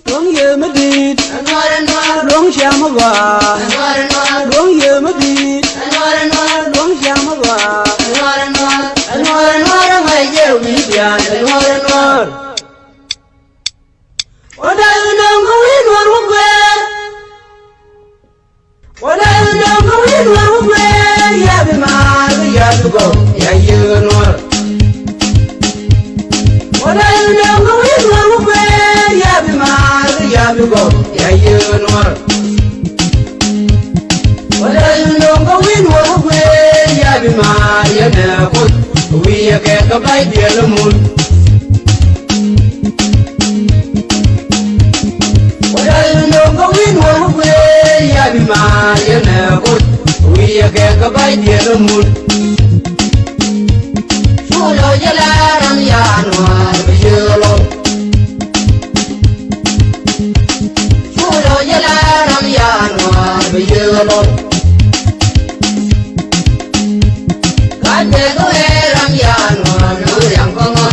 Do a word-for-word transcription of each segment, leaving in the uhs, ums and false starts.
Luɔ̱ŋ yee mi di̱i̱t, ɛ Nuäär, ɛ Nuäär. Luɔ̱ŋ ciaŋ mi gɔaa, ɛ Nuäär, ɛ Nuäär. Luɔ̱ŋ yee mi di̱i̱t, ɛ Nuäär, ɛ Nuäär. Luɔ̱ŋ ciaŋ mi gɔaa, ɛ Nuäär, ɛ Nuäär. Ɛ Nuäär, ɛ Nuäär, ɛ ŋa̱c yee wi̱i̱ bia̱a̱n, ɛ Nuäär, ɛ Nuäär. Wä dee wi̱i̱ nööŋ kä wi̱i̱ Nuäär wä guɛɛr. Wä dee wi̱i̱ nööŋ kä wi̱i̱ Nuäär wä guɛɛr, ya bi maar kä ya bi gɔw, ya yiëë Nuäär. Wä dee wi̱i̱ nööŋ kä wi̱i̱ Nuäär wä guɛɛr, ya bi maar kä ya bi gɔw, ya yiëë Nuäär. Wä dee wi̱i̱ nööŋ kä wi̱i̱ Nuäär wä guɛɛr, ya bi maar yɛn ɛ Kuoth, wi̱i̱ yɛ kɛ kä ba̱ny diɛɛl mun. Wä dee wi̱i̱ nööŋ kä wi̱i̱ Nuäär wä guɛɛr, ya bi maar yɛn ɛ Kuoth, wi̱i̱ yɛ kɛ kä ba̱ny diɛɛl mun. Cu lɔ jɛ la ram ya Nuäär bi yiëë lɔ. Cu lɔ jɛ la ram ya Nuäär bi yiëë lɔ. Kä dee kä wee ram ya Nuäär ni wä riaŋ kɔŋä,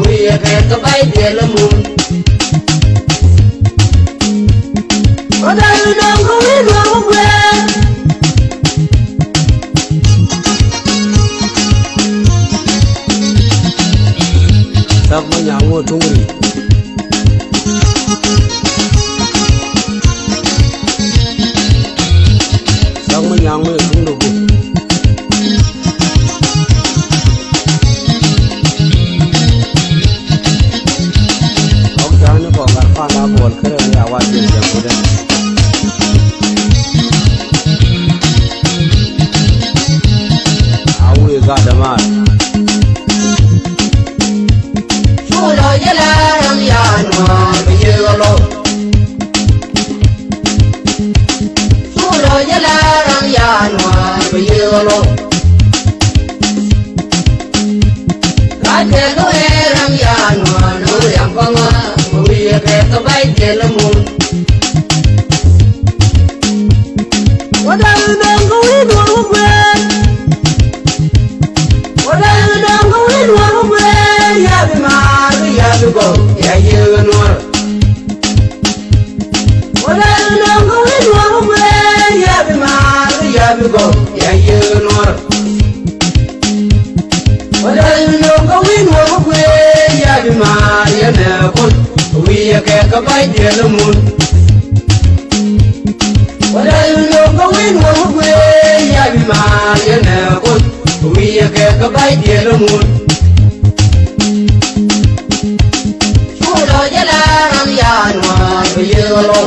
wi̱i̱ yɛ kɛ kä ba̱ny diɛɛl mun. Wä dee wi̱i̱ nööŋ kä wi̱i̱ Nuäär wä guɛɛr. Thak mi nyaŋ wä tuŋ ri. Thak mi nyaŋ wä tuŋ ri. Ɔk ja̱a̱ŋ ni kɔ gat pan la buɔl kärɛ ni a wa jiɛn jiɛn kudɛ. A wee gat dämaar. Cu lɔ jɛ la ram ya Nuäär bi yiëë lɔ. Cu lɔ jɛ la ram ya Nuäär bi yiëë lɔ. Kä dee kä wee ram ya Nuäär ni wä riaŋ kɔŋä, wi̱i̱ yɛ kɛ kä ba̱ny diɛɛl mun. Wä dee wi̱i̱ nööŋ kä wi̱i̱ Nuäär wä guɛɛr. Wä dee wi̱i̱ nööŋ kä wi̱i̱ Nuäär wä guɛɛr, ya bi maar kä ya bi gɔw, ya yiëë Nuäär. Wä dee wi̱i̱ nööŋ kä wi̱i̱ Nuäär wä guɛɛr, ya bi maar kä ya bi gɔw, ya yiëë Nuäär. Wä dee wi̱i̱ nööŋ kä wi̱i̱ Nuäär wä guɛɛr, ya bi maar yɛn ɛ Kuoth, wi̱i̱ yɛ kɛ kä ba̱ny diɛɛl mun. Wä dee wi̱i̱ nööŋ kä wi̱i̱ Nuäär wä guɛɛr, ya bi maar yɛn ɛ Kuoth, wi̱i̱ yɛ kɛ kä ba̱ny diɛɛl mun. Cu lɔ jɛ la ram ya Nuäär bi yiëë lɔ.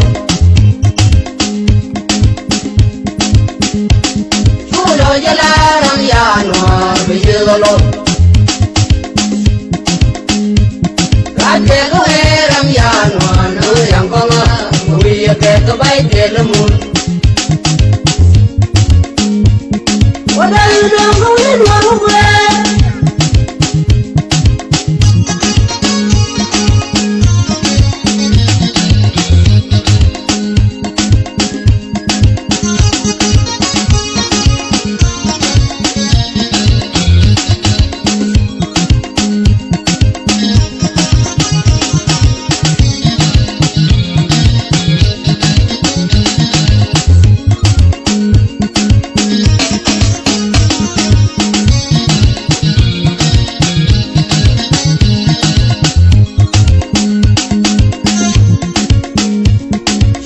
Cu lɔ jɛ la ram ya Nuäär bi yiëë lɔ. Kä dee kä wee ram ya Nuäär ni wä riaŋ kɔŋä, wi̱i̱ yɛ kɛ kä ba̱ny diɛɛl mun. Wä dee wi̱i̱ nööŋ kä wi̱i̱ Nuäär wä guɛɛr.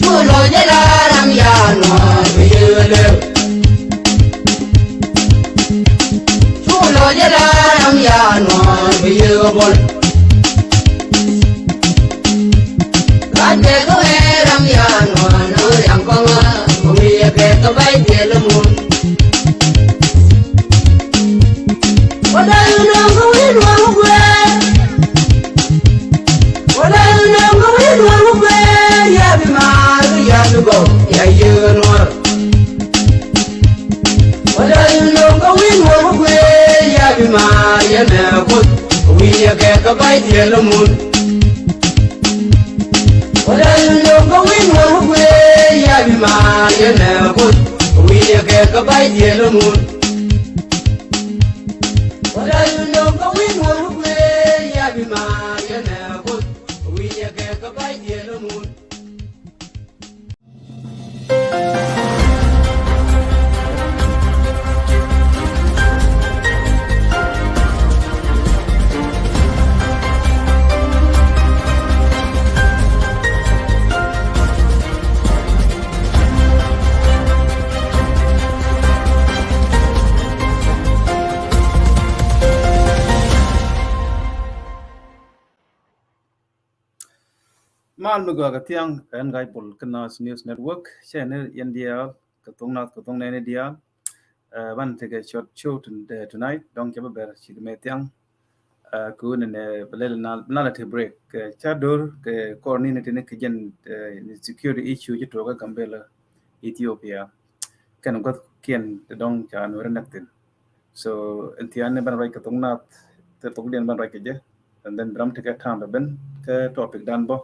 Cu lɔ jɛ la ram ya Nuäär bi yiëë lɛw. Cu lɔ jɛ la ram ya Nuäär bi yiëë bol. Kä dee kä wee ram ya Nuäär ni wä riaŋ kɔŋä, wi̱i̱ yɛ kɛ kä ba̱ny diɛɛl mun. Wä dee wi̱i̱ nööŋ kä wi̱i̱ Nuäär wä guɛɛr. Wä dee wi̱i̱ nööŋ kä wi̱i̱ Nuäär wä guɛɛr, ya bi maar kä ya bi gɔw, ya yiëë Nuäär. Wä dee wi̱i̱ nööŋ kä wi̱i̱ Nuäär wä guɛɛr, ya bi maar yɛn ɛ Kuoth, wi̱i̱ yɛ kɛ kä ba̱ny diɛɛl mun. Wä dee wi̱i̱ nööŋ kä wi̱i̱ Nuäär wä guɛɛr, ya bi maar yɛn ɛ Kuoth, wi̱i̱ yɛ kɛ kä ba̱ny diɛɛl mun. Wä dee wi̱i̱ nööŋ kä wi̱i̱ Nuäär wä guɛɛr, ya bi maar yɛn ɛ Kuoth, wi̱i̱ yɛ kɛ kä ba̱ny diɛɛl mun. Mal mi gɔaa kɛ thiaŋ, ɛn Ga̱a̱c Bol kä Naath News Network. Cɛ ni yɛn diaal kɛ thok Naath kɛ thok nɛɛni diaal. Ɛ, ban tekɛ short show to-, ɛ, tonight. Dɔ̱ŋ cɛ bä ber ci kɛ mɛ thiaŋ. Ɛ, kɛ ɣöö nɛnɛ bɛ lɛl na, na la te break. Ɛ, ca do̱r kɛ kɔr ni ni tini kɛ jɛn, ɛ, security issue ci tuɔɔk kä Gambela, Ethiopia. Kɛn gua̱thkiɛn ti dɔ̱ŋ ca Nuɛri näk thi̱n. So ɛn thia̱a̱n ni ban ruac kɛ thok Naath, te thokdiɛn ban ruac kɛ jɛ. And then bi ram tekɛ ta̱a̱m bɛ ben kä topic dan bä.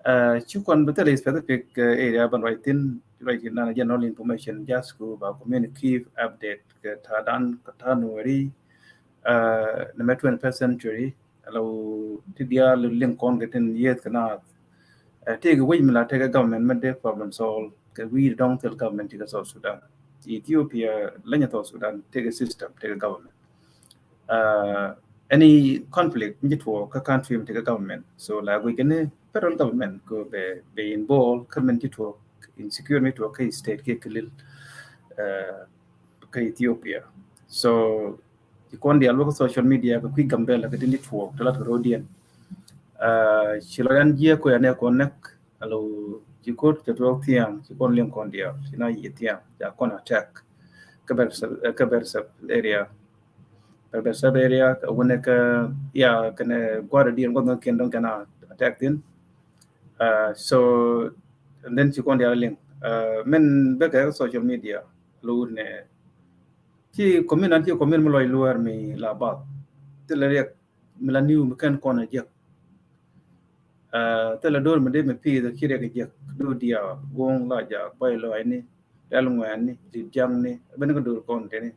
Ɛ, ci kɔn bi thilɛ specific, ɛ, area ban ruac thi̱n, ruac thi̱n nan general information, just ku ba community update kɛ ta̱a̱ dan kɛ ta̱a̱ Nuɛri, ɛ, nɛmɛ twenty-first century, alo ti diaal liŋ kɔn kɛ tin yieth kɛ Naath. Ɛ, tëëkɛ wec mi la tekɛ government mi dee problem solve kɛ wi̱i̱ dɔ̱ŋ thil government ti kɛ South Sudan. Ethiopia, leny South Sudan, tëëkɛ system, tëëkɛ government. Ɛ, any conflict mi ci tuɔɔk kä country mi tëëkɛ government. So la guic kɛ ni federal government kɛ bɛ, bɛ involve kä min ci tuɔɔk, insecure mi tuɔɔk kä state kiɛ kɛ lil, ɛ, kä Ethiopia. So ci kɔn diaal wä kä social media kɛ kui̱ Gambela kɛ tin ci tuɔɔk ti lat kɛ ro̱diɛn. Ɛ, ci lɔ yan jiɛ kuɛ nɛ kɔn näk, alo ci ko̱r cɛ tuɔɔk thiaŋ, ci kɔn liŋ kɔn diaal, ci na yiɛ thiaŋ, ca kɔn attack kä Bersab, ɛ, kä Bersab area. Bersab area, kɛ wunɛ kä, ya, kɛnɛ gua̱a̱r diɛn gua̱a̱r kiɛn dɔ̱ŋ kɛn attack thi̱n. Ɛ, so and then ci kɔn diaal liŋ. Ɛ, min bɛ kɛ social media, lo wut nɛ ci community, ci community mi lɔc luɛɛr mi la bath. Thilɛ riɛk mi la niw mi kɛn kɔn a jiɛk. Ɛ, thilɛ do̱r mi dee mi pi̱i̱th ci riɛk jiɛk. Do̱r diaal, go̱o̱ŋ, la jak, bɔy lɔcni, rɛl ŋuɛɛni, lit jaŋni, ben kä do̱r kɔn tini.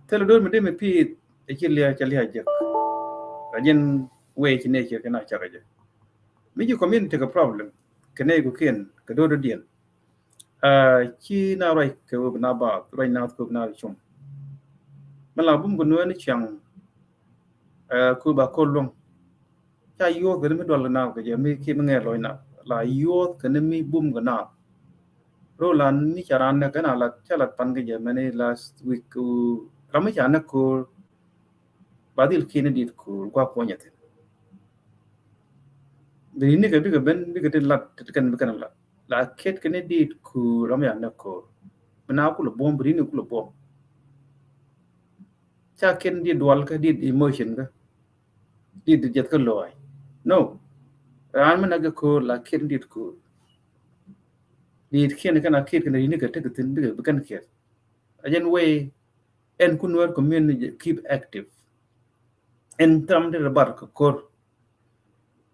Thilɛ do̱r mi dee mi pi̱i̱th, ɛ ci lia̱a̱, ca lia̱a̱ jiɛk. Ɛ jɛn wee ci nature kɛn a cak a jɛ. Mi ci community kɛ problem kɛ nɛy kukiɛn kɛ do̱r dɔ̱diɛn. Ɛ, ci na ruac kɛ wä bi na baath, ruac na kɛ wä bi na cum. Mi la bum kɛ nuɛɛni ciaŋ, ɛ, ku ba kol luɔ̱ŋ. Ca yuɔth kɛ ni mi dual kɛ na kɛ jɛ mi ki mi ŋɛɛ lɔc na. La yuɔth kɛ ni mi bum kɛ na. Ro la ni ca ran nɛ kɛ na la ca la pan kɛ jɛ mɛni last week, ku ram mi ca nɛ ko̱r. Ba dhil kiɛn ni dit ko̱r gua kuɔnyɛ thin. Bi ni kɛ bikɛ ben bikɛ ti lat ti kɛn bikɛ na lat. La ket kɛ ni dit ko̱r ram ya nɛ ko̱r. Bi na kulɛ buɔm, bi ri ni kulɛ buɔm. Ca ket ni dit dual kä, dit emotion kä. Dit di jeth kä lɔɔy. No. Ran mi na kɛ ko̱r la ket ni dit ko̱r. Dit kiɛn kɛn a ket kɛn ri ni kɛ tek thin bikɛ bikɛn kiɛth. A jɛn wee ɛn ku Nuer community keep active. Ɛn tam ti rɛ bar kɛ ko̱r.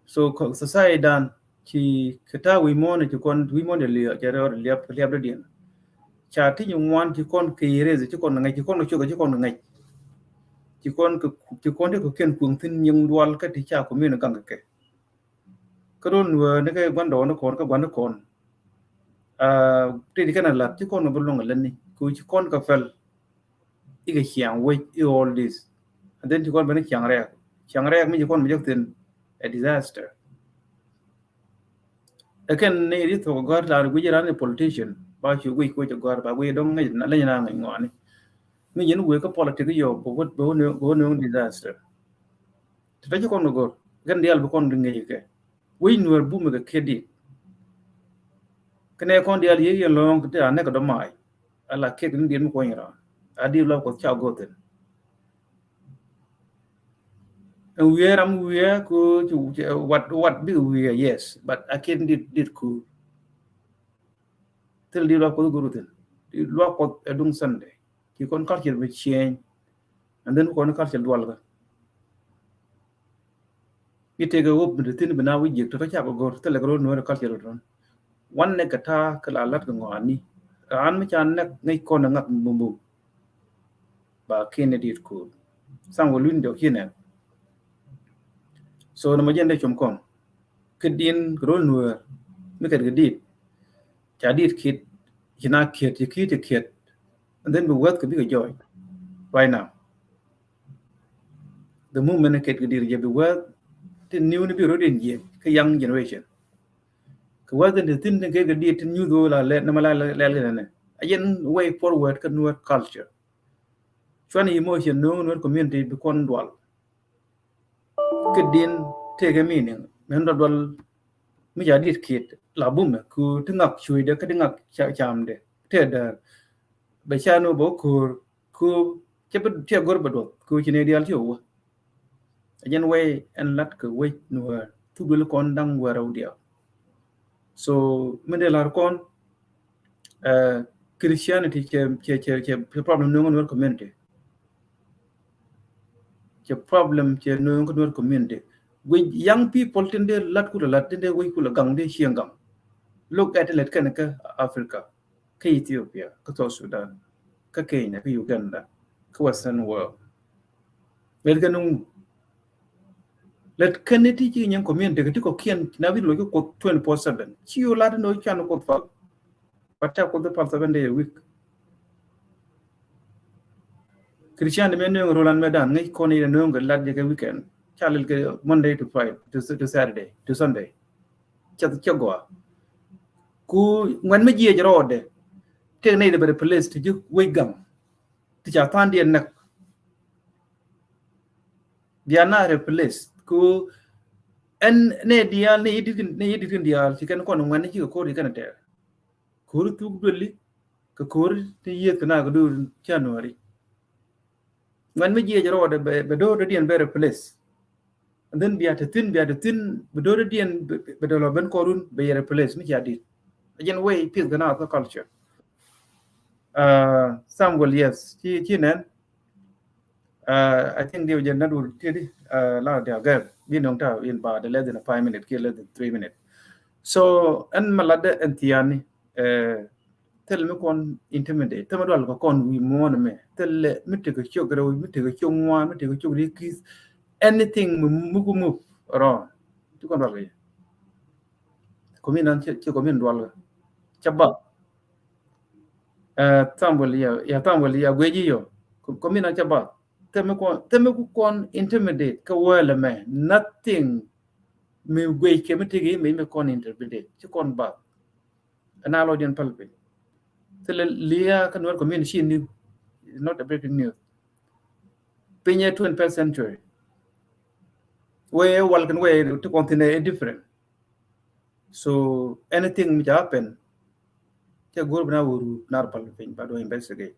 So kɔ-, society dan ci kɛ ta̱a̱ wi̱i̱ muɔ̱ɔ̱n ci kɔn wi̱i̱ muɔ̱ɔ̱n liɛp, cɛ rɛw liɛp, liɛp dɔ̱diɛn. Ca ti nyi ŋuan ci kɔn kɛ erase, ci kɔn ŋäc, ci kɔn kɛ cok, ci kɔn kɛ ŋäc. Ci kɔn kɛ, ci kɔn ti kɛ kɛn kueŋ thi̱n nyiŋ dual kä ti ca community gaŋ kɛ kɛ. Kä rol ni wee ni kɛ gua̱ndɔɔŋ ni kɔn, kä gua̱n ni kɔn. Aa, ti di kɛn a lat, ci kɔn kɛ bi luɔ̱ŋ a lätni, kɛ ci kɔn kɛ pɛl. Ikɛ ciaŋ wec i all this. And then ci kɔn ben ciaŋ rɛɛk. Ciaŋ rɛɛk mi ci kɔn mi jek thin a disaster. Ɛ kɛn ni ri thok gɔ̱r la guic ran ni politician. Ba ci guic kuec gɔ̱r ba guic dɔŋ ŋäc na leny na ŋäc ŋɔani. Mi yin wek kä politik yɔ bä wä, bä wä nööŋ disaster. Ti ta ci kɔn gɔ̱r kɛn diaal bi kɔn di ŋäc kɛ. Wec Nuɛr bumɛ kɛ kiɛ dit. Kɛnɛ kɔn diaal yek yɛn lɔ̱ŋ ti a nɛk kɛ dɔ̱ mac. Ala kiɛ kɛ ni diet mi kuɔny ran. A dit luak Kuɔth ca go̱o̱th thin. Ɛn wiee ram wiee ku ci, ci, wat, wat bikɛ wiee, yes. But a kiɛ ni dit, dit kuur. Thil dit luak Kuɔth go̱o̱r thin. Dit luak Kuɔth ɛ duŋ Sunday. Ci kɔn culture bi change. And then kɔn culture dual kä. I̱ tekɛ wop mi ti thin bi na wi̱c jiɛk tɔ̱tɔ̱ cakɔ go̱r thilɛ kɛ ro̱l Nuɛɛri culture tɔ̱tɔ̱. Wan nɛ kɛ ta̱a̱ kɛ la lat kɛ ŋɔaani. Raan mi ca nɛk ŋäc kɔn ɛ ŋa̱th mumum. Ba kiɛn ni dit ko̱o̱r. Thaŋ wä luny jɔk ci nɛn. So nɔmɔ jɛn dee com kɔn. Kɛ din kɛ ro̱l Nuɛɛr mi kɛt kɛ dit. Ca dit kit Ci na kiɛt, ci kiɛt, ci kiɛt. And then bi wɛth kɛ bikɛ jɔɔc. Right now. The moment kiɛt kɛ dir jɛ bi wɛth, ti niw ni bi rot in jiɛ, kɛ young generation. Kɛ wɛth in ti thin ni kɛ kɛ dir ti nyuth wä la lɛl, ni ma la lɛl kɛ nɛ. A jɛn way forward kɛ Nuer culture. Cuan emotion no̱o̱ŋ Nuer community bi kɔn dual. Kɛ din tëëkɛ meaning, min dɔ̱dual mi ca dit kiɛt la bumɛ ku ti ŋak cuucdɛ kä ti ŋak ca-, camdɛ tëë däär. Bɛ ca ni bɛ wä ko̱o̱r ku cɛ bi tiɛ go̱r bɛ duɔth ku ci ni diaal ti wä. A jɛn way ɛn lat kɛ wec Nuäär thuk duël kɔn da̱ŋ wäl rɛw diaal. So min dee la̱r kɔn, eh, Christianity cɛ, cɛ, cɛ, cɛ problem no̱o̱ŋ Nuer community. Cɛ problem cɛ no̱o̱ŋ kä Nuer community. Wec young people tin dee lat kulɛ lat, tin dee wec kulɛ gaŋ, dee cieŋ gaŋ. Look at lɛt kɛn kä Africa, kä Ethiopia, kä South Sudan, kä Kenya, kä Uganda, kä Western world. Lɛt kɛn ŋu? Lɛt kɛn ni ti ci nyɛn community kɛ ti kɔkiɛn na bi loc kɛ Kuoth twenty-four seven. Ci yo lat ni can Kuoth pal. But ca Kuoth pal seven day a week. Christian mɛ nööŋ rolan mɛ dan ŋäc kɔn i̱ nööŋ kɛ lat jɛ kɛ weekend. Ca lil kɛ Monday to Friday, to, to Saturday, to Sunday. Cɛ, cɛ gɔaa. Ku ŋuɛn mi jiɛc rɔɔdɛ. Tëë nɛy dɛ bɛ replace ti ji̱ wec gaŋ. Ti ca tha̱a̱ŋdiɛn näk. Bia na replace. Ku ɛn nɛy diaal, nɛy i̱ di̱t kin, nɛy i̱ di̱t kin diaal ci kɛn kɔn ŋuɛn ni cikɛ ko̱r i̱ kɛn tɛɛr. Ko̱r thuk duëli kɛ ko̱r ti yiëth kɛ na kɛ do̱r January. Ŋuɛn mi jiɛc rɔɔdɛ bɛ, bɛ do̱r dɔ̱diɛn bɛ replace. And then bia te thin, bia te thin, bɛ do̱r dɔ̱diɛn bɛ, bɛ, bɛ dɔlɔ ben kɔrun bɛ yɛ replace mi cia dit. A jɛn way pith kɛ na kɛ culture. Uh, Samuel, yes, ci, ci nɛn. Uh, I think diw jɛ nat wur tiedi, uh, la dia gɛr bi nong ta in ba de less than a five minute, ki less than three minute. So ɛn ma lat dɛ ɛn thiani, uh, thil mi kɔn intimidate, thil mi dual kɛ kɔn wi̱i̱ muɔ̱ɔ̱n mɛ, thil mi tekɛ ciök rɛw, mi tekɛ ciök ŋuan, mi tekɛ ciök di ki̱th, anything mi muk muk rɔɔn ti kɔn dual kɛ. Kɔmin an ci, ci kɔmin dual kɛ ca bath. Uh, Samuel ya, ya Samuel ya gueji yo. Kɔmin an ca bath. Thil mi kɔn, thil mi ku kɔn intimidate kä wäl mɛ. Nothing mi guec kɛ mi tigi mi, mi kɔn intimidate. Ci kɔn bath. Ɛn a lɔcdiɛn päl piny. Thil lia kä Nuer community ci new. It's not a breaking news. Piny ɛ twenty-first century. Wee wal kɛn wee ti kɔn thin ɛ different. So anything mi ca happen, cɛ go̱r bi na wä rup nar päl piny ba dua investigate.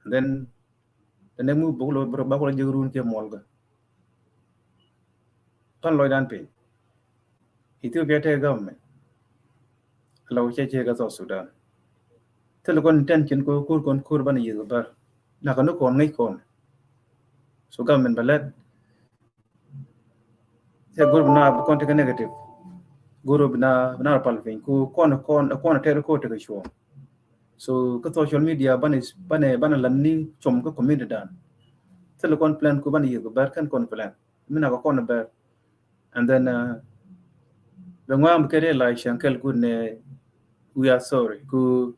And then the next move bak lɔ, bak lɔ jek run kiɛ muɔl kɛ. Pan lɔcdan piny. Ethiopia tekɛ government. Lɔ cɛ cɛ kɛ South Sudan. Thil kɔn intention ko ko̱r kɔn ko̱r banɛ yieth kɛ bär. Nak ni kɔn ŋäc kɔn. So government bɛ lɛt. Cɛ go̱r bi na bi kɔn tekɛ negative. Go̱r bi na, bi na pal piny. Ku kɔn, kɔn, kɔn tekɛ ko tekɛ cuɔ̱ɔ̱ŋ. So kä social media banɛ, banɛ, banɛ lan ni com kä community dan. Thil kɔn plan ku banɛ yieth kɛ bär kɛn kɔn plan. Mi na kɛ kɔn bär. And then, uh, bɛ ŋuan bi kɛ realize cɛn kɛl kut nɛ, we are sorry. Ku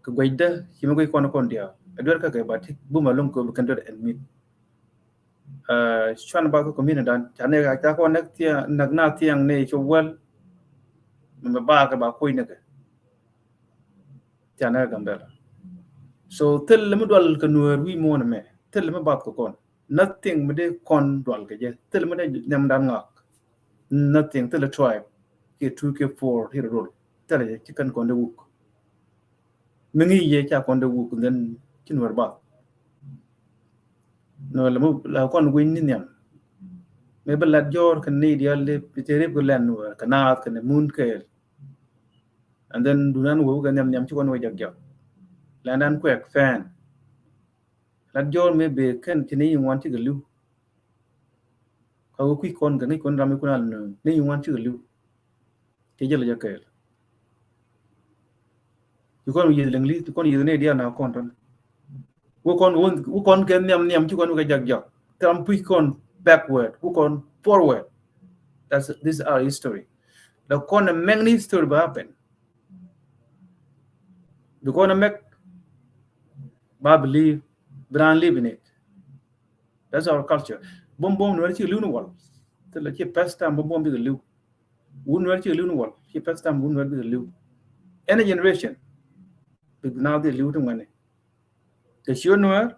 kɛ guecdä ci mi guec kɔn kɔn diaal. A duer kä kɛ ba ti bum a loŋ kɛ bi kɛn duer admit. Uh, cuan ba kɛ community dan ca nɛ ca kɔn nɛ thiaŋ, nɛ na thiaŋ nɛ cop wäl. Mɛ ba kɛ ba kuc nɛ kɛ. Ca nɛ Gambela. So thil mi dual kɛ Nuer wi̱i̱ muɔ̱ɔ̱n mɛ, thil mi bath kɛ kɔn. Nothing mi dee kɔn dual kɛ jɛ. Thil mi dee nhiamdan ŋak. Nothing, thil tribe kiɛ two kiɛ four kiɛ rol. Thil jɛ ci kɛn kɔn dee wuk. Mi ŋi̱i̱c jɛ ca kɔn dee wuk, then ci Nuer bath. Nuer la mi la kɔn winy ni nhiam. Mi bi lat jɔɔr kɛ ni diaal dee bi te rip kɛ lɛn Nuer kɛ naath kɛ ni mun kɛɛl. And then dunan wee wä kɛ nhiam nhiam ci kɔn wee jak jak. Lɛn dan kuɛk fɛn. Lat jɔɔr mi bee kɛn ti ni yi ŋuan cikɛ li̱w. Ka wee kui̱ kɔn kɛ ŋi̱c kɔn ram mi kun al nööŋ ni yi ŋuan cikɛ li̱w. Ti jɛ lɛ jɛ kɛɛl. Ti kɔn yieth liŋ li̱th, ti kɔn yieth ni diaal na kɔn tɔn. Wä kɔn, wä kɔn kɛ nhiam nhiam ci kɔn wä kɛ jak jak. Ti ram push kɔn backward, wä kɔn forward. That's, this is our history. The kɔn mɛŋ ni history ba happen. Because na mɛk ba believe, bi raan live in it. That's our culture. Buɔm buɔm Nuɛr ci li̱w ni wal. Thilɛ ci first time buɔm buɔm bikɛ li̱w. Wun Nuɛr ci li̱w ni wal. Ci first time wun Nuɛr bikɛ li̱w. Any generation bi naath di li̱w ti ŋuɛni. Kɛ ciö Nuɛr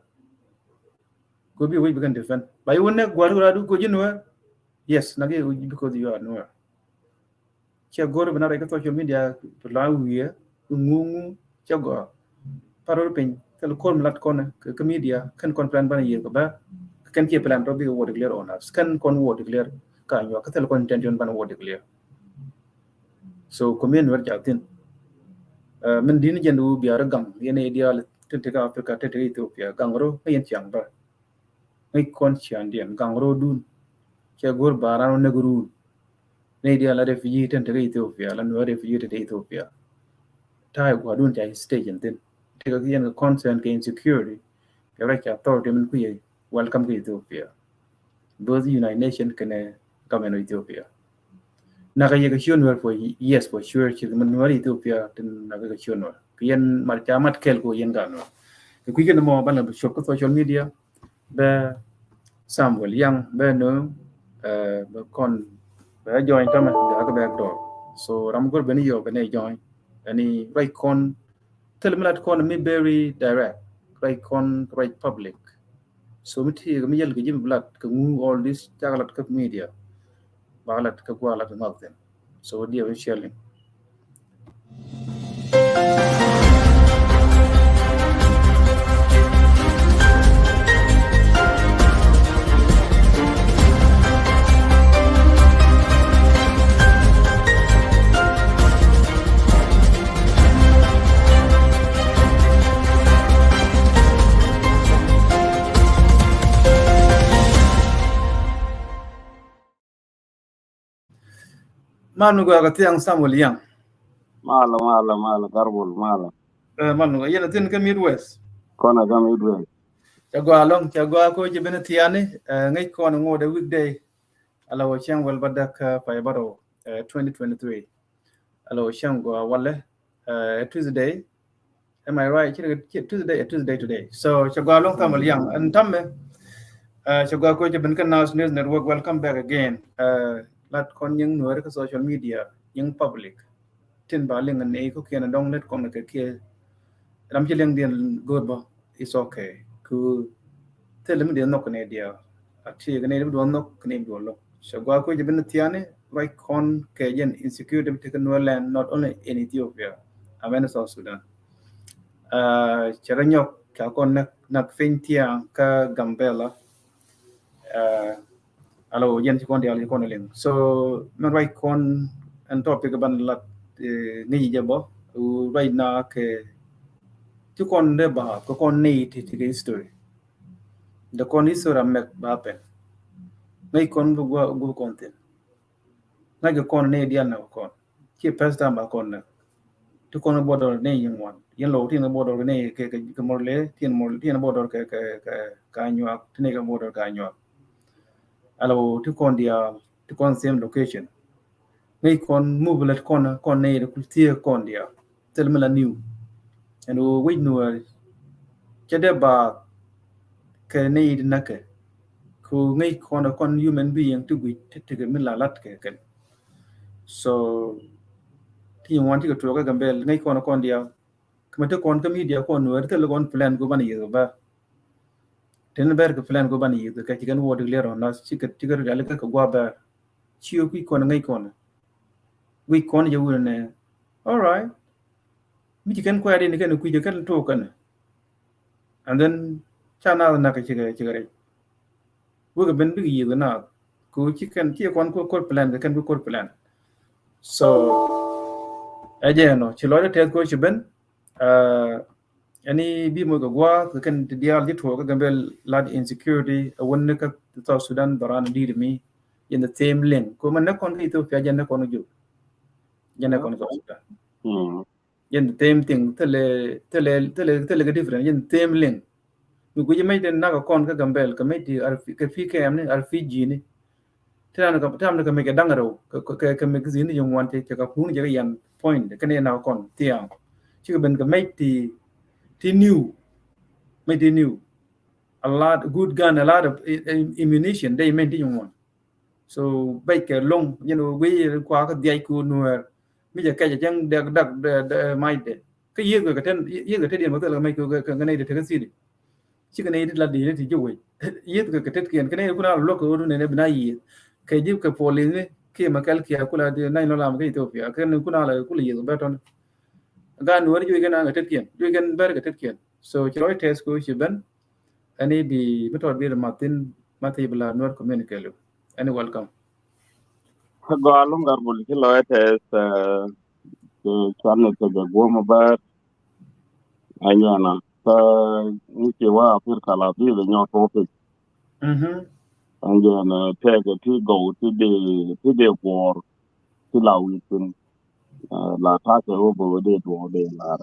ko bi wec bi kɛn defend. Ba yi wun nɛ gua̱r wuradu ko ji̱ Nuɛr. Yes, na gi because you are Nuɛr. Cɛ go̱r bi na rɛy kä social media, bi la wiɛ, bi ŋu ŋu, cɛ gɔaa. Parol piny, thil kor mi lat kɔn kä, kä media, kɛn kɔn plan banɛ yiëë kɛ bä, kɛn kiɛ plan tɔ bikɛ wɔ declare on us, kɛn kɔn wɔ declare ka nyuak, kä thil kɔn intention banɛ wɔ declare. So, kɔmi Nuɛr ca thin. Min din jɛn du biar gaŋ, yɛn idial, tin ti kä Africa, tin ti kä Ethiopia, gaŋ ro, kä yɛn ciaŋ bä. Ŋäc kɔn ciandiɛn gaŋ ro̱o̱dun. Cɛ go̱r baran wä näk run. Nɛy diaal la refugee tin te kä Ethiopia, la Nuɛr refugee tin te Ethiopia. Ta̱a̱ gua̱dun ca stage in thin. Tekɛ yɛn kɛ concern kɛ insecurity. Kɛ rɛc kɛ authority min kui̱ welcome kä Ethiopia. Both United Nation kɛnɛ government of Ethiopia. Nakä yɛ kɛ ciö Nuɛr for years for sure, ci min Nuɛr Ethiopia tin nakä kɛ ciö Nuɛr. Kɛ yɛn mat ca mat kɛl ko yɛn ka Nuɛr. Kɛ kui̱ kɛn mɔ ban la bi cop kä social media. Bɛ Samuel Young bɛ nööŋ, bɛ kɔn bɛ join tämɛ bɛ akɛ bɛ dɔɔr. So ram go̱r bɛ ni yɔ bɛ ni join. Ɛni ruac kɔn thil mi lat kɔn mi very direct. Ruac kɔn ruac public. So mi ti mi yɛl kɛ ji̱ mi bi lat kɛ ŋu all this cakɛ lat kä media. Ba lat kä gua̱a̱ lat ŋɔak thin. So diɛ wä sharing. Mal mi gɔaa kɛ thiaŋ Samuel Young. Mal, mal, mal, Garbol, mal. Ɛ, mal mi gɔaa, yɛn a thin kä Midwest. Kɔn a kä Midwest. Ca gɔaa lɔŋ, ca gɔaa ko ci ben thiani, ɛ, ŋäc kɔn ŋot ɛ weekday. Ala wä cäŋ wäl bädäk, ɛ, pay bärɔw, ɛ, twenty twenty-three. Ala wä cäŋ gɔaa walɛ, ɛ, Tuesday. Am I right? Ci, ci Tuesday, Tuesday today. So ca gɔaa lɔŋ Samuel Young. Ɛn ta̱mɛ, ɛ, ca gɔaa ko ci ben kä Nas News Network. Welcome back again. Ɛ, lat kɔn nyiŋ Nuɛr kä social media, nyiŋ public. Tin ba liŋ ni ko kiɛn dɔŋ let kɔn kɛ kiɛ. Ram ci liŋ diɛn go̱o̱r bä, it's okay. Ku thil mi diɛn nhɔk kɛ ni diɛ. A ti kɛ ni bi duɔn nhɔk, kɛ ni bi duɔn lɔk. Ca gɔaa ko ci ben thiani, ruac kɔn kɛ jɛn insecurity bi tekɛ Nuɛr land, not only in Ethiopia, amɛn South Sudan. Ɛ, cɛ rɔ nyɔk ca kɔn nak, nak piny thiaŋ kä Gambela. Ɛ, ala wä jɛn ci kɔn diaal ci kɔn liŋ. So mɛn ruac kɔn ɛn topic ban lat, ɛ, ŋäc jɛ bä, ruac na kɛ ci kɔn dee ba kɛ kɔn ni ti, ti kɛ history. The kɔn history a mɛk ba pɛn. Ŋäc kɔn bi gua, gua kɔn thin. Ŋa̱c kɛ kɔn ni dial na kɔn. Ci first time ba kɔn ni. Ti kɔn bɔdɔr ni yiŋ wan. Yɛn lɔ ti ni bɔdɔr ni kɛ, kɛ, kɛ Murle, ti ni Murle, ti ni bɔdɔr kɛ, kɛ, kɛ, kɛ Anyuak, ti ni kɛ bɔdɔr kɛ Anyuak. Ala wä ti kɔn dial, ti kɔn same location. Ŋäc kɔn move lät kɔn, kɔn ni di kul thiee kɔn dial. Thil mi la niw. Ɛn ɣöö wec Nuäär cɛ dee ba kɛ nɛy ti näkɛ. Kɛ ɣöö ŋäc kɔn ɛ kɔn human being ti guic ti tekɛ mi la lat kɛ kɛn. So ti ŋuan cikɛ tuɔɔk kä Gambel ŋäc kɔn ɛ kɔn diaal. Kɛ mɛ te kɔn kä media kɔn Nuäär thil kɔn plan kɛ banɛ yiëth kɛ bär. Teni bär kɛ plan kɛ banɛ yiëth kɛ ci kɛn wä declare on nas cikɛ, cikɛ riali kɛ kɛ gua̱a̱ bär. Ci ɣöö kui̱ kɔn ŋäc kɔn. Guic kɔn jɛ wunɛ nɛ. All right. Mi ci kɛn kuɛɛt in kɛn kui̱ jɛ kɛn tok kɛn. And then ca naath nak cikɛ, cikɛ rɛc. Wekɛ ben bikɛ yiëth naath. Ku ci kɛn ci kɔn ku kor plan kɛ kɛn ku kor plan. So ɛ jɛ nɔ ci lɔcdä tɛth ko ci ben. Ɛni bi moc kɛ gua̱a̱th kɛ kɛn ti diaal ji̱ tuɔɔk kä Gambel lat insecurity ɛ wän ni kä South Sudan dhɔran di̱i̱t mi. Yɛn the same link. Ku mɛ nɛ kɔn kä Ethiopia jɛn nɛ kɔn kä Jub. Jɛn nɛ kɔn kä South Sudan. Yɛn the same thing. Thilɛ, thilɛ, thilɛ, thilɛ kɛ different. Yɛn the same link. Mi guic mec tin nak kɔn kä Gambel kɛ mec ti kɛ P K M ni, R P G ni. Ti ran kɛ, ti ran kɛ mec kɛ da̱ŋ rɛw kɛ, kɛ, kɛ mec kɛ zin ni jɛ ŋuan ti kɛ, kɛ kun jɛ kɛ yɛn point kɛn yɛn nak kɔn thiaŋ. Cikɛ ben kɛ mec ti, ti new. Mec ti new. A lot good gun, a lot of ammunition, dee mɛn ti nyuɔn. So bɛc kɛ loŋ yɛn wee kua kä dhiac ku Nuɛɛr. Mi jɛ kɛc a cɛŋ dɛk dak macdɛ kä yiëth kɛ kɛ tɛn, yiëth kɛ tɛn yɛn mɛ thil kɛ mɛc kɛ kɛ nɛy ti tekɛ city. Cikɛ nɛy ti lat di ti ji̱ wec. Yiëth kɛ kɛ tetkiɛn kɛ nɛy ti kun a luɔk kɛ ɣöö du nɛn ɛ bi na yiëth kɛ ji̱ kɛ puɔl li̱thni kiɛ mɛ kɛl kiɛ kula di nac lɔ lam kä Ethiopia kɛ ni kun a la kula yiëth bɛ tɔn. Gan Nuɛɛr juec kɛn a kɛ tetkiɛn, juec kɛn bɛr kɛ tetkiɛn. So ci rɔy tɛth ku ci ben. Ɛn i̱ bi mi tɔt bi ri mathin, mathi bi la Nuɛɛr communicate liw. Ɛn i̱ welcome. Kä gɔaa luŋ Garbul ci lɔ ɛ tɛth, ɛ, cuan ni tɛth ɛ guɔm bär. Anyana kä ni ci wa Africa la bi bi nyɔ topic. Mhm. Anyana tɛth ti gɔw ti de, ti de guɔr ti la wi̱i̱ thin. La takɛ wä bä wä dee duɔ̱ɔ̱k dee lar.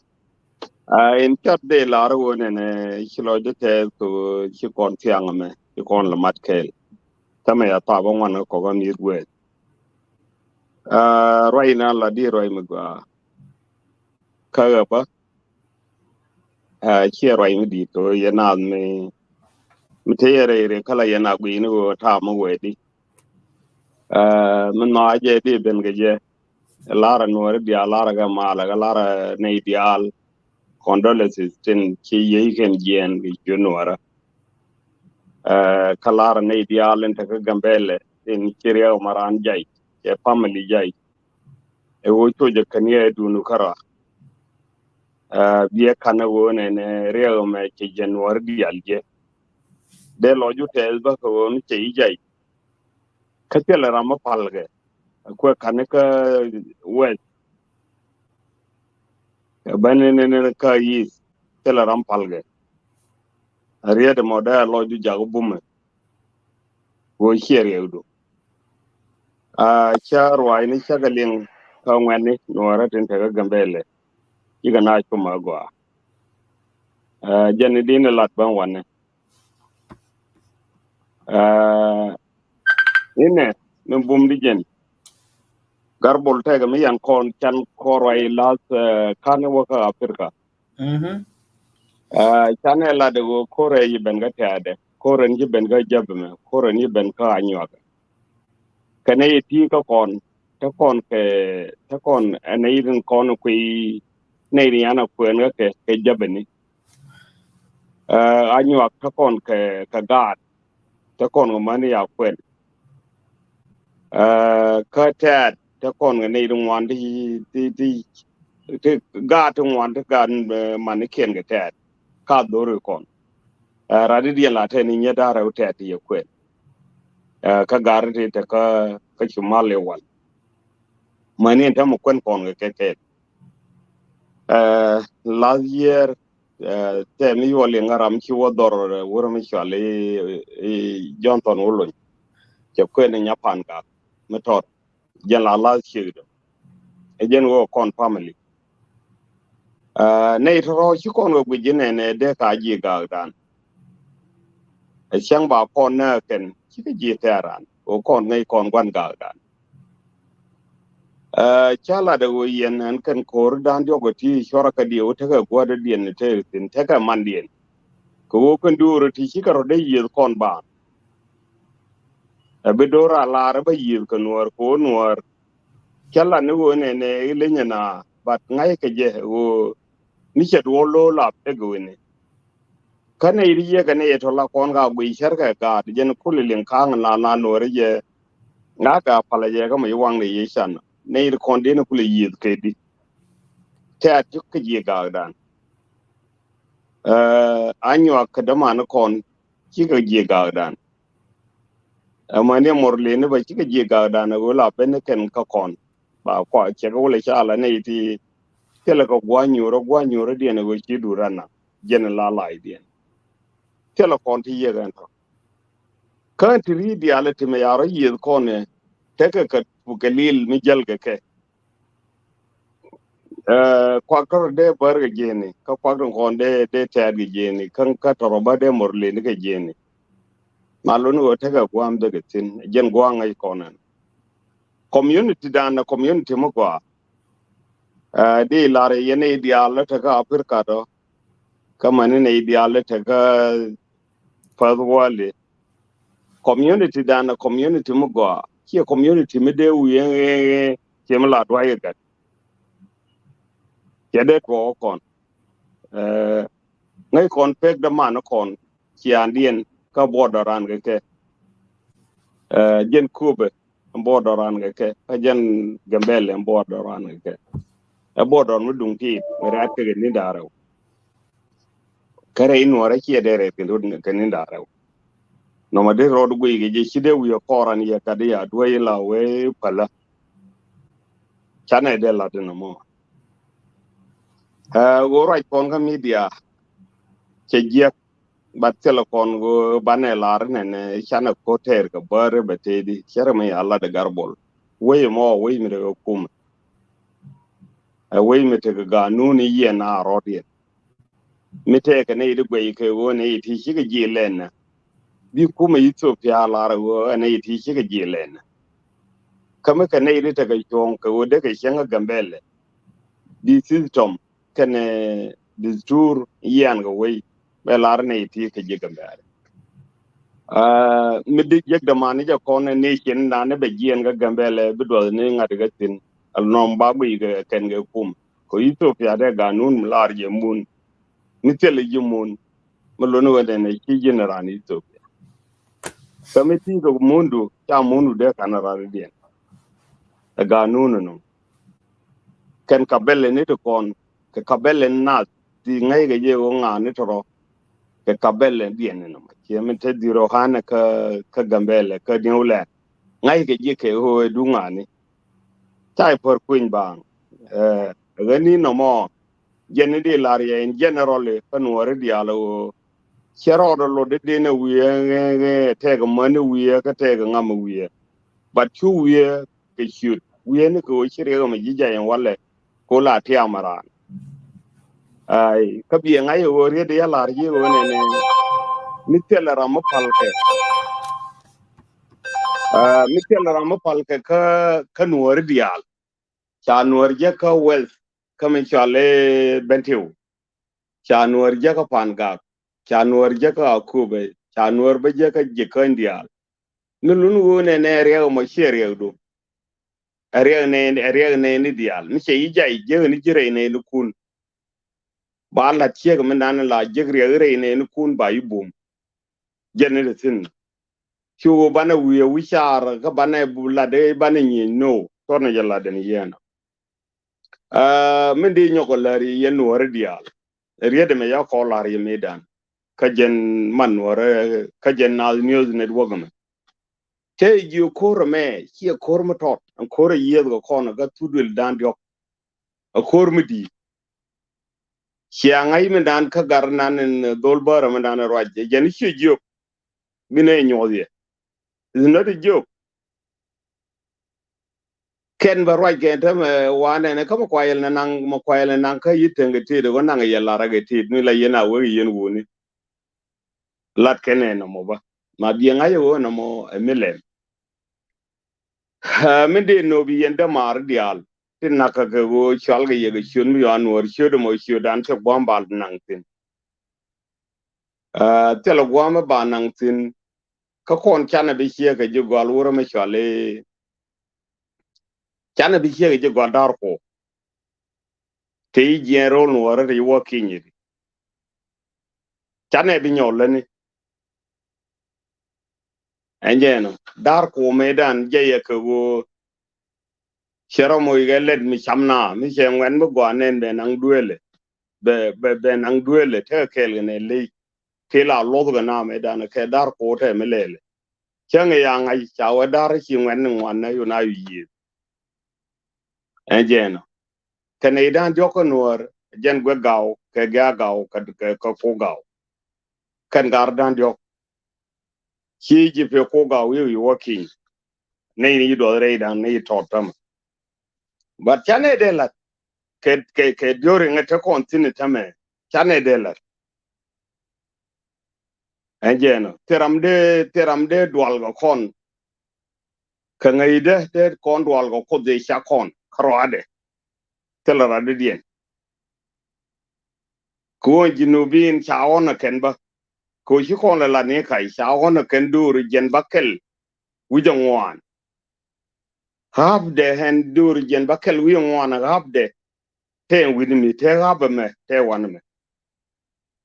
In cɔt dee lar wä nɛnɛ ci lɔcdä tɛth kɛ wä ci kɔn thiaŋ mɛ ci kɔn la mat kɛɛl. Tämɛ ya thap wä ŋuan kɛ kɔk ami̱i̱t wɛɛth. Ruac na la di ruac mi gɔaa. Kä ɣä bä. Ciɛ ruac mi di̱i̱t kɛ wä yɛ naath mi, mi te yɛ rɛy rɛy kä la yɛ na gui̱i̱ni wä ta̱a̱ mi wɛɛdi. Mi nhɔaacɛ di ben kɛ jɛ. Ɛ lar ɛ Nuɔri diaal, lar ɛ kɛ malɛ kɛ lar ɛ nɛy diaal. Condolences tin ci yiey kɛn jiɛɛn kɛ ciö Nuɔrä. Kä lar ɛ nɛy diaal in te kä Gambɛlɛ in ci riɛk ma raan jay, cɛ family jay. Ɛ ɣöö cocɛ kän yɛ dun kärɔa. Biɛ ka̱n ɛ ɣöö nɛnɛ riɛk mɛ cɛ jɛ Nuɔri diaal jɛ. Dee lɔc wä tɛth bä kɛ ɣöö ni cɛ i̱ jay. Kä thilɛ ram mi palkɛ kuɛ ka̱n kä wɛth. Bä ni ni ni kä yi̱th thilɛ ram palkɛ. Riet mɔ dee lɔc du jak bumɛ. Wä ciɛ riɛkdu. Ca ruac ni cakɛ liŋ kä ŋuɛ̈tni Nuɔrä tin tekä Gambɛlɛ. Cikɛ na cumɛ gɔaa. Jɛn ni din lat bä wanɛ. Inɛ ni bum di jɛn. Garbol tɛkɛ mi yan kɔn can kɔn ruac lath kan wä kä Africa. Can ɛ lat ɛ wä korɛ yi ben kä tɛɛdɛ, korɛ ni ci ben kä jäbɛ mɛ, korɛ ni ci ben kä anyuakɛ. Kɛnɛ yi ti kä kɔn te kɔn kɛ, te kɔn ɛn nɛy tin kɔn kui̱ nɛy tin yan a kuɛn kä kɛ, kɛ jäbɛni. Anyuak te kɔn kɛ, kɛ gaat te kɔn kɛ mäni ya kuɛn. Kä tɛɛt te kɔn kɛ nɛy ti ŋuan ti, ti, ti, ti gaat ti ŋuan ti gaat mani kiɛn kɛ tɛɛt ka dhori kɔn. Radi diɛn la tɛni nyɛ darɛ wä tɛɛt ti yɛ kuɛn. Kä gari ti te kä, kä cu mal iwal. Mäni in te mɛ kuɛn kɔn kɛ kɛ kɛ. Last year, tɛ mi yuɔl iŋa ram ci wä dhɔr wurɛ mi cual i, i Johnson Wulony. Cɛ kuɛn i nyapan gak mi tɔt. Jɛn la last year dɔ. Ɛ jɛn wä kɔn family. Nɛ it rɔ ci kɔn wä guic inɛ nɛ dee ka ji̱ gak dan. Ɛ cäŋ ba kɔn nɛ kɛn cikɛ ji̱ tɛɛran wä kɔn ŋäc kɔn guan gak dan. Ca lat ɛ ɣöö yɛn ɛn kɛn ko̱r dan diɔk ɛ ti cuɔrä kä diɛ wä tekɛ guädä diɛn ni te thin tekɛ man diɛn. Kɛ ɣöö kɛn duurä ti cikɛ rɔ dee yiëth kɔn baan. Ɛ bi do̱r a lar ɛ bä yiëth kɛ nuäär kɛ ɣöö nuäär. Ca lat ni ɣöö nɛnɛ i̱ leny ɛna bat ŋa̱c kɛ jɛ ɣöö ni cɛ duɔl lo̱o̱ lap ɛ gɛ wini. Kä nɛy ti yiëkɛ nɛy tɔ la kɔn ka guiy cärkɛ gaat jɛn kul liŋ ka̱a̱ŋ na na nuɔri jɛ. Ŋa̱kä a palä jɛ kä mi ci waŋ ni yiëë can nɛy ti kɔn dee ni kul yiëth kɛ di. Tɛ̈t ci kä jiɛ gaakdan. Ɛ, anyuak kɛ däman kɔn cikɛ jiɛ gaakdan. Ɛ, mani mor leni bä cikɛ jiɛ gaakdan ɛ ɣöö la ben ni kɛn kä kɔn. Ba kua cɛ kɛ wulɛ ca la nɛy ti thilɛ kɛ gua̱a̱ nyuurä gua̱a̱ nyuurä diɛn ɛ ɣöö ci duut ran na jɛn la lay diɛn. Thilɛ kɔn ti yiëk ɛn tɔ. Kä ti ri diaal ti mɛ ya rɔ yiëth kɔn ɛ tekɛ kɛ pukɛ lil mi jäl kɛ kɛ. Ɛ, kuak tɔrɔ dee bär kɛ jieni kä kuak tɔrɔ kɔn dee, dee tɛɛt kɛ jieni kä, kä tɔrɔ bä dee mor leni kɛ jieni. Ma luni ɣöö tekɛ gua̱a̱m dhek kɛ thin jɛn gua̱a̱ ŋäc kɔn ɛn. Community dan ɛ community mi gɔaa. Ɛ, di lar yɛn i̱ diaal lä tekä Africa tɔ. Kä mani nɛ i̱ diaal lä tekä First World. Community dan ɛ community mi gɔaa. Ciɛ community mi dee wi̱i̱ ŋeŋ ŋeŋ ciɛ mi la duay i̱ gat. Ciɛ dee tuɔɔk kɔn. Ɛ, ŋäc kɔn pek däman kɔn ciandiɛn kä border ran kɛ kɛ. Ɛ, jɛn Kubɛ border ran kɛ kɛ, kä jɛn Gambɛlɛ border ran kɛ kɛ. Ɛ border mi duŋ ti mi rɛt kɛ ni da̱rɛ. Kɛ rɛy nuɔrɛ ciɛ dee rɛt kɛ ni da̱rɛ. Nɔmɔ dee rɔɔd guiy kɛ jɛ ci dee wi̱i̱ kɔɔran yɛ gat ya duäc la wee pälä. Canɛ dee lat nɔmɔ. Ɛ, ɣöö ruac kɔn kä media cɛ jiɛk. Bat thilɛ kɔn ɣöö banɛ lar nɛnɛ canɛ ko̱ tɛɛr kɛ bäri bɛ tëëdi cɛ rɛ mi ya lat ɛ gar bol. Wec mɔ wec mi rɛ kɛ kum. Ɛ wec mi tekɛ ganun i̱ yiɛn a rɔɔd yɛn. Mi tɛɛkɛ nɛy ti guɛc kɛ ɣöö nɛy ti cikɛ ji̱ lɛn nɛ. Bi kumɛ Ethiopia lar ɣöö ɛ nɛy ti cikɛ ji̱ lɛn nɛ. Kä mi kɛ nɛy ti tekɛ cuɔ̱ɔ̱ŋ kɛ ɣöö dekɛ cieŋ kä Gambɛlɛ. Bi system kɛnɛ dustur yian kɛ wei bɛ lar nɛy ti kɛ ji̱ Gambɛlɛ. Aa, mi di jek dämani jɛ kɔn ni cin dan ni bɛ jiɛn kä Gambɛlɛ bi duɔth ni ŋa̱t kɛ thi̱n. Al nɔm ba guiy kɛ kɛn kɛ kum. Kɛ Ethiopia dee ganun mi lar jɛ mun. Mi thilɛ ji̱ mun. Mi luni wä nɛnɛ ci ji̱n ran Ethiopia. Kä mi ti kɛ mundu ca mundu dee kan ran diɛn. Ɛ ganun nɔ. Kɛn Gambɛlɛ ni ti kɔn kɛ Gambɛlɛ nath ti ŋäc kɛ jɛ wä ŋa̱a̱n ni tɔrɔ. Kɛ Gambɛlɛ diɛn ni nɔmɔ ciɛ mi te dhiro hanɛ kä, kä Gambɛlɛ kä New Land. Ŋa̱c kɛ jɛ kɛ ɣöö ɛ duŋa̱a̱ni. Ca i̱ pär kui̱ny baaŋ. Ɛ, ɣän ni nɔmɔ. Jɛn ni di lar yɛ in generally kä nuɔri diaal ɣöö. Cɛ rɔɔdɛ lot di din ɛ wi̱i̱ ɛ ŋɛ ŋɛ tɛk män ɛ wi̱i̱ ɛ kä tɛk ŋam ɛ wi̱i̱ ɛ. But cu wi̱i̱ ɛ kɛ ciöt wi̱i̱ ɛ ni kɛ ɣöö ci riɛk ɛmɛ ji̱ jay in walɛ. Ko la tiam ɛ raan. Ay, kä biɛ ŋa̱c ɛ ɣöö riet di ya lar ji̱ ɣöö nɛnɛ. Mi thilɛ ram mi palkɛ. Aa, mi thilɛ ram mi palkɛ kä, kä nuɔri diaal. Ca nuɔr jɛ kä West kä mi cɔal i̱ Bentiu. Ca nuɔr jɛ kä Pangak. Ca nuɔr jɛ kä Akubɛ. Ca nuɔr bä jɛ kä Jikäny diaal. Mi lun ɣöö nɛnɛ riɛk ɛmɔ ciɛ riɛkdu. Ɛ riɛk nɛɛni, ɛ riɛk nɛɛni diaal. Mi cɛ yi jay jiäk ni ji̱ rɛy nɛɛnikun. Ba lat ciek mi nan la jiäk riɛk rɛy nɛɛnikun ba yi bum. Jɛn ni ti thi̱n. Cu banɛ wi̱i̱ wi̱i̱ car kä banɛ lat i̱ banɛ nyieny no. Tɔt ni jɛ lat ni yɛn. Aa, min di nyɔk ɔ lär yɛ nuɔri diaal. Riet mɛ ya kɔ lar yɛ mi dan. Kä jɛn man nuɔri, kä jɛn Naath News Network mɛ. Tɛ jiö ko̱r mɛ, ciɛ ko̱r mi tɔt, ɛn ko̱r a yieth kɛ kɔn kä thut duël dan diɔk. A ko̱r mi di̱i̱t. Cia ŋa̱c mi dan kä gar nan in dhol bärä mi dan in ruac. Jɛn ciɛ jiök. Bi nɛ nyuɔth yɛ. Is not a joke. Kɛn bɛ ruac kɛn tämɛ wanɛ ni kä mɛ kuayɛl ni naŋ, mɛ kuayɛl ni naŋ kä yi teŋ kɛ tit kɛ naŋ yɛ lar kɛ tit mi la yɛn a wek yɛn wuni. Lat kɛn ɛ nɔmɔ bä. Ma biɛ ŋa̱c ɛ wek nɔmɔ ɛ mi lɛm. Aa, mi dee nööp yɛn dämaar diaal. Ti nak kɛ kɛ ɣöö cual kɛ yɛ kɛ ciöt mi yɔan nuɔɔr ciöt ɛmɔ ciöt an ti gua̱a̱m bal naŋ thi̱n. Aa, thilɛ gua̱a̱m mi ba naŋ thi̱n. Kä kɔn canɛ bi ciɛ kɛ ji̱ gɔal wurɛ mi cual i̱. Canɛ bi ciɛ kɛ ji̱ gɔal da̱r kuɔ. Te yi jiɛn ro̱l nuɔɔr ri wä kinyiri. Canɛ bi nyɔl läni. Ɛn jɛn ɔ da̱r kuɔ mëëdan jɛ yɛ kɛ ɣöö. Cɛ rɔ moc kɛ lɛt mi cam na mi cɛ ŋuɛn mi gɔaa nɛn bɛ naŋ duëëlɛ. Bɛ, bɛ, bɛ naŋ duëëlɛ tekɛ kɛɛl kɛ nɛ ley. Tëë la luɔth kɛ na mëëdan kɛ da̱r kuɔ tɛ mi lɛlɛ. Cäŋ ɛ ya ŋa̱c ca wä da̱r ci ŋuɛn ni ŋuan nɛ yun a yu yiëëth. Ɛn jɛn ɔ. Kɛ nɛy da̱a̱n diɔ̱k kä nuɔ̱ɔ̱r jɛn guɛ gaw kɛ gɛ̈ gaw kɛ, kɛ, kɛ ku gaw. Kɛn gar da̱a̱n diɔ̱k. Ci ji̱ pek ku gaw yek yi wä ki̱ny. Nɛy ni yi duɔth rɛy da̱a̱n ni yi tɔt tämɛ. But canɛ dee la̱t. Kɛ, kɛ, kɛ during ɛ te kɔn thi̱n tämɛ. Canɛ dee la̱t. Ɛn jɛn ɔ. Thil ram dee, thil ram dee dual kɛ kɔn. Kɛ ŋäcdä te kɔn dual kɛ Kuoth dee cak kɔn kä rɔadɛ. thilɛ rat dɔ̱diɛn. Kɛ ɣöö Junubin ca ɣɔn ɛ kɛn bä. Kɛ ɣöö ci kɔn lɛ lat ni kac ca ɣɔn ɛ kɛn do̱r jiɛn bäkɛl wi̱c ɛ ŋuan. Ɣa̱pdɛ ɛn do̱r jiɛn bäkɛl wi̱c ɛ ŋuan ɣa̱pdɛ. Tɛ wi̱n mi tɛ ɣa̱p ɛmɛ tɛ wan ɛmɛ.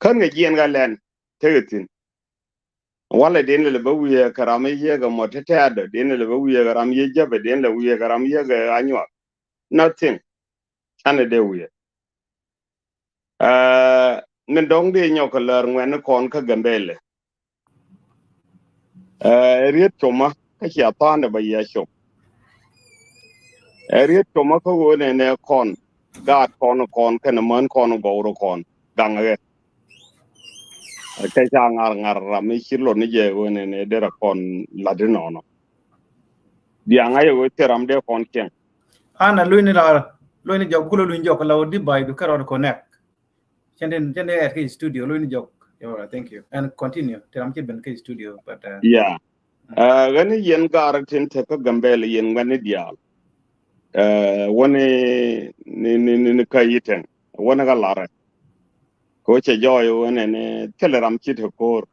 Kän kɛ jiɛn kɛ lɛn tekɛ thi̱n. Walɛ den lɛ bä wi̱i̱ kɛ ram i̱ yiëë kɛ mɔ tɛtɛɛdɔ, den lɛ bä wi̱i̱ kɛ ram i̱ jäpɛ, den lɛ wi̱i̱ kɛ ram i̱ yiëë kɛ anyuak. Nothing. Canɛ dee wi̱i̱. Ɛ, min dɔ̱ŋ dee nyɔk kɛ lär ŋuɛ̈ni kɔn kä Gambɛlɛ. Ɛ, riet coma kä cia tha̱a̱ndɛ bä yia cop. Ɛ, riet coma kä ɣöö nɛnɛ kɔn gaat kɔn kɔn kɛnɛ män kɔn gɔwrä kɔn gaŋ ɣɛ. Ɛ, kɛ ca ŋar ŋar ram mi ci lot ni jɛ ɣöö nɛnɛ derɛ kɔn lat inɔnɔ. Bia ŋa̱c ɣöö thil ram dee kɔn cieŋ. Ana luny ni raar, luny ni jɔk, kulɛ luny jɔk la wä di bay du kɛ rɔɔd connect. Cɛn den, cɛn den ɛt kɛ studio, luny ni jɔk. All right, thank you. And continue. Thil ram ci ben kɛ studio, but, uh, yeah. Ɛ, ɣän ni yɛn gaar tin te kä Gambɛl yɛn ŋuɛ̈ni diaal. Ɛ, wäni ni, ni, ni, ni kä yitɛŋ. Wäni kä larɛ. Kɛ wä cɛ jɔɔy wäni ni thilɛ ram ci te ko̱o̱r.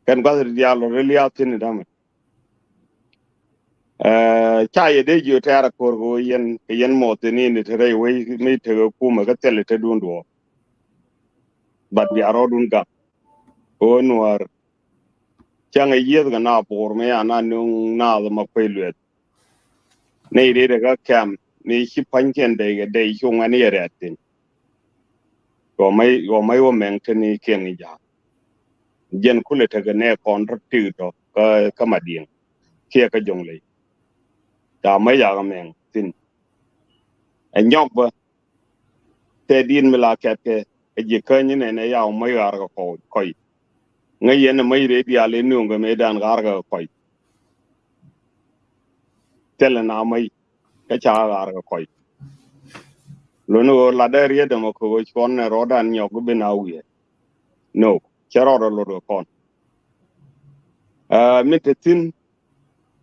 Kɛn gua̱th diaal rɔ ri lia̱a̱ thi̱n i̱ dämɛ. Ɛ, ca yɛ dee jiö tɛɛr a ko̱r kɛ ɣöö yɛn, kɛ yɛn mɔth in in te rɛy wec mi tekɛ kumɛ kä thilɛ te duun duɔ̱ɔ̱r. But bia rɔɔdun gak. Kɛ ɣöö Nuäär cäŋ ɛ yiëëth kɛ na bo̱o̱r mi ana nuŋ naath ma kuec luɛth. Nɛy dee dee kä kɛm mi ci pa̱nykiɛn dee kɛ dee cu ŋuɛ̈ni yɛ rɛ̈t thi̱n. Yɔ mɛy, yɔ mɛy wä mɛŋ te ni kiɛn ni ja̱a̱k. Jɛn kulɛ tekɛ nɛ kɔn rɔ tik tɔ kä, kä Madiɛŋ kiɛ kä Jɔŋley. Ca mɛy yakɛ mɛŋ thi̱n. Ɛ nyɔk bä. Tɛ di̱t mi la kɛtkɛ ɛ ji̱ käny nɛnɛ yaw mɛy ɣaar kɛ kɔc kɔc. Ŋäc yɛn ɛ mɛy rɛy diaal in nuŋ kɛ mëëdan ɣaar kɛ kɔc. Thilɛ na mɛy kä ca ɣaar kɛ kɔc. Luni ɣöö latdɛ riet ɛmɔ kɛ ɣöö cuɔn ɛ rɔɔdan nyɔk bi na wiɛɛr. No, cɛ rɔɔdɛ lot kɛ kɔn. Ɛ, mi te thi̱n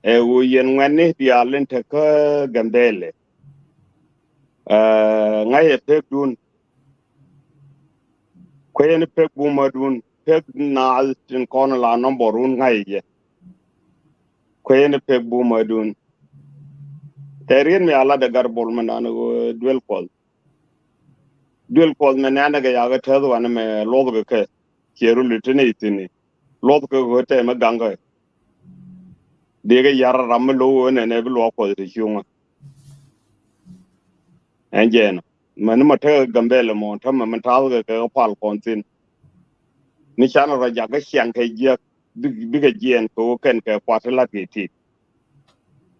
ɛ ɣöö yɛn ŋuɛ̈tni diaal in te kä Gambɛlɛ. Ɛ, ŋa̱cɛ pekdun. Kueyɛn pek bumädun, pek naath tin kɔn la nɔmbɔrun ŋa̱cɛ jɛ. Kueyɛn pek bumädun. Tɛ riet mi a lat ɛ Gat Bol mɛ nan ɣöö duel Kuɔth. Duel Kuɔth mɛ nɛnɛ kɛ yakɛ tɛth wanɛ mɛ luɔth kɛ kɛ. Ciɛ ruli ti ni thi̱n ni. Luɔth kɛ ɣöö tɛmɛ gaŋ kɛ. Dee kɛ yar ram mi lo̱w ɣöö nɛnɛ bi luɔk Kuɔth ti cuŋä. Ɛn jɛɛn. Mɛn mɛ tekɛ Gambɛlɛ mɔ, tämɛ mɛ ta̱thkɛ kɛ pal kɔn thi̱n. Ni canɛ rɔ jakä ciaŋ kɛ jiäk, bikɛ jiɛɛn kɛ ɣöö kɛn kɛ kuat ti la̱t kɛ tit.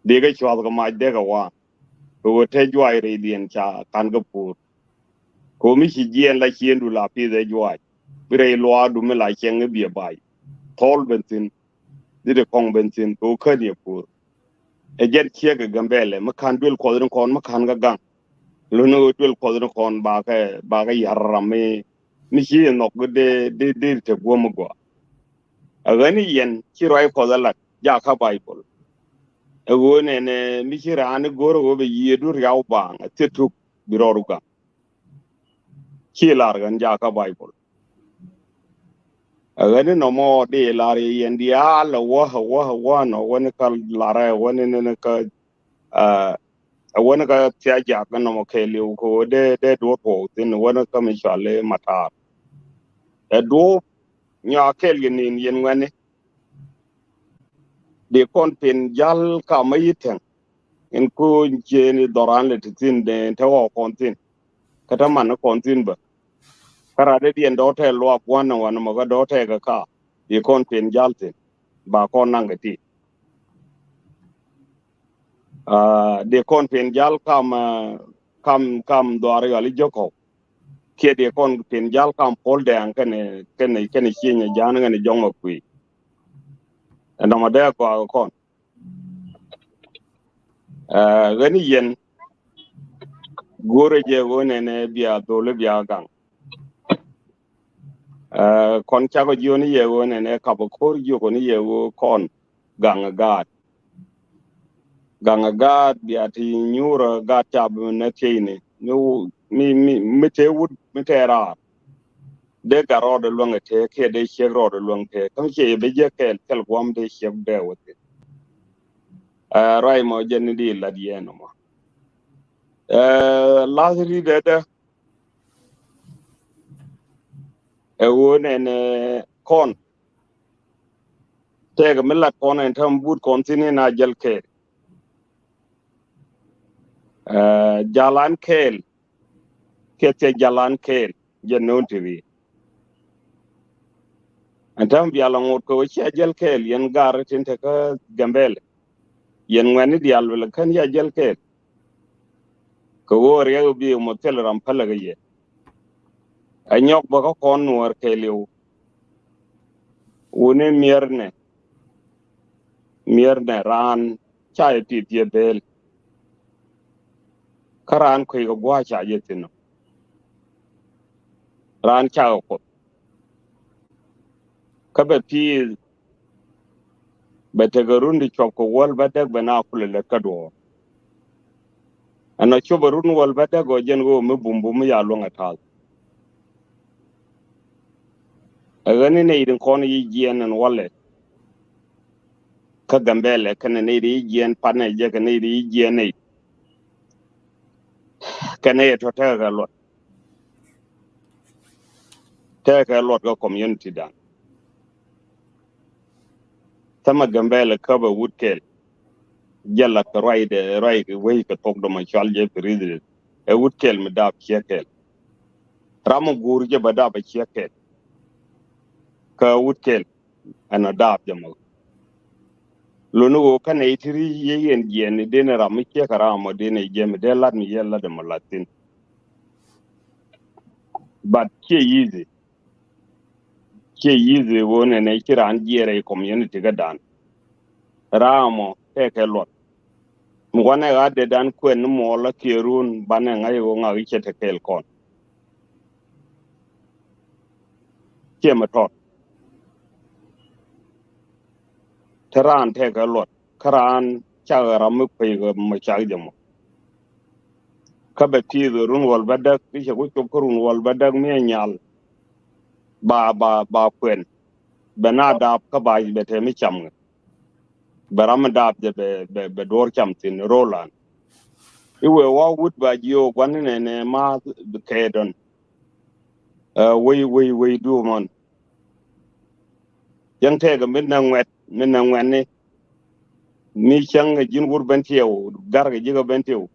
Dee kɛ cuath kɛ mac dee kɛ waan. Kɛ ɣöö te juac rɛydiɛn ca ka̱n kɛ puur. Kɛ ɣöö mi ci jiɛɛn la ciëndu la pith ɛ juac. Bi rɛy luaakdu mi la ciɛŋ i̱ biɛ bac. Thɔɔl ben thi̱n. Dee ti kɔŋ ben thi̱n kɛ ɣöö kän yɛ puur. Ɛ jɛn ciek kɛ Gambɛlɛ mi ka̱n duel Kuɔth ni kɔn mi ka̱n kä gaŋ. Luni ɣöö duel Kuɔth ni kɔn bakɛ, bakɛ ya̱r ram mi, mi ci yɛ nhɔk dee, dee, dee te guɔ̱m mi gɔaa. Ɛ ɣän ni yɛn ci ruac Kuɔth ɛ lat jakä Baibol. Ɛ ɣöö nɛnɛ mi ci raan i̱ go̱r ɛ ɣöö bɛ yiëëdu riaw baaŋ ɛ thiet tuk bi rɔɔdu gaŋ. Ci lar ɣän jakä Baibol. Ɛ ɣän ni nɔmɔ di lar yɛ yɛn diaal ɛ wä, ɛ wä, ɛ wä nɔ wä ni kä lar ɛ wä ni ni kä, ɛ, ɛ wä ni kä thia̱ jak ni nɔmɔ kɛɛliw kɛ ɣöö dee, dee duɔ̱ɔ̱p tuɔɔk thi̱n wä ni kä mi cual i̱ Matar. Ɛ duɔ̱ɔ̱p nyɔak kɛɛl yɛ ni̱n yɛn ŋuɛ̈tni. Dee kɔn pen jal kamä yi tɛŋ. In ku cieni dhɔran lɛ ti thin dee te ɣɔɔ kɔn thin. Kä te man kɔn thin bä. Kä rat dee diɛn dɔ̱ tɛ luak gua̱n ni wan mɔ kä dɔ̱ tɛ kɛ ka. Dee kɔn pen jal thin. Ba kɔn naŋ kɛ ti. Aa, dee kɔn pen jal kam, aa, kam, kam dhuar yɔal i̱ Jɔkɔw. Kiɛ dee kɔn pen jal kam Puɔl Dɛŋ kɛnɛ, kɛnɛ, kɛnɛ Cieŋ Ajan kɛnɛ Jɔŋ Makuei. Ɛn nɔmɔ dee kɔak kɔn. Aa, ɣän i̱ yɛn go̱o̱rɛ jɛ ɣöö nɛnɛ bia dholi bia gaŋ. Aa, kɔn cakɔ jiök ni yɛ ɣöö nɛnɛ kapɛ ko̱r jiök ni yɛ ɣöö kɔn gaŋ ɛ gaat. Gaŋ ɛ gaat bia ti nyuurä gaat ca bi nɛ thiecni. mi, mi, mi, mi te wut, mi te raar. Dee gat rɔɔdɛ luäŋ ɛ tëë, kiɛ dee ciek rɔɔdɛ luäŋ tëë. Kä mi ciɛ yɛ bi jiäk kɛɛl, thil gua̱a̱m dee ciek bɛ wä thi̱n. Ɛ, ruac mɔ jɛn ni di lat yɛn mɔ. Ɛ, lath ri dee dee. Ɛ ɣöö nɛn, ɛ, kɔn. Tëëkɛ mi lat kɔn ɛn täämɛ but kɔn thi̱n in a jäl kɛɛl. Ɛ, jalan kɛɛl. Kiɛ thiɛ jalan kɛɛl. Jɛ no̱o̱ŋ ti ri. Ɛn täämɛ bia la ŋot kɛ ɣöö cia jäl kɛɛl yɛn gaar tin te kä Gambɛlɛ. Yɛn ŋuɛ̈tni diaal bɛ lɛ kän ya jäl kɛɛl. Kɛ ɣöö riɛk bi mɔ thil ram pälɛ kɛ yɛ. Ɛ nyɔk bä kä kɔn Nuäär kɛɛliw. Wuni miɛrnɛ. Miɛrnɛ raan ca yɛ pith yɛ beel. Kä raan kuec kɛ gua̱a̱c ca yɛ thi̱n ɔ. Raan cakɛ Kuoth. Kä bɛ pith bɛ tekɛ run ti cuɔp kɛ wäl bädäk bɛ na kulɛ lät kä duɔ̱ɔ̱r. Ɛn ɔ cop ɛ run wäl bädäk ɔ jɛn ɣöö mi bumbum mi ya luäŋ ɛ ta̱a̱th. Ɛ ɣän ni nɛy tin kɔn yi jiɛɛn ɛn walɛ. Kä Gambɛlɛ kɛnɛ nɛy ti yi jiɛɛn panɛ jɛ kɛ nɛy ti yi jiɛɛn nɛy. Kɛnɛ yɛ tɔ tekɛ kɛ luɔt. Tekɛ kɛ luɔt kä community dan. Thämɛ Gambɛlɛ käp ɛ wut kɛl. Jɛ lat kɛ ruacdɛ, ruac kɛ wec kɛ thok dɔmɔ cual jɛ president. Ɛ wut kɛl mi dap ciɛ kɛl. Ram mi guur jɛ bɛ dap ɛ ciɛ kɛl. Kä wut kɛl ɛn ɔ dap jɛ mɔ. Luni ɣöö kɛnɛ iti ri yɛ yɛn jiɛn ni den ram mi ciɛ kɛ ram mɔ den ɛ jɛ mi dee lat mi yɛ lat ɛmɔ lat thin. But ciɛ easy. Ciɛ easy ɣöö nɛnɛ ci raan jiɛɛrɛ i community kä dan. Raamɔ tɛkɛ luɔt. Mi wanɛ ɣa̱t dee dan kuɛn ni muɔɔl la kiɛ run banɛ ŋa̱c ɣöö ŋa̱k i̱ cɛ te kɛɛl kɔn. Ciɛ mi tɔt. Te raan tɛkɛ luɔt. Kä raan cak ram mi kuec kɛ mɔ cak jɛ mɔ. Kä bɛ piith run wäl bädäk, ti cɛ ku cop kä run wäl bädäk mi ɛ nyal. Ba, ba, ba kuɛn. Bɛ na dap kä ba bɛ te mi cam ŋɛ. Bɛ ram mi dap jɛ bɛ, bɛ, bɛ duɔr cam thin rolan. Iwee wa wut ba jiö guan ni nɛ, nɛ ma kɛɛdɔn. Ɛ, wei, wei, wei duɔmɔn. Yäŋ tɛɛkɛ mi nɛ ŋuɛt, mi nɛ ŋuɛtni. Mi cäŋ ɛ ji̱n wur ben tiɛw, garkɛ ji̱ kɛ ben tiɛw.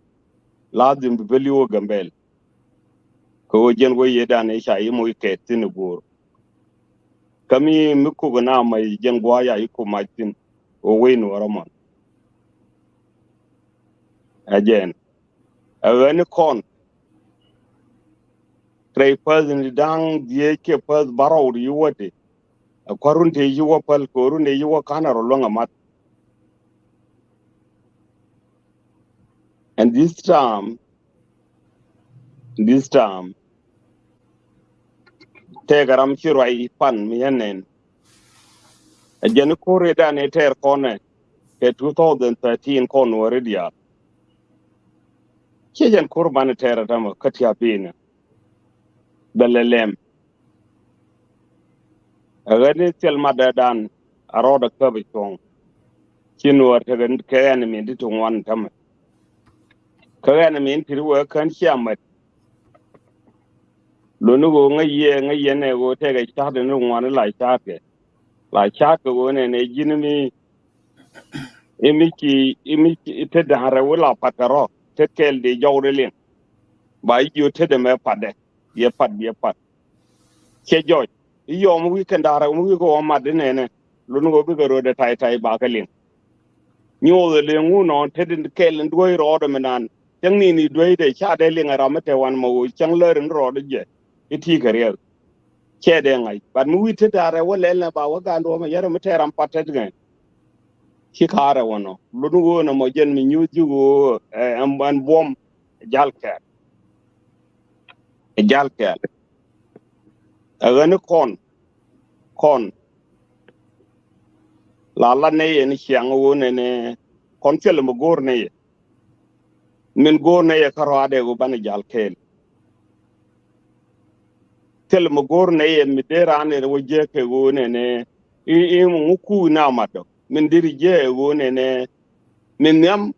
Lazim bi bä li̱w ɛ Gambɛl. Kɛ ɣöö jiɛn wee yee dan i̱ ca i̱ moc kɛɛt thi̱n ɛ guur. Kä mi, mi kok ɛ na mac jiɛn gua̱a̱c a i̱ kok mac thi̱n. Ɣöö wee nuɔɔr ɛmɔn. Ɛ jɛn. Ɛ ɣän i̱ kɔn. Rɛy päth in ti da̱ŋ dhieec kiɛ päth bärɔw ti yi wä ti. Ɛ kua̱r run tëë yi wä päl kɛ run tëë yi wä ka̱n ɛ rɔ luäŋ ɛ mat. And this time, this time, tëëkɛ ram ci ruac pan mi yɛn nɛn. Ɛ jɛn i̱ ko̱r i̱ dan i̱ tɛɛr kɔnɛ kɛ two thousand thirteen kɔn wä ri diaal. Ciɛ jɛn ko̱r banɛ tɛɛr ɛ tämɛ kä tia̱a̱ bi̱i̱nɛ. Bɛ lɛ lɛm. Ɛ ɣän ni thil matdɛ dan a rɔɔdɛ käp ɛ cuɔ̱ŋ. Ci nuɔɔr tekɛ kɛ ɣɛn min ti ti ŋuan tämɛ. Kä ɣɛn min ti ri wee kän cia mät. Luni ɣöö ŋäc yɛ, ŋäc yɛn ɛ ɣöö tekɛ ca̱t ni ŋuan la ca̱t kɛ. La ca̱t kɛ ɣöö nɛn ɛ ji̱n mi Imi ci, imi ci, te da̱ŋ rɛw ila pat kɛ rɔ, te kɛl di jɔw di liŋ. Ba i̱ jiö te dɛ mɛ pat dɛ, yɛ pat, yɛ pat. Cɛ jɔc, i̱ yɔm wi̱i̱ kɛn da̱ŋ rɛw mi wi̱i̱ kɛ wä mat di nɛnɛ, lun kɛ wi̱i̱ kɛ röödɛ tay tay ba kɛ liŋ. Nyoth ɛ liŋ wun nɔn te di kɛl in duäc rɔɔdɛ mi nan, cäŋ ni ni duäc dɛ ca dee liŋ ɛ ram mi te wan mɛ wä cäŋ lär in rɔɔdɛ jɛ, i̱ ti kɛ riɛk. Cɛ dee ŋa̱c. But mi wi̱i̱ te da̱ŋ rɛw wä lɛl nɛ ba wä gaan duɔ̱ɔ̱mɛ yɛrɛ mi tɛɛr ram pat tet ŋɛ. Ci ka̱a̱rɛ wä nɔ. Lun wä nɔ mɔ jɛn mi nyuuth ji̱ wä, ɛ, ɛn, ɛn buɔ̱m. Ɛ jal kɛɛl. Ɛ jal kɛɛl. Ɛ ɣän i̱ kɔn. Kɔn. La la nɛy ɛn ciaŋ wä nɛnɛ. Kɔn thilɛ mi go̱o̱r nɛy ɛ. Min go̱o̱r nɛ yɛ kärɔaadɛ ɣöö banɛ jal kɛɛl. Thil mi go̱o̱r nɛ yɛ mi dee raan in wä jiäk kɛ ɣöö nɛnɛ i̱ i̱ mi ŋu kuuc na matdɔ min deri jiäk ɛ ɣöö nɛnɛ min nhiam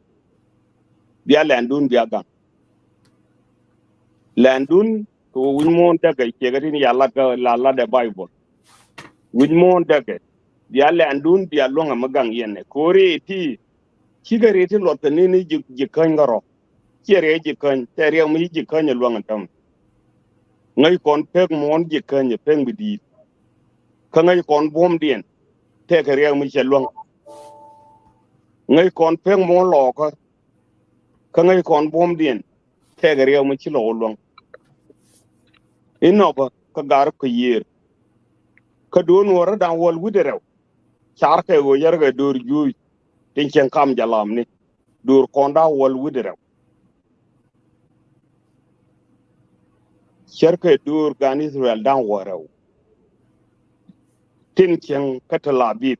bia lɛndun bia gaŋ. Lɛndun kɛ ɣöö wi̱c muɔ̱ɔ̱n däkɛ ciɛ kɛ tin ya lat kɛ la lat ɛ Baibol. Wi̱c muɔ̱ɔ̱n däkɛ bia lɛndun bia luäŋ ɛ mi gaŋ yɛn ɛ ko̱ri ti cikɛ ri ti luɔth kɛ ni ni ji̱ ji̱ käny kärɔ. Ciɛ riɛk ji̱ käny tɛ riɛk mi ci ji̱ käny ɛ luäŋ ɛ täm. Ŋäc kɔn pek muɔ̱ɔ̱n ji̱ käny ɛ pek mi di̱i̱t. Kä ŋäc kɔn buɔ̱mdiɛn tɛkɛ riɛk mi cɛ luäŋ. Ŋäc kɔn pek muɔ̱ɔ̱n lɔɔkä kä ŋäc kɔn buɔ̱mdiɛn tɛkɛ riɛk mi ci lɔɔk luäŋ. Inɔpä kä gar kä yiëër. Kä duɔ̱ɔ̱n wä rɔ da̱ŋ wäl wi̱cdɛ rɛw. Car kɛ ɣöö yärkɛ döör juuc tin cieŋ kam jalamni. Döör kɔn da̱ŋ wäl wi̱cdɛ rɛw. Cärkɛ döör gan Israel da̱ŋ wäl rɛw. Tin cieŋ kä Tel Aviv.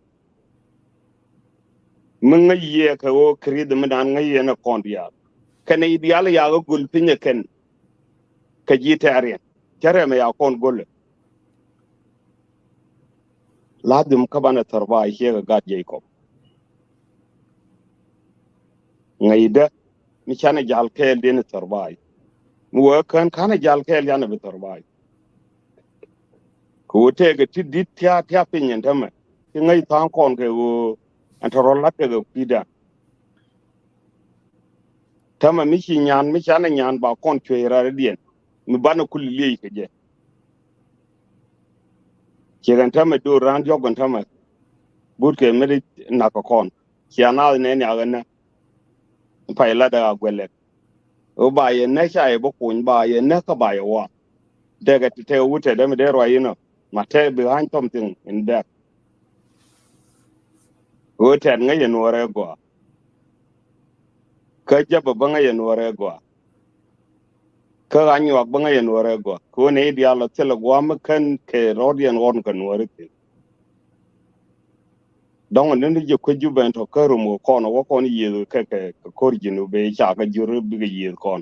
Mi ŋäc yiëë kɛ ɣöö Kritho mi naan ŋäc yɛn ɛ kɔn diaal kɛnɛ i̱ diaal yakä göl piny ɛ kɛn. Kɛ ji̱ tɛ̈riɛn cä rɛmɛ ya kɔn gölɛ. Ladhim kä banɛ thɔr ba ciɛ kɛ gat Jekɔb. Ŋäcdä mi canɛ jal kɛɛl diɛn thɔr ba. Mi wee kän kanɛ jal kɛɛl canɛ bi thɔr ba. Kɛ ɣöö tëëkɛ ti di̱t tia̱a̱ tia̱a̱ piny ɛn tämɛ ti ŋäc tha̱a̱ŋ kɔn kɛ ɣöö ɛn tɔ̱ rɔ la̱t kɛ kɛ kui̱dan. Tämɛ mi ci nyan mi canɛ nyan ba kɔn cuec rɛ̈rɛ̈diɛn mi banɛ kul liec kɛ jɛ. Ciɛ kɛn tämɛ do̱r raan diɔ̱k kɛn tämɛ. But kɛ mi di nak kɛ kɔn cia naath nɛ niak ɛnɛ. Pay lat ɛ a guɛlɛk. Ɣöö ba yɛ nɛ ca yɛ bä kuny ba yɛ nɛ kä ba yɛ wa. Tɛkɛ tɛkɛ wut tɛt dämi dee ruac inɔ ma tɛk bi ɣa̱ny thɔm thiŋ in dɛk. Ɣöö tɛt ŋäc yɛ nuɔrɛ gɔaa. Kä jäpɛ bä ŋäc yɛ nuɔrɛ gɔaa. Kä ɣa̱ny nyuak bä ŋäc yɛ nuɔrɛ gɔaa kɛ ɣöö nɛ i̱ diaal lɔ thilɛ gua̱a̱m mi kän kɛ rɔ̱diɛn ɣɔn kɛ nuɔri thi̱n. Dɔ̱ŋ ni ni jɛ kuec Jubɛ ɛn tɔ̱ kä rum kɛ kɔn wä kɔn yiëëth kɛ kɛ kɛ ko̱r ji̱n wä ben ca kɛ jur bikɛ yiëëth kɔn.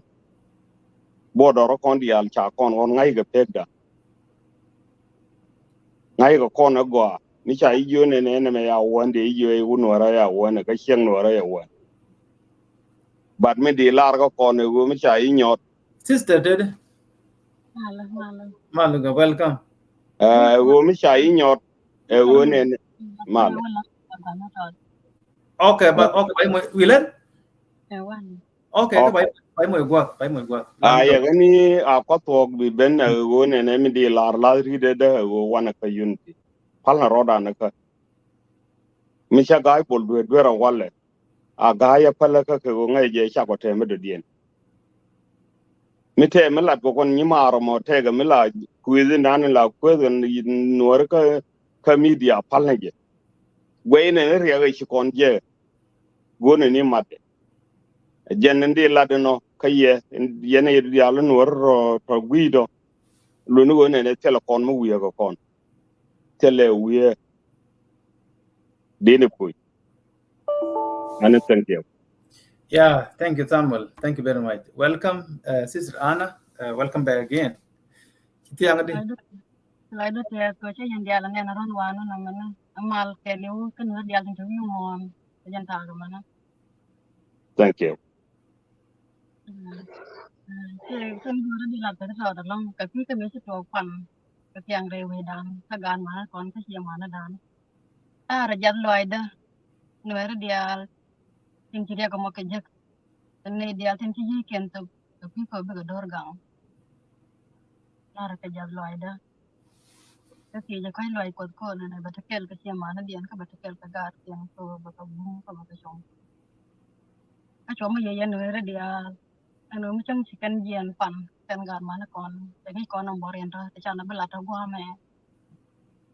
Buɔt dɔrɔ kɔn diaal ca kɔn ɣɔn ŋa̱ckɛ pekda. Ŋa̱ckɛ kɔn ɛ gɔaa mi ca i̱ jiö nɛnɛ nɛmɛ ya wän dee i̱ jiö i̱ wä nuɔrä ya wän ɛ kä cieŋ nuɔrä ya wän. But mi di lar kä kɔn ɛ ɣöö mi ca i̱ nyɔt. Sister Dede. Malo, malo. Malo ga welcome. Ɛ ɣöö mi ca i̱ nyɔt ɛ ɣöö nɛnɛ. Malo. Okay, ba okay, ba i̱ mɔ wilen. Okay, ba i̱ mɔ gua̱th, ba i̱ mɔ gua̱th. A yɛ kɛ ni a kɔth thuɔk bi ben ɛ ɣöö nɛnɛ mi di lar lath ri Dede ɛ ɣöö wanɛ kä unity. Pal na rɔɔdan kä mi ca ga̱a̱c bol dueer dueer a walɛ. A ga̱a̱c a pälä kä kɛ ɣöö ŋäc jɛ cak ɔ tɛmɛ dɔ̱diɛn. Mi tɛmɛ lat kɛ kɔn nyi maarɔ mɔ tɛkɛ mi la kuëth in dan in la kuëth in nuɔri kä kä media pal ni jɛ. Guɛy ni ni riɛk i̱ ci kɔn jɛ. Guɔn in i̱ matdɛ. Jɛn in di lat inɔ kä yɛ yɛn i̱ diaal in nuɔri rɔ tɔ gui̱dɔ. Luni ɣöö nɛn i̱ thilɛ kɔn mi wiee kɛ kɔn. Thilɛ wiee. Dini kuc. Ani, thank you. Yeah, thank you, Samuel. Thank you very much. Welcome, uh, Sister Anna. Uh, welcome back again. Ci thiaŋ di. Lai du tiɛth kɛ cä yɛn diaal anɛn a run wanu na mɛnɛ. Amal kɛ liw kɛ ni diaal tin te wi̱i̱ muɔ̱ɔ̱n. Kɛ jɛn ta̱a̱ kɛ mɛnɛ. Thank you. Cɛ cɛ mi duɔ̱ɔ̱r di lat kɛ tɔɔt alɔŋ kɛ kui̱ kɛ mi ci tuɔɔk pan kɛ piaŋ rɛy wecdan kä gaat manä kɔn kä ciɛ manädan. Ta̱a̱ rɛ jath lɔaacdä nuɛɛri diaal tin ci riɛk ɛmɔ kɛ jek. Kɛ nɛy diaal tin ci yiëëkiɛn thok kɛ kui̱ kɛ bikɛ do̱r gaŋ. Ta̱a̱ rɛ kɛ jath lɔaacdä. Kä thiecä kɔ̱a̱c luaac Kuɔth kɔn ɛn ɛ bɛ te kɛl kä ciɛ manädiɛn kä bɛ te kɛl kä gaatkiɛn kä bɛ kɛ bum kä bɛ kɛ cuɔ̱ŋ. Kä cuɔ̱ŋ mi yɛ yɛn nueeri diaal ɛn ɣöö mi cäŋ ci kɛn jiɛɛn pan kɛn gaat manä kɔn. Cɛ ŋi̱c kɔn ɛn buɔ̱riɛn tɔ̱ te can ɛ bi lat tɔ̱ gua̱a̱mɛ.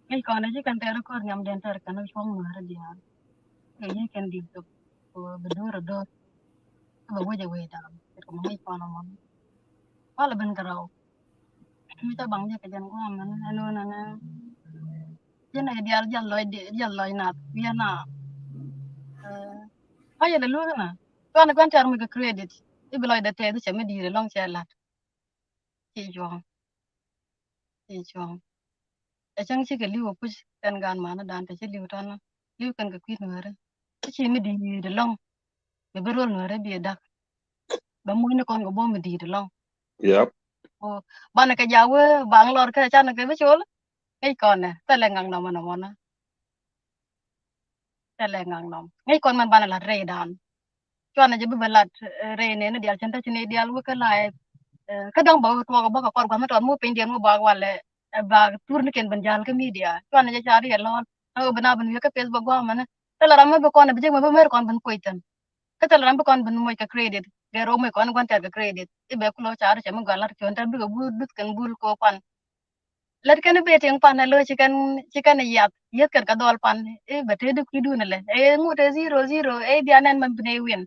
Ŋi̱c kɔn ɛ ci kɛn tɛɛr ko̱r nhiamdiɛn tɛɛr kɛn cuɔ̱ŋ nueeri diaal. Kɛ yiëë kɛn di̱t thok kɛ ɣöö bi do̱r ɛ do̱r. Kä bɛ wec ɛ wec da̱a̱m kɛ kɛ mi ŋi̱c kɔn ɛmɔ. Palɛ ben kɛ rɛw. Mi ca baŋ jɛ kɛ jɛn gua̱a̱mɛ ni ɛn ɣöö nɛnɛ. Jɛn ɛ diaal jal lɔc diaal jal lɔc nath wi̱i̱ ɛn a. Ɛ, pa yɛ lɛ luäk ɛn a. Tuan ɛ gua̱n tɛr mi kɛ credit. I̱ bi lɔcdɛ tɛth i̱ cɛ mi di̱i̱t ɛlɔ̱ŋ cɛ la̱t. Ci cuɔ̱ŋ. Ci cuɔ̱ŋ. Ɛ cäŋ cikɛ li̱w ɛ puc kɛn gaan mani dan kɛ ci li̱w tɔ̱nä. Li̱w kɛn kɛ kui̱ nuääri. I̱ ci mi di̱i̱t ɛlɔ̱ŋ. Bɛ bi rol nuääri bi ɛ da̱k. Bɛ mucni kɔn kɛ buɔ̱m mi di̱i̱t ɛlɔ̱ŋ. Yep. Ko banɛ kɛ ja̱ wee baŋ lɔr kä canɛ kɛ bi col. Ŋäc kɔnɛ thilɛ ŋaŋ nɔmɔ nɔmɔnä. Thilɛ ŋaŋ nɔm ŋäc kɔn mɛn banɛ la̱t rɛy dan. Cuanɛ jɛ bi bɛ la̱t rɛy nɛni diaal cin te ci nɛy diaal wee kä live. Kä dɔ̱ŋ bä tuɔɔk bä kɛ kɔr gua̱th mi tɔt mi wä piny diɛn wä bak walɛ. Bak thur ni kɛn ben ja̱l kä media cuanɛ jɛ ca riɛl lɔl. Ɛ wä ben a ben wiee kä Facebook gua̱a̱mɛni. Thilɛ ram mi bi kɔn bi jek mi bi mer kɔn ben kuec thin. Kä thilɛ ram bi kɔn ben moc kɛ credit gɛ rok moc kɔn gua̱n tɛr kɛ credit i̱ bɛ kulɔ ca ri cɛ mi gua̱l la̱t cuɔn te bikɛ bul duth kɛn bul ko kuan. Lät kɛn i̱ betiŋ pan ɛ lo̱c ci kɛn ci kɛn i̱ yath yieth kɛn kɛ dhɔl pan i̱ bɛ tëëdi kui̱dun ilɛ ɛ ŋut ɛ zero zero ɛ i̱ bia nɛn man bi nɛy win.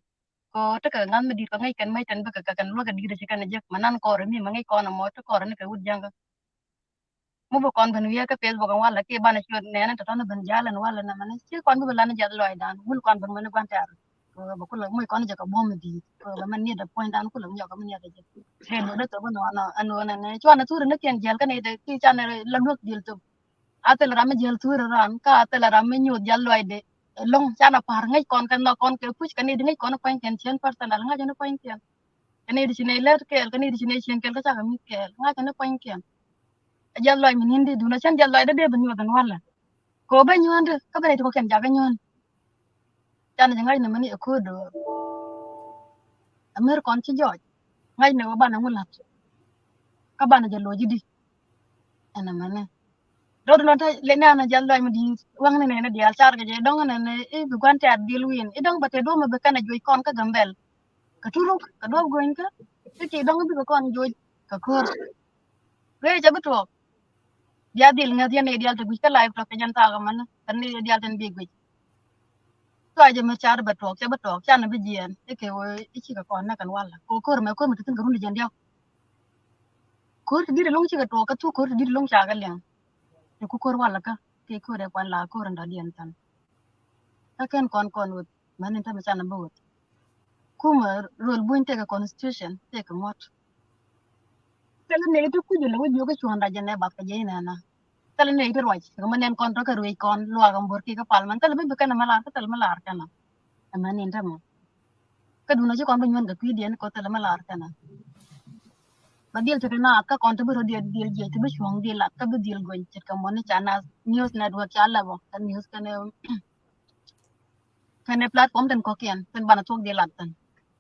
Ko tekɛ ŋa̱th mi di̱t kɛ ŋäc kɛn mec tɛn bikɛ kɛ kɛn luäk ɛ di̱t ɛ ci kɛn ɛ jek mɛ nan kɔɔr ɛ mi mɛ ŋäc kɔn ɛ mɔ ti kɔɔr ɛ ni kɛ wut ja̱ŋkä. Mi bi kɔn ben wiee kä Facebook ɛn walɛ ki banɛ ciöt nɛɛni tɔ̱tɔ̱ni ben ja̱l ɛn walɛ nɛmɛni ci kɔn bi bi lan jiath lɔcdan wul kɔn ben wen gua̱n tɛ̈r. Kɛ bɛ kulɛ moc kɔn jɛ kɛ buɔ̱m mi di̱i̱t kɛ bɛ mɛn niɛt ɛ puɔ̱nydan kulɛ nyɔk kɛ mi niɛt ɛ jɛ. Kɛ nuɔ̱t dɛ thok ɛn ɣän ɛn ɣän ɛn cuanɛ thur ɛn ni kiɛn jiɛl kä nɛy dɛ ki canɛ la luäk dhil thok. A thilɛ ram mi jiɛl thur ran kä a thilɛ ram mi nyoth jiath lɔcdɛ. Ɛlɔ̱ŋ canɛ pa̱r ŋäc kɔn kɛ nhɔk kɔn kɛ puc kɛ nɛy di ŋäc kɔn kuanykiɛn cien personal ŋa̱c ɛn kuanykiɛn. Kɛ nɛy di ci nɛy lät kɛɛl kɛ nɛy di ci nɛy cieŋ kɛɛl kä cakɛ mi̱th kɛɛl ŋa̱c ɛn kuanykiɛn. Ɛ jiath lɔc mi ni̱n di dun a cän jiath lɔcdɛ dee bi nyuɔth ɛn walɛ. Kɛ ɣöö ben nyuɔ̱ɔ̱ndä kä ben ɛ ti kɔ̱kiɛn jakä nyuɔ̱ɔ̱n. Canɛ jɛ ŋa̱cnɛ mɛni ɛ ko̱o̱t do̱o̱r. Ɛ mer kɔn ci jɔɔc ŋa̱cnɛ ɣöö banɛ ŋu la̱t. Kä banɛ jɛ loc i̱di. Ɛn ɛmɛni rɔɔdu nɔ te leni an a jiath lɔc mi di̱i̱t waŋni nɛni diaal car kɛ jɛ i̱ dɔ̱ŋ nɛni i̱ bi gua̱n tɛ̈r dhil wi̱i̱n i̱ dɔ̱ŋ bɛ te duɔ̱ɔ̱mɛ bi kɛn a juɔc kɔn kä Gambɛl. Kɛ turuk kɛ duɔ̱ɔ̱p go̱nykä i̱ ki dɔ̱ŋ bikɛ kɔn juɔc kɛ ko̱r. Wee cɛ bi tuɔɔk. Bia dhil ŋäth yɛn i̱ diaal te guic kä live tɔk kɛ jɛn thaak ɛmɛni kɛ ni i̱ diaal ten bi guic. Cua jɛ mi car bɛ tuɔɔk cɛ bɛ tuɔɔk canɛ bi jiɛɛn i̱ kɛ wee i̱ cikɛ kɔn nɛ kɛn walɛ kɛ ko̱r mɛ ko̱r mɛ te thi̱n kɛ run ti jɛn diɔ̱k. Ko̱r ti di̱t ɛlɔ̱ŋ cikɛ tuɔɔk kä thuk ko̱r ti di̱t ɛlɔ̱ŋ ca kɛ liɛŋ. Ti ku ko̱r walɛ kä kɛ ko̱r ɛ kuan la ko̱r in dɔ̱diɛn than. Kä kɛn kɔn kɔn weth mɛn in te mi canɛ bi weth. Kumɛ ruel buny tekɛ constitution tekɛ ŋuɔ̱t. Thilɛ nɛy ti kuc ilɛ wä jiök i̱ cuɔ̱ɔ̱ŋda jɛ nɛ bath kɛ jɛ inɛnɛ. Thilɛ nɛy ti ruac kɛ mɛ nɛn kɔn tɔ̱ kɛ ruec kɔn luaak ɛm buɔ̱r kiɛ kɛ pal mɛn thilɛ mi bi kɛn ɛmɛ lar kä thilɛ mi lar kɛn ɛ. Ɛmɛ nin te mɔ. Kä duundɛ ci kɔn bi nyuɔ̱n kɛ kui̱diɛn kɔ thilɛ mi lar kɛn ɛ. Bɛ dhil tekɛ naath kä kɔn ti bi rɔ dhil dhil jiɛc ti bi cuɔ̱ŋ dhil lat kä bi dhil gueny ce̱tkɛ mɔni ca naath news network ca lɛpɔ kɛ news kɛn ɛ. Kɛnɛ platform tin kɔ̱kiɛn tin banɛ thuɔ̱k dhil lat thin.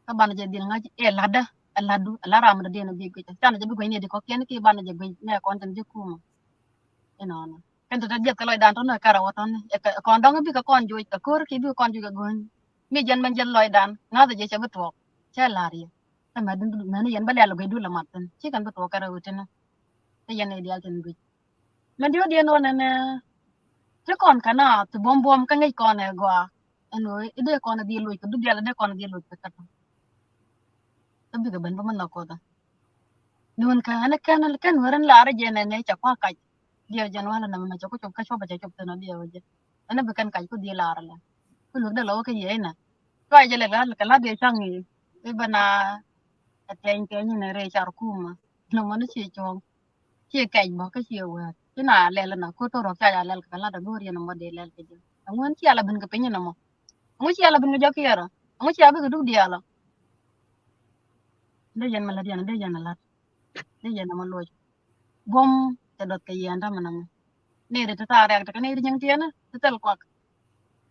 Kä banɛ jɛ dhil ŋa̱c ɛ la̱tdä ɛ la̱tdu ɛ la̱t ram mi dɔ̱diɛn ɛ bi guic. Canɛ jɛ bi guic ni di kɔ̱kiɛn ki banɛ jɛ guic nɛ kɔn tin ji̱ kumä. Inɔnɔ kɛn te te jiɛth kɛ lɔcdan tɔ̱nɛ kärɛ wä tɔ̱nɛ kɔn dɔ̱ŋ bikɛ kɔn juɔc kɛ ko̱r ki bikɛ kɔn juɔc kɛ go̱ny. Mi jɛn mɛn jiɛth lɔcdan ŋa̱thɛ jɛ cɛ bi tuɔɔk cɛ la̱r yɛ. Kä mɛ dun mɛni yɛn bä lɛl guic dun lɛ mat thin ci kɛn bi tuɔɔk kärɛ wä tinä. Kä yɛn ɛ diaal tin guic. Mɛn diɔ̱ɔ̱kdiɛn ɣän ɛn ti kɔn kɛ na ti buɔ̱m buɔ̱m kä ŋäc kɔn ɛ gɔaa. Ɛn ɣöö i̱ dee kɔn ɛ dhil loc kɛ duk diaal i̱ dee kɔn ɛ dhil loc kɛ kä tɔ̱. Kä bikɛ ben bä mi nhɔk Kuoth ɛ. Ni wän kä ɛn kɛn kɛn wär ɛn laar jɛ nɛn ɛ cɛ kua̱ kac. Diɛw jɛn wälä nɛmɛ mɛ cɛ ku cop kä cuɔp ɛ cɛ cop thin ɔ diɛw jɛ. Ɛn bi kɛn kac ku dhil laar ɛlɛ. Ku luek dee lɔ wä kä yɛ inɛ. Cuay jɛ lɛ kɛ la̱t dee caŋ i̱ i̱ bä na. Ɛ tɛny kɛ nyin ɛ rɛy car kumä nɔmɔ ni ci cuɔ̱ŋ. Ciɛ kɛc bä kä ciɛ wɛɛt ci na lɛl na ko̱r tɔ̱ rɔk ca ca lɛl kɛ lat a go̱o̱r yɛn ɛmɔ dee lɛl kɛ jɛ. Ɛŋuɛn cia la bin kɛ piny ɛn ɛmɔ. Ɛŋu cia la bin kɛ jɔk kiɛrä ɛŋu cia bikɛ duk diaal ɔ. Dee yɛn mɛ lät yɛn dee yɛn ɛ lät. Dee yɛn ɛmɔ luɔc. Buɔ̱m cɛ dɔth kɛ yɛn dämɛ nɔmɔ. Nɛy ri te thaak rɛ̈k tekɛ nɛy ri nyiŋ tiɛɛni te thil kuak.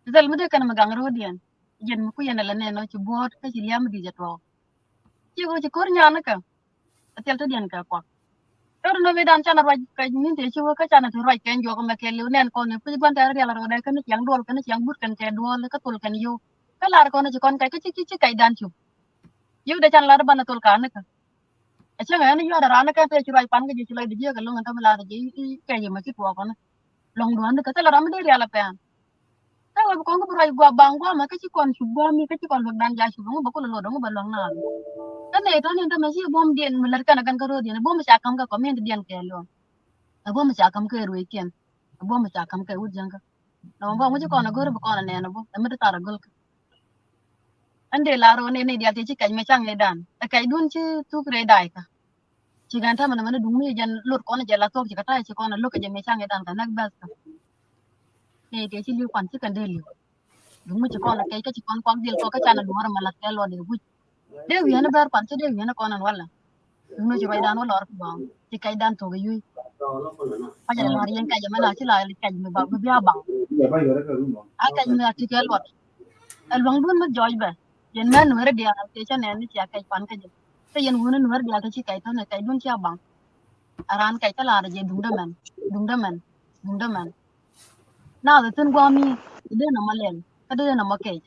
Te thil mi dee kɛn mi gaŋ ro̱o̱diɛn. Jɛn mi ku yɛn ɛ lɛ nɛn ɔ ci buɔ̱ɔ̱t kä ci lia̱a̱ mi di̱i̱t jɛ tuɔɔk. Ci ɣöö ci ko̱r nyan ni kɛ. Ɛ thil te diɛn kɛ kuak. Ɛ run ɛ wecdan canɛ ruac kɛ min tëë ci wä kä canɛ te ruac kɛ juɔk ɛmɛ kɛ liw nɛn kɔn ɛ puc gua̱n tɛɛr rial rɔɔdɛ kɛn ciaŋ duɔl kɛn ciaŋ but kɛn kɛ duɔl kä thol kɛn yio̱w. Kä lar kɔn ɛ ci kɔn kɛ kä ci ci kɛcdan cup. Yio̱w dee can lar banɛ thol ka̱n ni kä. Ɛ cäŋ ɛ ni yua̱t ɛ ran ni kɛn tëë ci ruac pan kä ji̱ ci lɔcdɛ jiäk ɛlɔ̱ŋ ɛn tämɛ lar ji̱ i̱ kɛc ɛmɛ ci tuɔɔk kɔn. Lɔ̱ŋ duɔ̱n ni kä thilɛ ram mi dee rial ɛ pɛn. Kä wee bi kɔn kä bi ruac gua̱a̱ baŋ gua̱a̱mɛ kä ci kɔn cup gua̱a̱mi kä ci kɔn luäk dan ja̱ cup ɛŋu bɛ kulɛ luɔt ɛŋu bɛ luäk naath. Kä nɛy tɔ̱ ni tämɛ ci buɔ̱m diɛn mi lät kɛn ɛ kɛn kä ro̱o̱diɛn ɛ buɔ̱m ca ka̱m kɛ community diɛn kɛɛliw. Ɛ buɔ̱m ca ka̱m kɛ ruëëckiɛn ɛ buɔ̱m ca ka̱m kɛ wut jäŋkä. Nɔmɔ bä ɛŋu ci kɔn ɛ go̱r bi kɔn ɛ nɛɛn ɛ buɔ̱m ɛ mi ti thar ɛ go̱l kä. Ɛn dee lar ɣöö nɛy, nɛy diaal tëë ci kɛc mëë caŋ ëëdan. Ɛ kɛcdun ci thuk rɛy da̱a̱ckä. Ci kɛn täämɛ nɛmɛ ni duŋ mi jɛn lot kɔn jɛ la thuɔ̱k ci kɛ ta̱a̱ ci kɔn ɛ lo̱k kɛ jɛ mëë caŋ ëëdan kɛ näk bɛ̈thkä. Nɛy tëë ci li̱w kuan ci kɛn dee li̱w. Duŋ mi ci kɔn ɛ kɛc kä ci kɔn kuak dhil kɔ kä canɛ luɔ̱ɔ̱r ɛmɛ la̱t kɛ luɔt dee guic. Dee wi̱i̱ ɛn bɛr kuan ci dee wi̱i̱ ɛn kɔn ɛn walɛ. Duŋ mi ci ruacdan wä lɔr kä baŋ ci kɛcdan thok ɛ yuc. Kuac ɛ lar yɛn kɛc ɛmɛ na ci la kɛc mi ba bi bia baŋ. A kɛc mi a ti kɛ luɔt. Ɛ luaŋdun mi jɔɔc bɛ. Yɛn mɛ nuɛri diaal tëë cä nɛn ni cia kɛc kuan kä jɛ. Kä yɛn wuni nuɛri diaal tëë ci kɛc tɔ̱nɛ kɛcdun cia baŋ. A raan kɛc kä lar jɛ duŋdä mɛn, duŋdä mɛn, duŋdä mɛn. Naath ɛ thi̱n gua̱a̱mi, ɛ dee nɔmɔ lɛl kä dee nɔmɔ kɛc.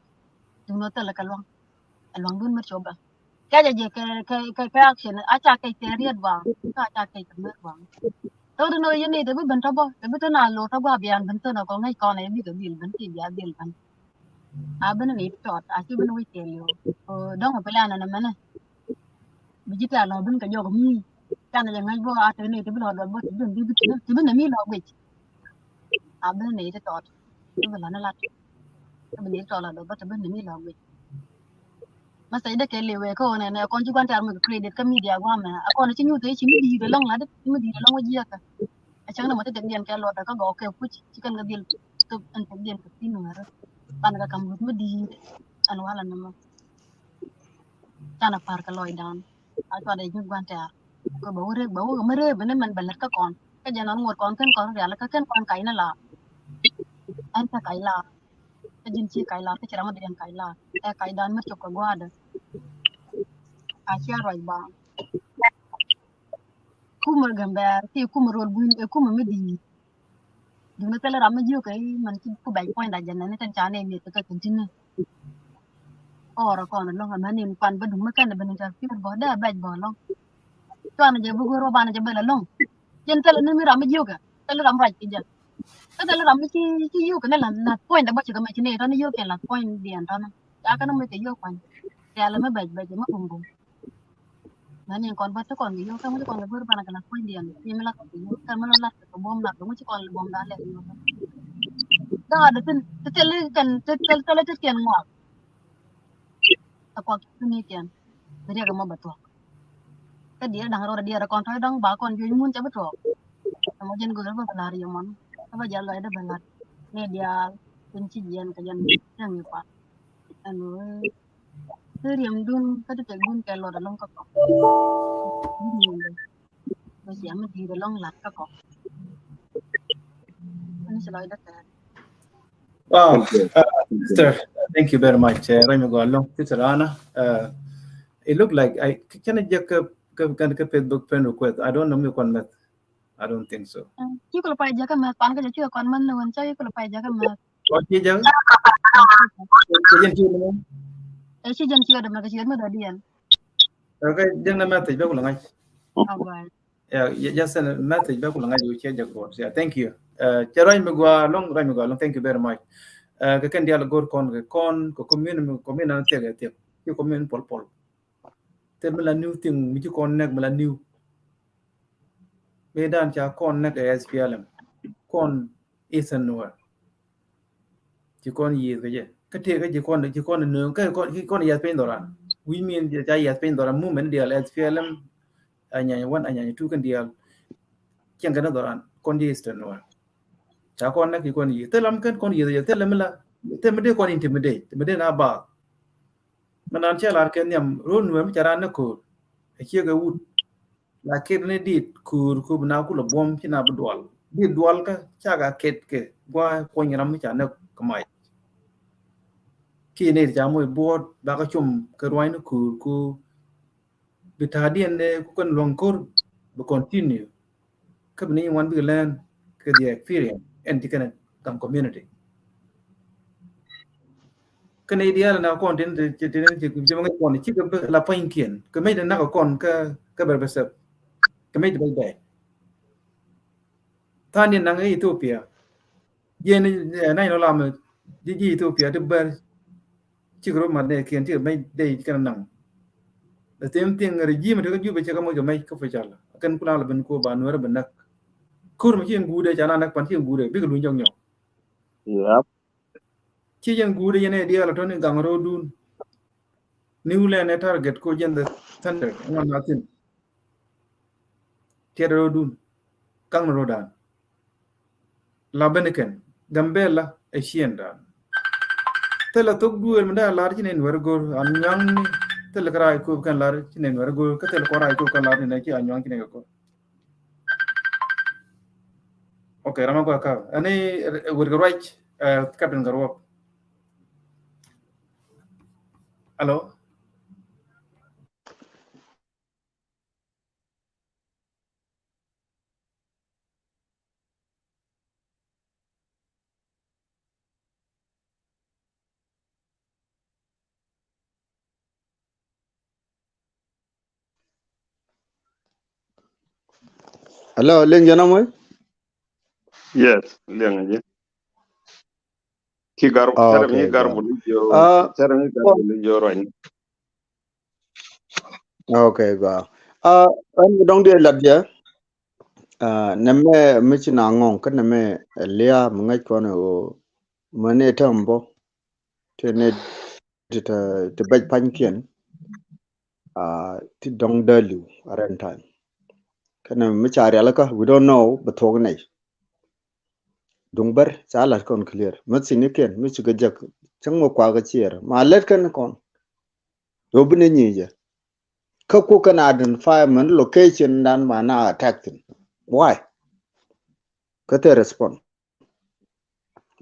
Duŋdä thilɛ kɛ luaŋ. Ɛ luaŋdun mi copɛ. Kɛcɛ jɛ kɛ, kɛ, kɛ, kɛ action, a ca kɛc kɛ riet baŋ, kä a ca kɛc kɛ mɛr baŋ. Tɔ̱ ti nɔ yɛn ni te bi ben tɔ bä, te bi te na lo̱r tɔ gua̱a̱ bian ben te na kɔ ŋäc kɔn ɛ bikɛ dhil ben ti bia dhil ben. A ben ni tɔt, a ci ben wi̱c kɛ liw. Dɔ̱ŋ ɛ plan ɛn ɛmɛnɛ. Bi ji̱ tɛ̈r lɔ ben kɛ jɔk mi. Canɛ jɛ ŋäc bä a te ni te bi lɔ dɔl bä te ben bi bi te bi nɛ mi lɔ guic. A ben ni te tɔt. Te bi lɔ ni lat. Te bi ni te tɔt lɔ dɔl bä te ben nɛ mi lɔ guic. Message dee kɛ liwɛ kä ɣän ɛn ɛ kɔn ci gua̱n tɛ̈r mi kɛ credit kä media gua̱a̱mɛ. A kɔn ci nyuth ci mi di̱i̱t ɛlɔ̱ŋ lat ci mi di̱i̱t ɛlɔ̱ŋ wä jiɛkä. A cäŋ ni mɔ te dek diɛn kɛ luɔt kä gɔw kɛ kuc ci kɛn kɛ dhil. Kä ɛn te diɛn kɛ thi̱n wɛrä. Banɛ kɛ kam luth mi di̱i̱t ɛn walɛ ni mɔ. Canɛ pa̱r kɛ lɔcdan. A cuat ɛ ji̱ gua̱n tɛ̈r. Kɛ bɛ wä rep, bɛ wä mi rep ni mɛn bɛ lät kä kɔn. Kä jɛ nɔn ŋuɔt kɔn ken kɔn rial kä ken kɔn kac ni la. Ɛn kä kac la. Kä ji̱n ci kac la, kä ci ram mi dee ɛn kac la. Ɛ kacdan mi cop kɛ gua̱a̱dɛ. A cia ruac ba. Kumɛ Gambɛɛr, ki kumɛ rol buin, ɛ kumɛ mi di̱i̱t. Duŋni thilɛ ram mi jiök kɛ i̱ man ci ku bɛc puɔ̱nyda jɛn nɛni tɛn ca nɛy mi̱eth kɛ kɛ kɛn ti̱ni. Kɔɔrɛ kɔn ɛlɔ̱ŋ ɛmɛ ni kuan bä duŋ mi kɛn ben interfere bä dee bɛc bä ɛlɔ̱ŋ. Cuanɛ jɛ bi go̱r wä banɛ jɛ bɛl ɛlɔ̱ŋ. Jɛn thilɛ ni mi ram mi jiök kɛ thilɛ ram ruac kɛ jɛ. Kä thilɛ ram mi ci ci yio̱k kɛ ni lath lath puɔ̱nydɛ bä ci kɛ mɛ ci ni tɔni yio̱k kɛ lath puɔ̱nydiɛn tɔni. Ca kɛn mi kɛ yio̱k kuany. Rial mi bɛc bɛc mi kum kum. Mɛ ni kɔn bä ti kɔn kɛ yio̱k kä mi ci kɔn kɛ go̱r banɛ kɛ lath puɔ̱nydiɛn. Ni mi lath kɛ yio̱k kä mi lath kɛ buɔ̱m lath kɛ mi ci kɔn buɔ̱m da̱a̱n lɛk yio̱k. Kä ɣɔdɛ thin ti thil kɛn ti thil thil ti kiɛn ŋuak. Ɛ kuak ti ni kiɛn. Bi riɛk ɛmɔ bɛ thuɔ̱k. Kä diɛɛr da̱ŋ rɔɔdɛ diɛɛr kɔn tɔ̱ dɔ̱ŋ ba kɔn juɔc mun cɛ bi tuɔɔk. Ɛmɔ jɛn go̱o̱rä bä bɛ la̱r yɛ mɔn kä bä jɛ lɔcdä bɛ la̱r. Ni diaal tin ci jiɛn kɛ jɛn cäŋ i̱ kuat. Ɛn ɣöö te riɛmdun kä ti tɛkdun kɛ luɔt ɛlɔ̱ŋ kä kɔk. Bä ciɛ mi di̱i̱t ɛlɔ̱ŋ la̱t kä kɔk. Ɛn ci lɔcdä kɛ. Wow. Thank you. Uh, sister, thank you very much. Uh, Remy Gualong, sister Anna. Uh, it look like I can I check up can Facebook friend request. I don't know me one met. I don't think so. Ci kul pa jaka mɛ pan ka jaka kon man wen ca ci kul pa jaka mɛ. Oh, ci jaka. Ci jaka. Ci jaka. Ci jaka. Okay, jaka message ba kul ngai. All right. Yeah, just send a message back. Kulanga you change the code. Yeah, thank you. Uh, cɛ Remy Gualong, Remy Gualong, thank you very much. Uh, kɛ kɛn dial go̱r kɔn kɛ kɔn kɛ community community na thiek thiek. Ci community pol pol. Te mi la new thing mi ci kɔn nɛk mi la new. Mi dan ca kɔn nɛk ɛ S P L M. Kɔn Eastern Nuer. Ci kɔn yiëth kɛ jɛ kä tëë kä ci kɔn ci kɔn nööŋ kä kɔn ci kɔn yiëth piny dhɔran. Wi̱i̱ min ca yiëth piny dhɔran mu mɛn dial S P L M. Anyany wan anyany tu kɛn dial. Cieŋ kɛn dhɔran kɔn ci Eastern Nuer. Ca kɔn nɛk ci kɔn yiëth thil lam kɛn kɔn yiëth jɛ thil lam la thil mi dee kɔn intimidate mi dee na baath. Mɛ nan cɛ lar kɛ nhiam ro̱o̱n Nuer mi ca ran nɛ ko̱o̱r. Ɛ ciek ɛ wut. Lakin ni dit kuur ku bi na kulɛ buɔ̱m ci na bi dual. Dit dual kä cak a ket kɛ gua̱a̱ kuɔny ram mi ca nɛ kɛ mac. Ki ni ca moc buɔ̱ɔ̱t ba kä cum kɛ ruany ni kuur ku bi ta̱a̱diɛn dee ku kɛn luɔ̱ŋ ko̱r bi continue. Kä bi ni ŋuan bikɛ learn kɛ the experience ɛn ti kɛn kam community. Kɛn idial na kɔn tin tin tin ci ci ma kɔn ci kɛ la pany kiɛn kɛ mec nak kɔn kɛ kɛ ber besep kɛ mec bɛ bɛ. Than ni naŋ Ethiopia. Jeni na ino lam ji ji Ethiopia ti ber. Ci kɛ ro mat ne kiɛn ci kɛ mec de kɛn naŋ. The same thing regime ti kɛ Juba ci kɛ moc kɛ mec kɛ official. Kɛn kula la ben ko ba Nuɛr ben nak. Kur mi ci en gude ca na nak pan ci en gude bikɛ luny jɔk nyɔk. Yep. Ci jɛn guuri jɛn ɛ diaal tɔni gaŋ ro̱o̱dun. New Land ɛ target ko jɛn the center ŋuan na thin. Tiɛt rɔ dun kaŋ rɔ dan. La beni kɛn Gambela ɛ ciɛn dan. Thilɛ thok duëël mi da lar ci nen wɛr go̱r an nyuaŋ ni. Thilɛ kɛ ray kop kɛn lar ci nen wɛr go̱r kä thilɛ kɔ ray kop kɛn lar ni nɛ ci an nyuaŋ ci nen kɛ kop. Okay, rama gua ka. Ani wɛr kɛ ruac, eh, Captain Garuop. Hello. Hello, Liŋ jɛ na mɔc? Yes, Liŋ jɛ. Ki gar, oh, tɛrɛ mi okay, gar bulu jo, ah, tɛrɛ mi gar bulu jo rɔny. Okay, gua. Ah, ɛn mi dɔŋ diɛ lat jɛ. Ah, nɛmɛ mi ci na ŋɔŋ kä nɛmɛ lia mi ŋäc kɔn ɣöö mɛ ni tɛm bɔ ti ni ti tɛ ti bɛc panykiɛn. Ah, ti dɔŋ däliw a rɛn ta̱ny. Kä nɛmɛ mi ca rialikä, we don't know bɛ thuɔk nɛy. Duŋ bär ca lat kɔn clear mi thinikiɛn mi ci kɛ jek cäŋ mi kuakä ciɛɛr ma lät kɛn kɔn. Ɣöö bi ni nyic jɛ. Kä ku kɛn identify mɛn location dan ma na attack thin. Why? Kä thil respond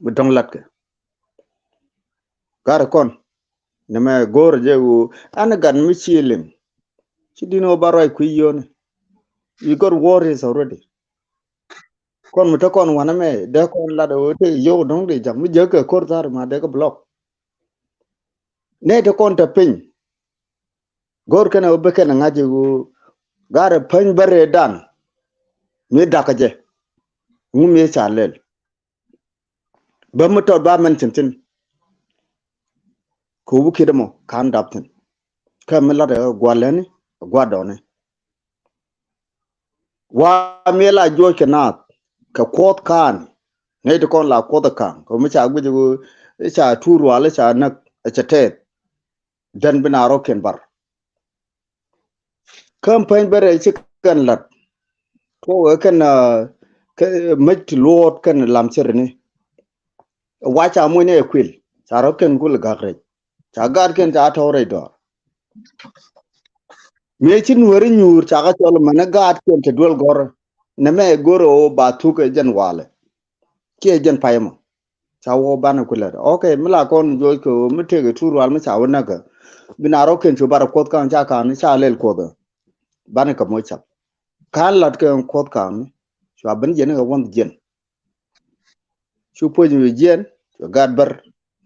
bi dɔ̱ŋ latkɛ. Gat kɔn nɛmɛ go̱o̱r jɛ wu an gat mi ci liŋ. Ci din wu ba ruac kui̱ yoni. You got worries already. Kɔn mi te kɔn wanɛ mɛ dee kɔn lat wu te yo̱w dɔ̱ŋ di jam mi jek kɛ ko̱r thar ma dee kɛ block. Nɛ te kɔn te piny. Go̱o̱r kɛnɛ wä bi kɛnɛ ŋa̱c i̱ ɣöö garɛ päny bä rɛɛdan. Mi dakä jɛ ŋu mi ca lɛl. Bä mi tɔt ba mɛn cin tin. Kɛ wä bi kiet ɛmɔ ka̱n dap thin. Kä mi lat ɛ gua̱lɛni ɛ gua̱dɔni. Wa mi la juɔc kɛ naath kɛ kuɔth ka̱n. Nɛy ti kɔn la kuɔth ɛ ka̱n kɛ mi ca guic ɛ ɣöö ca tuur rual ca näk ɛ cɛ tɛth. Dɛn bi na rɔ kiɛn bar. Kä päny bärɛ ci kɛn lat. Tuɔk ɛ kɛn, ah, kɛ, ah, mäc ti luɔt kɛn lam cɛrɛ ni. Wac ca muɔ̱ny ɛ kuil ca rɔ kɛn kul gak rɛc. Ca gaat kɛn ca tɔ̱ rɛc dɔɔr. Mëë ci nuääri nyuur ca kɛ cɔl mɛn ɛ gaat kɛn te duel gɔr. Nɛmɛ go̱r ɛ ɣöö ba thuk ɛ jɛn walɛ. Kiɛ jɛn pay mɔ. Ca wä banɛ kulɛ. Okay, mi la kɔn juɔc kɛ mi tëëk ɛ tuur wal mi ca wä näk ɛ. Bi na rɔ kɛn cu barɛ kuɔth ka̱n ca ka̱n ca lɛl kuɔth ɛ. Banɛ kɛ moc cap. Ka̱n lat kɛ kuɔth ka̱n. Cua ben jiɛn kɛ wänh jiɛn. Cu puɔc mi jiɛn, cu gat bär.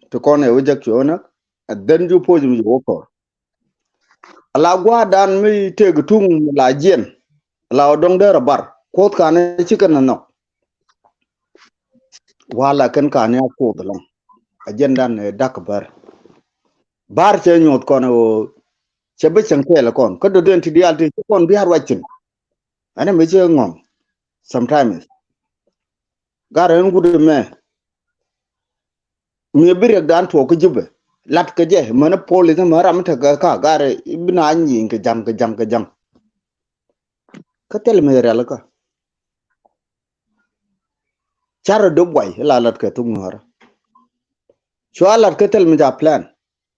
Ti kɔn ɛ wä jek cu wä näk. And then cu puɔc mi wä kɔr. Ala gua̱a̱rdan mi tëëk tuŋ la jiɛn. Ala wä dɔ̱ŋ dee rɔ bar. Kuoth ka̱n ci kɛn nhɔk. Wala kɛn ka̱n a kuoth lɔŋ. A jiɛndan ɛ dak bär. Bar cɛ nyuɔth kɔn ɛ ɣöö cɛ bi cäŋ kɛɛl kɔn. Kä dɔ̱diɛn ti diaal ti ci kɔn bia ruac thi̱n. Ɛn ɛmɛ cɛ ŋɔŋ. Sometimes. Gar ɛn wut ɛmɛ. Mi bi riɛkdan tuɔɔk kä Jubɛ. Lat kɛ jɛ män police män ram mi tekɛ ka gar bi na nyieny kɛ jam kɛ jam kɛ jam. Kä thil mi rialikä. Carɛ dop way ila lat kɛ thuk nuäärä. Cua lat kä thil mi ca plan.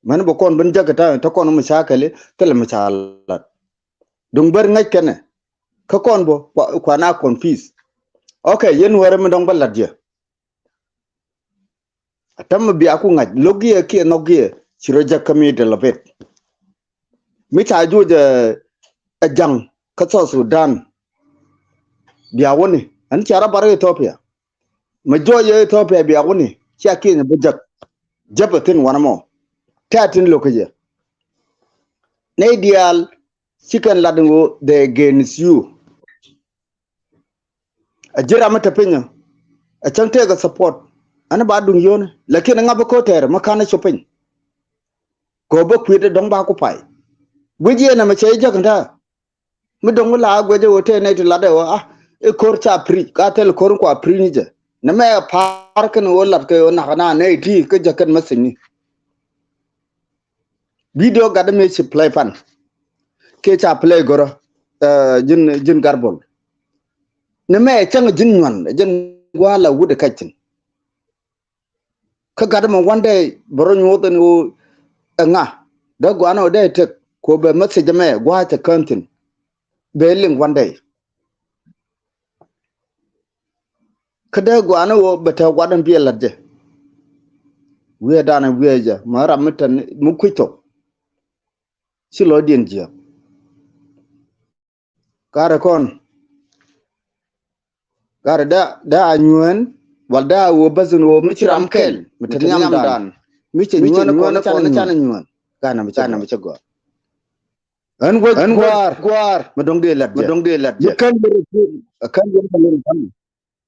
Män bä kɔn ben jäk kä ta̱a̱ te kɔn mi ca kɛli thil mi ca lat. Duŋ bär ŋäc kɛnɛ. Kä kɔn bä kua, kua na confuse. Okay, yɛn nuäärä mi dɔ̱ŋ bä lat jɛ. Atäm mi bia ku ŋa̱c lo̱k giɛ kiɛ nhɔk giɛ ci rɔ jäk kä mi dee lɔ bet. Mi ca juɔc ɛ, ɛ ja̱ŋ kä South Sudan. Bia wäni ɛn cia rɔ bar Ethiopia. Mi juɔc ɛ Ethiopia bia wäni cia kiɛny bä jäk. Jäp ɛ thi̱n wanɛ mɔ. Tɛ̈ a tin lo̱k kä jɛ. Nɛy diaal ci kɛn lat in ɣöö they against you. A ji̱ ram mi te piny ɛ cäŋ tëëk ɛ support. Ɛn ba duŋ yio̱o̱ni lakin ɛ ŋa̱p ɛ ko̱ tɛɛr mi ka̱n ɛ cop piny. Kɛ ɣöö bä kui̱t ɛ dɔ̱ŋ ba ku pay. Guic yɛn ɛmɛ cɛ jek ɛn ta̱a̱. Mi dɔ̱ŋ mi la guic ɛ ɣöö tëë nɛy ti lat ɛ ɣöö ah i̱ ko̱r ca preach ka thil ko̱r in kua preach ni jɛ. Nɛmɛ ɛ pa̱a̱r kɛn ɣöö lat kɛ ɣöö nak ɛn a nɛy ti kä jek kɛn message ni. Video gat mi ci play pan. Kɛ ca play goro. Ji̱n ji̱n garbol. Ni mɛ cäŋ ji̱n nyuan ji̱n guala wut ɛ kacin. Kä gat mɛ one day bɛ rɔ nyuɔth ɛn ɣöö ɛ ŋa dee guanɔ dee tek ko bɛ message mɛ gua̱a̱ cɛ kään thin. Bɛ liŋ one day. Kä dee guanɔ ɣöö bɛ te gua̱a̱ dee biɛ lat jɛ. Wiee danɛ wiee jɛ mɛ ram mi tɛn mi kui̱ thok. Ci lɔcdiɛn jiääk. Karɛ kɔn. Karɛ da da a nyuɛn wal da a wä bäthin wä mi ci ram kɛl mi te nhiamdan. Mi cɛ nyuɛn kɔn can nyuɛn. Ganɛ mi canɛ mi cɛ gɔr. Ɣän wä ɣän guar guar mi dɔŋ dee lat mi dɔŋ dee lat mi kän wä kän wä kän wä.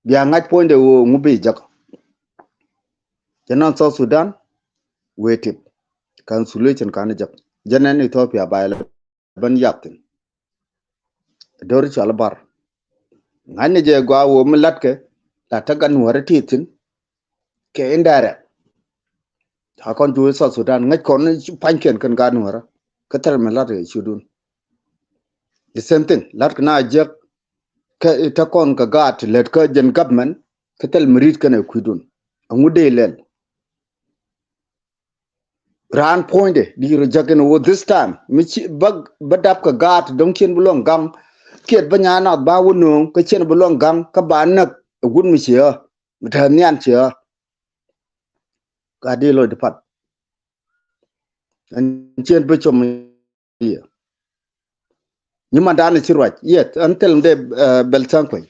Bia ŋa̱c puɔ̱nydɛ ɣöö ŋu bi jäk. Cɛ nɔn South Sudan wee tip. Kan solution kan jäk jɛ nɛn Ethiopia ba ilɛ ben yap thin. Dor cɔal bar ŋa̱cni jɛ gɔaa wöö mi latkɛ la tä gan nuɔ̱ɔ̱ri ti thin. Kɛ indirect. A kɔn juuc South Sudan ŋäc kɔn pa̱nykiɛn kɛn gan nuɔ̱ɔ̱rä kä thil mi latkɛ cudun. The same thing latkɛ na jiäk. Kä tä kɔn kɛ gaat lät kä jɛn government kä thil mi ri̱t kɛnɛ kui̱dun. Aŋu dee lɛl. Raan puɔ̱nydɛ di rɔ jäk in wä this time mi ci bä bä dap kɛ gaat dɔ̱ŋ cien bi luɔ̱ŋ gaŋ. Kiɛt bä nyaa nath ba wä nööŋ kä cien bi luɔ̱ŋ gaŋ kä ba näk ɛ wut mi ci ɣä mi te nhian ci ɣä. Gaat di lɔc di pat. Ɛn cien bi com. Yɛ nyi mandan ci ruac yɛ an thil mi dee bɛl tha̱a̱ŋ kuec.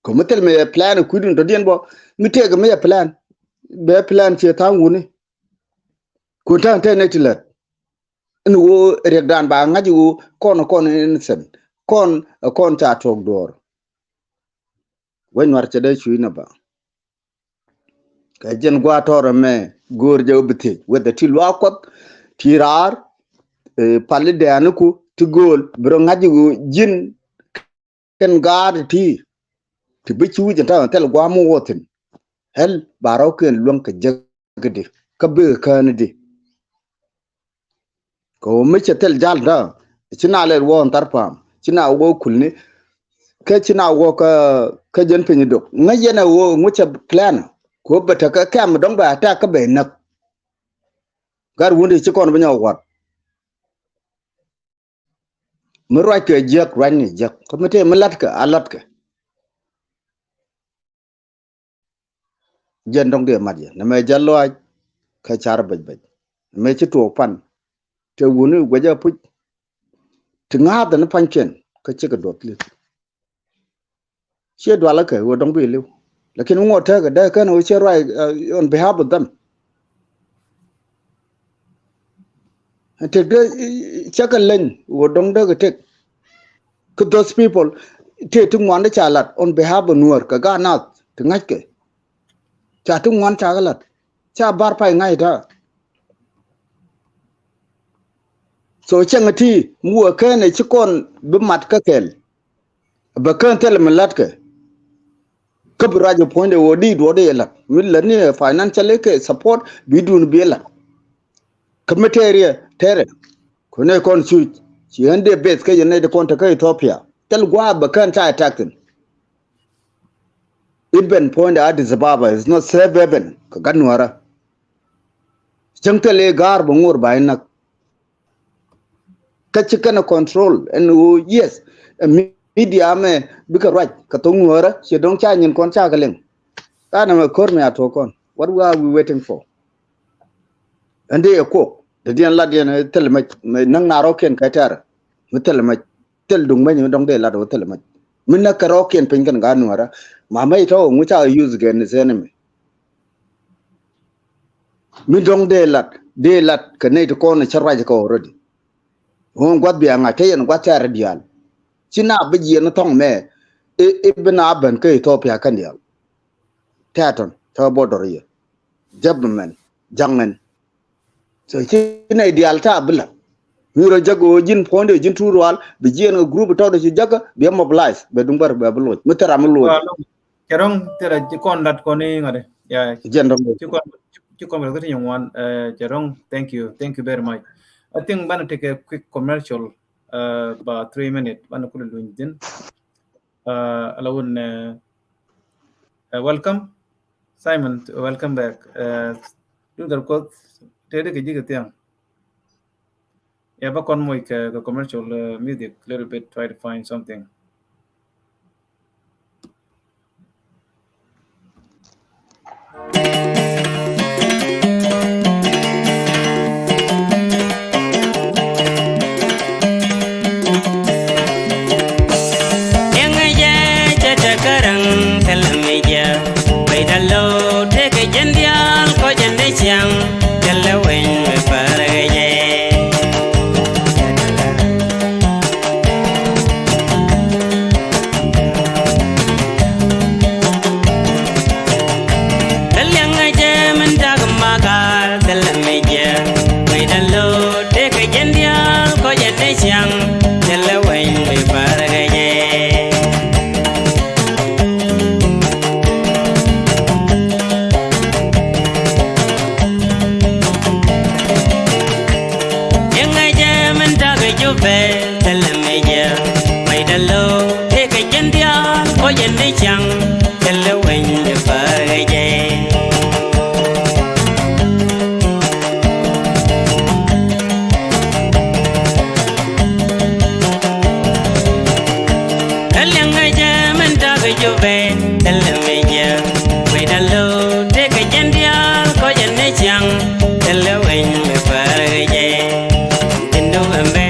Kɔ mi thil mi yɛ plan kui̱dun tɔ diɛn bɔ mi tëëk mi yɛ plan. Bɛ plan ciɛ tha̱a̱ŋ wuni. Kun ta̱a̱ŋ tëë nɛy ti lät. Ɛn ɣöö riɛkdan ba ŋa̱c ɣöö kɔn kɔn innocent kɔn kɔn ca tuɔɔk duɔɔr. Wec nuar cɛ dee cui̱ nɛ ba. Kɛ jɛn gua̱a̱ tɔɔr ɛmɛ go̱o̱r jɛ wä bi thiec weth ɛ ti luaak kuɔth ti raar. Pali dɛɛniku ti gööl bi rɔ ŋa̱c ji̱n kɛn gaat ti ti bi ci wi̱c ɛn ta̱a̱ thil gua̱a̱ mi wä thi̱n. Hɛl ba rɔ̱kiɛn luäŋ kɛ jek di kä bikɛ kään di. Kɛ ɣöö mi cɛ thil jal dä ci na lɛt wä ɣän thar pa̱a̱m ci na wä kulni. Kä ci na wä kä jɛn piny dok ŋäc yɛn ɛ ɣöö ŋu cɛ plan. Kɛ ɣöö bɛ tekɛ kɛm dɔ̱ŋ bɛ attack kä bɛ näk. Gat wun ti ci kɔn bi nyɔk wat. Mi ruac kɛ jiäk ruac ni jiäk kä mi tëë mi latkɛ a latkɛ. Jɛn dɔ̱ŋ dee mat yɛ nɛmɛ jɛ lɔaac. Kä car bɛc bɛc nɛmɛ ci tuɔɔk pan. Te wuni guɛcä puc ti ŋa̱a̱th ni pa̱nykiɛn kä cikɛ duɔth li̱th. Ciɛ dualä kɛ wä dɔ̱ŋ bi li̱w. Lakin ŋuɔ tekɛ dee kɛn wä ciɛ ruac on behalf of them. Tek dee cakɛ leny wä dɔ̱ŋ dee kɛ tek. Kä those people tëë ti ŋuan dee ca lat on behalf of Nuɔr kɛ gaat nath ti ŋa̱ckɛ. Ca ti ŋuan ca kɛ lat ca bar pay ŋa̱c ta̱a̱. So cäŋ ti mi wä kɛn ɛ ci kɔn bi mat kä kɛl. Bɛ kään thilɛ mi la̱tkɛ. Kä bi ruac ɛ puɔ̱nydɛ ɣöö di duɔ̱ɔ̱r di ɛ la̱t mi la̱t ni financially kɛ support bi duun bi ɛ la̱t. Kä mi tɛɛriɛ tɛɛrɛ. Kɛ nɛy kɔn cuc ci ɣän dee beth kä yɛn nɛy ti kɔn te kä Ethiopia thil gua̱a̱ bɛ kään ca attack thin. Even puɔ̱nydɛ Addis Ababa is not safe haven kɛ gat Nuäärä. Cäŋ thil i̱ ga̱a̱r bɛ ŋo̱r ba inäk. Kä ci kɛn control ɛn ɣöö yes. Media mɛ bikɛ ruac kɛ thok Nuäärä ciɛ dɔ̱ŋ ca nyin kɔn ca kɛ liŋ. Ka nɛ mɛ ko̱r mi a tuɔɔk kɔn what are we waiting for? Ɛn dee ɛ kuɔk dee diɛn lat diɛn thil mɛc mɛ näk na rɔ̱kiɛn kɛ tɛr mi thil mɛc. Thil duŋ mɛc mi dɔ̱ŋ dee lat wä thil mɛc mi näk kɛ rɔ̱kiɛn piny kɛn gat Nuäärä. Ma mɛc tɔ̱ ŋu ca use against enemy. Mi dɔ̱ŋ dee lat dee lat kɛ nɛy ti kɔn cä ruac kɛ already. Ɣöö gua̱th bia ŋa̱c te yɛn gua̱th tɛɛr diaal. Ci na bi jiɛn thɔŋ mɛ i̱ bi na ben kä Ethiopia kɛn diaal. Tɛɛtɔn cä border yɛ jɛp mɛn jaŋ ɛn. So ci nɛy diaal ta bi lat. Mi rɔ jäk ɣöö ji̱n puɔ̱nydɛ ji̱n tuur rual bi jiɛn kɛ group tɔt ci jäkä bi mobilize bɛ duŋ bär bɛ bi loc mi thil ram mi loc. Cɛ rɔ̱ŋ thilɛ ci kɔn lat kɔn i̱ ŋa̱t. Jɛn rɔ̱ŋ ci kɔn ci kɔn bɛ kä ti nyɛ ŋuan. Cɛ rɔ̱ŋ thank you thank you very much. I think banɛ take a quick commercial, uh, about three minutes. Banɛ kulɛ luny thin. Uh, ala wun, uh, uh, welcome, Simon. Welcome back. Uh, Lul Gatkuoth, tëë di kɛ ji̱ kɛ thiaŋ. Yeah, bä kɔn moc kɛ, kɛ commercial, uh, music little bit, try to find something. Yɛŋɛ jɛ cɛ tɛ käräŋ thilɛ mi jɛ. Kuey dalo tekɛ jɛn diaal kɔ jɛn di ciaŋ. Thilɛ weny mi pär kɛ jɛ. Thilɛ ŋɛ jɛ min dak makal thilɛ mi jɛ. Kuey dalo tekɛ jɛn diaal kɔ jɛn di ciaŋ. Thilɛ weny mi pär kɛ jɛ. Yɛŋɛ jɛ min takɛ jupɛ thilɛ mi jɛ. Kuey dalo tekɛ jɛn diaal kɔ jɛn di ciaŋ. Thilɛ weny mi pär kɛ jɛ. Thilɛ ŋɛ jɛ min takɛ jupɛ thilɛ mi jɛ. Kuey dalo tekɛ jɛn diaal kɔ jɛn di ciaŋ. Thilɛ weny mi pär kɛ jɛ. Jindu bɛmbɛ,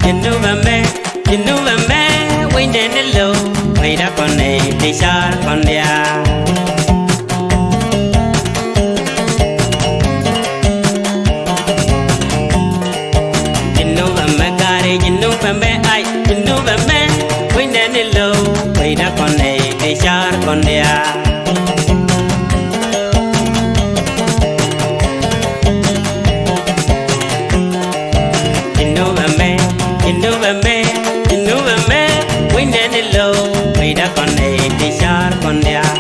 jindu bɛmbɛ, jindu bɛmbɛ. Wi̱nydɛ ni lo̱w, wi̱nydɛ kɔn nɛy ti car kɔn diaal. Jindu bɛmbɛ gari, jindu bɛmbɛ ay, jindu bɛmbɛ. Wi̱nydɛ ni lo̱w, wi̱nydɛ kɔn nɛy ti car kɔn diaal. Jindu bɛmbɛ, jindu bɛmbɛ, jindu bɛmbɛ. Wi̱nydɛ ni lo̱w, wi̱nydɛ kɔn nɛy ti car kɔn diaal.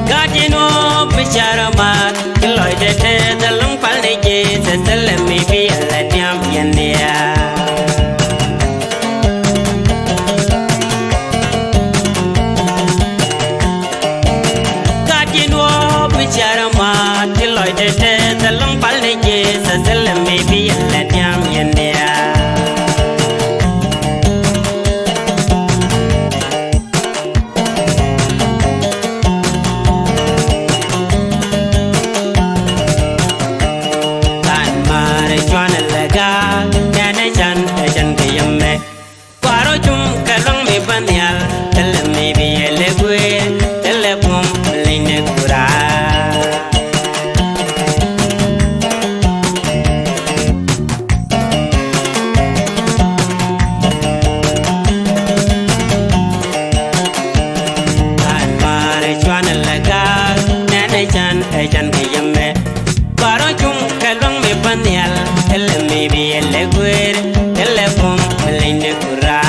Gat ji̱n wä bi car ma, ki lɔcdɛ te thil lɔŋ pal ni ji̱, thil thil mi bi yɛl ɛ diam yɛn diaal. Gat ji̱n wä bi car ma, ki lɔcdɛ te thil lɔŋ pal ni ji̱, thil thil mi bi yɛl ɛ diam yɛn diaal. Kan mar cuan lɛ ga, nɛnɛ can, ɛ can kɛ yɛmɛ. Kuarɔ cum kɛ luaŋ mi bä nhial, thilɛ mi bi yɛ lɛ guer, thilɛ buɔ̱m leny ni kura. Kan mar cuan lɛ gaak, nɛnɛ can, ɛ can kɛ yɛmɛ. Kuarɔ cum kɛ luaŋ mi bä nhial, thilɛ mi bi yɛ lɛ guer, thilɛ buɔ̱m leny ni kura.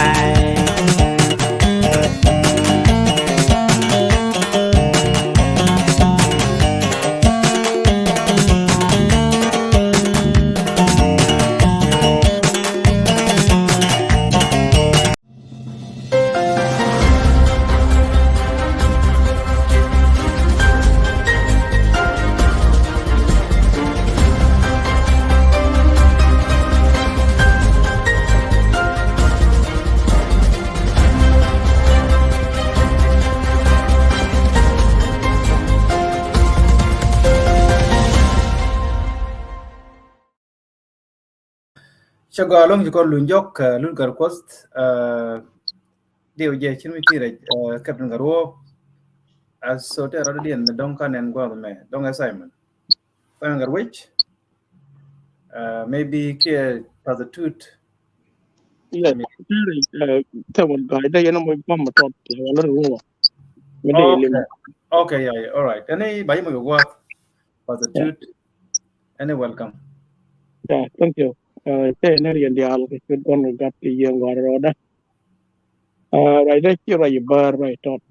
Cɛ gɔaa ɛlɔ̱ŋ ci kɔn luny jɔk, eh, Lul Gatkuɔth, eh, diɛw jɛ cin mi ti rɛc, eh, Captain Gatwuɔk. Eh, so tɛ rɔɔdiɛn mi dɔ̱ŋ ka nɛn gua̱a̱th mɛ, dɔ̱ŋ assignment. Captain Gatwec, eh, maybe kiɛ Pastor Tut. Yes, mi ti rɛc, eh, tɛ wal ga̱a̱c dɛ yɛn mɔ pam mi tɔt, wal rɛ wä. Mi dɛ yɛ lim. Okay, okay, yeah, yeah, all right. Ɛn i̱ ba yɛ mɔ gua̱a̱th, Pastor Tut. Ɛn i̱ welcome. Yeah, thank you. Uh, tɛ nɛr yɛn diaal kɛ cuɔt gɔn kɛ gat kɛ yiëë gɔ̱a̱r rɔɔdä. Ruacdä ci ruac i̱ bär ruac tɔt.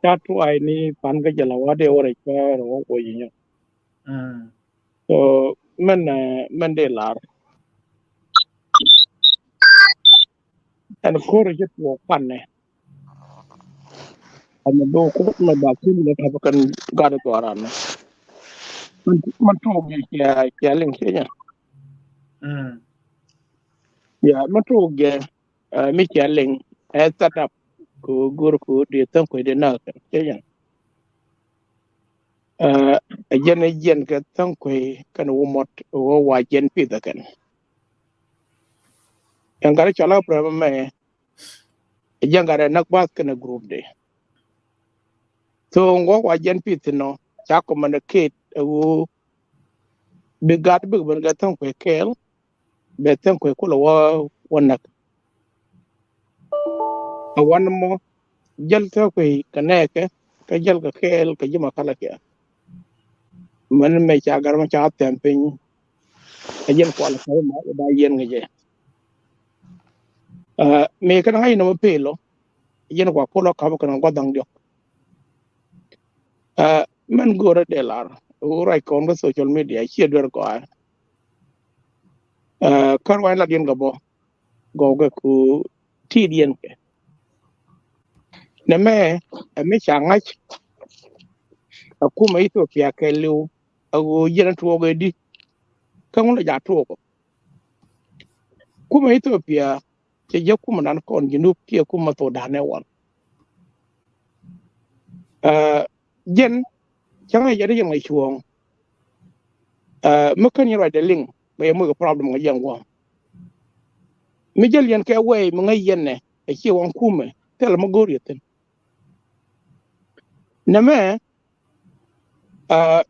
Ca tua̱a̱cni pan kä jɛ la wä dee wä rɛc bär wä kuɔc inyɔ. So mɛn mɛn dee lar ɛn ko̱r i̱ ci tuɔɔk panɛ. Ɛn mɛ do̱ kuɔt mɛ ba kui̱n lɛ tap kɛn gat i̱ thuaran mɛ. Mɛn tuɔɔk jɛ cia cia liŋ cia nyɛ. Ya mɛn tuɔɔk jɛ mi cia liŋ ɛ set up kɛ ɣöö go̱r kɛ ɣöö dee thäŋ kuec dee näk kɛn cia nyɛ. Ɛ jɛn ɛ jiɛn kɛ thäŋ kuec kɛn wä mɔt wä wa jiɛn pith ɛ kɛn. Ɛn gat i̱ cɔl ɛ prɛmɛ mɛ ɛ jiɛn gat ɛ näk bath kɛn ɛ group de. So ŋuɔk wa jiɛn pith inɔ ca communicate ɛ ɣöö bi gat bik ben kɛ thäŋ kuec kɛɛl bɛ thäŋ kuec kulɛ wä wä näk. Ɛ wan mɔ jäl thäŋ kuec kɛ nɛɛkɛ kɛ jäl kɛ kɛɛl kɛ ji̱ ma kälɛ kiɛ. Mɛn mɛ ca gat mɔ ca thɛm piny. Ɛ jɛn kual kɛ ma ba yɛn kɛ jɛ. Ɛ mi kɛn ŋa̱c nɔmɔ peel ɔ. Ɛ jɛn kua pol ɔ ka̱p kɛn gua̱th dhaŋ diɔk. Ɛ mɛn go̱o̱rä dee lar ɣöö ruac kɔn kä social media ciɛ duer gɔaa. Ɛ kä ruac lat yɛn kɛ bɔ gɔw kɛ ku tiit yɛn kɛ. Nɛ mɛ ɛ mi ca ŋa̱c ɛ kumɛ Ethiopia kɛ liw ɛ ɣöö yɛn tuɔɔk ɛ di. Kä ŋun lɛ ja tuɔɔk ɔ. Kumɛ Ethiopia cɛ jɛ kumɛ nan kɔn Junub kiɛ kumɛ thok da̱a̱n ɛ wal. Ɛ jɛn cäŋ ɛ jɛ di yɛn ŋa cuɔ̱ɔ̱ŋ. Ɛ mi kän yɛn ruacdɛ liŋ bɛ yɛ muc kɛ problem ŋa yɛn guɔ̱ɔ̱ŋ. Mi jäl yɛn kɛ wɛy mi ŋäc yɛn nɛ ɛ ciɛ waŋ kumɛ thilɛ mi go̱o̱r yɛ thi̱n. Nɛmɛ ɛ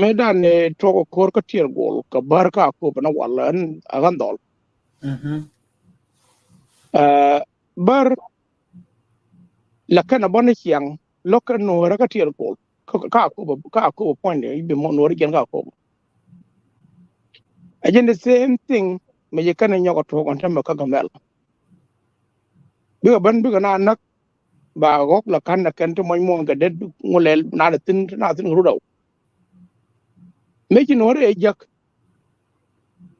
mëë dan ni tuɔk ko̱r kä tiɛɛr gol kɛ bär kä Akobo ni wal ɛn a ɣän dhɔl. Ɛ bär la kɛn a bä ni ciaŋ lo̱k kɛ nuɔ̱ɔ̱rä kä tiɛɛr gol kä Akobo kä Akobo puɔ̱nydɛ i̱ bi mɔ nuɔ̱ɔ̱rä jiɛn kä Akobo. A jɛn the same thing mɛ ji̱ kɛn a nyɔk a tuɔk ɛn tämɛ kä Gambɛl. Bikɛ ben bikɛ na näk ba ɣɔk la ka̱n na kɛn ti mɔc muɔ̱ɔ̱n kɛ det ŋulɛl na thi̱n na thi̱n rut ɔw. Mëë ci nuɔ̱ɔ̱ri ɛ jäk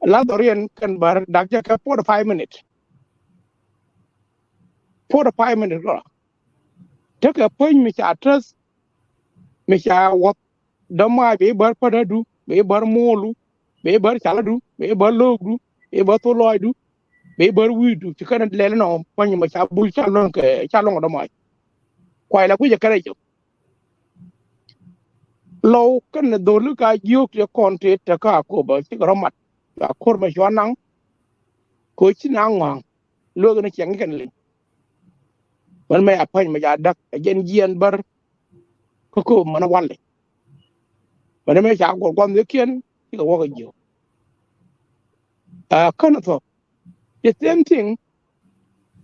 la dhɔriɛn kɛn bär dak jɛ kɛ forty five minute. Forty five minute kɔ tekɛ puɔ̱ny mi ca tɛth mi ca wuɔth. Dämac bɛ i̱ bär pädädu, bɛ i̱ bär muɔlu, bɛ i̱ bär caladu, bɛ i̱ bär lo̱o̱kdu, bɛ i̱ bär thol lɔɔcdu, bɛ i̱ bär wi̱i̱du ci kɛn lɛl inɔ puɔ̱ny mɛ ca bul ca luäŋ kɛ ca luäŋ kɛ dämac. Kuay la guic ɛ kɛrɛ jɔk. Lɔw kɛn dholi ka jiök ti kɔn ti te ka Akobo cikɛ rɔ mat. Ka ko̱r mɛ cua naŋ ko ci naŋ ŋɔaŋ. Luek ni ciɛŋ kɛn liŋ. Mɛn mɛ a päny mɛ ca däk a jɛn jiɛn bär. Kä Akobo mɛn a wali. Mɛn mɛ ca guɔr guam ni kiɛn cikɛ wä kɛ jiök. Ɛ kän thok the same thing.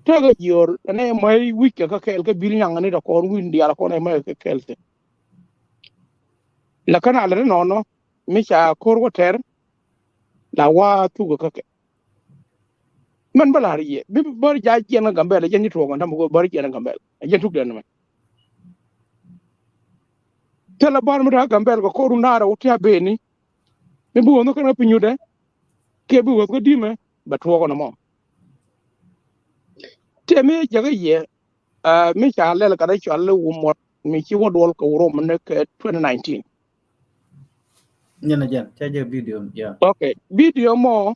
Tekɛ jiöör ɛnɛ mäc wi̱c kɛ kä kɛɛl kä bil nyaŋ ni tɔ kɔn wi̱n diaal kɔn ɛ mäc kɛ kɛɛl thi̱n. La kän a lät inɔnɔ mi ca ko̱r wä tɛr la wa thuk kä kɛ. Mɛn bä la̱r yɛ bi bär ja jiɛn kä Gambɛl ɛ jɛn ji̱ tuɔɔk ɛn ta̱mɛ bär jiɛn kä Gambɛl ɛ jɛn tuk dɛn mɛ. Thilɛ bär mi te kä Gambɛl kɛ ko̱r wun da̱a̱r ɛ wä tia̱a̱ beni mi bi wäth ni kɛn kä pinyutdɛ kiɛ bi wäth kä di̱mɛ bɛ tuɔɔk ɛn ɛmɔ. Tëë mi jäkä yɛ mi ca lɛl kat i̱ cɔal i̱ wä muɔt mi ci wä duɔl kɛ wä rom ni kɛ twenty nineteen. Nyɛn a jɛn ca jɛ video ya. Okay, video mɔ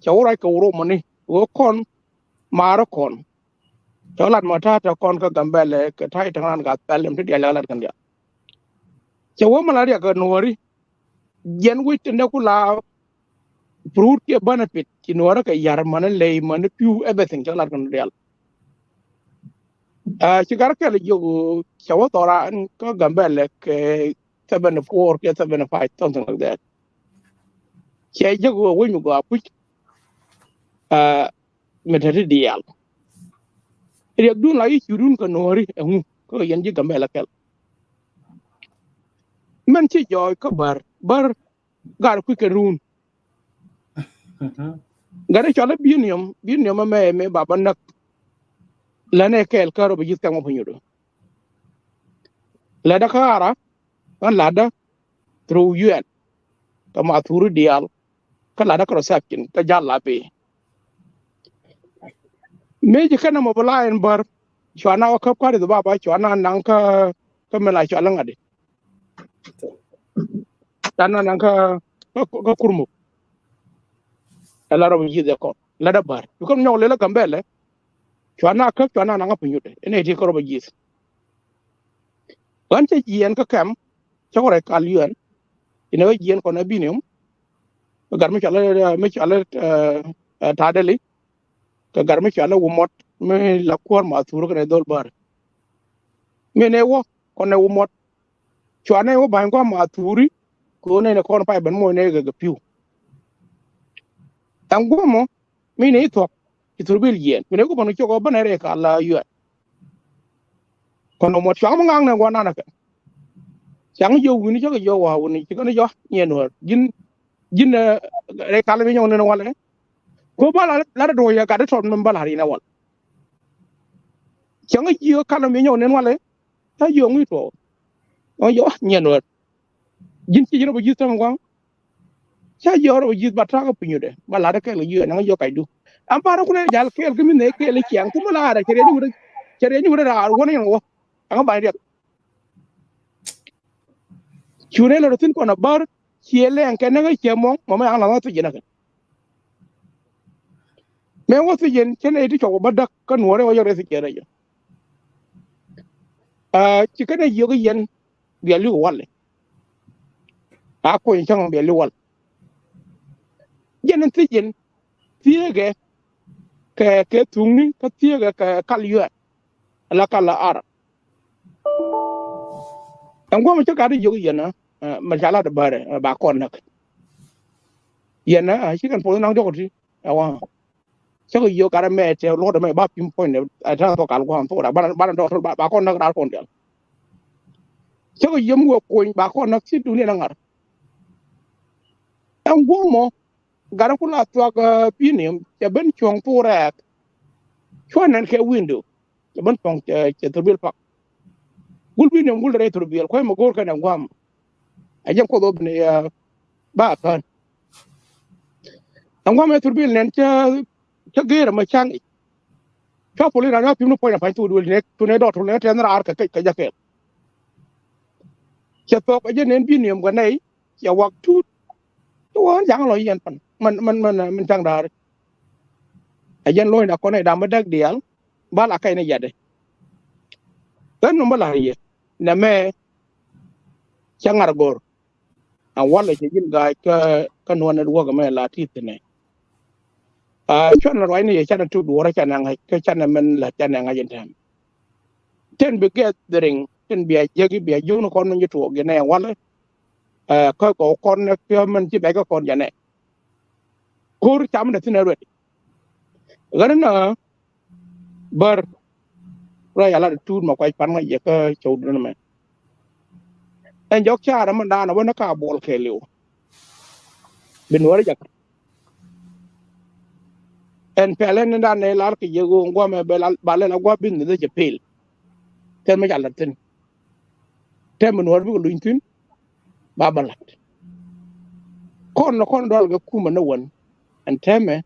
ca wä ruac kɛ wä rom ni wä kɔn maarä kɔn. Cɛ wä lat mɔ ta̱a̱ tɛ kɔn kä Gambɛl kɛ ta̱a̱ i̱ tɛŋ ran gath pɛl im ti diaal lat kɛn diaal. Cɛ wä mɛ la riak kɛ nuɔ̱ɔ̱ri jiɛn wi̱c ti nɛ ku la fruit kiɛ benefit ci nuɔ̱ɔ̱rä kɛ yar mäni ley mäni piu everything cɛ lat kɛn diaal. Ci gat kɛl jiök cɛ wä thɔra kä Gambɛl kɛ seventy four kiɛ seventy five something like that. Cɛ jiök wä wec mi gɔaa puc. Mi te ti diaal riɛkdun la yi ciötdun kɛ nuɔ̱ɔ̱ri ɛŋu kä kɛ yɛn ji̱ Gambɛl kɛl. Mɛn ci jɔɔc kä bär bär gat kui̱ kɛ run. Gat i̱ cɔl i̱ binium binium ɛmɛ ɛmɛ ba bä näk. Lɛnɛ kɛɛl kä rɔ bi ji̱th kɛŋ mɔ punyudu. Lɛdä kä ara ɣän latdä through U N. Kä ma thuri diaal kä latdä kä reception kä jal la bi. Mëë ji̱ kɛn a mobilize in bär cuana wä käp kä ri dhubaba cuana naŋ kä kä mɛ la cual ŋa̱di. Cuana naŋ kä kä Kurmuk. Ɛ la rɔ bi ji̱th ɛ kɔn latdä bär. Bi kɔn nyɔk lelä Gambɛlɛ. Cuana käp cuana naŋ a punyudu. Ɛn ɛ ti kɛ rɔ bi ji̱th. Ɣän cä jiɛn kä kɛm cä kɔ rɛy kal U N. Inɛ wä jiɛn kɔn a binium. Kä gat mi cualɛ mi cualɛ tadɛli. Kä gat mi cualɛ wumɔt mi la kuɔr ma thuri kɛnɛ dhol bär. Mi nɛ wä kɔn nɛ wumɔt. Cuanɛ wä ba̱ny guam ma thuri. Kɛ wä nɛ nɛ kɔn pay ben moc nɛ gɛ gɛ piu. Ɛn guam mɔ mi nɛ ithuɔk ci thurbil jiɛn mi nɛ ku bän cok ɔ bän ɛ rɛy kal la U N. Kɔn wumɔt cuaŋ mi ŋaŋ nɛ guan nanɛ kɛ. Caŋ jiɔ wuni cä kɛ jiɔ wa wuni ci kɛn jiɔ nyiɛ nuɔr ji̱n ji̱n rɛy kal mi nyɔk nen walɛ. Ko ba la la dɔ yɛ gat tɔt mi ba la ri nɛ wal. Cäŋ jiö kal mi nyɔk nen walɛ. Ca jiö ŋui̱ tuɔɔk. Ɔ jiɔ nyiɛ nuɔr. Ji̱n ci ji̱n rɔ bi ji̱th täm gua̱ŋ. Ca jiɔ rɔ bi ji̱th ba ta̱a̱ kä pinyudɛ ba la dɛ kɛl jiö naŋ jiɔ kacdu. Am parä kunɛ jal kɛl kä mi nɛ kɛl ciaŋ kä mi la ara cɛ riɛ nyuŋ rɛ cɛ riɛ nyuŋ rɛ raar wä ni yɛn wä. Aŋa ba riɛk. Cu rɛy lɔ rɔ thi̱n kɔn a bär ciɛ lɛŋ kɛ näk a ciɛ mɔŋ mɔmɛ aŋ la ŋɔ thi̱c jɛ näk. Mɛ wä thi̱c jɛ cɛ nɛ ti cɔk bä däk kä nuɔrɛ wä yɔ rɛy thi̱c jɛ rɛy jɛ. Ci kɛn a yiök yɛn bia li̱k walɛ. A kuny cäŋ bia li̱k walɛ. Jɛn thi̱c jɛ thiekɛ kɛ kɛ thuŋni kä thiekɛ kɛ kal yuɛɛr. La kal la ar. Ɛn guɔmɛ cä gat i̱ jiök yɛn ɛ mɛ ca lat bärɛ ba kɔn näk. Yɛn ɛ ci kɛn puɔth naŋ diɔk ti ɛ wa̱a̱. Cä kɛ yiök gat ɛmɛ tɛ luɔt ɛmɛ ba pim puɔ̱ny ɛ ta̱a̱ thok kal gua̱a̱n thok ɛ banɛ dɔɔk ba kɔn näk raar kɔn dial. Cä kɛ yiök mi wee kuny ba kɔn näk ci dunia na ŋa̱r. Ɛn guɔmɔ gat ɛ ku la thuak pinium cɛ ben cuɔ̱ŋ thok rɛɛk. Cuan nɛn kɛ window. Cɛ ben pɔŋ cɛ thurbil pak. Gul bi niɛm gul rɛy thurbil kua̱c mɛ go̱o̱r kɛn ɛ gua̱a̱m. Ɛ jɛn kuoth ɣöö ben ba kään. Ɛ gua̱a̱m ɛ thurbil nɛn cä cä geer ɛmɛ ca̱ŋ i̱ cua poli ran cua pi̱m ni puɔ̱ny ɛ pa̱ny thuk duël ni tunɛ dɔɔt tunɛ tɛn raar kɛ kɛ jakɛɛl. Cɛ thuɔk ɛ jɛn nɛn bi niɛm kɛ nɛy cɛ wak tuut. Cɛ wä ɣän ja̱ŋ lɔ yɛn pan mɛn mɛn mɛn mɛn ca̱ŋ da̱a̱ri. Ɛ jɛn lo̱cna kɔn ɛ dam bä däk diaal. Ba la kɛn ni yatdɛ. Ɣän nɔmɔ la yɛ nɛ mɛ cɛ ŋa̱r go̱r. An walɛ cɛ ji̱n ga̱a̱c kä kä nuɔ̱n ni duɔ̱k mɛ la ti̱th nɛ. Cuan ruacni yɛ canɛ tuk duɔ̱rä canɛ ŋa̱c kä canɛ mɛn lät canɛ ŋa̱c in tɛm. Tin bi gathering tin bia jiäki bia jiök ni kɔn min ji̱ tuɔɔk yɛ nɛ walɛ. Kä kɛ kɔn nɛ piä min ci bɛc kä kɔn jɛ nɛ. Ko̱r cam nɛ thin ɛ ruet. Ɣän nä bär rɔ yala di tuut ma kuac pan ŋa yɛ kä cɔw dun mɛ. Ɛn jɔk caar ɛmɛ daanɛ wä ni ka buɔl kɛɛliw. Bi nuɔri jak. Ɛn pɛl ɛn ni daanɛ lar kɛ yɛ ɣöö ŋuamɛ bɛ ba lɛl a gua̱ bin ni dhɛ jɛ pel. Tɛn mi ca lat thin. Tɛm mi nuɔr bikɛ luny thi̱n. Ba bä la̱t kɔn nɔ kɔn dual kɛ kumɛ ni wän. Ɛn tɛmɛ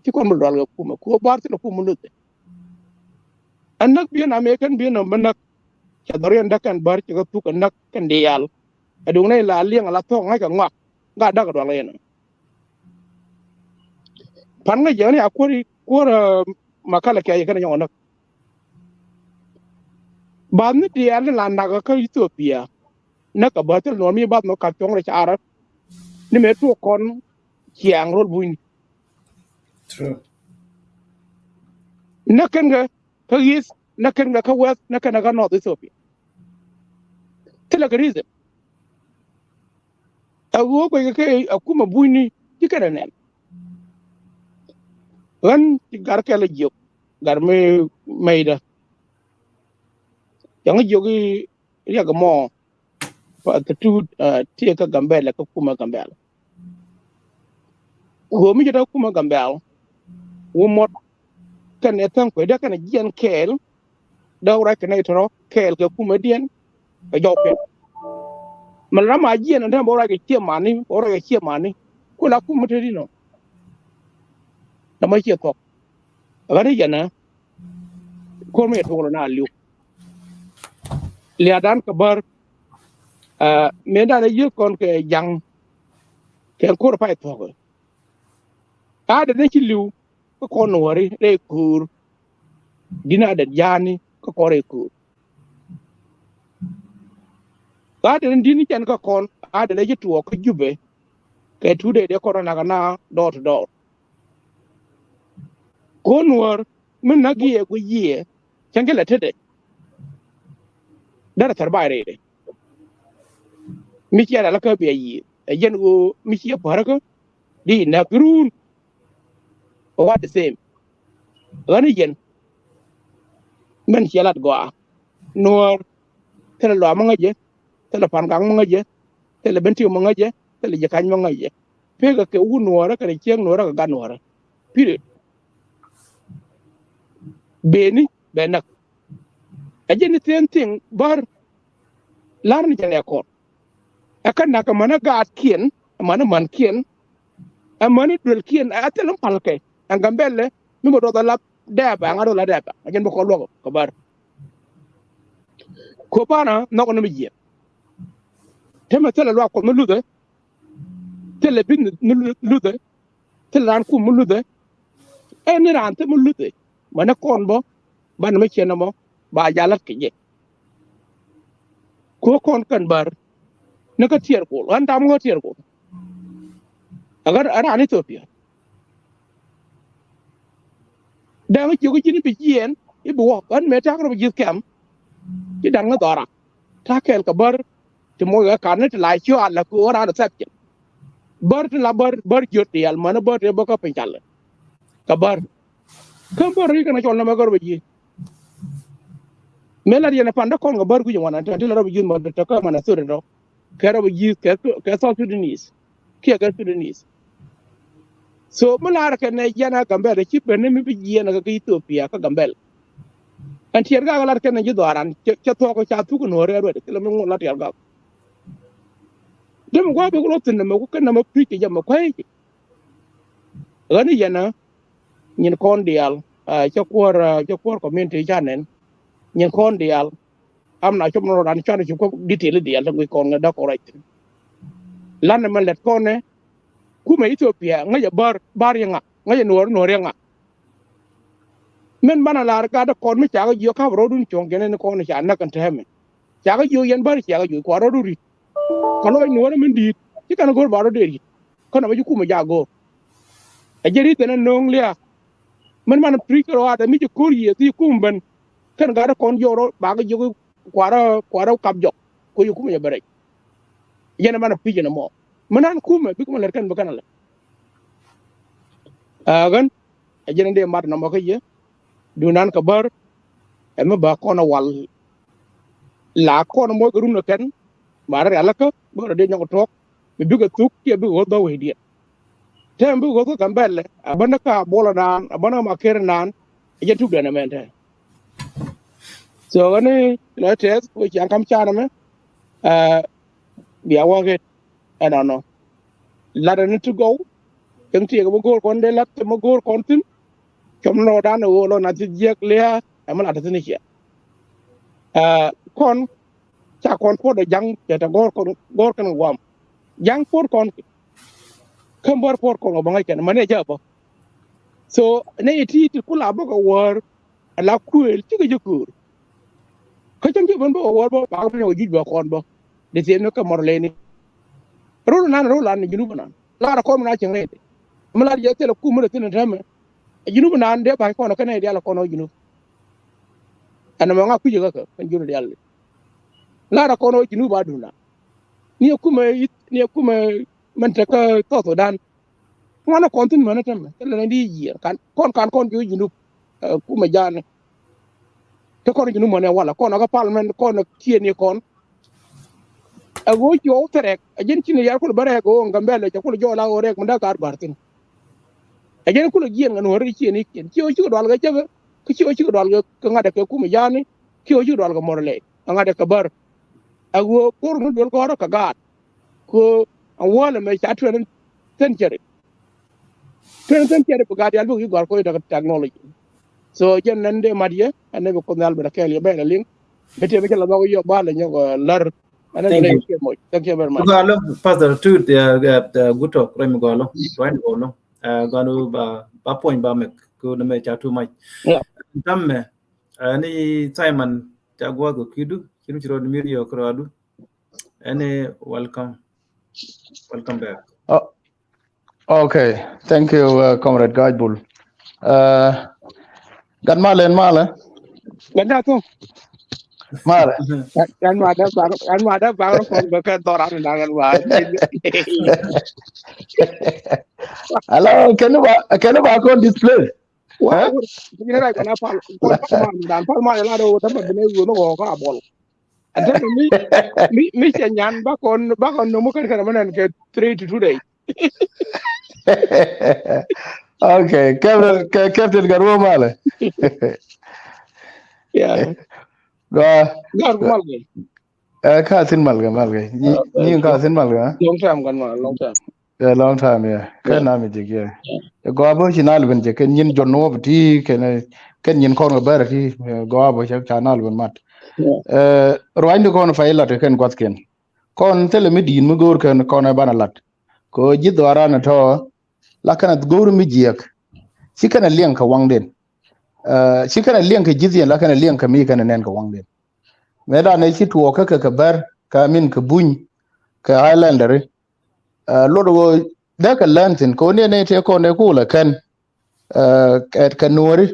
ci kɔn bi dual kɛ kumɛ ku bar thilɛ kumɛ luth. Ɛn näk bi̱i̱n amɛ kɛn bi̱i̱n nɔ mi näk. Cɛ dhɔriɛn däk kɛn bär cɛ kɛ thuk kɛ näk kɛn diaal. Ɛ duŋ nɛy la liɛŋ la thɔk ŋa̱c kɛ ŋɔak ŋa da̱k kɛ dual kɛ yɛn. Pan ŋäc jɛ ni a kuäär kuäär makalɛ kɛɛc kɛn nyɔk näk. Bath ni diaal ni la nak kä Ethiopia. Näk kɛ bä thil nuɔr mi bath mɛ kap cuɔ̱ŋ rɛ carä. Ni mɛ tuɔk kɔn ciaŋ rol bunyni. Näk kɛn kɛ kä east, näk kɛn kɛ kä west, näk kɛn kɛ kä north Ethiopia. Thilɛ kɛ reason. Ɛ ɣöö kuec kɛ kɛ akumɛ bunyni ci kɛn ɛ nɛn. Ɣän ci gar kɛl ɛ jiök gar mi mɛydä. Cäŋ jiök i̱ riɛk mɔ pa the two tiɛ kä Gambɛl ɛ kä kumɛ Gambɛl. Ɣöö mi jɛ te kumɛ Gambɛl wä mɔt kɛnɛ Thäŋ Kuecdä kɛnɛ jiɛn kɛɛl. Dee wä ruac kɛ nɛy tɔrɔ kɛɛl kɛ kumɛ diɛn kɛ jɔw kɛn. Mɛ ram a jiɛn ɛn tɛm bä wä ruac kɛ ciɛ mani, bä wä ruac kɛ ciɛ mani. Ku la kumɛ te di nɔ. Dama ciɛ thɔk. Ɣän i̱ yɛn ɛ ko̱r mi yɛ tuɔl na liw. Liadan kɛ bär. Ɛ, mëëdan ɛ yiëë kɔn kɛ jaŋ kɛ ko̱r pay thuɔ̱k. A dee ni ci li̱w kä kɔn nuɔ̱ɔ̱ri rɛy ko̱o̱r. Di̱n a dee ja̱a̱ni kä kɔn rɛy ko̱o̱r. A dee ni di̱n cɛn kä kɔn a dee ni ci tuɔɔk kä Jubɛ kɛ tuut dee dee kɔn rɔ nak na door to door. Ko̱o̱r nuɔ̱ɔ̱r mi nak yiëë ku yiëë cäŋ kɛ lɛ tetdɛ. Derɛ thɛr bay rɛydɛ. Mi ciɛ rɛl kä biɛ yiëë ɛ jɛn ɣöö mi ciɛ päräkä di näk ruun. What the same. Ɣän i̱ yɛn mɛn ciɛ lat gɔaa nuɔ̱ɔ̱r. Thilɛ luaam mi ŋäcɛ, thilɛ pa̱n gak mi ŋäcɛ, thilɛ ben tiw mi ŋäcɛ, thilɛ ji̱ ka̱ny mi ŋäcɛ. Pekɛ kɛ wut nuɔ̱ɔ̱rä kɛnɛ ciek nuɔ̱ɔ̱rä kɛ gat nuɔ̱ɔ̱rä. Period. Beni bɛ näk. Ɛ jɛn ni same thing bär. Lar ni jɛn ɛ kɔr. Ɛ kä nak ɛ män ɛ gaatkiɛn, ɛ män ɛ mänkiɛn, ɛ män ɛ duelkiɛn, ɛ thil in palkɛ ɛn Gambɛlɛ mi bɛ duɔth ɛ lap dɛɛpɛ, ɛ ŋa̱t duɔth ɛ lap dɛɛpɛ. Ɛ jɛn bɛ kɔr luɔk kɛ bär. Kobanɛ nhɔk ni mi jiɛk. Te mɛ thilɛ luak Kuɔth mi luthɛ. Thilɛ business mi luthɛ. Thilɛ raan kum mi luthɛ. Ɛn ni raan thil mi luthɛ. Mɛ ni kɔn bä banɛ mi ciɛ nɔmɔ ba jalat kɛ jɛ. Ku kɔn kɛn bär ni kä tiɛɛr kol ɣän tam ŋä tiɛɛr kol. Ɛ ɣän ɛ raan Ethiopia. Dee ŋä ciök ji̱n i̱ bi jiɛɛn i̱ bi wä ɣän mëë ta̱a̱ kɛ rɔ bi ji̱th kɛm. Ci da̱ŋ ŋä dhɔra ta̱a̱ kɛɛl kɛ bär. Ti moc ɣä ka̱n ni ti la cio a lɛ ku ɣän raan reception. Bär ti la bär bär jiöt diaal män bär ti bä kä piny calɛ. Kɛ bär kä bär ri kɛn cɔl nɛmɛ kɛ rɔ bi ji̱. Mëë lat yɛn ɛ pan dee kɔn kɛ bär guic ŋuan an tɛn ti la rɔ bi ji̱ män te kä män a thuri dɔ. Kɛ rɔ bi ji̱ kɛ South Sudanese kiɛ kɛ Sudanese. So mi lar kɛ nɛ jiɛn a Gambɛl ci ben ni mi bi jiɛn kɛ kɛ Ethiopia kä Gambɛl. Ɛn tiɛɛr gak lar kɛ nɛ ji̱ dhɔaran cɛ thuɔk ca thuk nuɔ̱ɔ̱r rɛɛr wɛt thilɛ mi ŋuɔn la tiɛɛr gak. Dee mi gua̱a̱ bek rɔ thi̱n nɛmɛ ku kɛn nɛmɛ pi̱c kɛ jɛ mɛ kuäc. Ɣän i̱ yɛn ɛ nyin kɔn diaal cä kuäär cä kuäär community ca nɛn. Nyin kɔn diaal am na cop nɔ rɔ dan cuan ci kuäk detail diaal te guic kɔn ŋä däk kɔn rɛc thi̱n. Lan nɛmɛ lɛt kɔn ɛ kumɛ Ethiopia ŋäcɛ bär bär yɛ ŋa ŋäcɛ nuɔɔr nuɔɔr yɛ ŋa. Min banɛ lar gat dee kɔn mi cakɛ jiök kap rɔɔdun cuɔ̱ŋ kɛn ni kɔn ca näk kɛn tɛmɛ. Cakɛ jiök yɛn bär cakɛ jiök kua rɔɔdun ri̱t. Kä lɔc nuɔɔr min di̱i̱t ci kɛn go̱r ba rɔɔd dee ri̱t. Kä nɔmɔ ci kumɛ jak go̱o̱r. Ɛ jɛ ri̱t ɛn ɛ no̱o̱ŋ liaak. Min banɛ pri̱c kɛ rɔɔdɛ mi ci ko̱r yiëë thi kum ben. Kɛn gat dee kɔn jiök rɔɔd bakɛ jiök kuarä kuarä kap jɔk. Kui̱ kumɛ jɛ bɛ rɛc. Yɛn ɛ banɛ pi̱c ɛn ɛmɔ. Mi nan kumɛ bikɛ mɛ lɛr kɛn bi kɛn ɛ lɛ. Ɛ ɣän ɛ jɛn in dee mat nɔmɔ kä yɛ. Dunan kɛ bär ɛ mi ba kɔn ɛ wal. La kɔn ɛ moc kɛ run ɛ kɛn ba rɛ rialikä bikɛ rɔ dee nyɔk ɛ tuɔk. Mi bikɛ thuk kiɛ bikɛ ɣöth bä wecdiɛn. Tɛm bikɛ ɣöth kä Gambɛlɛ a bä ni ka buɔlä naan a bä ni ka maker naan. Ɛ jɛn tuk dɛn ɛmɛn tɛm. So ɣän ni lɔ tɛth wec ciaŋ kam can ɛmɛ. Bia wä ɣet ɛnɔnɔ. Lat ɛn ti gɔw. Cäŋ tiɛɛk mi go̱o̱r kɔn dee lat mi go̱o̱r kɔn thi̱n. Cɔm nɔ dan ɛ ɣöö lɔ na thi jiɛk lia̱a̱ ɛmɛ lat thi̱n i̱ ciɛ. Kɔn ca kɔn puɔt ɛ ja̱ŋ cɛ tɛ gɔ̱o̱r kɔn gɔ̱o̱r kɛn guam. Ja̱ŋ puɔt kɔn kä bär puɔt kɔn kɛ bä ŋäc kɛn mani ɛ jɛ bä. So nɛ yɛ ti ti kula bä kɛ wäär. Ala kuëël cikɛ jɛ köör. Kä cäŋ cä ben bä wä wäär bä bakɛ ben wä juc bä kɔn bä. Di thieen ni kä mɔr leni. Rol nan rol an ni junub nan lar kɔn na cäŋ rɛy. Mi lar jɛ thilɛ kum mi rɛ thin tɛmɛ. Junub nan dee ba̱c kɔn kɛn dial kɔn wä junub. Ɛn mɛ ŋa kui̱c kä kɛ kɛn junub dial. Lar kɔn wä junub a duna. Ni kumɛ ni kumɛ mɛn te kä South Sudan. Ŋuan kɔn thin mänä tämɛ thilɛ ni di yiëë kan kɔn kan kɔn ji̱ wi̱c junub. Kumɛ ja̱a̱ni te kɔn ji̱ junub mänä wala kɔn kä parliament kɔn kiɛ ni kɔn. Ɛ ɣöö jiɔw thɛrɛk ɛ ji̱n ci ni yar kul bä rɛk ɣöö Gambɛlɛ cɛ kul jɔɔl a ɣöö rɛk mi dee kaar gua̱r thin. Ɛ jɛn kulɛ jiɛn kɛ Nuɔ̱ɔ̱ri ciɛ ni ciɛn. Ciɛ wä cikɛ dual kɛ Jɛpɛ, kä ciɛ wä cikɛ dual kɛ ŋa̱t ɛ kɛ kumɛ ja̱a̱ni, ciɛ wä cikɛ dual kɛ Murle, ɛ ŋa̱t ɛ kɛ Bär. Ɛ ɣöö por mi duel kɔrä kɛ gaat. Kɛ ɣöö ɛn wäl ɛmɛ ca twenty century. Twenty century bi gaat yal bikɛ ji̱ gɔ̱a̱r kɔc tekɛ technology. So jɛn nɛn dee mat yɛ, ɛn nɛ bi Kuoth Nhial bi la kɛɛl yɛ bɛn a liŋ. Bi tëë mi cä la nhɔk yɔ bal ɛ nyɔk lär. Ɛn nɛ bi la yɛ ciɛ moc. Thank you very much. Gɔaa lɔ, Pastor Tut, ɛ, ɛ, ɛ, good talk. Rɛm gɔaa lɔ. Rɛm gɔaa lɔ. Ɛ, gɔaa lɔ ba, ba puɔ̱ny ba mɛk. Kɛ ɣöö nɛ mɛ ca too much. Yeah. Tam mɛ, ɛ, ni Simon, ca gua̱a̱th kɛ kui̱du. Ci mi ci rɔ ni mi riɛw kɛ rɔadu. Ɛn ɛ welcome. Welcome back. Oh, okay. Thank you, uh, Comrade Gajbul. Uh, gat malɛ, ɛn malɛ. Gat na thum. Malɛ. Ɛn ma dee bak, ɛn ma dee bak rɔ kɔn bɛ kɛ dhɔran na ɛn ma. Hello, kɛn ba, kɛn ba kɔn display. Wa, ni rai kɔn a pal, kɔn pal ma dan pal ma la do tama bine yu no ko ka bol. Ante mi, mi, mi cɛ nyan ba kɔn, ba kɔn nomu kɛn kɛn mɛnɛn kɛ three to two day. Okay, Captain, Ca-, Captain Garuo malɛ. Yeah. Gua. Gar malɛ. Ɛ, ka thin malɛ, malɛ. Ni, ni ka thin malɛ. Long time kan ma, long time. Yeah, long time, yeah. Kä na mi jik, yeah. Gɔaa bä ci nal ben jɛ kɛn nyin jɔn nuɔp ti kɛn, kɛn nyin kɔn kɛ bɛr ti, gɔaa bä ca nal ben mat. Ɛ, ruany di kɔn fa ilat kɛn guath kɛn. Kɔn thilɛ mi di̱i̱t mi go̱o̱r kɛn kɔn ɛ banɛ lat. Kɛ ji̱ dhuaran ɛ tɔ la kɛn ɛ go̱o̱r mi jiɛk. Ci kɛn ɛ liɛŋ kɛ waŋden. Ɛ, ci kɛn ɛ liɛŋ kɛ ji̱ dhiɛn la kɛn ɛ liɛŋ kɛ mi kɛn ɛ nɛn kɛ waŋden. Mëë dan ɛ ci tuɔɔk kä kɛ kɛ bɛr kɛ min kɛ buny kɛ Highlanderi. Ɛ, lot ɣöö dee kɛ lɛn thi̱n kɛ ɣöö ni nɛy tëë kɔn dee kulɛ kɛn, ɛ, kɛ, kɛ nuɔ̱ɔ̱ri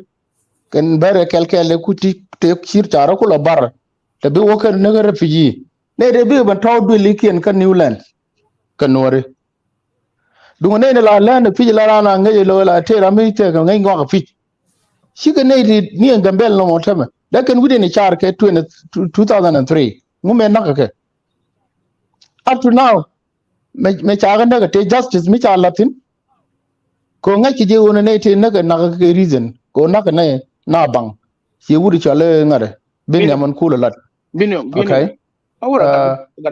kɛn bɛr kɛl kɛl dee ku ti tëë cir carä kulɛ bar. Tɛ bi wä kɛn ni kɛ refugee nɛy tëë bikɛ ben tɔ̱w duëlikiɛn kä Newland kɛ nuɔ̱ɔ̱ri. Duŋ nɛy ni la lɛn pi̱c la raan a ŋäc lo̱ la tëë ram mi tëë kɛ ŋäc ŋɔak pi̱c. Cikɛ nɛy ti ni ɛn Gambɛl nɔmɔ tämɛ dee kɛn wi̱cdɛ ni car kɛ twenty, two thousand and three ŋu mɛ näk kɛ. Up to now, mɛ, mɛ ca kɛ näk kɛ tëë justice mi ca la̱th thi̱n. Kɛ ɣöö ŋäc kɛ jɛ ɣöö nɛ nɛy tëë näk kɛ näk kɛ reason kɛ ɣöö näk kɛ nɛ na baŋ. Ci wut cɔl i̱ ŋa̱t ɛ bi nhiam ɛn kulɛ la̱t. Bi nhiam, bi nhiam. Okay.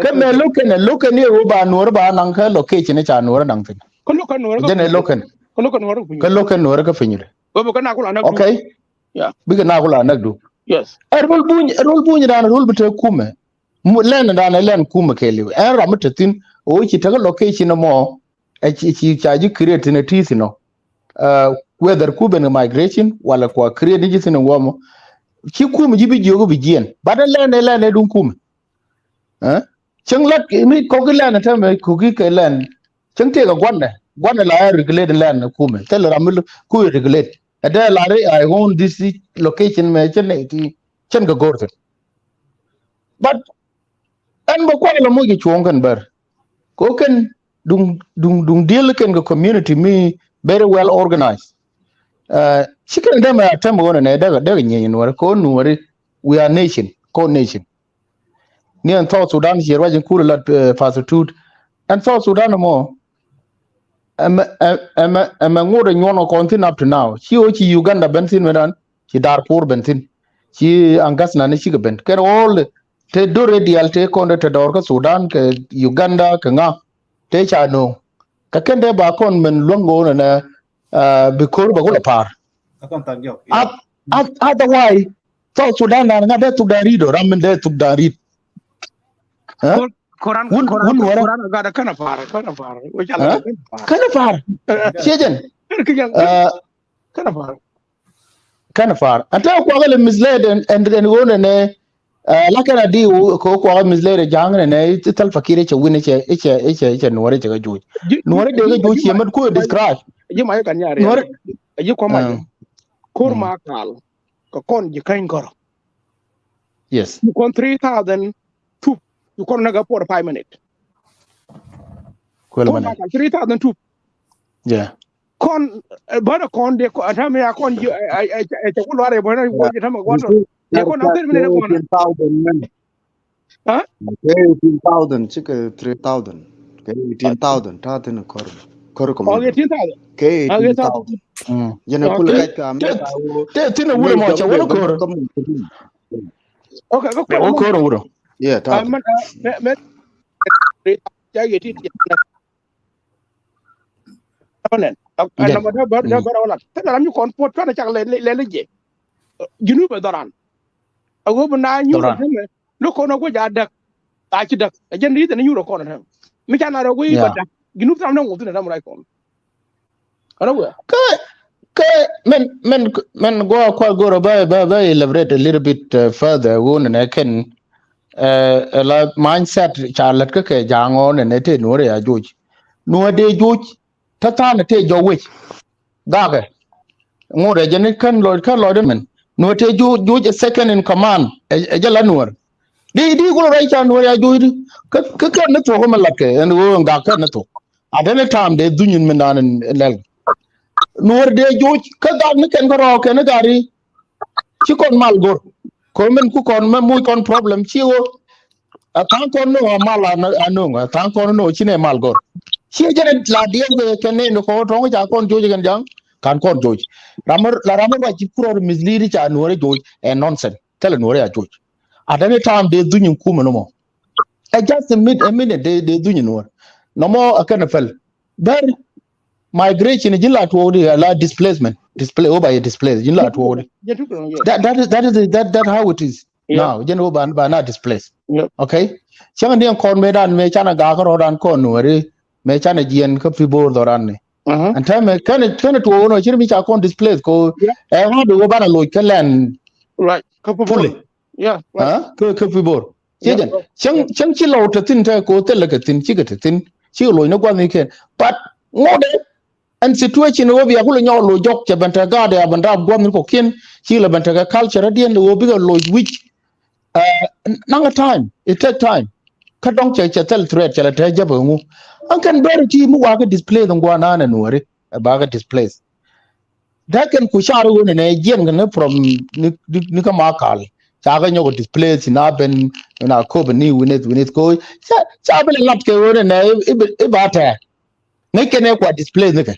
Kä mɛ lo̱k kɛn ɛ, lo̱k kɛn i̱ ɣöö ba nuɔ̱ɔ̱r ba naŋ kä location i̱ ca nuɔ̱ɔ̱r naŋ thi̱n. Kä lo̱k kɛn nuɔ̱ɔ̱r kä lo̱k kɛn. Kä lo̱k kɛn nuɔ̱ɔ̱r kä piny. Kä lo̱k kɛn nuɔ̱ɔ̱r kä piny. Okay. Bikɛ na kula näk duk. Yes. Ɛ rol buny, ɛ rol buny dan, ɛ rol bi te kumɛ. Lɛn dan ɛ lɛn kumɛ kɛɛliw. Ɛn ram mi te thi̱n ɣöö ci te kä location ɛmɔ. Ɛ ci, ci ca ji̱ create thi̱n ɛ ti thi̱n ɔ. Whether ku ben kɛ migration wala kua create ni ji̱ thi̱n ɛ wä mɔ. Ci kumɛ ji̱ bi jiök bi jiɛn. But ɛ lɛn, ɛ lɛn ɛ duŋ kumɛ. Cäŋ lat mi kɔki lɛn ɛ tɛmɛ kɔki kɛ lɛn. Cäŋ tëëkɛ gua̱nɛ, gua̱nɛ la ɛ regulate lɛn ɛ kumɛ. Thilɛ ram mi ku regulate. Ɛ dee lar i̱ I own this location mɛ cɛn ɛ ti cɛn kɛ go̱r thi̱n. But ɛn bä kuak lɛ moc kɛ cuɔ̱ɔ̱ŋ kɛn bär. Kɛ ɣöö kɛn duŋ, duŋ, duŋ deal kɛn kɛ community mi very well organized. Ci kɛn dee mɛ a tɛm ɣöö nɛ dee kɛ, dee kɛ nyieny nuɔri kɛ ɣöö nuɔri we are nation, kɛ ɣöö nation. Ni ɛn South Sudan ci ruac in kul lat prostitute. Ɛn South Sudan mɔ ɛmɛ, ɛmɛ, ɛmɛ ŋot ɛ nyuɔn kɔn thin up to now. Ci ɣöö ci Uganda ben thin mɛ dan, ci Darfur ben thin, ci Angasna ni cikɛ ben. Kɛn all te dore dial te kɔn te dɔɔr kä Sudan kɛ Uganda kɛ ŋa te ca no̱o̱ŋ. Kɛ kɛn te ba kɔn mɛn luäŋ go̱o̱n ɛnɛ bi ko̱r bɛ kulɛ pa̱a̱r. Otherwise South Sudan dan ŋa dee thuk dan ri̱t ɔ, ram min dee thuk dan ri̱t. Koran, wun, koran, wun wɛrɛ. Koran gat kɛn a pa̱a̱r, kɛn a pa̱a̱r. Kɛn a pa̱a̱r. Ciecɛn. Kɛn a pa̱a̱r. Kɛn a pa̱a̱r. Ɛn te kuakɛ lɛ mislead ɛn, ɛn, ɛn ɣöö nɛnɛ la kɛn a di kɛ kuakɛ mislead ɛ ja̱a̱ŋ nɛnɛ i̱ Salva Kiir i̱ cɛ win i̱ cɛ, i̱ cɛ, i̱ cɛ, i̱ cɛ nuɔ̱ɔ̱ri cɛ kɛ juuc. Nuɔ̱ɔ̱ri dee kɛ juuc ciɛ mɛt kuɛ describe. Ji̱ ma yɛ kan ya̱r nuɔ̱ɔ̱ri. Ɛ ji̱ kua̱m a jɛ. Ko̱r ma kal kɛ kɔn ji̱ käny kɔrɔ. Yes. Ji̱ kɔn three thousand tup. Ji̱ kɔn näk ɛ forty five minute. Kuɛl ma kal three thousand tup. Yeah. Kɔn bänä kɔn dee kɔn a ta̱mɛ a kɔn ji̱ ɛ cɛ ku luar ɛ bänä wä ji̱ ta̱mɛ gua̱n tɔ. Dee kɔn a thirty minute kɔn. Kɛ eighteen thousand cikɛ three thousand. Kɛ eighteen thousand ta̱a̱ thi̱n kɔr, kɔr kɔmɛ. Kɛ eighteen thousand. Kɛ eighteen thousand. Yɛn a kul kac ka mɛ ka wo. Te thin a wuro mɔ cɛ wuro kor. Okay, ko kor wuro. Yeah, ta. Mɛ mɛ mɛ ya yɛ ti ti. Nɔmɔ dee bär dee bär wala. Te na ram ni kɔn pot kan cak lɛ lɛ lɛ je. Junub bɛ dɔran. A wo bɛ na nyuur a tɛmɛ. Lo kɔn a guec a däk. A ci däk. A jɛn ri̱th ɛn nyuur a kɔn a tɛmɛ. Mi ca na rɔ guec ba däk. Junub tham na ŋuth ni ram rai kɔn. Ana wä. Kɛ kɛ mɛn mɛn mɛn gua kua goro ba ba ba elaborate a little bit further wun nɛ kɛn. Ɛ la mindset ca lät kä kɛ jaŋɔ nɛ nɛ te nuɔrɛ a juc. Nuɔrɛ juc. Tä tha̱a̱n tëë jɔk wec. Gakɛ ŋot ɛ jɛ ni kän lɔc kän lɔc dee mɛn nuɔ̱t tëë juc juc ɛ second in command. Ɛ jɛ la nuɔ̱r di di kulɛ rɛy ca nuɔ̱r ya juc di. Kä kä kän ni thuɔk mɛ latkɛ ɛn ɣöö ɛn gak kän ni thuɔk. At any time dee dhuny in mɛn dan in lɛl nuɔ̱r dee juc kä gak ni kɛn kä rɔɔk kɛn ni gari. Ci kɔn mal gor. Kɔn min ku kɔn mɛ muc kɔn problem ci wo. A thaŋ kɔn ni wa mal a nöŋ a thaŋ kɔn ni wa ci ne mal gor. Ci jɛn la diɛl kɛ kɛ ne ni kɔn tɔŋ ca kɔn joc kɛn jaŋ. Kan kɔn joc. Ramar la ramar wa ci kurɔr mislead ca nuɔrɛ joc. Ɛ nonsense. Tɛlɛ nuɔrɛ a joc. At any time de dhuny in kumɛ ni mɔ. Ɛ just a minute, a minute de de dhuny in nuɔr. Nɔmɔ a kɛn a pɛl. Bɛr migration ji̱ la tuɔɔk di la displacement. Displace, wä ba yɛ displace ji̱ la tuɔɔk di. That that is that is that that how it is. Now jɛn wä ba ba na displace. Okay. Cäŋ ni ɛn kɔn mëë dan mëë canɛ gakä rɔɔdan kɔn nuɔri mëë canɛ jiɛn kä pi bo̱o̱r dhɔran ni. Ɛn täämɛ kɛn kɛn tuɔɔk nɔ ci ri mi ca kɔn displace ko. Ɛ ɣa̱ bi wä banɛ loc kä lɛn. Right. Kä pi bo̱o̱r. Kä kä pi bo̱o̱r. Ciecɛn cäŋ cäŋ ci lɔw te thin te ko thilɛ kɛ thin cikɛ te thin cikɛ loc ni gua̱th ni kɛn. But ŋot de ɛn situation wä bia kulɛ nyɔk loc jɔk cɛ ben te gaat ya ben rap gua̱th ni kɔkiɛn. Cikɛ lɛ ben te kɛ culture diɛn wä bikɛ loc wi̱c. Naŋ a time, it take time. Kä dɔŋ cɛ cɛ thil threat cɛ lɛ te jäp ŋu. An kɛn bɛr ti mi wakɛ displace ŋuan an ɛn wä ri ɛ bakɛ displace. Dee kɛn ku car ɣöö nɛnɛ jiɛn kɛn ni from ni ni kä Makal. Ca kɛ nyɔk displace na ben na köp ni winith winith ko. Ca ca ben lat kɛ ɣöö nɛnɛ i̱ ba tɛɛ. Ŋäc kɛn ɛ kua displace ni kɛ.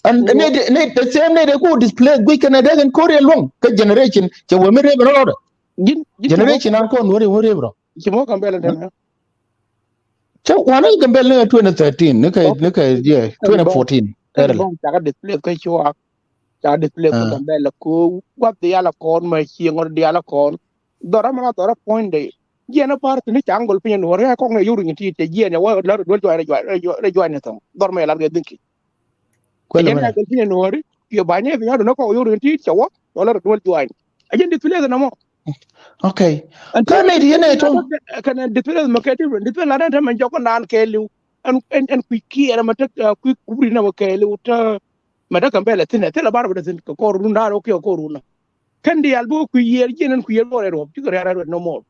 And ni ni the same ni de ku displace guic kɛn ɛ dee kɛn ko̱r yɛ luɔ̱ŋ kä generation cɛ wee mi rep rɔ rɔ. Generation an kɔn wee rep rɔ. Ci mɔ Gambɛl ɛn tɛmɛ. Cä wanɛ Gambɛl ni twenty thirteen ni kɛ ni kɛ yɛ twenty fourteen. Ɛn bɔŋ cakɛ displace kä cuak. Cakɛ displace kä Gambɛl ko guath diaal a kɔn mɛ cieŋ ɔr diaal a kɔn. Dhɔr amɛ na dhɔr a puɔ̱ny de. Jiɛn a par tini ca ŋgol piny ɛn wä rɛ kɔŋ ɛ yur nyi ti cɛ jiɛn ɛ wä lär duel juay rɛ juay rɛ juay ni thɔŋ dhɔr mɛ lar kɛ dhinki. Kuɛl mɛ gol piny ɛn wä ri yɛ ba nyɛ piny adun a kɔŋ yur nyi ti cɛ wä lär duel juay. A jiɛn displace na mɔ. Okay. Kä nɛy ti yɛn nɛy tɔ̱. Kɛn displace mɛ kɛ different. Displace la den te mɛ jɔk kɛ naan kɛɛliw. Ɛn ɛn ɛn kui̱ kiɛɛr mɛ te kui̱ kubri nɛ mɛ kɛɛliw te mɛ te Gambɛl ɛ thin ɛ thilɛ bar bɛ te thin kɛ kɔr run daar wä kiɛ kɔr run. Kɛn diaal bi wä kui̱ yiëër jiɛn ɛn kui̱ yiëër bɔɔr ɛ ruɔp cikɛ riaar ɛ ruɛt no more.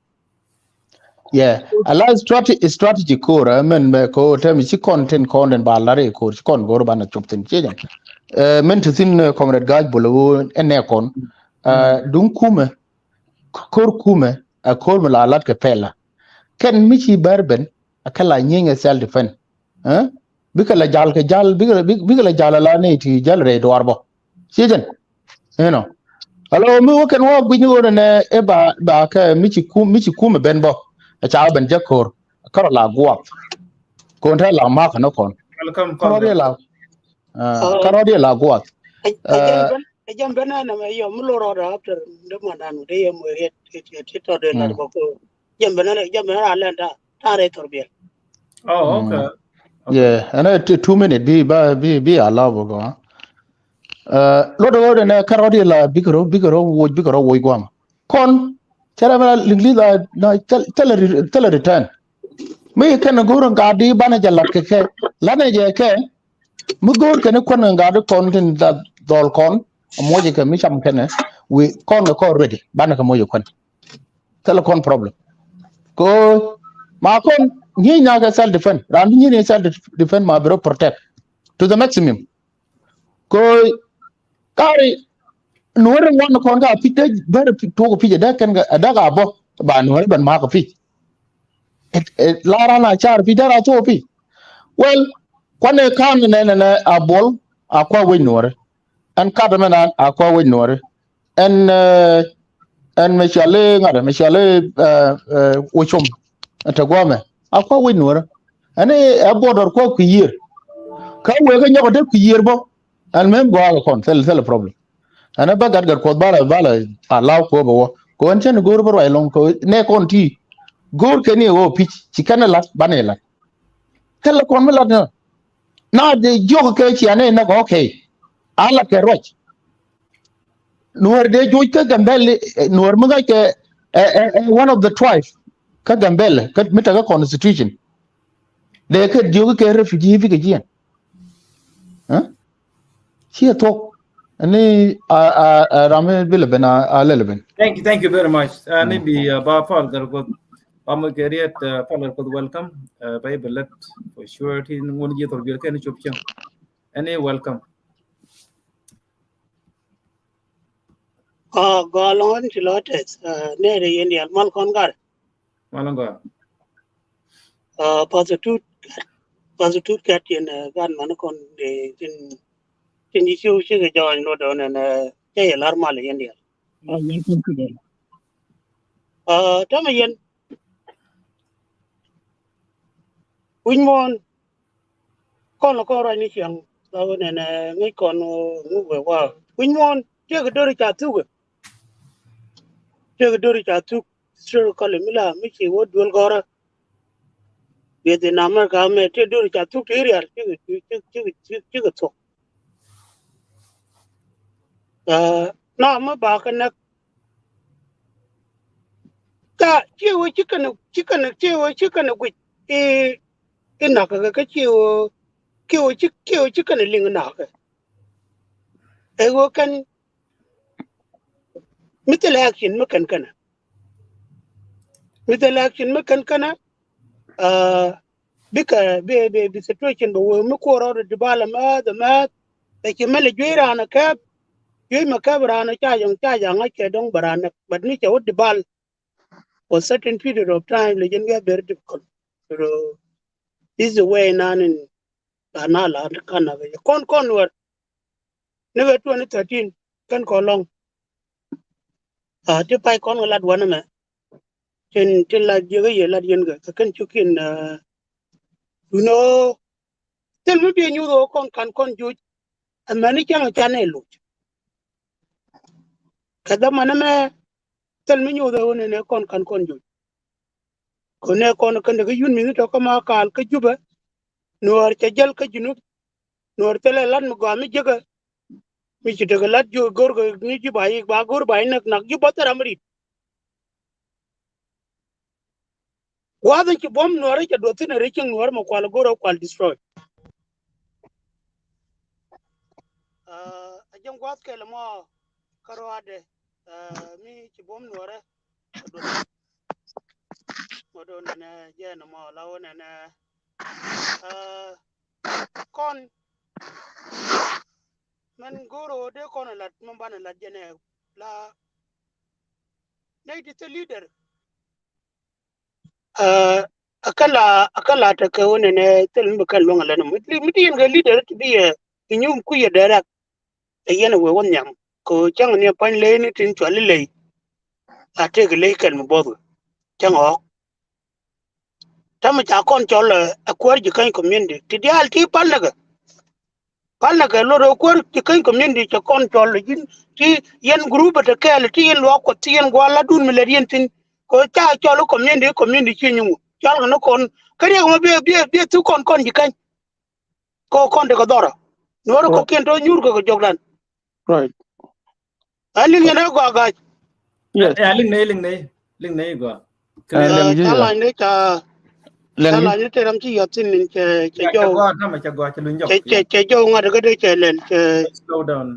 Yeah. A la strategy strategy ko̱r ɛ mɛn mɛ ko̱r te mi ci kɔn tin kɔn den ba lar ɛ ko̱r ci kɔn go̱r ban a cop thin ci jɛn. Mɛn te thin kɔŋ rɛt ga̱a̱c bol ɛ wä ɛn nɛ kɔn. Duŋ kumɛ. Ko̱r kumɛ a ko̱r mi la lat kɛ pɛla. Kɛn mi ci bär ben a kɛ la nyieny ɛ self defense. Bikɛ la jal kɛ jal bikɛ la jal a la ni ti jal rɛy duar bɔ. Ci jɛn. Inɔ. Alo mi wä kɛn wä guic ni wä nɛ ɛ ba ba kɛ mi ci kum mi ci kumɛ ben bɔ. A ca ben jɛ ko̱r. Kärɔ la guath. Kon te la mak ni kɔn. Kärɔ di la. Kärɔ di la guath. Ɛ jɛn ben nɛ mɛ yɔ mi lor rɔɔdɛ after dee mɔndan dee yɛ mɔ riet ti tɔt dee lar bä ko. Jɛn ben nɛ jɛn ben nɛ a lɛn ta ta rɛ thor biɛl. Oh, okay. Yeah, ɛn ɛ two minute bi ba bi bi a la bä ko. Luɔt rɔɔdɛ nɛ kärɔ di la bikɛ rɔ bikɛ rɔ woc bikɛ rɔ woc guam. Kɔn cɛ rɛ mɛ la liŋ liŋ la na thilɛ return. Mi kɛn go̱o̱r in gaat di banɛ jɛ lat kɛ kɛ lanɛ jɛ kɛ. Mi go̱o̱r kɛn kuän in gaat di kɔn tin la dhɔl kɔn a muɔcɛ kɛ mi cam kɛnɛ wi̱i̱ kɔn kɛ kɔn ready banɛ kɛ muɔcɛ kuän. Thilɛ kɔn problem. Ko ma kɔn nyieny na kɛ self defense ran bi nyieny self defense ma bi rɔ protect to the maximum. Ko kari nuɔri ŋuan kɔn ka pic dee bɛr tuɔk pic dee kɛn a dee ka bɔ ba nuɔri ben mak pic. Lara na car pic dee ra tuɔk pic. Well, kuanɛ kan nɛ nɛ nɛ a buɔl a kua wec nuɔri. Ɛn kat mɛ nan a kua wec nuɔri. Ɛn, ɛn mɛ cɔali ŋa̱t mɛ cɔali wecom. Ɛn te guamɛ a kua wec nuɔri. Ɛn ɛ border kua kui̱ yiër. Kä wek kä nyɔk ɛ dee kui̱ yiër bä. Ɛn mɛ gɔaa kɛ kɔn thil thil problem. Ɛn ɛ bä gat gat kuɔth bala bala a law kuɔ bɛ wä kɛ ɣän cɛn go̱o̱r bä ruac lɔŋ kɛ nɛ kɔn ti. Go̱o̱r kɛ ni ɣöö pi̱c ci kɛn ɛ lat banɛ lat. Thil kɔn mi lat ni na de jiɔk kɛ cianɛ nɛ kɛ okay. A lat kɛ ruac. Nuɔr dee joc kä Gambɛl, nuɔr mi ŋa̱c kɛ one of the tribe kä Gambɛl kä mi tekɛ constitution. Dee kɛ jiök kɛ refugee bikɛ jiɛn. Ci ɛ thuɔk ni a ram mi bi lɛ ben a lɛ lɛ ben. Thank you, thank you very much. Ni bi ba Pal Gatkuoth ba mɔ kɛ riet. Pal Gatkuoth, welcome. Ba i̱ bɛ lät for sure ti ŋun ji̱ thok juɛl kɛn cop cieŋ. Ɛn i̱ welcome. Gɔaa lɔŋ in ci lɔ tɛth nɛɛrɛ yɛn dial mal kɔn gar. Mal kɔn gar. Pastor Tut, Pastor Tut kat yɛn gan man kɔn de tin tin ci ciw ci kɛ jɔɔny lɔ dɔn ɛn cɛ yɛ lar mal yɛn dial. Tämɛ yɛn wi̱c muɔ̱ɔ̱n. Kɔn lɔ kɔn ruac ni ciaŋ la wä nɛnɛ ŋäc kɔn ŋuk wek wa wi̱c muɔ̱ɔ̱n. Tiek dori ca thuk. Tiek dori ca thuk. Sir kɔli mi la mi ci wä duel gɔrä. Bieth in America mɛ tiek dori ca thuk ti rial. Tiek tiek tiek tiek tiek thuɔk. Na mi ba kɛ näk. Ka ciɛ wee ci kɛn ciɛ kɛn ciɛ wee ci kɛn guic. I i nak kɛ kä ciɛ wee kiɛ wee ci kiɛ wee ci kɛn liŋ nak kɛ. Ɛ wee kɛn mi thil action mi kɛn kɛn mi thil action mi kɛn kɛn. Bikɛ bi bi bi situation bɛ wee mi kuɔr rɔɔd di bal ɛmɛth ɛmɛth. Bɛ ci mɛl juey raan ɛ kɛp. Juey mɛ kɛp raan ɛ ca jɔŋ ca jaŋ ɛ cɛ dɔŋ bɛ raan ɛ but mi cɛ wä di bal. For certain period of time lɛ jɛn kɛ very difficult. So this is the way nan in la na la kan na kɛ kɔn kɔn wɛr. Ni kɛ twenty thirteen kɛn kɔn lɔŋ. Ti pay kɔn kɛ lat wanɛ mɛ. Tin tin la jiɛ kɛ yɛ lat yɛn kɛ kɛ kɛn cukin. Duno thil mi biɛ nyuth ɣä kɔn kan kɔn juc. Ɛmɛni cäŋ can ɛ luc. Kɛ dhamanɛ mɛ thil mi nyuth ɣä wä nɛnɛ kɔn kan kɔn juc. Kɛ nɛ kɔn kɛn dɛ kä yun mi̱th tɔ̱ kä ma kaal kä Jubɛ. Nuɔɔr cɛ jäl kä Junub. Nuɔɔr thilɛ lat mi gɔaa mi jiäkä. Mi ci tekɛ lat jiök go̱r kɛ ni ji̱ ba yik ba go̱r ba yik näk nak ji̱ bä thil ram rit. Gua̱a̱th in ci buɔ̱m nuɔɔri cɛ duɔth thi̱n a rɛy cieŋ nuɔɔri mɛ kual go̱r a kual destroy. A jiɛn gua̱a̱th kɛl mɔ kä ruaadɛ mi ci buɔ̱m nuɔɔrɛ a duɔth. Mɔ do̱n nɛnɛ jɛɛn mɔ la wä nɛnɛ kɔn mɛn go̱r a wä dee kɔn a lat mɛ banɛ lat jɛnɛ la nɛy ti thil leader. A kä la a kä la tekɛ wä nɛnɛ thil mi bi kɛn luäŋ a lɛn mi ti mi ti yɛn kɛ leader ti bi yɛ ti nyum kui̱ yɛ direct. Ɛ yɛn a wee wä nhiam kɛ cäŋ ni a pa̱ny ley ni tin cuali ley. A tëëk ley kɛn mi bo̱o̱th kɛ cäŋ ɣɔ̱ɔ̱k. Täämɛ ca kɔn cɔl ɛ kuäär ji̱ käny community ti diaal ti pal nɛ kɛ. Pal nɛ kɛ luɔt ɛ kuäär ji̱ käny community cɛ kɔn cɔl ɛ ji̱n ti yɛn group ɛ te kɛɛl ti yɛn luaak kuɔth ti yɛn gua̱a̱r latdun mi lɛt yɛn thi̱n. Kɛ ca cɔl ɛ community community ci nyuŋ cɔl kɛ ni kɔn kä riɛk mɔ biɛ biɛ biɛ thuk kɔn kɔn ji̱ käny. Kɛ kɔn tekɛ dhɔrä nuɔ̱ɔ̱rä kɔ̱kiɛn tɔ nyuur kɛ kɛ jɔkdan. Right. A liŋ yɛn a gɔaa ga̱a̱c. Yes. Ɛ a liŋ nɛy liŋ nɛy liŋ nɛy gɔaa. Ca lany ni ca ca lany ni te ram ci yɔth thin ni cɛ cɛ jɔw. Cɛ gɔaa tamɛ cɛ gɔaa cɛ luny jɔk. Cɛ cɛ jɔw ŋa̱t kä dee cɛ lɛl cɛ. Slow down.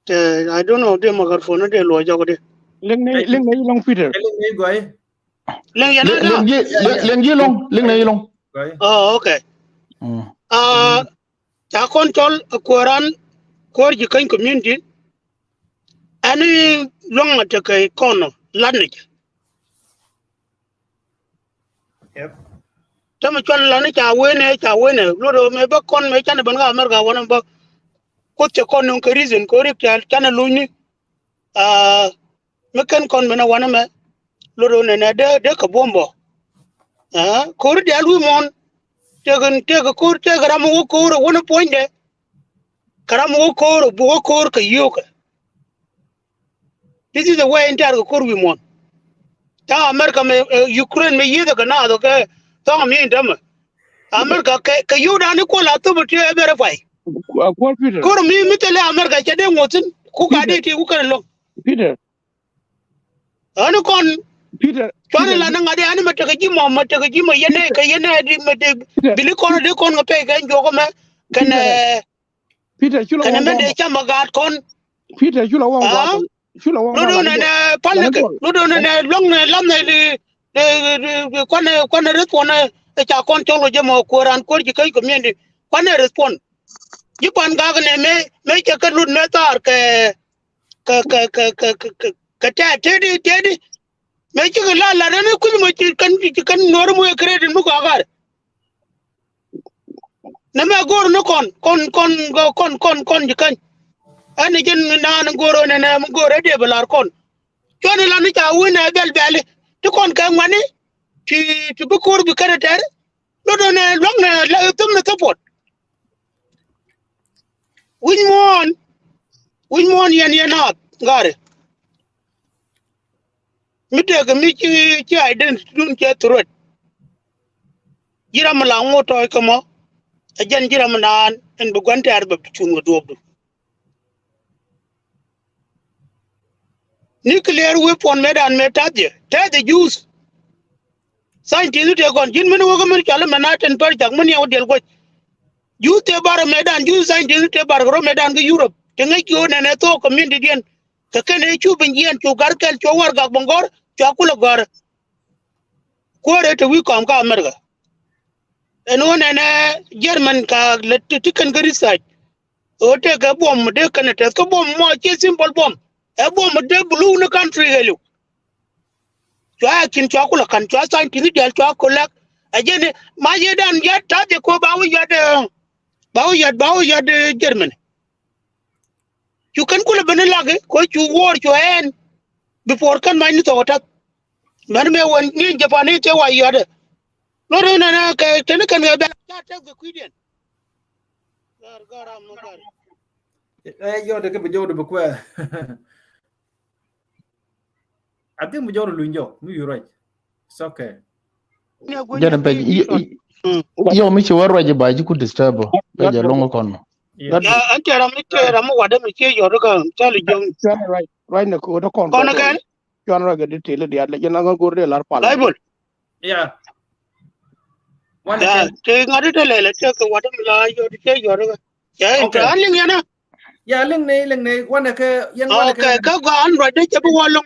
Cɛ I don't know dee microphone dee luɔ jɔk dee. Liŋ nɛy liŋ nɛy lɔŋ Peter. Liŋ nɛy gɔaa. Liŋ yɛn a liŋ ji̱ liŋ ji̱ lɔŋ liŋ nɛy lɔŋ. Oh, okay. Ca kɔn cɔl a kuäran kuäär ji̱ käny community. Ɛn luaŋ a tekɛ kɔn lat ni jɛ. Tämɛ cual lat ni ca wen ɛ ca wen ɛ luɔt ɛ mɛ bä kɔn mɛ canɛ ben kä America wanɛ bä. Kuoth cɛ kɔn nuŋ kɛ reason kɛ rik tɛl canɛ lunyni. Aa, mi kɛn kɔn min ɛ wanɛ mɛ. Lot ɣöö nɛnɛ dee, dee kɛ buɔ̱m bɔ. Aa, ko̱ri diaal wi̱i̱ muɔ̱ɔ̱n. Tëëkɛ, tëëkɛ ko̱r, tëëkɛ ram mi wä ko̱r ɛ wänɛ puɔ̱nydɛ. Kɛ ram mi wä ko̱r ɛ bi wä ko̱r kɛ yio̱o̱kɛ. This is the way in tɛ̈r kɛ ko̱r wi̱i̱ muɔ̱ɔ̱n. Ta̱a̱ America mɛ, eh, Ukraine mɛ yieth kɛ naath kɛ thɔŋ mi in tämɛ. America kɛ, kɛ yio̱o̱dan i̱ kuɔl a thop ti ɛ verify. Kuɔl Peter. Ko̱r mi, mi thilɛ America cɛ dee ŋuɔth thi̱n. Ku ka dee ti ku kɛn lo̱ŋ. Peter. Ani kɔn. Peter. Cuani la ni ŋa̱t ani mɛ tekɛ ji̱ mɔ, mɛ tekɛ ji̱ mɔ yɛn ɛ, kɛ yɛn ɛ di mɛ di. Peter. Bili kɔn di kɔn kɛ pɛy kɛ juɔk mɛ. Kɛn, Peter. Eh, Peter, cu la kɛn waŋ mɛ de cam a gaat kɔn. Peter, cu la waŋ. Ah? Waŋ. Cu la waŋ. Lodon ɛn, eh, pal ni kɛ. Lodon ɛn, eh, luɔŋ ni lam ni di, di, di, di, kuan, eh, kuan, eh, respond, eh, ca kɔn cɔl kɛ jɛ mɔ kuɔran kuɔr ji̱ keny community. Kuan, eh, respond. Ji̱ pan gak ni mɛ, mɛ cɛ kɛ lut mɛ thar kɛ, kɛ, kɛ tɛt teti, teti. Mɛ cikɛ la lat ɛn kui̱ mɔ ci kɛn, ci kɛn nuɔr mɔ credit mi kɔakar. Nɛ mɛ go̱o̱r ni kɔn, kɔn, kɔn, kɔn, kɔn, kɔn ji̱ käny. Ɛn ni ji̱n naan go̱o̱r ɛn ɛn ɛn go̱o̱r ɛ dee bɛ lar kɔn. Cuɔni lan ni ca wi̱n ɛ bɛl bɛli. Ti kɔn kɛ ŋuani. Ti, ti bi ko̱o̱r bi kɛn ɛ tɛr. Lot ɛn ɛ luäŋ nɛ lɛ thum ni support. Wi̱ny muɔ̱ɔ̱n. Wi̱ny muɔ̱ɔ̱n yɛn yɛn naath ŋa̱ri. Mi tëëkɛ mi ci, ci identity dun cɛ threat. Ji̱ ram mi la ŋot tɔ̱ɔ̱c kä mɔ. Ɛ jɛn ji̱ ram mi naan ɛn bi gua̱n tɛ̈r bɛ cuŋ kɛ duɔ̱ɔ̱pdu. Nuclear weapon mëëdan mëë ta̱th jɛ, ta̱th jɛ juuth. Scientist tëë kɔn ji̱n min wä kä min cɔal i̱ mɛ na ten per cak min yɛn wä diɛl guäc. Juuth tëë bar mëëdan, juuth scientist tëë bar kɛ rɔ mëëdan kä Europe. Ti ŋäc ki ɣöö nɛnɛ thok community diɛn. Kɛ kɛn ëë cu piny jiɛn cu gar kɛl cu warɛgak bä gɔ̱r cua kulɛ gɔ̱r. Kuäärɛ te wi̱i̱ kɔm kä America. Ɛn ɣöö nɛnɛ German ka lɛ ti, ti kɛn kä research. Ɣöö tëëkɛ buɔm mi dee kɛn ɛ tɛth kä buɔm mɔ cie simple buɔm. Ɛ buɔm mi dee blue ni country kɛ liw. Cua ɛ kin cua kulɛ ka̱n cua scientist diaal cua kulɛ. Ɛ jɛn ma yɛ dan yat ta̱th jɛ kɛ ɣöö ba wä yat, eh, ba wä yat, ba wä yat, eh, Germany. Cu kɛn kulɛ ben ni lak i̱ kɛ cu wuɔɔr cu ɛn. Before kɛn mac ni thɔk ɛ ta̱th. Mɛn mɛ wän ni Japan ni tëë wa yɔtdɛ. Lot in nɛnɛ kɛ teni kɛn kɛ bɛl ca tɛth kɛ kui̱diɛn. Gar, gar, am, gar. Ɛ, yɔtdɛ kɛ bi jɔwdɛ bi kuɛ. I think mi jɔwdɛ luny jɔ mi yu ruac. It's okay. Jɛn pɛc. Yɔ mi ci wä ruac ba ji̱ ku disturb. Pɛc jɛ luŋ kɔn. Yeah. Ya, ɛn tɛɛr mi tɛɛr mi wadɛ mi ci yɔt kä cali jɔŋ. Ruac ni ko dɔ kɔn. Kɔn kɛn. Cuan ruac kɛ di tili diat lɛ jɛn la ŋa go̱r dee lar pal. Bible. Yeah. Wan kɛn. Te ŋa̱t dee lɛlɛ te kɛ wadɛ mi la yɔt ci yɔt kä. Ya, ɛn tɛɛr liŋ yɛn a. Ya, liŋ ni, liŋ ni, wan kɛ yɛn wan kɛ. Okay, kä gɔaa an ruac dee cɛ bi wä luŋ.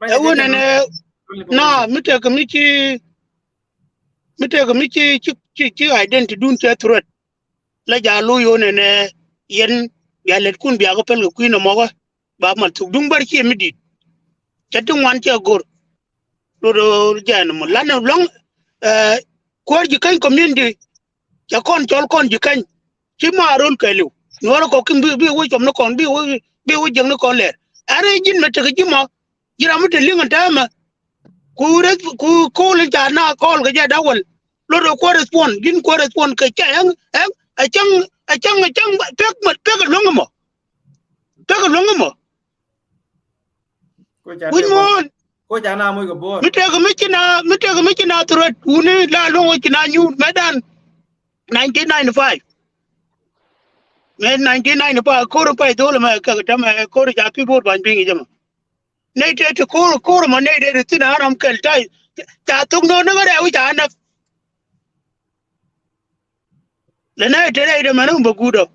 Ɛ wun ɛn ɛ na mi tëëkɛ mi ci, mi tëëkɛ mi ci, ci, ci, ci identity dun cɛ threat. La ja lo̱c ɣöö nɛnɛ yɛn bia lɛtkun bia kɛ päl kɛ kui̱n ɛmɔkä ba mal thuk duŋ bär ciɛ mi di̱i̱t. Cɛ ti ŋuan cɛ go̱r. Lot ɣöö jɛn mɔ lanɛ luäŋ, eh, kuäär ji̱ käny community. Cɛ kɔn cɔl kɔn ji̱ käny. Ci ma rol kɛɛliw. Nuɔrä kɔk kin bi, bi wä com ni kɔn, bi wä, bi wä jiäk ni kɔn lɛɛr. Ɛn rɛy ji̱n mɛ tekɛ ji̱ ma. Ji̱ ram mi te liŋ ɛn täämɛ. Ku reth, ku ko̱o̱l in ca na kɔɔl kɛ jɛ dawal. Lot ɛ kuäär respond, ji̱n kuäär respond kɛ cɛ ɛŋ, ɛŋ, ɛ cäŋ, ɛ cäŋ, ɛ cäŋ, pek mɛ, pek ɛ luäŋ ɛmɔ. Pek ɛ luäŋ ɛmɔ. Wi̱c muɔ̱ɔ̱n. Ko ca na moc kɛ bo̱o̱r. Mi tëëkɛ mi ci na, mi tëëkɛ mi ci na threat. Wuni la luɔ̱ŋ wä ci na nyuut mɛ dan. Nineteen ninety-five. Mɛ nineteen ninety-five ko̱r pay dhol mɛ kɛ kɛ tämɛ ko̱r ca pi bo̱o̱r bany piŋ jɛ mɛ. Nɛy tëë ti ko̱r, ko̱r mɔ nɛy tëë ti thin a ram kɛl tay. Ca thok no̱o̱n ni kä rɛw ca näk. Lɛ nɛy tëë rɛy dɛ mɛn wä bɛ guut ɔ.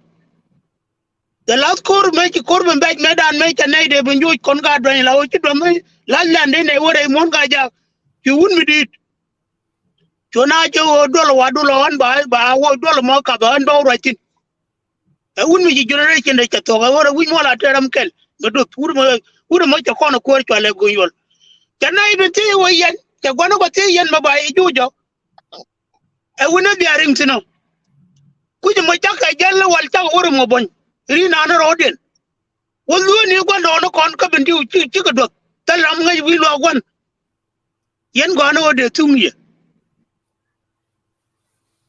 The last ko̱r mëë ci ko̱r mi bɛc mëë dan mëë ca nɛy dee bi nyoc kɔn ka duany la ɣöö ci duɔth mi last land in ɛ wä rɛy muɔ̱n ka jak. Ci wun mi di̱i̱t. Cu na cɛ ɣöö duɔl wa duɔl ɣän ba, ba wä duɔl mɔ kap ɣän ba wä ruac thi̱n. Ɛ wun mi ci generation dee cɛ thuɔ̱k ɛ wä rɛ wi̱c muɔ̱l a tɛɛr ram kɛl. Mɛ duɔth wut mɔ, wut mɔ cɛ kɔn ɛ kuäär cua lɛ go̱o̱ny yuɔl. Cɛ nɛy bi thiec wä yɛn, cɛ gua̱n ɛ kɔ thiec yɛn mɛ ba yɛ juuc jɔk. Ɛ wi̱n ɛ bia riŋ thi̱n ɔ. Kui̱c ɛmɔ cakɛ jäl wal cakɛ wä rim ŋɔ buɔ̱ny. Ri naan rɔɔdiɛn. Wä lueeni gua̱ndɔɔŋni kɔn kä ben diw ci, cikɛ duɔth. Thil ram ŋäc wi̱i̱ luaak gua̱n. Yɛn gɔaa ni ɣöö dee thuŋ yɛ.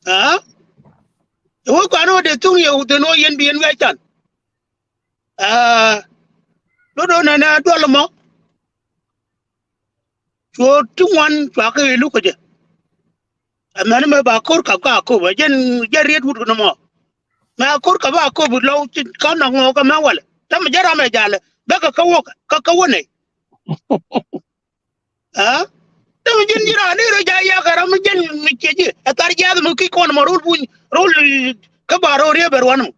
Aa? Ɛ wä gɔaa ni ɣöö dee thuŋ yɛ wuthen ɣöö yɛn bi yɛn wiac can. Aa, do̱do̱ nɛnɛ duɔl mɔ. Cuɔ ti ŋuan cua kä ilu kä jɛ. Ɛmɛn mɛ ba ko̱r kap kä Akobo, jɛn jɛ riet wut kɛ nɔmɔ. Mɛ a ko̱r kap Akobo lɔw ci kan na ŋɔɔk ɛmɛ walɛ. Tamɛ jɛ ram ɛ jalɛ bɛ kɛ kä wok kä kä wä nɛy. Aa? Tamɛ jɛn ji̱ raan i̱ rɔ ja yak ɛ ram jɛn mi ciɛ ji̱ ɛ thar jiath mi ki̱ kɔn mɔ rol buny rol kä ba rol riep ɛ ruan mɔ.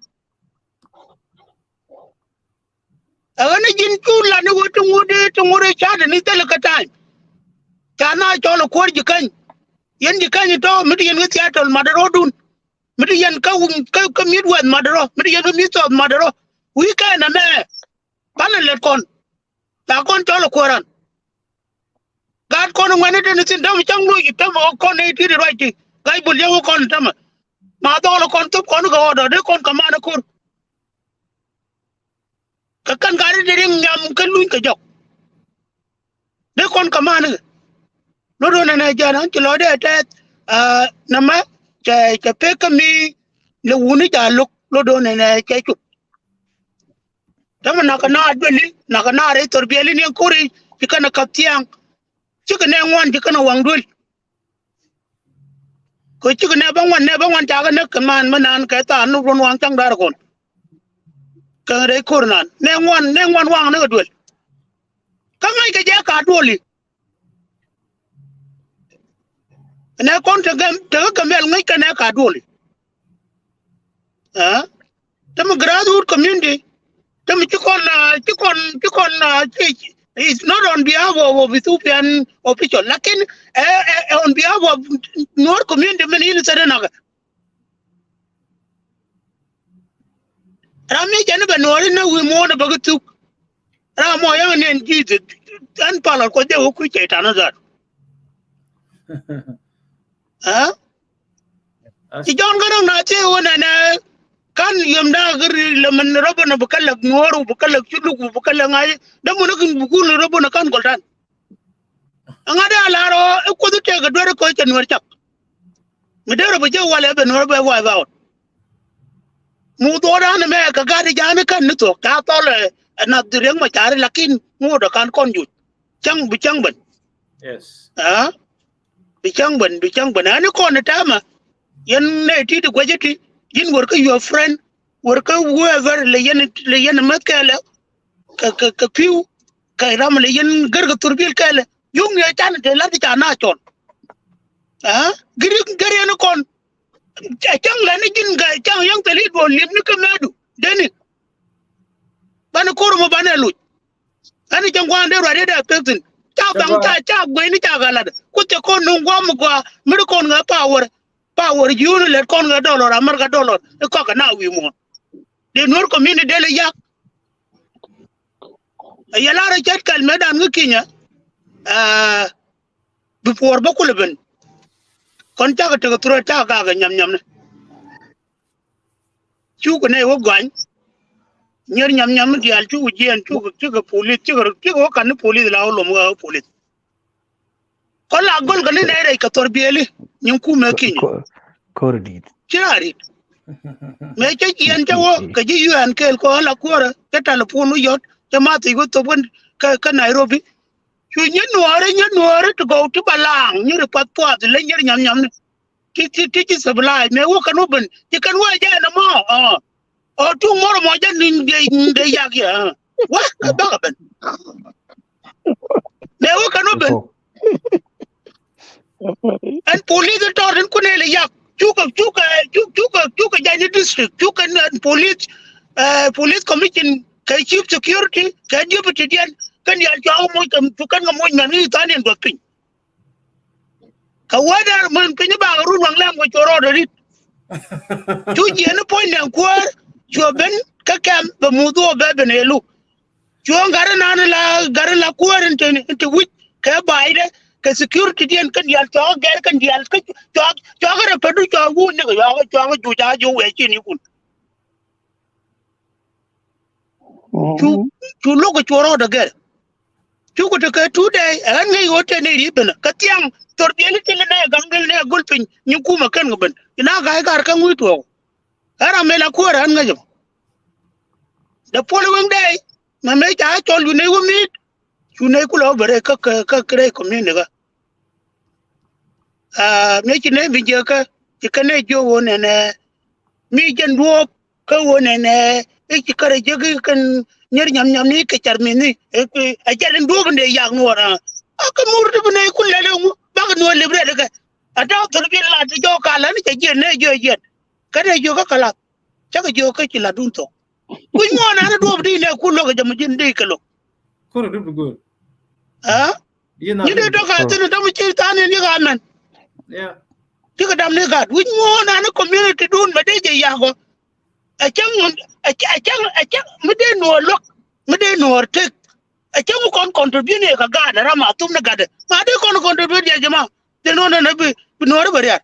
Ɛ ɣän ji̱n cu lat ni ɣöö ti ŋut ti ŋut i̱ ca̱t ni thilɛ kɛ ta̱a̱ny. Ca na cɔl ɛ kuäär ji̱ käny. Yɛn ji̱ käny tɔ̱ mi ti yɛn kä Seattle mat rɔ̱dun. Mi ti yɛn kä wun kä kä Midwest mat rɔ̱. Mi ti yɛn kä Mid South mat rɔ̱. Wi̱i̱ kɛn ɛmɛ. Pan ɛ lɛt kɔn. La kɔn cɔl ɛ kuäär an. Gaat kɔn ŋuɛ̈ni tëë ni thi̱n däm cäŋ loc i̱ tämɛ ɣöö kɔn nɛy ti̱i̱t i̱ ruac ti ga̱c bul yäk wä kɔn tämɛ. Ma dhɔɔl kɔn thop kɔn kɛ ɣɔɔdɔ dee kɔn kɛ man ɛ ko̱r. Kɛ kɛn gaat i̱ dee riŋ nyam kä luny kɛ jɔk. Dee kɔn kɛ man i̱. Lot do̱n ɛnɛ jɛn ɣän ci lɔcdɛ tɛth. Aa, nɛmɛ cɛ cɛ pek kä mi lɛ wuni ja̱ lo̱k lot do̱n ɛnɛ cɛ cup. Tämɛ nakä naar dueli nakä naar i̱ thor biɛli ni ko̱ri ci kɛn ɛ käp thiaŋ. Cikɛ nɛ ŋuan ci kɛn ɛ waŋ duel. Kɛ cikɛ nɛ bä ŋuan nɛ bä ŋuan cakɛ näk kɛ man mi naan kɛ thaar ni ruɔn waŋ caŋ da̱r kɔn. Kɛ rɛy ko̱r naan nɛ ŋuan nɛ ŋuan waŋ ni kɛ duel. Kä ŋäc kɛ jɛ ka duɔli. Nɛ kɔn te gɛm te kä Gambɛl ŋäc kɛ nɛ ka duɔli. Aa? Tämɛ grassroot community tämɛ ci kɔn, ah, ci kɔn ci kɔn, ah, ci, it's not on behalf of, of Ethiopian official, lakin ɛ ɛ on behalf of Nuer community min in sɛdɛ nakɛ. Ram mi jɛn bɛ Nuɔri ni wi̱i̱ muɔ̱ɔ̱n bä kä thuk. Ram mɔ yäŋ ni ɛn ji̱ ɛn palɔt kuɔth jɛ wä kui̱ cɛy ta̱n ɛ dhat. Aa? Ci jɔn kä näk na thiee wä nɛnɛ. Kan yiem da̱a̱ kä ri lɛ mɛn rɔbä nɔ bi kä lɛk Nuɔr bi kä lɛk Culuk bi kä lɛk ŋa̱c. Dämunä kin bi kun rɔbä nɔ kan gɔl ta̱n. Ɛŋa dee a lar ɔ i̱ kuoth i̱ tëëk ɛ duer i̱ koc kɛ Nuɛr cak. Mi dee rɔ bi jɛ walɛ bɛ Nuɛr bɛ wipe out. Muth ɣöö da̱a̱n ɛmɛ kɛ gat i̱ ja̱a̱n i̱ kän ni thuɔ̱k ca thɔl ɛ nath riɛk mɛ ca̱ri lakin ŋot ɛ kan kɔn juc. Cäŋ bi cäŋ ben. Yes. Aa? Bi cäŋ ben bi cäŋ ben ɛn i̱ kɔn i̱ täämɛ. Yɛn nɛ ti̱t i̱ guäcä ti ji̱n wär kä your friend wär kä whoever lɛ yɛn lɛ yɛn imäth kɛɛlɛ. Kɛ kɛ kɛ pi̱w kɛ ram lɛ yɛn gär kɛ thurbil kɛɛlɛ. Yuŋ ni ɛ can te lath i̱ ca na cɔl. Aa? Gär gär yɛn i̱ kɔn. Cäŋ lɛ ni ji̱n gɛ cäŋ yäŋ thil i̱ duɔl li̱ep ni kä mɛɛdu deni. Banɛ ko̱r mɔ banɛ loc. Ɛn i̱ cäŋ gua̱a̱n dee ruac dee dee pek thi̱n. Ca baŋ ca ca guey ni ca galat kuth cɛ kɔn nuŋ gua̱a̱m mi gua̱a̱ mi ri kɔn ŋɛ power. Power ji̱ wun lɛt kɔn ŋɛ dollar America dollar i̱ kɔk kɛ na wi̱i̱ muɔ̱ɔ̱n. Dee Nuɔr community dee lɛ yak. Ɛ yɛ lar ɛ cɛt kɛl mëë dan ŋä kinyɛ. Ɛ bi puɔr bä kulɛ ben. Kɔn cakɛ tekɛ thurɛ cakɛ gakɛ nyam nyam ni. Cukɛ nɛy wä gɔany. Nyier nyam nyam diaal cukɛ jiɛɛn cukɛ cikɛ pulit cikɛ cikɛ wä kan ni pulit la wä lom wä pulit. Kɔn la gol kɛ ni nɛy rɛc kɛ thɔr bieli nyin kumɛ kinyɛ. Kor dit. Ci na rit. Mëë cä jiɛn cä wä kɛ ji̱ yuɛn kɛɛl kɔn la kuäärä cä talipon wä yɔt cä ma thiec wä thop kɛ kɛ Nairobi. Cu nyɛ nuɔɔri nyɛ nuɔɔri ti gɔw ti ba laaŋ nyɛ ri puath puath lɛ nyɛ ri nyam nyam ni. Ti ti ti ci supply mëë wä kɛn wä ben ci kɛn wä jɛ ɛn ɛmɔ. Ɔ tuŋ mɔr ɛmɔ jɛ ni de de yak yɛ. Wä ɛ bäkɛ ben. Mëë wä kɛn wä ben. Ɛn police in tɔɔt in kun el yak cukɛ cukɛ cukɛ cukɛ jany ni district cukɛ ɛn police. Police commission kɛ chief security kɛ deputy diɛn kɛn yal cua moc kɛ cukɛn kɛ moc mɛn ni than in duɔth piny. Kɛ wä dɛr mɛn piny bakɛ run waŋ lɛm kɛ cuɔ rɔɔdɛ rit. Cu jiɛn ni puɔ̱ny nɛn kuäär cuɔ ben kä kɛm bɛ muth wä bɛ ben elu. Cuɔ̱ɔ̱ŋ gari nan la gari la kuäär in te in te wi̱c kɛ ba̱a̱cdɛ kɛ security diɛn kɛn diaal cuɔ̱ɔ̱ŋ gɛr kɛn diaal kä cuɔ̱ɔ̱ŋ cuɔ̱ɔ̱ŋ rɛ pɛdu cuɔ̱ɔ̱ŋ wuni kɛ cuɔ̱ɔ̱ŋ cuɔ̱ɔ̱ŋ juuc a ji̱ wɛɛc cin ikun. Cu, cu lo̱k kɛ cuɔr rɔɔdɛ gɛr. Cukɛ tekɛ two day, ɛ ɣän ŋäc ɣöö tëë nɛy ri̱i̱t ben kä thiaŋ thor biɛli ti lɛ nɛ gaŋ lɛ nɛ go̱l piny nyin kumɛ kɛn kɛ ben. Ina ga̱a̱c ga̱r kä ŋui̱ tuɔɔk. Ɛ ram mëë la kuäär ɣän ŋäc ɛmɔ. The following day, mɛ mëë ca cɔl cu nɛy wä mi̱i̱t. Cu nɛy kulɛ wä bɛ rɛy kä, kä, kä, kä rɛy community kä. Aa, mëë ci nɛy bi jiäkä, ci kɛn nɛy jiök ɣöö nɛnɛ, mi jɛn duɔ̱ɔ̱p, kä ɣöö nɛnɛ, i̱ ci kärɛ jiäk i̱ kɛn nyier nyam nyam ni kɛ car mi̱ni, ɛ, ɛ, ɛ jɛn duɔ̱ɔ̱p in dee yak nuɔɔr, aa. A kä mur ti bi nɛy kun lɛl iŋu, bakɛ nuɔɔr lep rɛl ikɛ. A da̱a̱ thol bi lat ti jɔɔk ka län cɛ jiɛn nɛy jiök jiɛn. Kä nɛy jiök kä kɛ lath. Cä kɛ jiök kä ci latdun thok. Wi̱c muɔɔr nani duɔ̱ɔ̱p di nɛy kun lo̱k kɛ jɛ mi ji̱n di kɛ lo̱k. Kɔrɛ dup di gööl. Aa? Nyi dee dɔk a thin dam ci than in yik amen. Yeah. Cikɛ dam ni gat wi̱c muɔ̱ɔ̱n an community dun mɛ dee jɛ yak ɔ. Ɛ cäŋ, ɛ cäŋ, ɛ cäŋ, ɛ cäŋ mi dee nuɔɔr luäk, mi dee nuɔɔr tek. Ɛ cäŋ mi kɔn contribute ni kɛ gat ram a thum ni gat. Ma dee kɔn contribute ya jɛ ma. Dee nuɔɔr ni bi, bi nuɔɔr bɛ riat.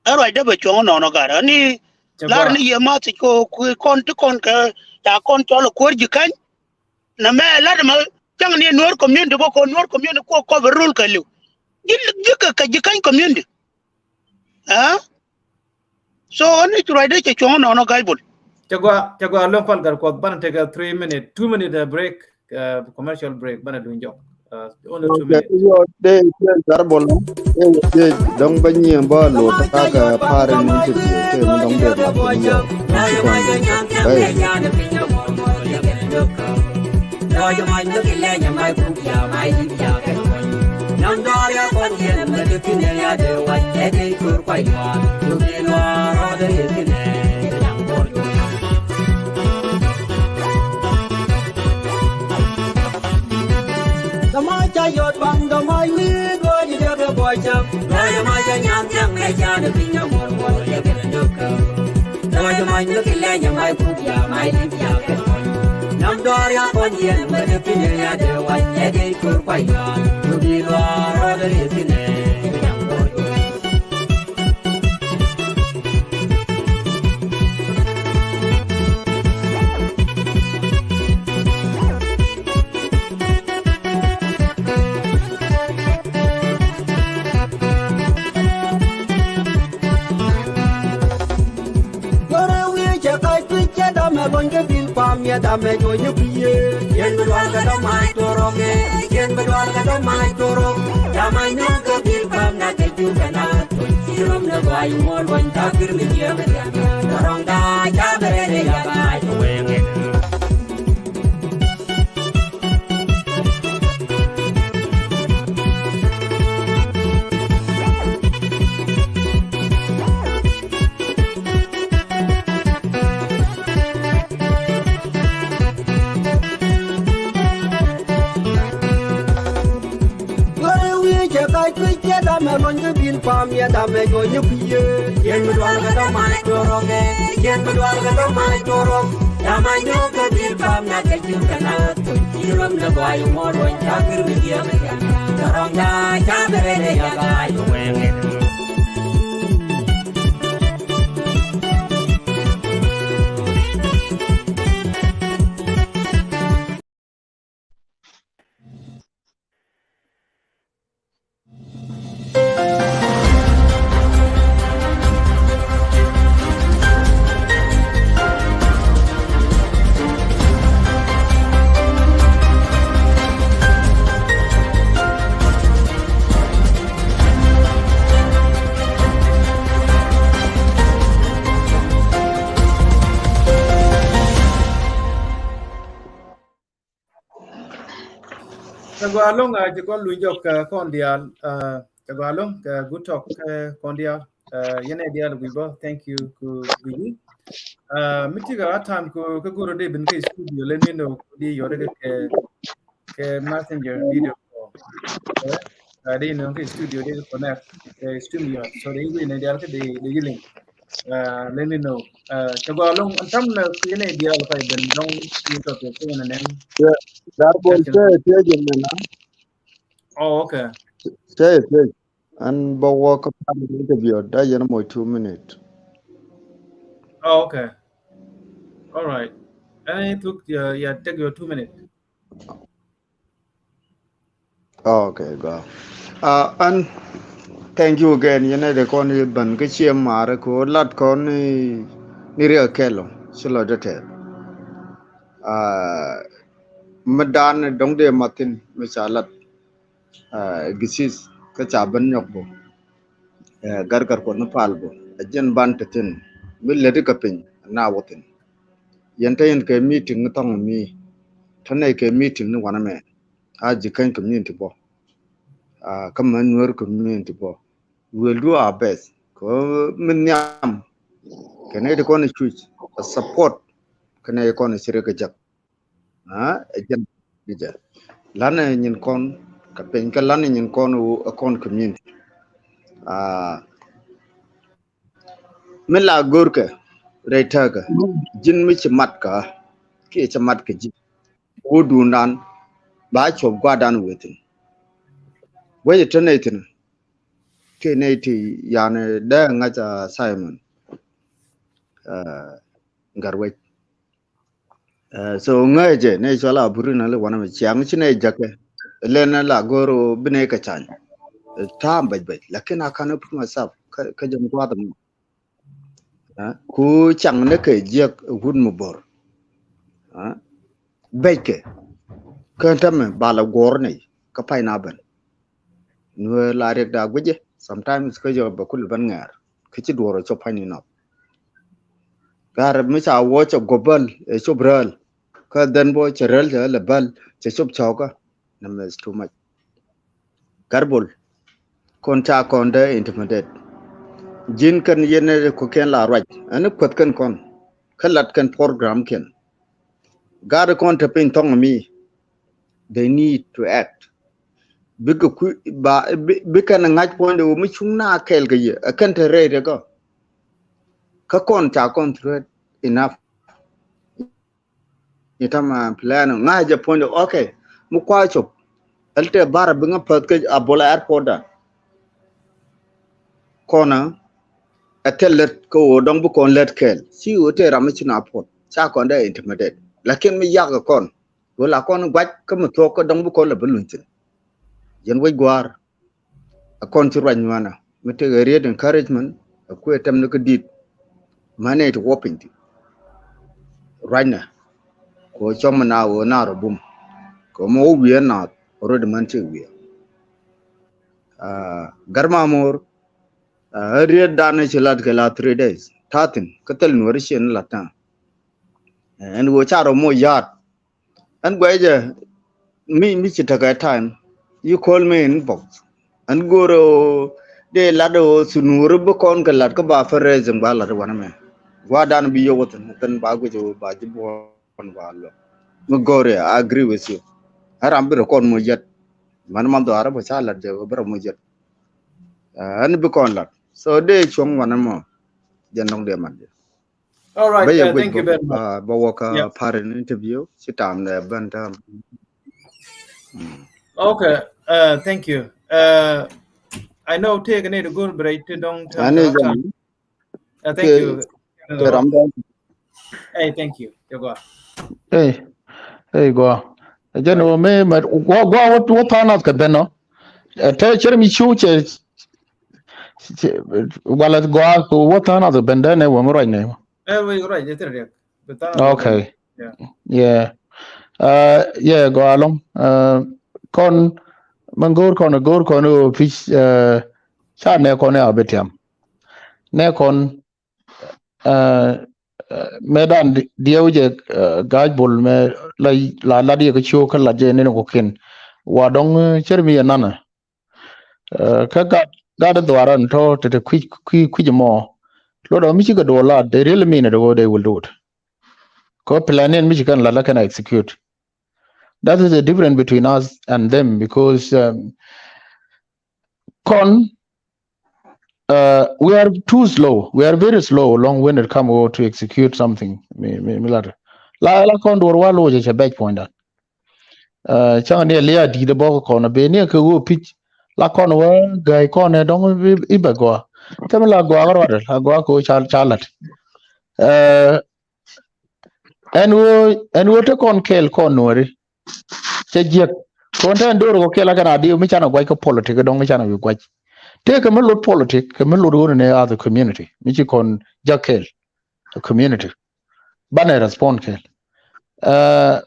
Ɛ ruacdä bɛ cuɔ̱ŋ nɔnɔ gat ani. Lar ni yɛ ma thiec kɛ kɔn ti kɔn kɛ ca kɔn cɔl ɛ kuäär ji̱ käny. Nɛ mɛ lat mɛ cäŋ ni Nuɔr community bä kɔn Nuɔr community kuɔ kɔp rul kɛ liw. Ji̱, ji̱ kɛ, kɛ ji̱ käny community. Aa? So ni ci ruacdä cɛ cuɔ̱ŋ nɔnɔ ga̱c bol. Cɛ gua, cɛ gua lo̱ŋ pal gat kuɔth banɛ take a three minute, two minute, uh, break, uh, commercial break banɛ duny jɔk. Uh, only two minutes. Yɔ dee, dee jar bol. Dee, dee dɔŋ bä nyiɛ bä lo ta ka paren ni ti ti te mi dɔŋ dee la bä nyiɛ. Hey. Dama ca yot bang dama yi dua di dua dua boy cam. Dua dama ca nyam cam me ca de pinya mor mor ya ke de doka. Dua dama yi ke le nyam mai ku ya mai di ya ke. Nam dua ya kon ye me de pinya ya de wa ye de kur pa ya. Du di dua ro de ye kine. Yore wi̱i̱ cɛ kac kui̱ cɛ damɛ luɔ̱ny kä bil pam yɛ damɛ nyuɔ̱nyä kui̱ yee. Yɛn bi dual kɛ dɔ̱ mac tuɔrɔk ɛ, yɛn bi dual kɛ dɔ̱ mac tuɔrɔk. Damɛ nyuɔ̱n kä bil pam na kɛ jur kɛ na tuɔ̱ny. Ci rom ni gɔaa yi ŋuɔ̱l luɔ̱ny ka gir mi jiɛm ɛ diaŋ. Tɔrɔŋ daa ca bɛ rɛl ɛ yaga a ci wee ŋet. Yore wi̱i̱ cɛ kac kui̱ cɛ damɛ luɔ̱ny kä bil pam yɛ damɛ nyuɔ̱nyä kui̱ yee. Yɛn mi dual kɛ dɔ̱ mac tuɔrɔk ɛ, yɛn mi dual kɛ dɔ̱ mac tuɔrɔk. Damɛ nyuɔ̱n kä bil pam na kɛ jur kɛ na tuɔ̱ny. Ci rom ni gɔaa yi ŋuɔ̱l luɔ̱ny ca gir mi jiɛm ɛ diaŋ. Tɔrɔŋ daa ca bɛ rɛl ɛ yaga a ci wee ŋet. Cɛ gɔaa ɛlɔ̱ŋ, ah, ci kɔn luny jɔk, ah, kɔn diaal, ah, cɛ gɔaa ɛlɔ̱ŋ, ah, good talk, ah, kɔn diaal, ah, yɛn ɛ diaal guic bä, thank you, ku guic ni. Ah, mi ti kɛ a time ku kä go̱r dee bin kä studio, let me know, ku di yɔt kɛ, kɛ, kɛ messenger video call. Eh, ah, dee nöŋ kä studio dee connect kɛ studio, so dee wi̱i̱ ni diaal kä dee, dee yiliŋ. Uh, let me know. Uh, cɛ gɔaa ɛlɔ̱ŋ, ɛn tam nɛ kui̱ ni diaal pay ben dɔ̱ŋ kui̱ tɔ̱ kɛ kui̱ ni nɛn. Yeah, that was cɛ, cɛ jɛ mɛn na. Oh, okay. Cɛ, cɛ. An bä wä kä part of interview, da yɛn mɔ two minute. Oh, okay. All right. Ɛn it took your, yeah, take your two minutes. Okay, go. Uh, and thank you again. Yɛn ɛ dee kɔn i̱ ben kä ciɛ maarɛ kɛ ɣöö lat kɔn ni, ni riɛk kɛl ɔ ci lɔ dee tɛɛr. Uh, mi dan dɔ̱ŋ dee mathin mi ca lat. Uh, gisis kä ca ben nyɔk bɔ. Uh, gargar kɔn ni pal bɔ. A jiɛn ban te thin mi leti kɛ piny na wä thin. Yɛn te yɛn kɛ meeting ni thɔŋ mi. Te nɛy kɛ meeting ni wanɛ mɛ. A ji̱ käny community bɔ. Uh, kä mɛ Nuer community bɔ. We will do our best. Kɛ mi nhiam kɛ nɛy ti kɔn i̱ cuc a support kɛ nɛy kɔn i̱ ci ri kɛ jek. Ah, ɛ jɛn ni jɛ. Lanɛ nyin kɔn kɛ piny kɛ lanɛ nyin kɔn ɛ kɔn community. Ah, mi la görkɛ rɛy tääkä ji̱n mi ci mat kä kiɛ ci mat kä ji̱. Wä duundan ba cop guadan wethin. Wecɛ te nɛy thin. Ti nɛy ti yani dee ŋa̱c assignment. Uh, ŋa̱r wec. Uh, so ŋäcɛ nɛy cɔl a burin ali wanɛ mɛ ciaŋ ci nɛy jakɛ. Len la goro bi nɛy kɛ cany. Tam bɛc bɛc lakin a kan put myself kä jɛn guath mɔ. Ku caŋ ni kɛ jiɛk wut mi bo̱r. Bɛckɛ kä tämɛ ba la guɔ̱r nɛy kä pay na ben. Nuɛ la riɛk da gui̱cɛ sometimes kä jɛ bɛ kul ben ŋɛɛr kä ci duɔr ɔ cop pay ni nɔp. Gar mi ca wä cɛ guɔ bäl ɛ cop rääl kä dhɛn bɔ cɛ rääl cɛ lɛ bäl cɛ cop cɔkä. Nɛ mɛ is too much. Garbol kɔn ca kɔn dee intimidate. Ji̱n kɛn yɛn ɛ kɔkiɛn la ruac ɛn kueth kɛn kɔn kä lat kɛn program kiɛn. Gat kɔn te piny thɔŋ mi. They need to act. Bikɛ ku ba bi kɛn ŋa̱c puɔ̱nydɛ wä mi cuŋ na kɛɛl kɛ yɛ ɛ kɛn te rɛy rɛ gɔ. Kä kɔn ca kɔn threat enough. Itam plan ŋa̱c jɛ puɔ̱nydɛ okay. Mi kua cop ɛl tɛ bar bi ŋa päth kä Abola airport dan. Kɔnä ɛ tɛ lät kä ɣöö dɔ̱ŋ bi kɔn lät kɛɛl ci ɣöö tɛ ram mi ci na puɔ̱t ca kɔn dee intimidate. Lakin mi yak kɔn ɣöö la kɔn guac kä mi thuɔ̱k kä dɔ̱ŋ bi kɔn lɛ bi luny thin. Yɛn wec gua̱a̱r. A kɔn ci ruac nyuanä mi tek a riet encouragement a kuɛ tɛm ni kä dit. Mani ti wä piny ti ruacnɛ kɛ cɔm mi na wä na rɔ bum kɛ mɔ wä wiɛ na rɔ di mɛn ti wiɛ. Gar ma mor a riet dan ci lat kɛ la three days tathin kä thil nuɔri cien lat na. Ɛn wä ca rɔ mɔ yaat. Ɛn guɛcɛ mi mi ci tekɛ time. You call me in box. Ɛn go̱o̱r ɣöö dee lat ɣöö thunuuri bi kɔn kɛ lat kä ba fundraising ba lat wanɛ mɛ. Gua̱a̱r dan bi yio̱w wä thin thin ba guic ɣöö ba ji̱ buɔ̱n ba luɔk. Mi go̱o̱r ya I agree with you. Ɛn ram bi rɛ kɔn mɔ yɛt. Mɛn man dhɔaarä bä ca lat jɛ ɣöö bi rɛ mɔ yɛt. Ɛn bi kɔn lat so dee cuɔ̱ŋ wanɛ mɔ. Jɛn dɔ̱ŋ dee mat jɛ. All right, bä yɛ guic bä wä kä parent interview ci tam dɛ ben tam. Okay, thank you. I know tëëkɛ ni di go̱r bi rɛy ti dɔ̱ŋ tɛm. Thank you. Hey, thank you. Jɛ gɔaa. Hey, hey, gɔaa. Jɛn wä mi mɛ gɔaa gɔaa wä wä tha̱a̱ŋ nath kɛ ben nɔ. Te cɛr mi ciw cɛ Wala gɔaa kɛ wä tha̱a̱ŋ nath ben dee nɛ wä mi ruac nɛ. Ɛ wä ruac ɛ thil riɛk. Okay. Yeah. Yeah, gɔaa lɔŋ. Kɔn mɛ go̱o̱r kɔn go̱o̱r kɔn ɛ wä pi̱c ca nɛ kɔn ɛ a bi tiam. Nɛ kɔn mɛ dan diɛw jɛ ga̱a̱c bol mɛ la la diɛ kä ciok kä lat jɛ nini kɔkin. Wa dɔŋ cɛr mi yɛ nanɛ. Kä gat gat dhuaran tɔ tete kuic kuic kuic mɔ. Luɔt ɔ mi ci kɛ duɔ lat they really mean it ɔ they will do it. Kɔ plan in mi ci kɛn lat la kɛn execute. That is the difference between us and them because kɔn we are too slow. We are very slow along when it come to execute something. Mi mi mi lat la la kɔn duɔr wa lo jɛ cɛ bɛc puɔnydan. Cäŋ ni a lia̱a̱ di̱i̱t a bɔk kɔn a ben ni a kɛ ɣöö pi̱c la kɔn wä gäi kɔn ɛ dɔ̱ŋ i̱ bɛ gɔaa. Thɛmɛ la gɔaa kä ruaadɛ la gɔaa kɛ ɣöö ca la̱t. Ɛn ɣöö, ɛn ɣöö te kɔn kɛɛl kɔn nuɔri. Cɛ jiɛk. Kɔn te ɛn do̱r kɔ kɛɛl a kɛn a diw mi canɛ guac kä politik, dɔ̱ŋ mi canɛ wi̱i̱ guac. Tëëkɛ mi lot politik, kɛ mi lot ɣöö ni as a community. Mi ci kɔn jak kɛɛl, a community. Banɛ respond kɛɛl. Ɛ,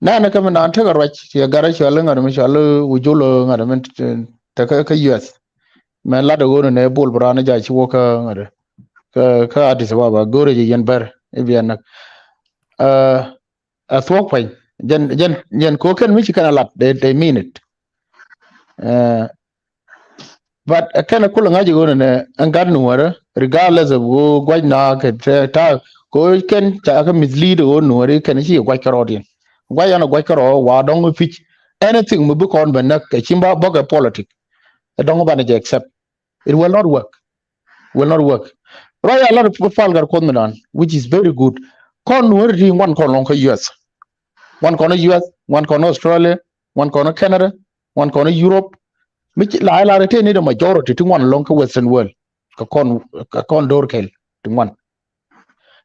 nɛnɛ kɛ mi naan tekɛ ruac, ci ɛ gat ɛ cɔal i̱ ŋa̱t mi cɔal i̱ Wujul ŋa̱t mi te, te kä, kä U S. Mɛ lat ɛ ɣöö ni nɛ Bol bi raan i̱ ja ci wä kä ŋa̱t. Kä, kä Addis Ababa, go̱o̱rɛ jɛ yɛn bɛr, i̱ biɛn näk. Ɛ, ɛ thuɔ̱k pa̱ny. Jɛn, jɛn, jɛn ko̱ kɛn mi ci kɛn a lat, they, they mean it. Ɛ, but, ɛ, kɛn ɛ kulɛ ŋa̱c ɛ ɣöö nɛ ɛn gat nuɔ̱ɔ̱rä, regardless of ɣöö gua̱c na kɛ te, ta, ko̱ kɛn ca kɛ mislead ɛ ɣöö nuɔ̱ɔ̱ri kɛn ci gua̱c kärɔɔdiɛn. Gua̱c ɛn ɛ gua̱c kärɔɔ wa dɔ̱ŋ i̱ pi̱c. Anything mi bi kɔn bɛ näk kɛ ci ba bɔk ɛ politik. Ɛ dɔ̱ŋ banɛ jɛ accept. It will not work. Will not work. Ruac a lot of pal gat kuoth mi dan, which is very good. Kɔn nuɔ̱ɔ̱ri ti ŋuan kɔn lɔŋ kä U S. Ŋuan kɔn U S, ŋuan kɔn Australia, ŋuan kɔn Canada, ŋuan kɔn Europe. Mi ci la, la te ni the majority ti ŋuan lɔŋ kä Western world. Kä kɔn, kä kɔn do̱r kɛl ti ŋuan.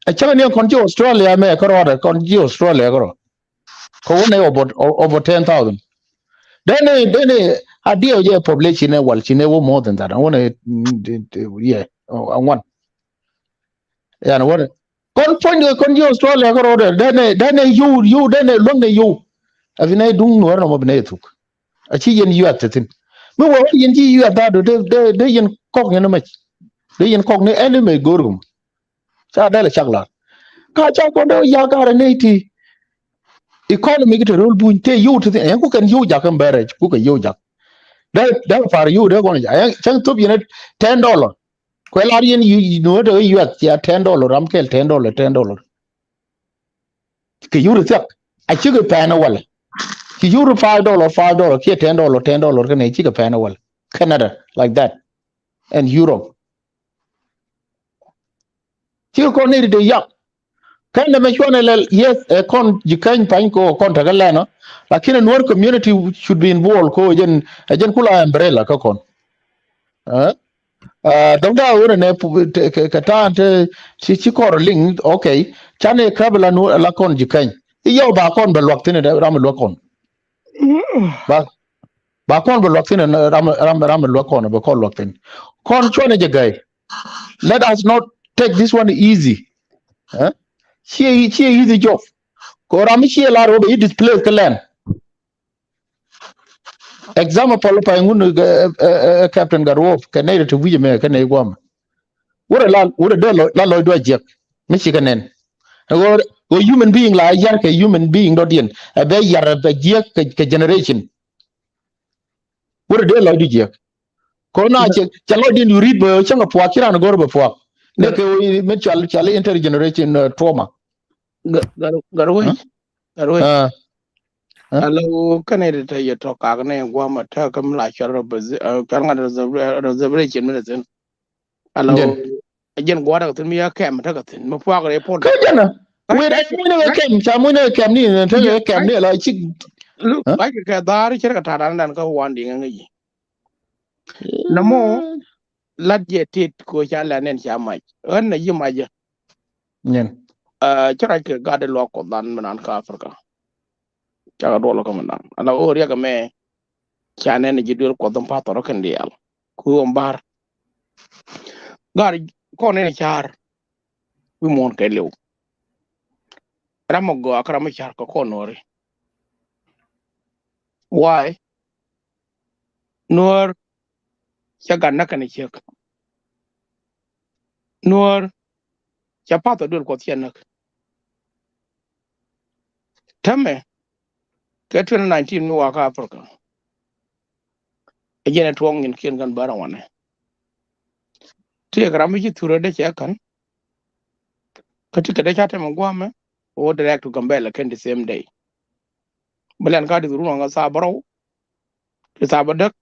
Ɛ cäŋ ni kɔn ci Australia mɛ kä rɔɔdɛ, kɔn ci Australia kä rɔɔdɛ. Kä wun ɛ over, over ten thousand. Deni, deni, a diɛ jɛ population ɛ wal ci ni wä more than that. Wun ɛ, mm, di, di, yeah, ɔ, a ŋuan. Yan wun ɛ. Kɔn puɔ̱ny kɔn ci Australia kä rɔɔdɛ. Deni, deni yow, yow, deni luäŋ ni yow. A bi ni duŋ nuɔr nɔmɔ bi ni thuk. A ci yɛn yuath te thin. Mi wä wä yɛn ci yuath da̱a̱du de, de, de yɛn kɔk yɛn mɛc. De yɛn kɔk ni ɛn ni mɛ go̱o̱r gum. Ca dɛl cak lat. Ka ca kɔn dee yak karɛ ney ti. Economy ki te rol buny te yow ti thin. Ɛn ku kɛn yow jak kɛn bɛrɛ ku kɛ yow jak. Dee, dee par yow dee kɔn jak. Ɛn cäŋ thop yɛn ten dollar. Kuɛ lar yɛn yu, yu, nuɔ̱ɔ̱t ɛ yuath cia ten dollar, ram kɛl ten dollar, ten dollar. Kɛ yur thiak. A cikɛ pɛn ɛ wal. Ci yur five dollar, five dollar, kiɛ ten dollar, ten dollar kɛn ɛ cikɛ pɛn ɛ wal. Canada, like that. And Europe. Ci kɔn ni ri de yak. Kɛn dɛ mɛ cuɔn ɛ lɛl, yes, ɛ kɔn ji̱ kɛny pa̱ny kɔ kɔn tekɛ lɛn ɔ. Lakin ɛ nuɔr community should be involved kɔ jɛn, ɛ jɛn kula umbrella kä kɔn. Ɛ? Ɛ, dɔ̱ŋ da wen ɛ nɛ pu-, te, kɛ, kɛ ta̱a̱n te ci, ci kɔr liŋ, okay. Canɛ kɛp la nuɔr la kɔn ji̱ kɛny. I̱ yɔw ba kɔn bɛ luak thin ɛ ram ɛ luak kɔn. Ba, ba kɔn bɛ luak thin ɛ ram, ram, ram ɛ luak kɔn bɛ kɔn luak thin. Kɔn cuɔn ɛ jɛ gay. Let us not take this one easy. Ɛ? Ciɛ, ciɛ easy job. Kɛ ram mi ciɛ lar wä bɛ yi displace kä lɛn. Example pa ŋun, ɛ, ɛ, ɛ, Captain Gatwop kɛ nɛy ti wi̱c mɛ kɛ nɛy guam. Wurɛ la, wurɛ dee lɔ, la lɔc duac jiɛk. Mi ci kɛ nɛn. Ɛ ɣöö, ɣöö human being la yar kɛ human being dɔ̱diɛn. Ɛ bɛ yar ɛ bɛ jiɛk kɛ, kɛ generation. Wurɛ dee lɔcdu jiɛk. Kɔn na cɛ, cɛ lɔcdiɛn you read bɛ cäŋ ɛ puak ci ran go̱r bɛ puak. Nɛ kɛ ɣöö mi cɔal, cɔal intergeneration, uh, trauma. Gatwec. Gatwec. Alo kɛnɛ ti te yɛ tɔ kak ni guam a te kä mi la cɔl reservation mi te thin. Alo a jɛn gua̱a̱r kä thin mi ya kɛm te kä thin mi puak rɛ pol. Kä jɛn a wëë rɛ muny ni kɛ kɛm, ca muny ni kɛ kɛm ni te kɛ kɛm ni la cik. Luk, ba kɛ kɛ dhar cɛ kɛ ta̱a̱ dan dan kä wan di ŋä ŋä yi. Namo lat jɛ tit ko ca lɛ nen ca mac ɣän na yi mac jɛ. Nyin. Cä rac kɛ gat di luak Kuɔth dan mi nan kä Africa. Cakɛ duɔl kä mi nan ala ɣöö riɛk ɛmɛ. Ca nɛn ji̱ duel Kuɔth in path thɔrɔ kɛn diaal ku ɣöö bar. Gat kɔn in car wi̱i̱ muɔ̱ɔ̱n kɛ liw. Ram mi gɔaa kä ram mi car kɛ kɔn nuɔ̱ɔ̱ri. Why? Nuɔ̱ɔ̱r cɛ gat näk kɛn ciek. Nuɔ̱ɔ̱r cɛ path ɛ duel Kuɔth cɛ näk. Tämɛ kɛ twenty nineteen mi wakä Africa. Ɛ jɛn ɛ tuɔŋ nyin kiɛn kɛn bärä wanɛ. Ti kɛ ram mi ci thurä dee cɛ kän. Kä ti kɛ dee ca tɛmɛ guamɛ wä direct to Gambɛla kɛn the same day. Bä lɛn ka di thurun waŋä thaa bärɔw. Ti thaa bä däk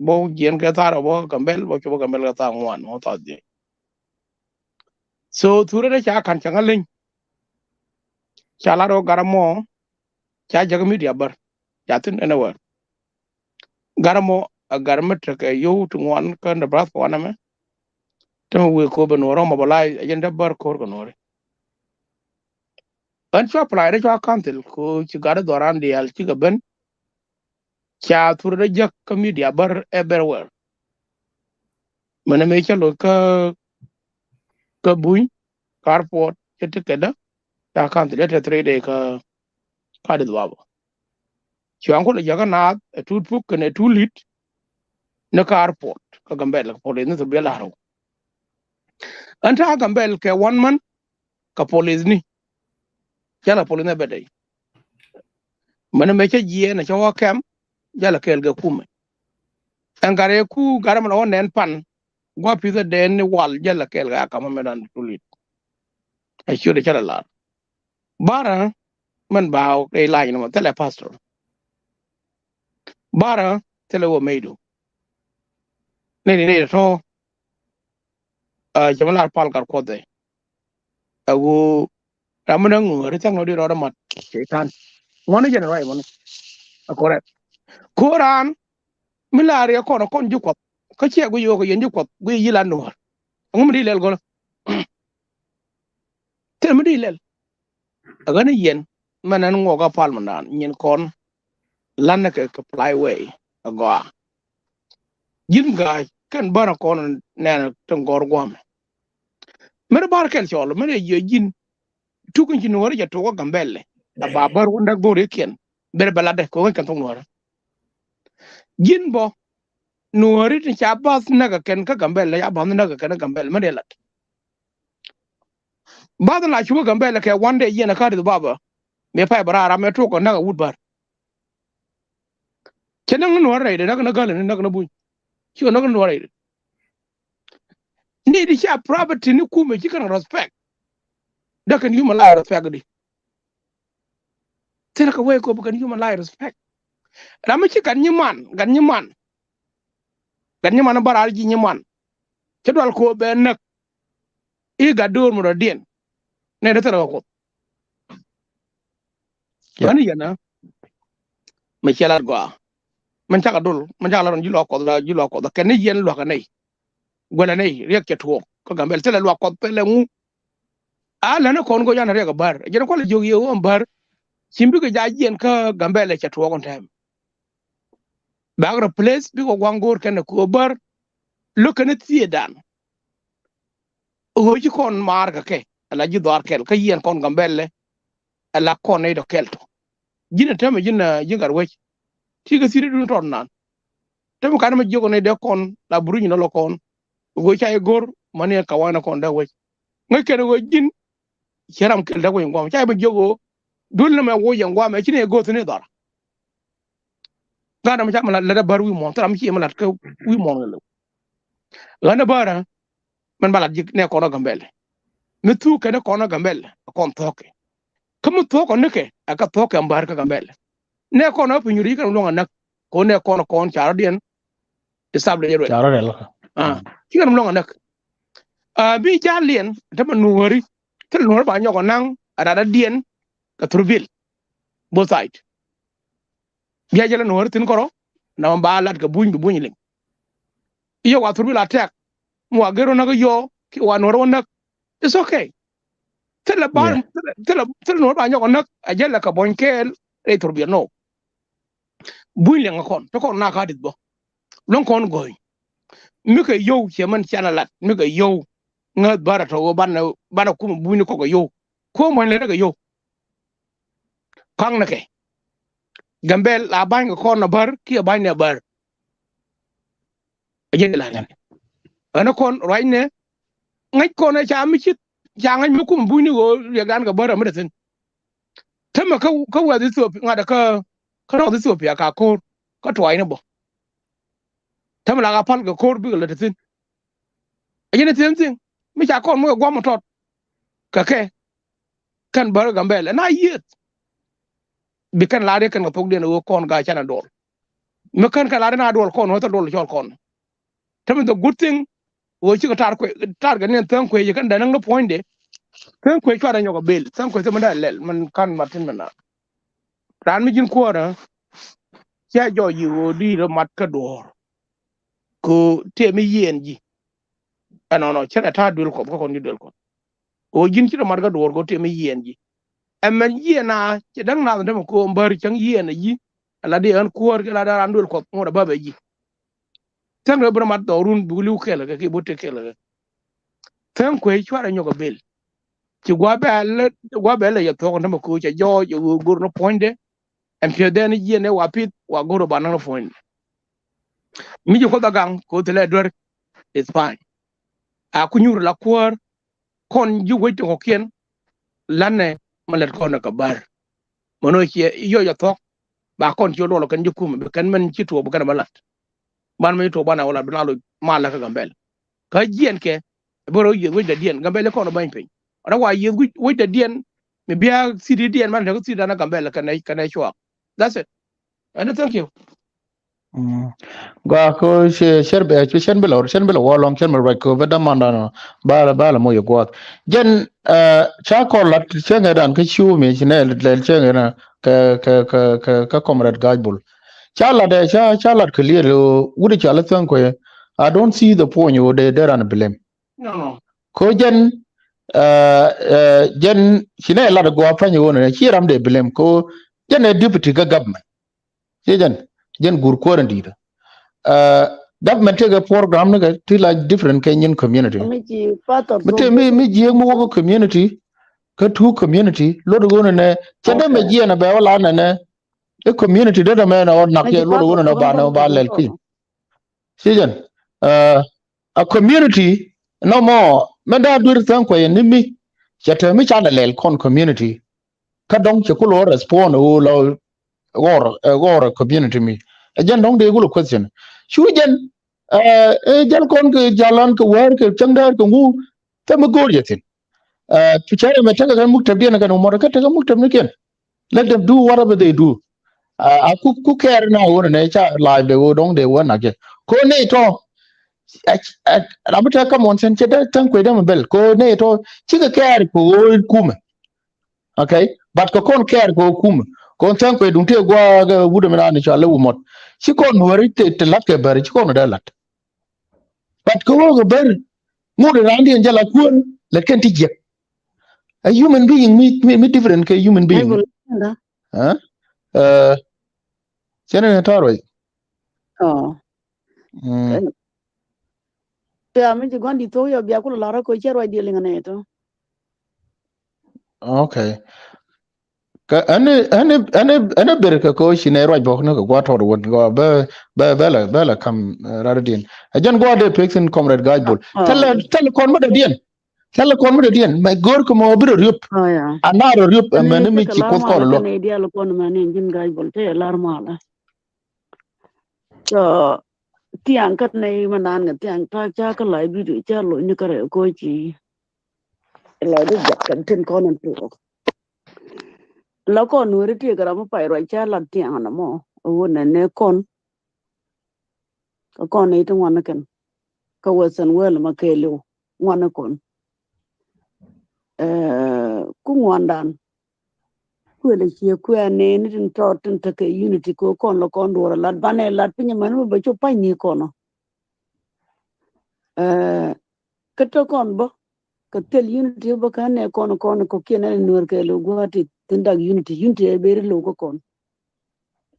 bä jiɛn kɛ thaa rɛw bä Gambɛl bä copä Gambɛl kɛ thaa ŋuan wä thaa dhiec. So thurä dee ca kän cä ŋä leny. Ca lat wä gat ɛmɔ ca jäk media bär ca thi̱n anywhere. Gat ɛmɔ a gat mi tekɛ yio̱w ti ŋuan kä Nebraska wanɛ mɛ. Te mi wëë ko̱o̱p ɛ nuɔ̱ɔ̱r ɔ mobilize ɛ jɛn te bär ko̱o̱r kɛ nuɔ̱ɔ̱ri. Ɣän cua apply rɛ cua cancel ku ci gat dhɔran diaal cikɛ ben. Ca thur rɛ jäk kä media bär everywhere. Mɛnɛ mëë cä lo̱c kä kä Buny kä airport cä ticket dä ca cancel yɛ te three day kä kä Addis Ababa. Cuaŋ kulɛ jäkä naath ɛ tuut puk kɛnɛ tuut lit ni kä airport kä Gambɛl kä police ni thur biɛ la̱r rɛw. Ɣän ta̱a̱ Gambɛl kɛ one month kä police ni. Cä la police ni bɛ dɛy. Mɛnɛ mëë cä jiɛɛn ɛ cä wä kɛm jälɛ kɛɛl kɛ kumɛ. Ɛn gat rɛy ku gat rɛ mɛn wä nɛn pan gua̱ pith ɛ dɛɛn ni wal jälɛ kɛɛl kɛ a kamä mɛn an tulit. Ɛ ciöt ɛ cä la lar. Barä mɛn ba rɛy lany ni mɔ thilɛ pastor. Barä thilɛ wä meydu. Nɛy ni nɛy tɔ̱. Cɛ mɛ lar pal gat kuɔth ɛ. Ɛ ɣöö ram mi näk nuääri thia̱k nɔ di rɔɔdɛ mat cɛy-tan. Ŋuɔ̱n ni jɛn ruac mɔni. Ɛ correct. Ko̱ raan mi la riɛk kɔn kɔn ji̱ kuɔth kä ciɛ guic ɣöö kɛ yɛn ji̱ kuɔth guic yi̱ la nuäär. Ɛŋu mi di lɛl gɔlä? Thil mi di lɛl. Ɛ ɣän ni yɛn mɛn ɛn ŋuɔk a pal mi naan nyin kɔn. Lan ni kɛ kɛ play way a gɔaa. Ji̱n ga̱a̱c kɛn bärä kɔn nɛn tin gɔr gua̱a̱mɛ. Mɛn bär kɛl cɔl mɛn ɛ jiɛ ji̱n. Tuk in ci nuɔ̱ɔ̱ri jɛ tuk kä Gambɛlɛ. A ba bär wun däk dhori kiɛn ber bɛ latdɛ kɛ ɣän kɛn thok nuɔ̱ɔ̱ri. Ji̱n bɔ nuɔ̱ɔ̱ri tin ca bath näk kɛ kɛn kä Gambɛlɛ ca bath näk kɛ kɛn kä Gambɛlɛ mɛn ɛ lat. Bath la cuk kä Gambɛlɛ kɛ one day yɛn a kä Addis Ababa. Mëë pay bä raar ram mëë tuk kɛ näk a wut bär. Cɛ näk ni nuɔ̱ɔ̱ri rɛydɛ näk ni gäl ni näk ni buny. Cikɛ näk ni nuɔ̱ɔ̱ri rɛydɛ. Ni di ca property ni kumɛ ci kɛn respect. Dee kɛn human life respect di. Thil kɛ wee kop kɛn human life respect. Ram mi ci gat nyiman, gat nyiman. Gat nyiman bä ral ji̱ nyiman. Cä dual kop bɛ näk. I̱ gat do̱r mi rɔ diɛn. Nɛ dee thil kɛ kuoth. Ɣän yɛn a mi cɛ lat gɔaa. Min cakɛ dol min cakɛ lat rɔn ji̱ luak kuɔth la ji̱ luak kuɔth kɛn ni yɛn luak kɛ nɛy. Guɛlɛ nɛy riɛk cɛ tuɔɔk kä Gambɛl thilɛ luak kuɔth pɛlɛ ŋu. A lɛn kɔn go̱o̱c an riɛk a bär jɛn kualɛ jiök yɛ ɣöö ɛn bär. Cim bikɛ ja jiɛn kä Gambɛl cɛ tuɔɔk ɛn tɛm. Bak replace bikɛ gua̱ŋ go̱o̱r kɛn ɛ ku ɣöö bär. Lo̱k kɛn thiëëdan. Ɣöö ci kɔn maar kɛ kɛ ala ji̱ dhɔaar kɛl kä yiɛn kɔn Gambɛlɛ. Ala kɔn nɛy tɔ kɛl tɔ ji̱n ɛ täämɛ ji̱n ji̱n gat wec. Ti kɛ thi̱ri dun tɔt nan. Täämɛ kan mɛ jiök nɛy dee kɔn la buri nyin ɔlɔ kɔn. Ɣöö ca i̱ go̱r mani ɛ kawa̱n ɛ kɔn dee wec. Ŋäc kɛn ɣöö ji̱n cɛ ram kɛl dee wec in guam ca i̱ mɛ jiök ɣöö duel ni mɛ woc in guam ɛ ci ni ɛ go̱o̱th ni dhɔra. Gat ram ca mɛ lat lät ɛ bär wi̱i̱ muɔ̱ɔ̱n thil ram ci mɛ lat kä wi̱i̱ muɔ̱ɔ̱n kɛ lëw. Ɣän ɛ bärä mɛn ba lat ji̱ nɛ kɔn ɔ Gambɛlɛ. Mi thuk kɛn kɔn ɔ Gambɛlɛ kɔn thuɔ̱kɛ. Kä mi thuɔ̱k kɔn nikɛ ɛ kɛ thuɔ̱kɛ ɛn bär kä Gambɛlɛ. Nɛ kɔn ɔ piny ri kɛn luɔ̱ŋ ɛ näk kɔn nɛ kɔn ɔ kɔn ca rɔ̱diɛn. Ithap lɛ jɛ ruɛl ca rɔ̱diɛn. Ci kɛn luɔ̱ŋ ɛ näk. Bi jal liɛn te mɛ nuɔ̱ɔ̱ri thil nuɔ̱ɔ̱ri ba nyɔk ɔ naŋ ɛ rat ɛ diɛn. Kɛ thurbil both side. Bia jɛ lɛ nuɔ̱ɔ̱ri thin kɔrɔ na mɛ ba lat kɛ buny bi buny liŋ. I̱ yɛ wa thurbil a tɛk mi wa ger wä näk i̱ yɔɔ ki wa nuɔ̱ɔ̱ri wä näk. It's okay. Thilɛ bar thilɛ thilɛ nuɔ̱ɔ̱ri ba nyɔk wä näk a jɛ lɛ kɛ buɔ̱ny kɛɛl rɛy thurbil nɔ. Buny liɛŋ kɔn te kɔn na ka di̱th bä. Luäŋ kɔn gɔ̱ny. Mikɛ yio̱w ciɛ mɛn cian a lat mikɛ yio̱w. Ŋäth bär a tɔk banɛ banɛ kum buny ni kɔk a yio̱w. Kuɔ̱ muɔ̱ny lɛ rɛk a yio̱w. Ka̱ŋ ni kɛ Gambɛl a ba̱ny kɛ kɔn a bär kiɛ ba̱ny ni a bär. A jɛ la ŋän ɣän kɔn ruacnɛ. Ŋäc kɔn ɛ ca mi cit ca ŋäc mi kum buny ni ɣöö riɛkdan kɛ bär a mi dɛ thi̱n. Tämɛ kä kä wɛth Ethiopia ŋa̱t kä kä North Ethiopia ka ko̱r kä tuac ni bä. Tämɛ la ka pal kɛ ko̱r bikɛ lät thi̱n. A jɛ ni thi̱n thi̱n mi ca kɔn mi kɛ guam tɔt. Kɛ kɛ kɛn bär Gambɛl ɛn a yieth. Bi kɛn lar yɛ kɛn kɛ thokdiɛn ɣöö kɔn ga canɛ duɔl. Mi kɛn kɛ lar yɛ na duɔl kɔn ɣöö thil duɔl cɔl kɔn. Tämɛ the good thing ɣöö cikɛ tar kuec tar kɛ niɛn thäŋ kuec kɛn dɛn ni puɔ̱nyde. Thäŋ kuec cuarɛ nyɔk a bel thäŋ kuec thimɛ dee lɛl mɛn kan Martin mɛn na. Raan mi ji̱n kuäärä. Cia jɔɔc yi ɣöö di rɔ mat kä duɔ̱ɔ̱r. Kɛ ɣöö tëë mi yiɛɛn ji̱. Ɛnɔnɔ cärɛ ta̱a̱ duel kuɔth kä kɔn ji̱ duel kuɔth. Ɣöö ji̱n ci rɔ mat kä duɔ̱ɔ̱r kɛ ɣöö tëë mi yiɛɛn ji̱. Ɛmɛn yiëë na cɛ däŋ nath tämɛ ko̱o̱m bär cäŋ yiëë na yi̱. Ala di ɣän kuäär kɛ la dee ran duël kuɔth ŋot a bäbɛ ji̱. Tha̱a̱ŋ rɛ bi rɔ mat dhɔrun bi li̱w kɛl kɛ ki bo̱ tëk kɛl kɛ. Tha̱a̱ŋ kuec cuarɛ nyɔk a bil. Ci gua̱a̱ bɛ lɛ, gua̱a̱ bɛ lɛ yɛ thuɔ̱k tämɛ ko̱o̱m cɛ jɔɔc ɛ ɣöö go̱r ni puɔ̱nydɛ. Ɛn piɛth dɛn jiɛn ɛ wa pith wa go̱r ɛ ba naŋ ni puɔ̱nydɛ. Mi ji̱ kuoth a gaŋ ko̱o̱th lɛ duer is fine. A ku nyuur la kuäär kɔn ji̱ wec ti kɔkiɛn. Lanɛ ma lät kɔn ɛ kɛ bär. Mɛn ɣöö ciɛ yɔc a thuɔ̱k ba kɔn ci luɔl kɛn ji̱ kumɛ bi kɛn mɛn ci tuɔɔk bi kɛn ɛ ma lat. Ban mɛn ci tuɔɔk ban a wä lat bi na loc mal lɛ kä Gambɛl. Kä jiɛn kɛ bä rɔ yieth wec dadiɛn Gambɛl kɔn ɛ bany piny. Ɔdɛ wa yieth wec dadiɛn mi bia city diɛn man te kä city dan ɛ Gambɛl kɛn ɛ cuak. That's it. And thank you. Gua ko cɛ cɛr bɛ cɛ cɛn bi lɔ cɛn bi lɔ wɔ lɔŋ cɛn bi ruac ko bɛ dämandan ba la ba la mo yɛ guɔth. Jɛn ca kɔr lat cɛ ŋɛ dan kä ciu mi ci nɛ lɛl cɛ ŋɛ na kɛ kɛ kɛ kɛ kɛ comrade Gajbul. Ca lat dɛ ca ca lat kɛ liet wut ca la thäŋ ko yɛ. I don't see the point wo dee dee ran blame. Ko jɛn jɛn ci nɛ lat guɔ pany wo ne ci ram dee blame ko jɛn ɛ deputy kä government. Ci jɛn jɛn gur kuäär in di̱i̱t. Government tekɛ program ni kɛ ti la different kɛ nyin community. Mi te mi mi jiek mi wä kä community kä two community lot ɣöö ni nɛ cɛ dee mɛ jiɛn a bɛ wä la nɛ nɛ. I community dee dee mɛ nɛ wä nak cɛ lot ɣöö ni nɛ ba nɛ ba lɛl ki. Ci jɛn a community nɔmɔ mɛ daa duer thäŋ kuɛ ni mi cɛ te mi ca nɛ lɛl kɔn community. Kä dɔ̱ŋ cɛ kulɔ respond ɣöö lɔ ɣɔr ɛ ɣɔr ɛ community mi. Ɛ jɛn dɔ̱ŋ dee kulɔ question. Cu jɛn ɛ ɛ jäl kɔn kɛ jalan kɛ wäär kɛ cäŋ däär kɛ ŋu. Thɛ mi go̱o̱r jɛ thin. Ɛ cu cɛ rɛ mɛ tekɛ kɛ muk tɛp diɛn kɛ ni mɔt kɛ tekɛ muk tɛp ni kiɛn. Let them do whatever they do. A ku ku kɛɛr na ɣöö nɛ ca la̱a̱c bɛ ɣöö dɔ̱ŋ dee wä nak jɛ ko nɛy tɔ. Ram mi tekɛ kä muɔ̱n thi̱n cɛ dee tha̱ŋ kuec dee mɛ bɛl ko nɛy tɔ. Cikɛ kɛɛr kɛ ɣöö kumɛ. Okay, but kɛ kɔn kɛɛr kɛ kum kɔn thɛŋ kuɛ duŋ tëë gua̱a̱k wut ɛmɛ naan cɔal lɛ wumɔt. Ci kɔn nuääri te te la̱t kɛ bär ci kɔn dee la̱t. But kɛ wä kɛ bär ŋot raan diɛn jɛ la kuäär lät kɛn ti jiɛk. A human being mi mi mi different kɛ human being. Ɛ ɛ cɛn ni ta̱a̱ ruac. Ɔ. Tia mi ci gua̱n di thok yɔ bia kulɛ lar ko cɛ ruac di liŋ nɛ to. Okay. Kä ɛn ɛn ɛn ɛn ber kɛ ko ci nɛ ruac bɔk ni kɛ gua̱ tɔt wän gɔaa bɛ bɛ bɛ lɛ bɛ lɛ kam rat diɛn. Ɛ jɛn gua̱ dee pek thin comrade Gajbul. Thilɛ thilɛ kɔn mi dee diɛn. Thilɛ kɔn mi dee diɛn mɛ go̱o̱r kɛ mɔ bi rɔ riöp. A na rɔ riöp ɛ mɛn mi ci kuoth kɔn luɔk. Nɛ dial kɔn mɛn in jin Gajbul te lar mala. So tiaŋ kä nɛy mɛ naan kɛ tiaŋ ta̱a̱ ca kä live video ca loc ni kä rɛy koci. Lɔcdä jak kɛn tin kɔn in tuɔɔk. La kɔn nueri tiek ram mi pay ruac ca lat tiaŋ nɔmɔ. A wun nɛ nɛ kɔn. Kä kɔn nɛy ti ŋuan ni kɛn kä western world ma kɛɛliw ŋuan ni kɔn. Ku ŋuandan kuël a cie kuɛɛni ni tin tɔt tin tekɛ unity kɛ kɔn lɔ kɔn duɔr a lat banɛ lat piny mɛn mi bɛ cu pany ni kɔn ɔ. Kä te kɔn bä kɛ thil unity bä kä nɛ kɔn kɔn kɔ kiɛn ɛn nuɔr kɛ lo gua̱a̱ ti tin dak unity unity ɛ beri lo kä kɔn.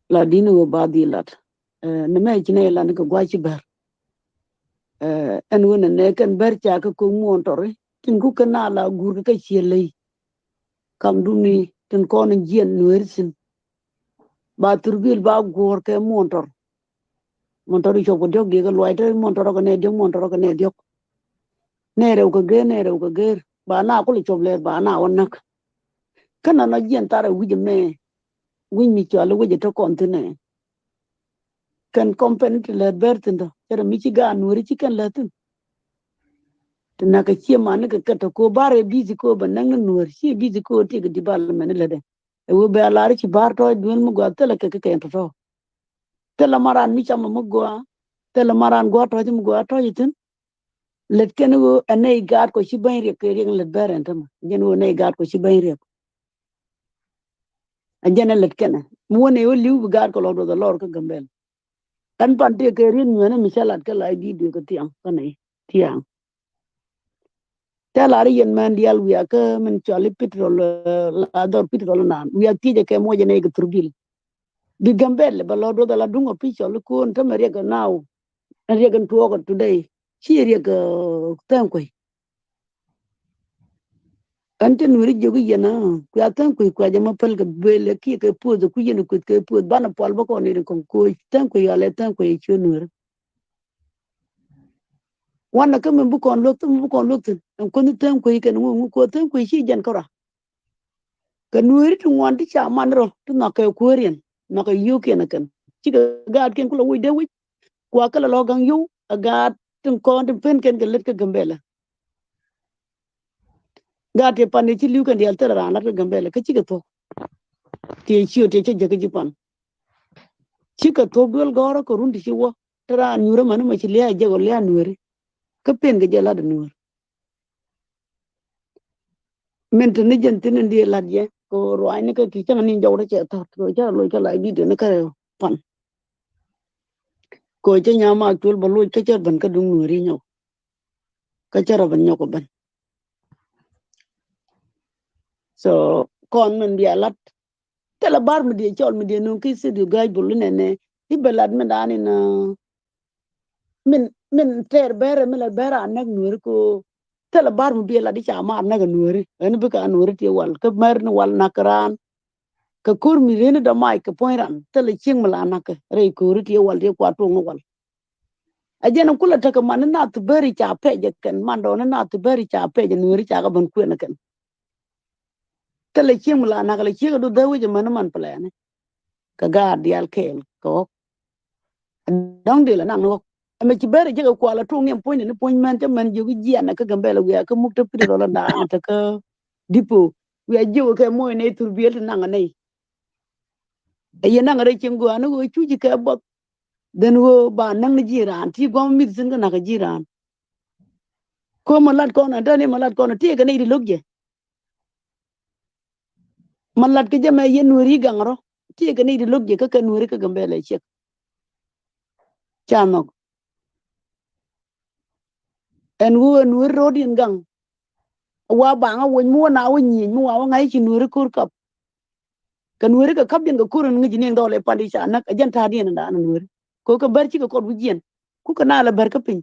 La dini wä ba dhi lat. Ni mɛ ci nɛ lat ni kɛ gua̱a̱ ci bär. Ɛn wä nɛ nɛ kɛn bär ca kä kok muɔn tɔri tin ku kɛ na la gur kɛ kɛ ciɛ ley. Kam duni tin kɔn jiɛn nueri thin. Ba thurbil ba guɔr kɛ muɔn tɔr. Muɔn tɔr i̱ cuɔp kɛ diɔk diɛ kɛ luay te muɔn tɔr kɛ nɛ diɔk muɔn tɔr kɛ nɛ diɔk. Nɛ rɛw kɛ ger nɛ rɛw kɛ ger ba na kulɛ cuɔp lɛr ba na wä näk. Kä na nɔ jiɛn thar ɛ wi̱c ɛmɛ wi̱c mi cɔal i̱ wi̱c ɛ te kɔn thin ɛ. Kɛn company ti lät bɛr thin tɔ cɛ rɛ mi ci gaan nueri ci kɛn lät thin. Ti nak kɛ cie mani kɛ kɛ tɔ ko bar ɛ bithi ko bɛ näk ni nuer ci bithi ko ti kɛ development lɛ dɛ. Ɛ wee bɛ a lar ci bar tɔc duel mi gua thilɛ kɛ kɛ kɛ tɔ tɔ. Thilɛ ma ran mi cam mi gua thilɛ ma ran gua tɔc mi gua tɔc thin. Lɛt kɛn wee ɛ nɛy gaat kɔ ci bäny riɛk kɛ riɛk lɛt bɛr ɛn tämɛ jɛn wee nɛy gaat kɔ ci bäny riɛk. Ɛ jɛn ɛ lɛt kɛnɛ mi wä nɛy wä li̱w bi gaat kɔ lɔk duɔth ɛ lɔr kä Gambɛl. Ɛn pan tëë kɛ riet nyuɛn mi cä lat kä la i̱ bidio kɛ thiaŋ kä nɛy thiaŋ. Tɛ lar i̱ yɛn mɛn diaal wiaa kä min cɔal i̱ petrol, eh, la dhɔr petrol naan. Wiaa thiecɛ kɛ muɔcɛ nɛy kɛ thurbil. Bi Gambɛl bɛ lɔ duɔth ala duŋ official i̱ ko̱n tämɛ riɛk ɛ now. Ɛn riɛk ɛn tuɔɔk ɛ today. Ci riɛk, eh, Thɛŋ Kuey. Ɛn cä Nueeri jiök i̱ yɛn a, kuɛ a Thɛŋ Kuey kuɛ jɛ ma päl kɛ bel ɛ kiɛ kɛ puɔth ɛ ku yɛn ɛ kueth kɛ puɔth banɛ pual bä kɔn nɛy kɔŋ koc Thɛŋ Kuey alɛ Thɛŋ Kuey ɛ ciö Nueeri. Wanɛ kä min bi kɔn luäk thi̱n, min bi kɔn luäk thi̱n. Ɛn kuänh Thɛŋ Kuey kɛn ŋu, ŋu kuäth Thɛŋ Kuey ci jɛn kärɔa. Kɛ Nueeri ti ŋuan ti ca man rɔ, ti nhɔakɛ kuääriɛn, nhɔakɛ yio̱o̱kiɛn ɛ kɛn. Cikɛ gaatkiɛn kulɛ wi̱c dee wi̱c. Kua kɛ lɛ lɔ gaŋ yio̱w, ɛ gaat tin kɔn tin pen kɛn kɛ lät kä Gambɛlɛ. Gaat ti pan ti ci li̱w kɛn diaal thilɛ raan lat kä Gambɛlɛ, kä cikɛ thuɔ̱k. Ti ciö ti cä jäk kä ji̱ pan. Cikɛ thuɔ̱k duel gɔ̱rä kɛ run ti ci wä. Te raan nyuurä mani ma ci lia̱a̱ jek ɔ lia̱a̱ Nueeri. Kä pen kɛ jɛ lat ɛ Nueeri. Min te ni jɛn thin in diee lat yɛ kɛ ruaacni kä ki cäŋ ni jɔw rɛ cɛ thɔt kɛ cä rɛ loc kä la i̱ di̱t in kä rɛ pan. Kɛ cä nya̱a̱ ma actual bä loc kä cä ben kä duŋ Nueeri nyɔk. Kä cä rɛ ben nyɔk ben. So kɔn min bia lat. Thilɛ bar mi diɛ cɔl mi diɛ nuŋ ki studio ga̱a̱c bul inɛnɛ. I̱ bɛ lat min dan in, uh, min, min tɛɛr bɛrɛ, min la bɛrɛ a näk Nueeri ko. Thilɛ bar mi biɛ lat i̱ ca mar näk a Nueeri. Ɛn bikɛ a Nueeri tiɛ wal. Kä mɛr ni wal nak raan. Kɛ ko̱r mi reni dɔ mac kɛ puɔ̱ny ran. Thilɛ cieŋ mi la nak kɛ rɛy ko̱ri tiɛ wal tiɛ kua tuɔŋ ni wal. A jɛn a kulɛ tekɛ man ni nath bäri ca pɛc ɛ kɛn, man dɔɔni nath bäri ca pɛc ɛ Nueeri ca kɛ ben kuɛn ɛ kɛn. Thilɛ cieŋ mi la nak lɛ ciek a du dhäwec ɛ män ni man plɛni. Kɛ gaat diaal kɛɛl kɛ ɣɔk. Dɔ̱ŋ dil ɛ nak ni ɣɔk. Ɛmɛ ci bɛr ɛ jek ɛ kual ɛ tuŋ niɛm puɔ̱nydɛ ni puɔ̱ny män cä män jiök i̱ jiɛn ɛ kä Gambɛlɛ wiaa kä muk te pit ɛ rɔl ɛ daanɛ te kä dipo. Wiaa jiök ɛ kɛ moc nɛy thurbiɛl ti naŋ ɛ nɛy. Ɛ yɛ naŋ ɛ rɛy cieŋ gɔaa ni ɣöö cuc ɛ kɛ buɔth. Dhän ɣöö ba näk ni ji̱ raan ti gua̱m mi̱th thi̱n kä na̱k ɛ ji̱ raan. Ko̱ ma lat kɔn ɛ däni ma lat kɔn ɛ tëëkɛ nɛy ti lo̱k jɛ. Ma lat kɛ jɛ mɛ yɛn Nueeri gaŋ rɔ. Tëëkɛ nɛy ti lo̱k jɛ kä kɛ Nueeri kä Gambɛlɛ ciek. Ca nhɔk. Ɛn ɣöö ɛ Nueeri ro̱o̱diɛn gaŋ. Wa baŋ a wec mi wä na wä nyieny mi wa wä ŋa̱c ci Nueeri ko̱r kap. Kɛ Nueeri kɛ kap jɛn kɛ ko̱r in ŋäc ni dhɔl ɛ pandi ca näk ɛ jɛn ta̱a̱diɛn in da̱a̱n Nueeri. Ko̱ kɛ bär cikɛ kɔt wi̱c jiɛn. Ku kɛ na lɛ bär kä piny.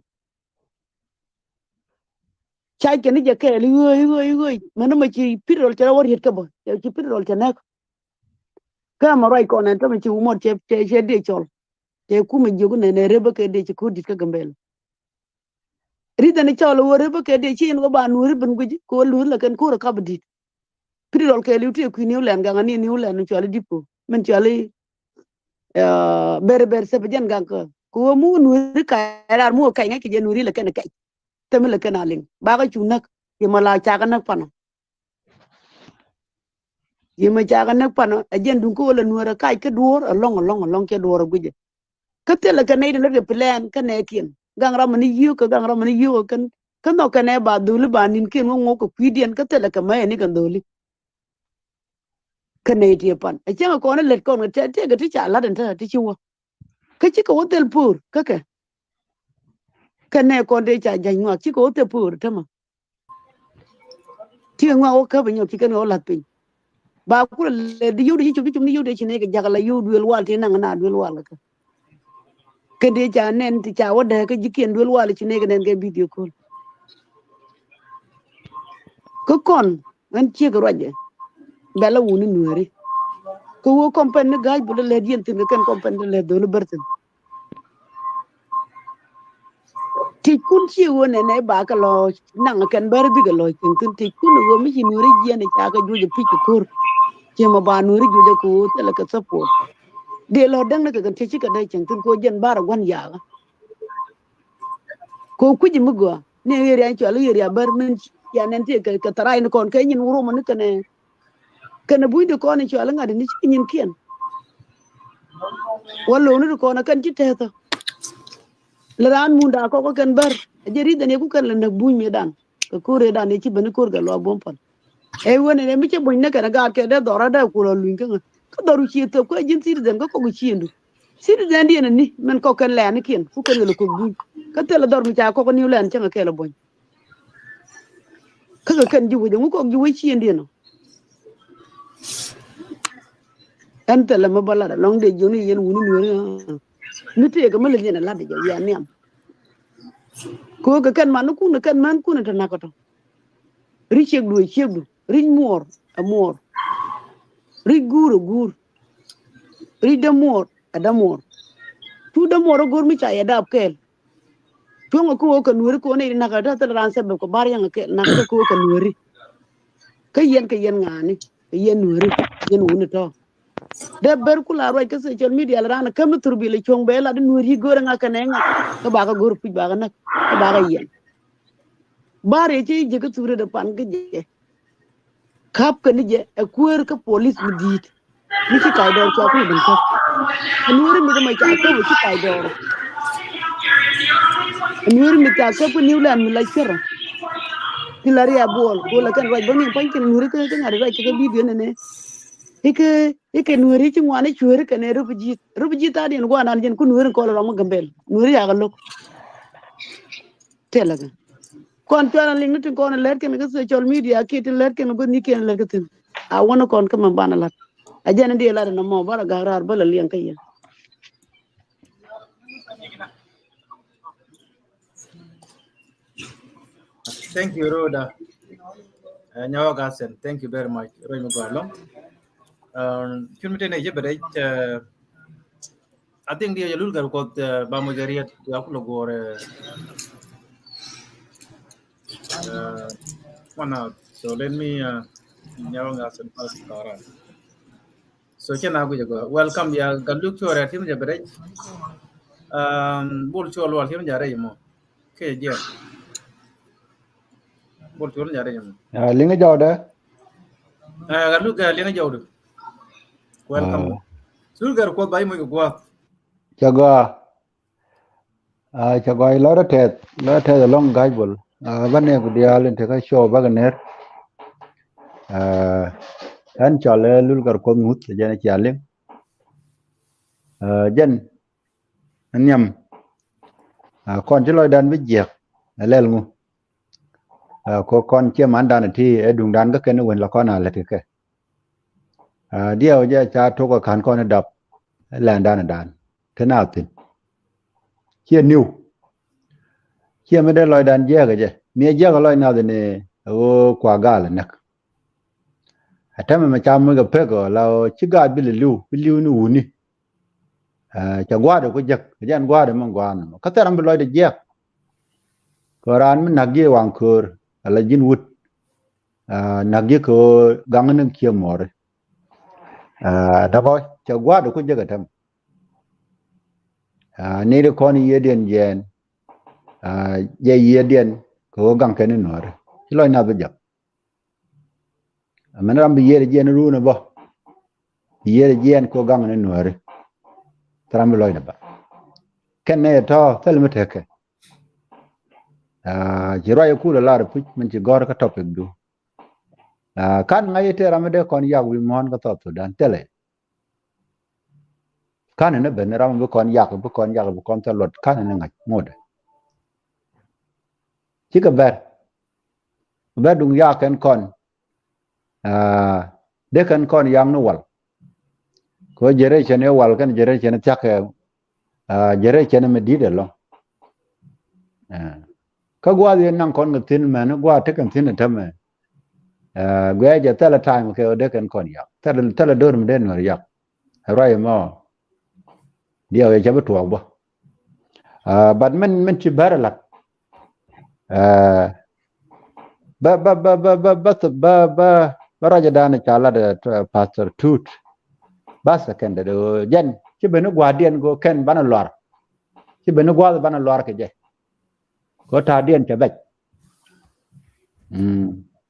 Cac kɛ ni jɛ kɛɛl i̱ ɣööc i̱ ɣööc i̱ ɣööc. Mɛn ni mɛ ci pit rɔl cɛ rɔ wä riet kä bä. Cɛ ci pit rɔl cɛ näk. Kä mɛ ruac kɔn ɛn tämɛ ci wumɔt cɛ, cɛ, cɛ dee cɔl. Cɛ kumɛ jiök nɛ nɛ rep bä kɛ dee ci ko̱r di̱t kä Gambɛl. Ri dhɛn i̱ cɔl i̱ wä rep bä kɛ dee ci in wä ba Nueeri ben guic kɛ wä Nueeri la kɛn ko̱r ɛ kap di̱t. Pit rɔl kɛɛl i̱ ti kui̱ New Land gaŋ ani New Land cɔal i̱ dipo. Min cɔal i̱, ah, ber ber thep jɛn gaŋ kä. Kɛ wä mu Nueeri kac rar mu kɛc ŋäc kɛ jɛ Nueeri la kɛn kɛc. Thep mi la kɛn a liŋ. Bakɛ cu näk. Yɛ ma la cakɛ näk panɔ. Yɛ ma cakɛ näk panɔ. Ɛ jɛn duŋ kä wä la Nueeri kac kä duɔ̱ɔ̱r. Ɛlɔ̱ŋ, ɛlɔ̱ŋ, ɛlɔ̱ŋ cɛ duɔ̱ɔ̱r ɛ guic jɛ. Kä thilɛ kɛ nɛy ti lät kɛ plan kä nɛɛkiɛn. Gaŋ ram mi ni yio̱o̱k kɛ, gaŋ ram mi ni yio̱o̱k kɛ kɛn. Kä nhɔk kɛn ɛ ba dholi ba ni̱nkiɛn ŋɔk ŋɔk kɛ kui̱diɛn kä thilɛ kɛ mɛ ni kɛ dholi. Kä nɛy ti ɛ pan. Ɛ cäŋ kɔn ɛ lät kɔn kɛ tɛ, tëëkɛ ti ca la̱t ɛn te ti ci wä. Kä cikɛ wä dhil po̱o̱r kä kɛ. Kä nɛ kɔn dee ca ja̱ny ŋɔak cikɛ wä thil po̱o̱r tämɛ. Cikɛ ŋɔak wä käp ɛ nyɔk cikɛ ni wä la̱th piny. Ba kulɛ lɛ di yio̱w di ci cop ci cop ni yio̱w di ci nɛy kɛ jakä la yio̱w duël wal ti naŋ na duël wal kä. Kɛ dee ca nɛn ti ca wä dee kä ji̱kiɛn duël wal ci nɛy kɛ nɛn kɛ video call. Kä kɔn ɣän ciek ruacɛ. Bɛl a wuni Nueeri. Kä wä kɔmpɛn ni ga̱a̱c bul lɛ lɛt yɛn thi̱n kɛ kɛn kɔmpɛn ti lɛt dholi bär thi̱n. Ti̱ckun ci ɣöö nɛnɛ ba kɛ lɔc naŋ kɛn bär bikɛ lɔc cieŋ thi̱n ti̱ckun ɣöö mi ci Nueeri jiɛn ca kɛ juɔc ɛ pi̱c kɛ ko̱r. Ciɛ mɛ ba Nueeri juɔc ɛ kɛ ɣöö thilɛ kɛ support. Dee lɔ däŋ ni kɛ kɛn ti̱c cikɛ dee cieŋ thi̱n kɛ ɣöö jiɛn bar ɛ gua̱n ya̱a̱kä. Kɛ ɣöö kui̱c mi gɔaa ni area in cɔal area bär min cia nɛn ti kɛ, kɛ tharac ni kɔn kɛ nyin wurumä ni kɛnɛ. Kɛnɛ bunydi kɔn in cɔal iŋa̱t in ci nyinkiɛn. Wä lo̱o̱ni ti kɔn ɛ kɛn ci tɛth ɔ. Lɛ raan munda kɔk kä kɛn bär. Ɛ jɛ ri̱th ɛn yɛ ku kɛn lɛ näk buny mëëdan. Kɛ ko̱r ëëdan yɛ ci ben i̱ ko̱r kɛ luaak buɔ̱m pan. Ɛ wen ɛn ɛ mi cɛ buny näk kɛn ɛ gaat kɛ dee dhɔr adɛ ku lɔ luny kä ŋä. Kä dhɔr wi ci thop kä ji̱n citizen kä kɔk wi ciëndu. Citizen diɛn ɛni min kɔk kɛn lɛɛnikiɛn ku kɛn kɛ lɛ ko̱k buny. Kä thilɛ dhɔr mi ca kɔk kä New Land cäŋ ɛ kɛl ɛ buny. Kä kɛ kɛn ji̱ wec, ɛŋu kɔk ji̱ wec ciëndiɛn ɔ? Ɛn thilɛ mi bä lat ɛlɔ̱ŋ dee jiöni yɛn wuni nueeri. Mi tëëkɛ mi lɛ yɛn ɛ lat dee jɛ yɛn nhiam. Kɛ ɣöö kɛ kɛn manikun ɛ kɛn mänkun ɛ te nakä tɔ. Ri̱c ciekdu ɛ ciekdu, ri̱c muɔɔr ɛ muɔɔr, ri̱c guur ɛ guur, ri̱c dämuɔɔr ɛ dämuɔɔr. Cu dämuɔɔr ɛ go̱r mi ca yɛ dap kɛɛl. Cuɔ̱ŋ ɛ kä ɣöö kɛ nueeri kɛ ɣöö nɛy ti nakä tɔ thil raan sɛbɛp kɛ ba̱r yäŋ ɛ kɛɛl, nakä tɔ kä ɣöö kɛ nueeri. Kä yɛn kɛ yɛn ŋa̱a̱ni, kɛ yɛn nueeri, yɛn wuni tɔ. Dee ber ku la ruac kä social media la raan ɛ käm ni thurbil ɛ cuɔ̱ŋ bɛ lat i̱ nueeri go̱o̱rɛ ŋa kɛnɛ ŋa. Kä bakɛ go̱o̱r puc bakɛ näk, kä bakɛ yɛn. Ba̱r yɛ ci ji̱ kä thurɛ dee pan kä jɛ. Ka̱p kɛ ni jɛ ɛ kueer kä polis mi di̱i̱t. Mi ci kac dɔɔr cua kui̱ ben käp. Ɛ nueeri mi dee ma ca käp ɛ ci kac dɔɔr. Ɛ nueeri mi ca käp kä New Land mi la cuɛrä. Ti la riabuɔl go̱o̱l ɛ kɛn ruac bä ni pua̱ny kɛn nueeri kä ŋa̱t ruac kɛ kä bidio nɛnɛ. Ikɛ ikɛ nueeri ci ŋuan i̱ cueeri kɛnɛ refugee. Refugee tha̱a̱diɛn guanan jɛn ku nueeri kɔl rɔm kä Gambɛl. Nueeri yakɛ lo̱k. Tɛlɛ kɛ kɔn cuarɛ liŋ ni tin kɔn lɛt kɛn kä social media kiɛ tin lɛt kɛn gua̱th ni kiɛn lɛt kä thin. A wänä kɔn kä mɛ banɛ lat. A jɛn in diɛ lat in ɛmɔ bä rɔ ga̱a̱k raar bä lɛ liɛŋ kä yɛ. Thank you, Rhoda. Uh, Nyawa Gasen, thank you very much. Rhoda Mugalo. Um, cun mi tene jebe dec, uh, I think dia jalul gar kuɔth, uh, ba mo jariet ya kulo gore. Uh, one out. So let me, uh, Nyawa Gasen first. All right. So cɛ na guic agɔ welcome ya Galuk cuɔ rɛt tim jɛ bɛ rɛc. Um, bol cuɔ luɔl tim jɛ rɛc mɔ kɛ jɛ. Bol cuɔ rɛc mɔ. Liŋ jɔw dɛ. Galuk liŋ jɔw dɛ. Welcome. Sur gar kuɔth ba imuc kɛ guath. Cɛ gɔa. Cɛ gɔa ilɔrɛ tɛth, ilɔrɛ tɛth alɔŋ gac bol. Bä nɛ ku diaal in tekä cuɔ bä kɛ ner. Ɛn cɔl ɛ lul gar kuɔth ŋuth jɛn cia liŋ. Jɛn nhiam. Kɔn ci lɔcdan bi jiɛk ɛ lɛl ŋu. Ko kɔn ciɛ mandan ti ɛ duŋdan kä kɛn wen la kɔn a lät kɛ kɛ. Diɛw jɛ ca tok ɛ ka̱n kɔn dap ɛ lɛndan dan te na thin. Ciɛ niw. Ciɛ mi dee lɔcdan jiɛk ɛ jɛ mi ɛ jiɛk ɛ lɔc nath ni ɛ ɣöö kua gaal ɛ näk. Ɛ tämɛ mɛ ca muc kɛ pek ɔ la ɔ ci gaat bi lɛ li̱w bi li̱w ni wuni. Cɛ gua̱a̱dɛ ku jek kɛ jɛn gua̱a̱dɛ mi gua̱a̱n kä thɛr ram bi lɔcdɛ jiɛk. Kɛ raan mi na̱k ji̱ waŋ köör ala ji̱n wut. Na̱k ji̱ kɛ ɣöö gaŋ ni kiɛ muɔɔri. Däbä cɛ gua̱a̱dɛ ku jek ɛ tämɛ. Ni di kɔn yiëëdiɛn jiɛɛn jɛ yiëëdiɛn kɛ ɣöö gaŋ kɛn ni nuɔɔri ci lɔc nath bi jek. Mɛn ram bi yiëëdɛ jiɛn ruun ɛ bä. Bi yiëëdɛ jiɛn kɛ gaŋ ni nuääri. Thil ram bi lɔcdɛ bä. Kɛn nɛ tɔ̱ thil mi tekɛ. Ci ruac ɛ kul ɛ lar ɛ puc min ci gɔ̱r kä topic du. Kan ŋa̱c i̱ tëë ram mi dee kɔn yak wi̱i̱ muɔ̱ɔ̱n kä South Sudan thilɛ. Kan ni ben ram bi kɔn yak bi kɔn yak bi kɔn thil luɔt kan ni ŋa̱c ŋotdɛ. Cikɛ bɛr bɛ duŋ yak kɛn kɔn. Dee kɛn kɔn yak ni wal. Kɛ ɣöö generation i̱ wal kɛn generation i̱ thia̱k kɛ generation i̱ mi di̱t ɛlɔ̱ŋ. Kä gua̱a̱th yɛn naŋ kɔn kɛ thi̱n mɛn gua̱a̱th tekɛn thi̱n ɛ tämɛ. Guiɛ jɛ thɛlɛ time kɛ ɣöö dee kɛn kɔn yak thɛlɛ döör mi dee nuɛr yak. Ruac ɛmɔ diɛw yɛ cɛ bi tuɔɔk bä. But min min ci bɛr lat. Bä bä bä bä bä bä bä bä ruacɛ dan ca lat Pastor Tut. Bas kɛn dee jɛn ci ben ni gua̱a̱diɛn go kɛn banɛ luar. Ci ben ni gua̱a̱th banɛ luar kɛ jɛ. Kɛ ta̱a̱diɛn cɛ bɛc.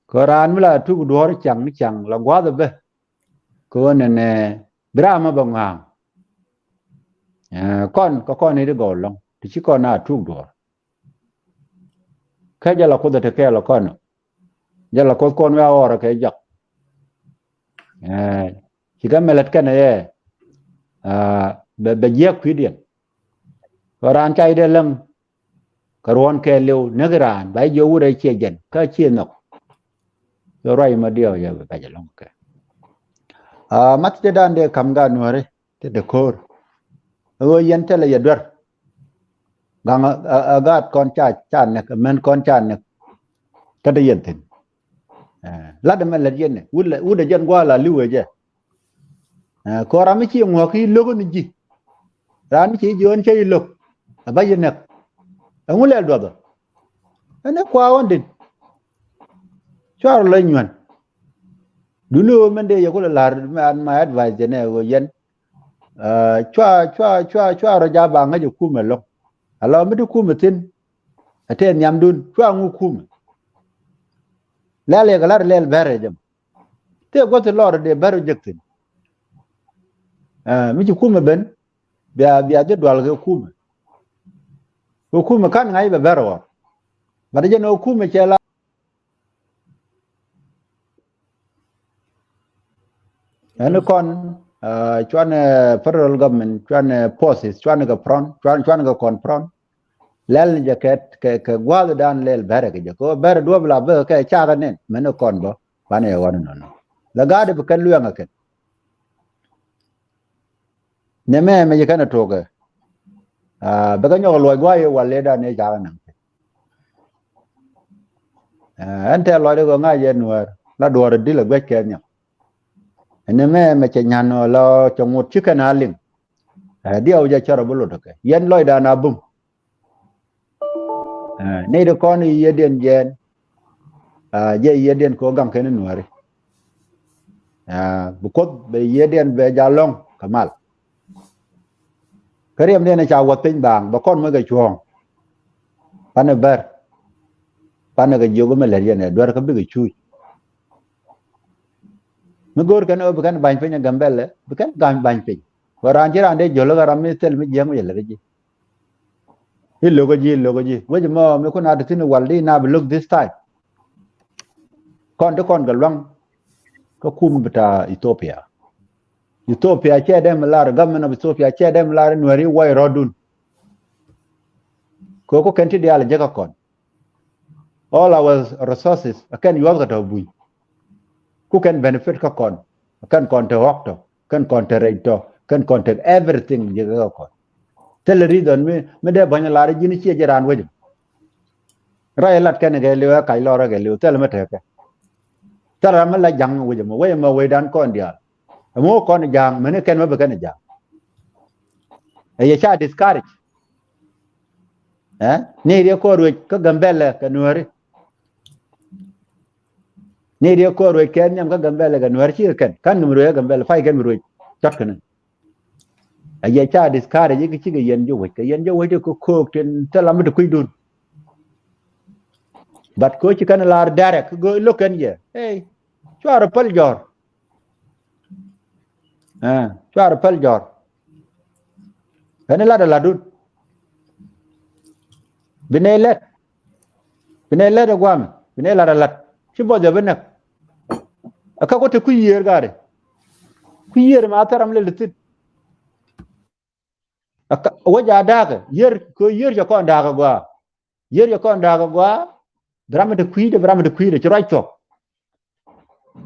Kɛ raan mi la tuk duɔ̱ɔ̱r caŋ ni caŋ la gua̱a̱th bä. Kɛ ɣöö nɛnɛ bi ram ma bä ŋa̱a̱ŋ. Kɔn kɛ kɔn i̱ di gɔw lɔ̱ŋ ti ci kɔn a tuk duɔ̱ɔ̱r. Kä jɛ la kuoth ɛ te kɛɛl ɛ kɔn ɔ jɛ la kuoth kɔn wiaa ɣɔr ɛ kɛ jak. Ci kɛ mɛlɛt kɛn ɛ yɛ bɛ jiɛk kui̱diɛn. Kɛ raan ca i̱ dee läŋ kɛ ruɔ̱n kɛɛliw näk raan ba jiɛ wut ɛ ciɛ jɛn kä ciɛ nhɔk. Kɛ ruac ma diɔw yɛ bɛ bɛc ɛlɔ̱ŋ kɛ. Aa, math ti dan dee kam gaat Nuääri ti dee ko̱o̱r. Ɣöö yɛn thilɛ yɛ duer. Gaŋ a, a, a gaat kɔn ca, ca näk, män kɔn ca näk. Kä dee yɛn thi̱n. Ɛ, lat ɛmɛ lät yɛn ni wut lɛ, wut ɛ jɛn gua̱a̱ la li̱w ɛ jɛ. Ɛ, kɔn ram mi ci ŋuɔ̱k i̱ lo̱k ni ji̱. Ram mi ci ji̱ ɣän cä i̱ lo̱k. Ɛ ba ji̱ näk. Ɛŋu lɛl duɔthɔ? Ɛn ɛ kua ɣɔn din. Cua rɔ lɔ nyuän. Duni ɣöö mɛn dee yɛ kulɛ la̱r, my, my advice jɛ nɛ ɣöö yɛn. Ɛ, cua, cua, cua, cua rɔ ja ba ŋäc ɛ kumɛ lo̱k. Alɔ mi ti kumɛ thi̱n. Ɛ tëë nhiamdun, cua ŋu kumɛ. Lɛl yɛ kɛ la̱r lɛl bɛr ɛ jɛ mɔ. Tëë gua̱th ti lɔr dee bɛr ɔ jek thi̱n. Ɛ, mi ci kumɛ ben, bia, bia ji̱ dual kɛ kumɛ. Kɛ kumɛ ka̱n ŋa̱c bɛ bɛr ɔ. Bat jɛn ɔ kumɛ cɛ la. Ɛn kɔn, ɛ, cuan, ɛ, federal government, cuan, ɛ, forces, cuan kɛ front, cuan, cuan kɛ confront. Lɛl ni jɛ kɛ, kɛ, kɛ gua̱a̱th dan lɛl bɛrɛ kɛ jɛ. Kɛ bɛrɛ duɔ̱p la bä kɛ cakɛ nɛn. Mɛn kɔn bä. Banɛ yɛ ɣɔn nɔnɔ. La gaat bi kɛn luɛŋ kɛn. Nɛ mɛ mɛ jɛ kɛn a tokɛ. Aa, bɛ kɛ nyɔk luɔc gua̱a̱ yɛ wal lɛ dan ni cakɛ naŋ. Aa, ɛn tɛ lɔcdɛ kɛ ŋa̱c yɛ Nuäär. La duɔ̱ɔ̱r dil a guɛc kɛ nhiam. Ɛn mɛ mɛ cɛ nyan ɔ la cɛ ŋut ci kɛn a liŋ. Aa, diɛw jɛ cɛ rɔ bi lot kɛ. Yɛn lɔcdan a bum. Aa, nɛy ti kɔn i̱ yiëëdiɛn jɛɛn. Aa, jɛ yiëëdiɛn kɛ ɣöö gaŋ kɛn i̱ Nuääri. Aa, bi Kuoth bɛ yiëëdiɛn bɛ jɛ lɔ̱ŋ kɛ mal. Kä riɛmdiɛn ɛ ca wäth piny baaŋ, bɛ kɔn moc kɛ cuɔ̱ɔ̱ŋ. Pan ɛ bär. Pan ɛ kɛ jiök mi lät yɛn ɛ duer kä bikɛ cuuc. Mi go̱o̱r kɛn ɛ ɣöö bi kɛn ba̱ny piny ɛ Gambɛlɛ, bi kɛn ga̱ny ba̱ny piny. Kɛ raan ci raan dee jol kä ram mi thil mi jiäk mi jɛ lät ji̱. I̱ lo̱kä ji̱, i̱ lo̱kä ji̱. Wec mɔ mi kun a te thi̱n i̱ wal di na bi lo̱k this time. Kɔn ti kɔn kɛ luaŋ kä kum bita Ethiopia. Ethiopia cɛ dee mi lar, government of Ethiopia cɛ dee mi lar i̱ Nuääri wac rɔ̱dun. Kɛ ku kɛn ti diaal jek kä kɔn. All our resources a kɛn yuɔth kɛ tɔ buny. Ku kɛn benefit kä kɔn. A kɛn kɔn te ɣɔk tɔ, kɛn kɔn te rɛc tɔ, kɛn kɔn te everything jek kä kɔn. Thilɛ reason mi, mi dee bäny lar ji̱n ciɛ ji̱ raan wec. Rɔy lat kɛn kɛ liw ɛ kac lɔrɛ kɛ liw thilɛ mi tekɛ. Thilɛ ram mi la ja̱ŋ wec ɛmɔ, wec ɛmɔ wecdan kɔn diaal. Ɛmɔ kɔn ja̱a̱ŋ, mɛni kɛn mɛ bi kɛn ja̱a̱ŋ. Ɛ yɛ ca discourage. Ɛ? Ni riɛ kɔn ruec kä Gambɛlɛ kɛ Nuääri. Ni riɛ kɔn ruec kɛ nhiam kä Gambɛlɛ kɛ Nuääri cikɛ kɛn. Ka̱n kɛ mi ruec kä Gambɛlɛ, pay kɛn mi ruec. Cɔt kɛn. A yɛ ca discourage kɛ cikɛ yɛn jɛ wec. Kɛ yɛn jɛ wec ti kɛ ko̱o̱k tin thil lam mi ti kui̱dun. But kɛ ci kɛn lar direct, kɛ go̱o̱k lo̱k kɛn yɛ. Hey, cua rɔ päl jɔ̱ɔ̱r. Ɛ, cua rɔ päl jɔ̱ɔ̱r. Ɛn lat a latdun. Bi nɛy lɛt. Bi nɛy lɛt a guam. Bi nɛy lat a lat. Ci bɔth jɛ bi näk. A kä ku te kui̱ yiëër gari. Kui̱ yiëër ma thil ram lɛl thi̱n. A kä wec a da̱a̱kɛ. Yiëër, kɛ yiëër cɛ kɔn da̱a̱kɛ gɔaa. Yiër yɛ kɔn da̱a̱k ɛ gɔaa, bi ram mi te kui̱dɛ, bi ram mi te kui̱dɛ, ci ruac thuɔ̱k.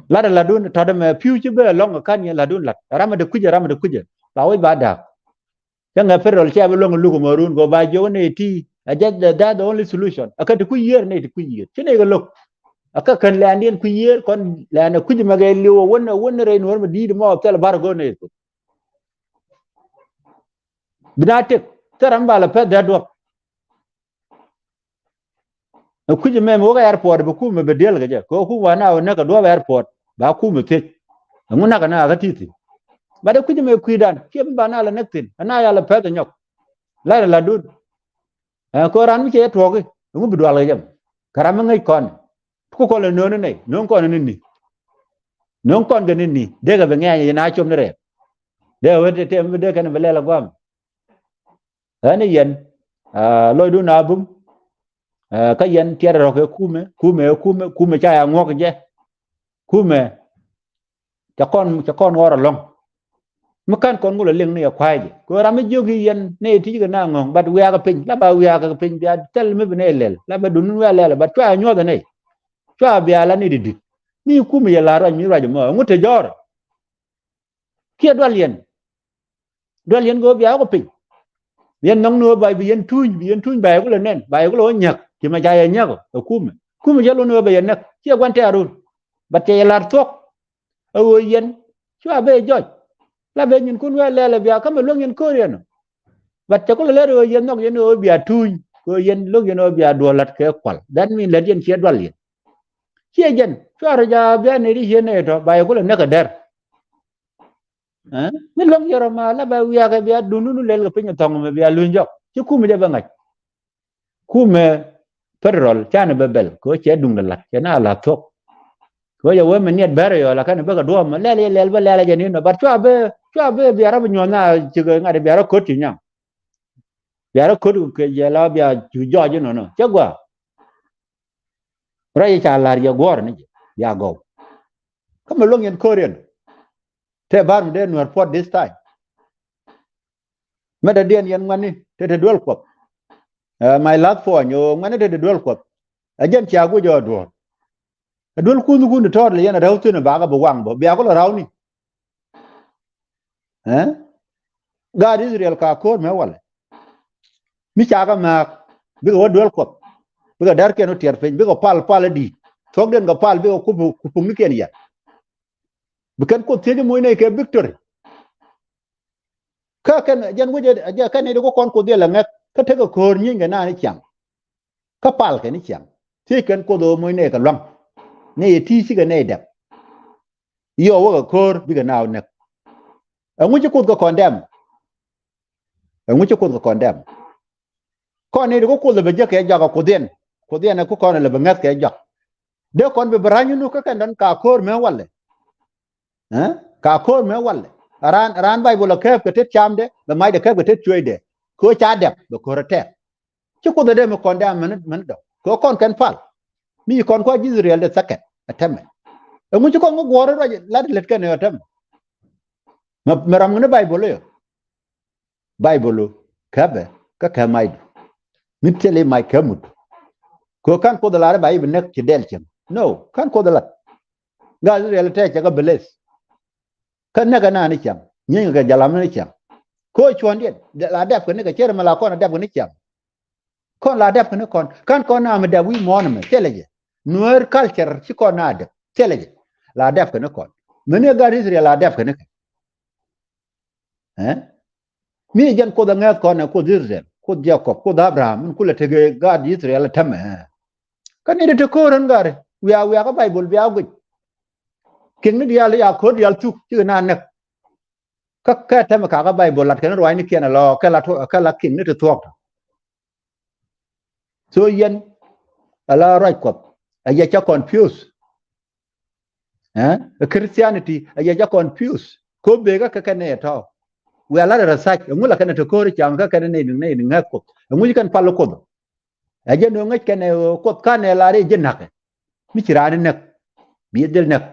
Lat ɛ latdun, tɔ̱t ɛmɛ pi̱w ci ben ɛlɔ̱ŋ ɛ ka̱n yɛn latdun lat. Ram mi te kui̱cɛ, ram mi te kui̱cɛ. Ba wec ba da̱a̱k. Cä ŋɛ federal cɛ bi luäŋ ɛ luk ɛmɔ run, kɛ ba jiök ɛ nɛy ti. Ɛ jɛ, that the only solution. Ɛ kɛ te kui̱ yiër, nɛy te kui̱ yiër. Ci nɛy kɛ lo̱k. Ɛ kɛ kɛn lɛndiɛn kui̱ yiër, kɔn lɛn ɛ kui̱c ɛmɛ kɛ liw ɛ wän, ɛ wän rɛy Nuɔ̱ɔ̱r mi di̱i̱t ɛmɔ thil bar go̱o̱r nɛy. Bi na tëk, thil ram ba lɛ pɛth dee duɔ̱p. Ɛ kui̱c ɛmɛ mi wä kä airport bi kumɛ bi diɛl kɛ jɛ. Kɛ wä kumɛ wa na wä näk kɛ duɔ̱ɔ̱p airport ba kumɛ thiec. Ɛŋu nak kɛ na kä ti̱i̱ thi̱n. Bat ɛ kui̱c ɛmɛ kui̱dan ciɛ mi ba na lɛ näk thi̱n. Ɛ na ya lɛ pɛth ɛ nyɔk. Lat ɛ latdun. Ɛ kɛ ran mi cɛ jɛ tuɔɔk i̱ ɛŋu bi dual kɛ jɛ mɔ. Kɛ ram mi ŋäc kɔn. Ku kɔn lɛ no̱o̱ŋ ni nɛy, no̱o̱ŋ kɔn ni ni. No̱o̱ŋ kɔn kɛ ni ni. Dee kɛ bi ŋɛ̈ny yɛ na com ni rɛɛk. Dee wee tëë tëë mi dee kɛn bi lɛl ɛ guam. Ɣän i̱ yɛn, aa, lɔcdun a bum. Aa, kä yɛn tiɛt rɔ̱ kɛ kumɛ, kumɛ, kumɛ, kumɛ ca ya ŋuɔ̱k jɛ. Kumɛ, cɛ kɔn, cɛ kɔn ɣɔr ɛlɔ̱ŋ. Mi ka̱n kɔn ŋulɛ liŋ ni ɛ kua̱a̱c jɛ. Kɛ ɣöö ram mi jiök i̱ yɛn nɛy ti cikɛ na ŋɔ̱ŋ, but wiakä piny, la ba wiakä piny bia thil mi bi nɛy lɛl, la ba dun wiak lɛl, but cua nyuɔ̱th ɛ nɛy. Cua bia la ni di̱t di̱t. Mi kumɛ yɛ la ruac mi ruac mɔ, ŋut te jɔɔr. Kiɛ dual yɛn. Dual yɛn kɛ ɣöö bia wä kɛ piny. Yɛn nhɔk ni ɣöö ba bi yɛn tuny, bi yɛn tuny ba yɛ kulɛ nɛn, ba yɛ kulɛ wä nyäk. Ci mɛ ca yɛ nyäk ɛ kumɛ. Kumɛ jɛ lun ɣöö ba yɛ näk. Ciɛ gua̱n tɛ̈r run. Bat cɛ yɛ la̱r thuɔ̱k. Ɛ ɣöö yɛn cua ben jɔc. La ben nyinkun wee lɛl ɛ bia kä mɛ luäŋ yɛn ko̱r yɛn ɔ. Bat cɛ kulɛ lɛr ɣöö yɛn nhɔk yɛn ɣöö bia tuny. Kɛ ɣöö yɛn lo̱k yɛn ɣöö bia duɔl la̱t kɛ kual. That mean lät yɛn ciɛ dual yɛn. Ciɛ jɛn cua rɔ ja bia nɛy ti ciɛ nɛy tɔ ba yɛ kulɛ näk ɛ dɛr. Ɛ? Mi luäŋ yɛrɔ ma la bɛ wiakɛ bia dundun lɛl kɛ piny ɛ thɔŋ mɛ bia luny jɔk. Ci kumɛ jɛ bɛ ŋa̱c. Kumɛ federal canɛ bɛ bɛl kɛ ɣöö cɛ duŋdɛ la̱t cɛ na la̱t thuɔ̱k. Kɛ ɣöö jɛ wee mi niɛt bɛr yɔɔl a kɛn bäkɛ duɔ̱ɔ̱p mɛ lɛl yɛ lɛl bä lɛl a jɛ ni nɔ. But cua bɛ, cua bɛ bia rɔ bi nyuɔ̱th na cikɛ ŋa̱t bia rɔ ko̱t ci nyaŋ. Bia rɔ ko̱t kɛ jɛ la bia cu jɔɔc inɔnɔ. Cɛ gɔaa. Rɔ yɛ ca la̱r yɛ guɔ̱ɔ̱r ni jɛ. Bia gɔw. Kä mɛ luäŋ yɛn ko̱r yɛn. Tɛ bar mi dee Nuɛr puɔt this time. Mɛ dee diɛn yɛn ŋuani te te duel Kuɔth. Uh, my last point, yo, ŋuani te te duel Kuɔth. A jɛn cia guic ɔ duɔ̱ɔ̱r. A duel kun kun tɔɔt lɛ yɛn a rɛw thin a bakɛ bi waŋ bä. Bia kulɛ raw ni. Ɛ? Gaat Israel ka ko̱r mɛ walɛ. Mi ca kɛ ma̱a̱k bikɛ wä duel Kuɔth. Bikɛ dɛr kɛn wä tiɛr piny bikɛ pal pal a di̱i̱t. Thuɔ̱k den kɛ pal bikɛ kup kup ni kɛn yɛn. Bi kɛn Kuoth thiec moc nɛy kɛ victory. Kä kɛn jɛn wec jɛ kɛn nɛy ti kɔ kɔn Kuoth yɛ lɛ ŋɛk kä tekɛ ko̱o̱r nyieeny kɛ naan i̱ ciaŋ. Kä pal kɛn i̱ ciaŋ thiec kɛn Kuoth ɣöö moc nɛy kɛ lua̱ŋ. Nɛy ɛ ti̱i̱ cikɛ nɛy dɛp. Yɔ wä kɛ ko̱o̱r bikɛ naaw näk. Ɛŋu ci Kuoth kɛ kɔn dɛm? Ɛŋu ci Kuoth kɛ kɔn dɛm? Kɔn ni di kä Kuoth lɛ bɛ jek kɛ jɔak ɛ Kuoth yɛn. Kuoth yɛn ɛ ku kɔn lɛ bɛ ŋäth kɛ jɔak. Dee kɔn bi bɛ ra̱ny nu kä kɛn dɔn ka ko̱o̱r mɛ walɛ. Ɛ? Ka ko̱o̱r mɛ walɛ. Raan, raan Baibol ɛ kääp kɛ tet camdɛ, bɛ macdɛ kääp kɛ tet cueecdɛ. Kɛ ɣöö ca dɛp bɛ ko̱o̱r ɛ tɛɛk. Ci Kuoth ɛ dee mi kɔn dee amɛn, mɛn dɔ̱ŋ. Kɛ ɣöö kɔn kɛn pal. Mi ci kɔn kua̱c Israel dee thäkɛt ɛ tämɛ. Ɛŋu ci kɔn ŋä guɔ̱ɔ̱r in ruac lat lät kɛn ɛ tämɛ. Mɛ, mɛ ram ŋäni Baibol ɛ. Baibol ɔ, käpɛ kä käp macdu. Mi thil i̱ mac käp mut. Kɛ ɣöö ka̱n Kuoth ɛ lar i̱ ba i̱ bi näk ci dɛl cieŋ. No, ka̱n Kuoth ɛ lat. Gaat Israel tɛɛcɛ kä bless. Kä näk ɛ naan i̱ ciaŋ. Nyieeny kɛ jalam ni ciaŋ. Kɛ ɣöö cuɔ̱ndiɛn la dɛp kɛ ni kɛ cɛr ɛmɛ la kɔn ɛ dɛp kɛ ni ciaŋ. Kɔn la dɛp kɛ ni kɔn. Ka̱n kɔn na mi dɛp wi̱i̱ muɔ̱ɔ̱n ɛmɛ thilɛ jɛ. Nuäär culture ci kɔn na dɛp thilɛ jɛ. La dɛp kɛ ni kɔn. Mɛni ɛ gaat Israel la dɛp kɛ ni kɛ. Ɛ? Mi jɛn Kuoth ɛ ŋäth kɔn ɛ Kuoth Israel, Kuoth Jacob, Kuoth Abraham, min kulɛ tekɛ gaat Israel ɛ tämɛ. Ɛ? Kä ni ti te ko̱o̱r ɣän gari wiaa, wiaa kä Baibol bia guic. Kiɛŋni diaal ya ko̱r diaal thuk cikɛ na näk. Kä kɛ tämɛ kakä Baibol lat kɛn ruacni kiɛn ɛ lɔ kɛ la, kɛ la kiɛŋni ti thuɔ̱k. So yɛn ala ruac Kuɔth a yɛ cä confuse. Ɛ? Christianity a yɛ cä confuse. Ko bekä kɛ kɛ nɛ tɔ. Wiaa lat research ɛŋu la kɛn te ko̱r cam kä kɛn nɛ nɛ ŋäth Kuɔth. Ɛŋu ci kɛn pal Kuɔth. Ɛ jɛ nööŋ ŋäc kɛn ɛ Kuɔth kanɛ lar i̱ ji̱ na̱kɛ. Mi ci raan näk. Bi dhil näk.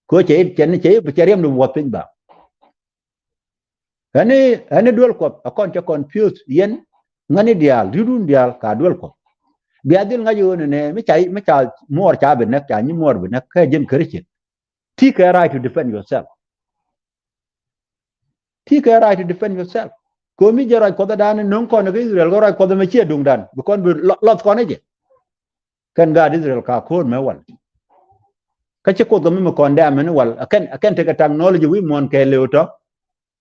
Ko cɛ cɛ cɛ cɛ riɛm ni wuɔth piny ba. Ɛni, ɛni duel Kuɔth a kɔn cɛ confuse yɛn ŋäni diaal, ri̱dun diaal ka duel Kuɔth. Bia dhil ŋa̱c ɣöö nɛ nɛ mi ca, mi ca muɔɔr ca bi näk, ca nyi muɔɔr bi näk kä jɛn Christian. Ti kɛ right to defend yourself. Ti kɛ right to defend yourself. Kɛ mi jɛ ruac Kuɔth dan nöŋ kɔn kɛ Israel kɛ ruac Kuɔth mɛ ciɛ duŋdan bi kɔn bi lɔ-, lɔth kɔn jɛ. Kɛn gaat Israel ka ko̱o̱r mɛ wal. Kä ci Kuoth kɛ mi mi kɔn dɛm mɛn wal. Akɛn, akɛn tekɛ technology wi̱i̱ muɔ̱ɔ̱n kɛ lëw tɔ.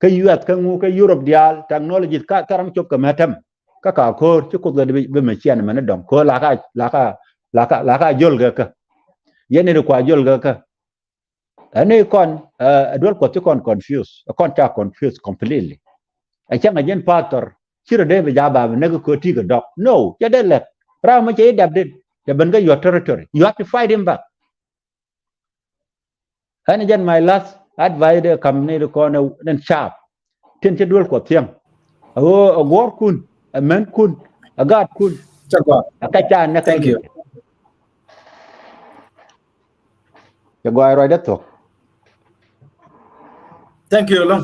Kä U S kä ŋu kä Europe diaal technology ka, ka ram cop kɛ mɛ tɛm. Kä ka ko̱o̱r ci Kuoth kɛ bi, bi mɛ ciɛn mɛn dɔŋ. Ko̱o̱r la ka, la ka, la ka, la ka jol kɛ kä. Yɛn ni di kua jol kɛ kä. Ɛn ni kɔn, ɛ, ɛ duel Kuɔth ci kɔn confuse. Ɛ kɔn ca confuse completely. Ɛ cäŋ ɛ ji̱n pastor ci rɔ dee bi ja̱ ba bi näk kɛ ti kɛ dɔk. No, cɛ dee lɛk. Ram mi cɛ i̱ dɛp dit. Cɛ ben kä your territory. You have to fight him back. Ɛn jɛn my last advice dee kam ni di kɔn ɛ den sharp. Tin ci duel Kuɔth thiäŋ. Ɛ ɣöö ɛ guɔ̱ɔ̱rkun, ɛ mänkun, ɛ gaatkun. Cɛ gɔaa. Ɛ kä ca näk. Thank you. Cɛ gɔaa ruacdä thuɔ̱k. Thank you, Lɔŋ.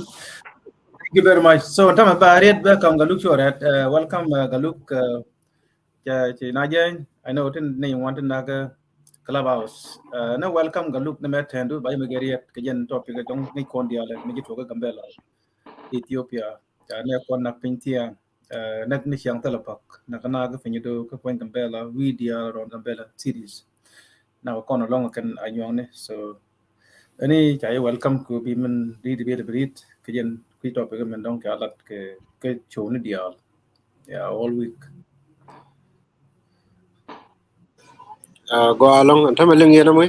Thank you very much. So, tämɛ ba riet bɛ kam Galuk Cuɔrɛt. Uh, welcome, uh, Galuk. Uh, cɛ, cɛ na jɛ, I know tin ni wan tin na kɛ Clubhouse. Ɛ, ni welcome Gatluak ni mɛ tɛndu ba yɛ mi gɛ riɛt kɛ jɛn topic dɔŋ ni kɔn diaal mi ji̱ tuɔk kä Gambɛla, Ethiopia. Ɛ, ni kɔn nak piny thiaŋ, ɛ, ni, ni ciaŋ thilɛ pak nak kɛ nak kɛ piny do kɛ kuany Gambɛla, wi̱i̱ diaal rɔn Gambɛla cities. Nak kɔn alɔŋ kɛn a nyuɔŋni. So, ɛni ca yɛ welcome ku bi min ri̱t bi ri̱t kɛ jɛn kui̱ topic min dɔŋ kɛ a lat kɛ, kɛ show ni diaal. Yeah, all week. Ɛ, gɔaa ɛlɔ̱ŋ, ɛn tämɛ liŋ yɛn ɛmɔ?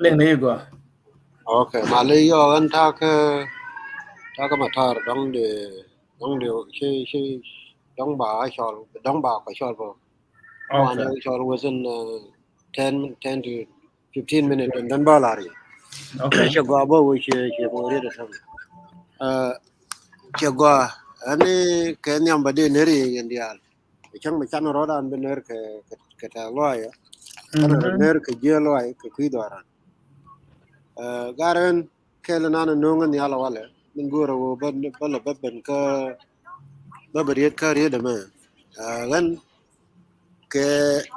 Liŋ ni gɔaa. Okay, ma liŋ yɔ ɛn ta̱a̱ kä, ta̱a̱ kä matar dɔ̱ŋ di, dɔ̱ŋ di ci, ci, dɔ̱ŋ ba cɔl, dɔ̱ŋ ba kɔ cɔl bä. Okay. Wan cɔl within, uh, ten, ten to fifteen minutes, and then ba lar yɛ. Okay. Cɛ gɔaa bä wee cɛ, cɛ mɔ riet ɛ tämɛ. Ɛ, cɛ gɔaa, ɛni kɛ nhiam bä dee neri yɛn diaal. Cäŋ mi can rɔɔdan bi ner kɛ, kɛ, kɛ tɛ̈th lɔaac. Can rɔ ner kɛ jiɛ lɔaac kɛ kui̱ dhɔran. Ɛ, gar ɛn kɛl nan nööŋ nhial walɛ min go̱o̱rä wä bä, bä lɛ bä ben kä, bä bä riet kä riet ɛmɛ. Ɛ, ɣän kɛ,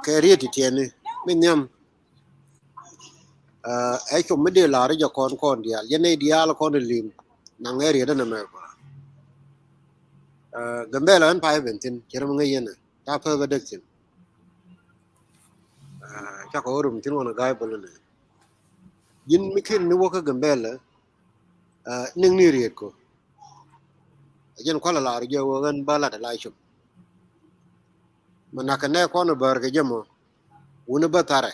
kɛ riet ti tiɛni min nhiam. Ɛ, ɛ com mi dee lar jɛ kɔn kɔn diaal, jɛ nɛy diaal kɔn lim naŋ ɛ riet ɛn ɛmɛ gɔaa. Ɛ, Gambɛla ɛn pay ben thin cɛ rɛ mi ŋäc yɛn ɛ. Ca pek bä dek thin. Ɛ, cakɔ rum thin ɣɔn a ga̱a̱c bä lä nɛ. Ji̱n mi kin ni wä kä Gambɛla, ɛ, niŋ ni riet kɔ. Ɛ jɛn kualɛ lar jɛ wä ɣän ba lat a la cop. Ma nak kɛ nɛ kɔn bär kɛ jɛ mɔ. Wuni bä tharɛ.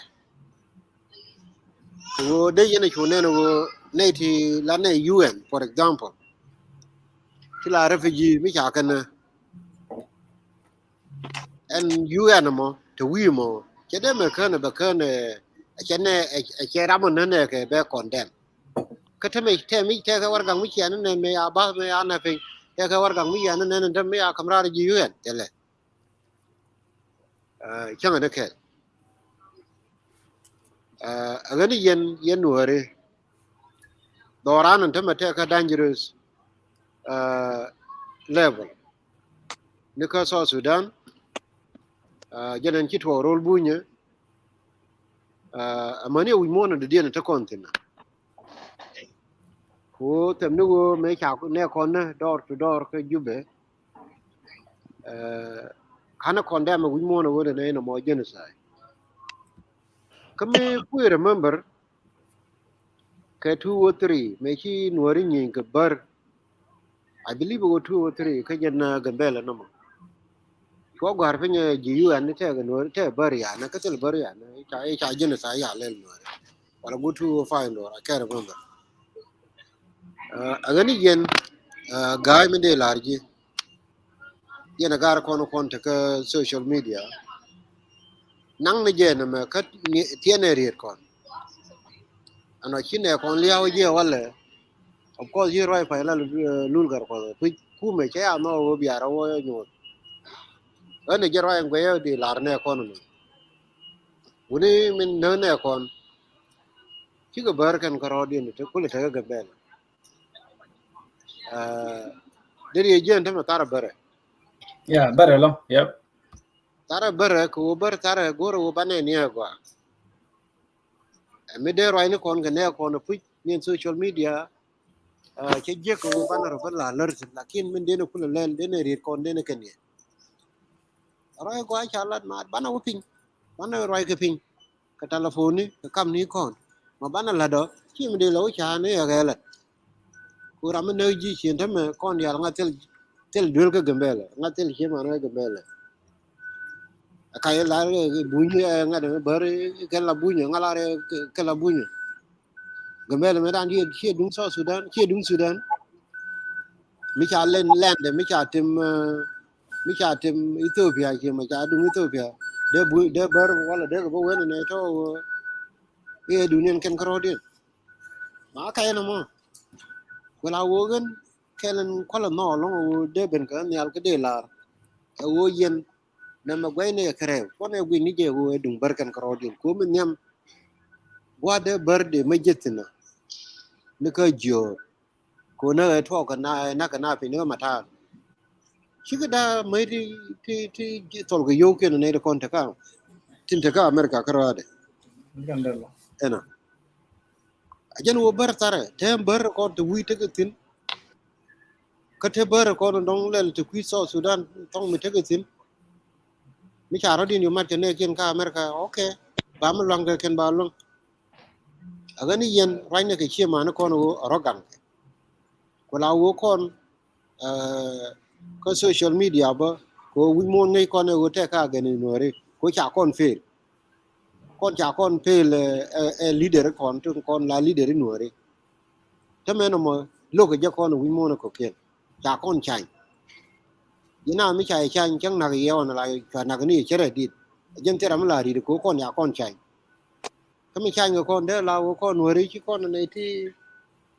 Wä dee yɛn a cu nɛn wä nɛy ti la nɛ U N, for example. Ti la refugee mi ca kɛn ɛn U N mɔ, te wi̱i̱ mɔ, cɛ dee mɛ kään ɛ bɛ kään ɛ, cɛ nɛ, ɛ, cɛ ram mɔ nän ɛ kɛ bɛ condemn. Kä te mɛ, te mi, te kɛ warɛgak mi ciɛ ni nɛn mɛ ya bath mɛ ya nɛ piny, te kɛ warɛgak mi ciɛ ni nɛn te mi ya kam raar ji̱ U N, te lɛ. Ɛ, cäŋɛ ni kɛl. Ɛ, ɛ ɣän ni yɛn, yɛn Nuääri. Dhɔran ɛn tämɛ tɛk kä dangerous, ɛ, level. Ni kä South Sudan, ɛ, jɛn ɛn ci tuɔɔk ro̱l bunyä, ɛ, amäni wi̱c muɔ̱ɔ̱n ɛn dɔ̱diɛn ɛ te kɔn thi̱n. Ku thɛm ni ɣöö mëë ca nɛ kɔn ni door to door kä Jubɛ. Ɛ, kanɛ condemn wi̱c muɔ̱ɔ̱n ɛ ɣöö nɛ nɛ in ɛ mɔ genocide. Kä mi kui̱ remember kɛ two oh three mëë ci Nuääri nyieny kɛ bär. I believe ɛ ɣöö two oh three kä jɛn, ɛ, Gambɛla nɔmɔ. Cuɔ gɔ̱a̱r piny ɛ ji̱ U N ni tɛk ɛ Nuääri tɛk bär yanɛ kä thil bär yanɛ ca, ca genocide ya lɛl Nuääri. Wala gut two oh five in dɔɔr, I can't remember. Ɛ, ɛ ɣän ni yɛn, ɛ, ga̱a̱c mi dee lar ji̱. Yɛn a gar kɔn kɔn te kä social media. Naŋ ni jɛ nɛmɛ kä tiɛn ɛ riet kɔn. Ɛn ɔ ci nɛ kɔn liaw jiɛ walɛ. Of course, yi ruac pay la, ɛ, lul gar kɔn. Kui̱ kumɛ cɛ ya nɔ wä biar wä nyuɔth. Ɣän ni jɛ ruac ɛn guɛyɛ di lar nɛ kɔn nɔ. Wuni min näk nɛ kɔn. Cikɛ bär kɛn kärɔɔdiɛn te kulɛ te kä Gambɛla. Ɛ, deri yɛ jiɛn tämɛ tharɛ bärɛ. Yeah, bärɛ lɔ, yep. Tharɛ bärɛ kɛ wä bär tharɛ go̱rɛ wä banɛ ni ɛ gɔaa. Ɛ, mi dee ruacni kɔn kɛ nɛ kɔn puc ni social media. Ɛ, cɛ jiɛk kɛ wä banɛ rɔ bä la lär thin, lakin min dee ni kulɛ lɛl dee ni riet kɔn dee ni kɛ ni. Ruac gɔaa ca lat ma banɛ wä piny. Banɛ ruac kɛ piny. Kɛ telefoni, kɛ kamni kɔn. Ma banɛ la̱t ɔ, ci mi dee la wä ca ni ɛ ɣɛɛlɛ. Ku ram mi näk ji̱ cien tämɛ kɔn diaal ŋa̱ thil, thil duel kä Gambɛla, ŋa̱ thil cieŋ man kä Gambɛla. Ɛ ka yɛ lar, ɛ, Buny, ɛ, ŋa̱t ɛ bär, ɛ, kɛ la Buny, ŋa̱ lar, ɛ, kɛ, kɛ la Buny. Gambɛla mëë dan diɛ, ciɛ duŋ South Sudan, ciɛ duŋ Sudan. Mi ca lɛn, lɛndɛ, mi ca tim, ɛ, mi ca tim Ethiopia, ci ma ca duŋ Ethiopia. Dee Buny, dee bär wala dee kɛ bä wen nɛ tɔ, ɛ, duŋ yɛn kɛn kärɔɔdiɛn. Ma ka yɛn ɛmɔ. Kuɛ la wä ɣän kɛl in kualɛ nhɔk ɛlɔ̱ŋ ɛ ɣöö dee ben kɛ nhial kä dee lar. Ɛ ɣöö yɛn nɛmɛ guɛcnɛ yɛ kärɛw. Kuɔnɛ guic ni jɛ ɣöö ɛ duŋ bär kɛn kärɔɔdiɛn. Ko̱ mi nhiam gua̱a̱th dee bär dee mä jeth thi̱n ɛ. Ni kä jiöör. Ko̱ näk ɛ tuɔɔk kɛ na, näk kɛ na piny ni kä matar. Cikɛ da̱a̱ mäc ti, ti, ti, ti thɔl kɛ yio̱w kiɛn nɛy ti kɔn tekä. Tin tekä America kärɔaadɛ. Ɛnɔ. A jɛn wä bär tharɛ, te bär kɔn te wi̱i̱ tekɛ thi̱n. Kä te bär kɔn dɔ̱ŋ lɛl te kui̱ South Sudan, thɔŋ mi tekɛ thi̱n. Mi ca rɔ̱diɛn yɛ mat kɛ nɛɛkiɛn kä America, okay. Ba mi luaŋ kɛ kɛn ba luaŋ. A ɣän i̱ yɛn ruacnɛ kɛ ciɛ mani kɔn ɣöö a rɔ gaŋ kɛ. Ku la ɣöö kɔn, eh, kä social media bä, kɛ ɣöö wi̱c muɔ̱ɔ̱n ŋäc kɔn ɛ ɣöö tɛk kä agɛn i̱ Nuääri, kɛ ɣöö ca kɔn fail. Kɔn ca kɔn fail, eh, eh, eh, leader kɔn ti kɔn la leader i̱ Nuääri. Te mɛn ɔmɔ lo̱k kɛ jɛ kɔn wi̱c muɔ̱ɔ̱n ɛ kɔ̱kiɛn. Ca kɔn cany. Yɛn a mi ca yɛ cany cäŋ nak yɛ ɣɔn la cua nak ni yɛ cärɛ dit. Jɛn thil ram mi la ri̱t kɛ ɣöö kɔn ca kɔn cany. Kä mi cany kɛ kɔn dee la wä kɔn Nuääri ci kɔn nɛ ti,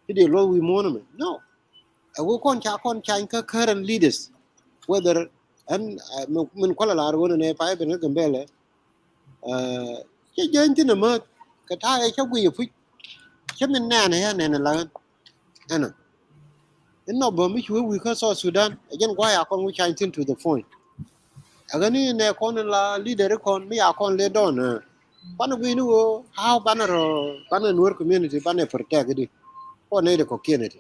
ti dee luɔth wi̱i̱ muɔ̱ɔ̱n ɛmɛ. No. Ɛ wä kɔn ca kɔn cany kä current leaders. Whether ɛn, eh, min, min kualɛ lar wä nɛ pay ben kä Gambɛlɛ. Eh, cɛ jɛny thin ɛmä kɛ ta̱a̱ ɛ cä guiy ɛ puc. Cä min nɛɛnɛ ya nɛɛnɛ la ɣän. Ɛnɔ. Inɔ bä mi ci wee wi̱i̱ kä South Sudan, ɛ jɛn gua̱a̱c a kɔn wi̱i̱ cany thi̱n to the point. Ɛ ɣän ni nɛ kɔn in la leader ikɔn mi a kɔn lɛ dɔn, eh. Banɛ gui̱i̱ni ɣöö how banɛ rɔ, banɛ Nuer community banɛ protect di. Kɔn nɛy de kɔ̱kiɛn iti.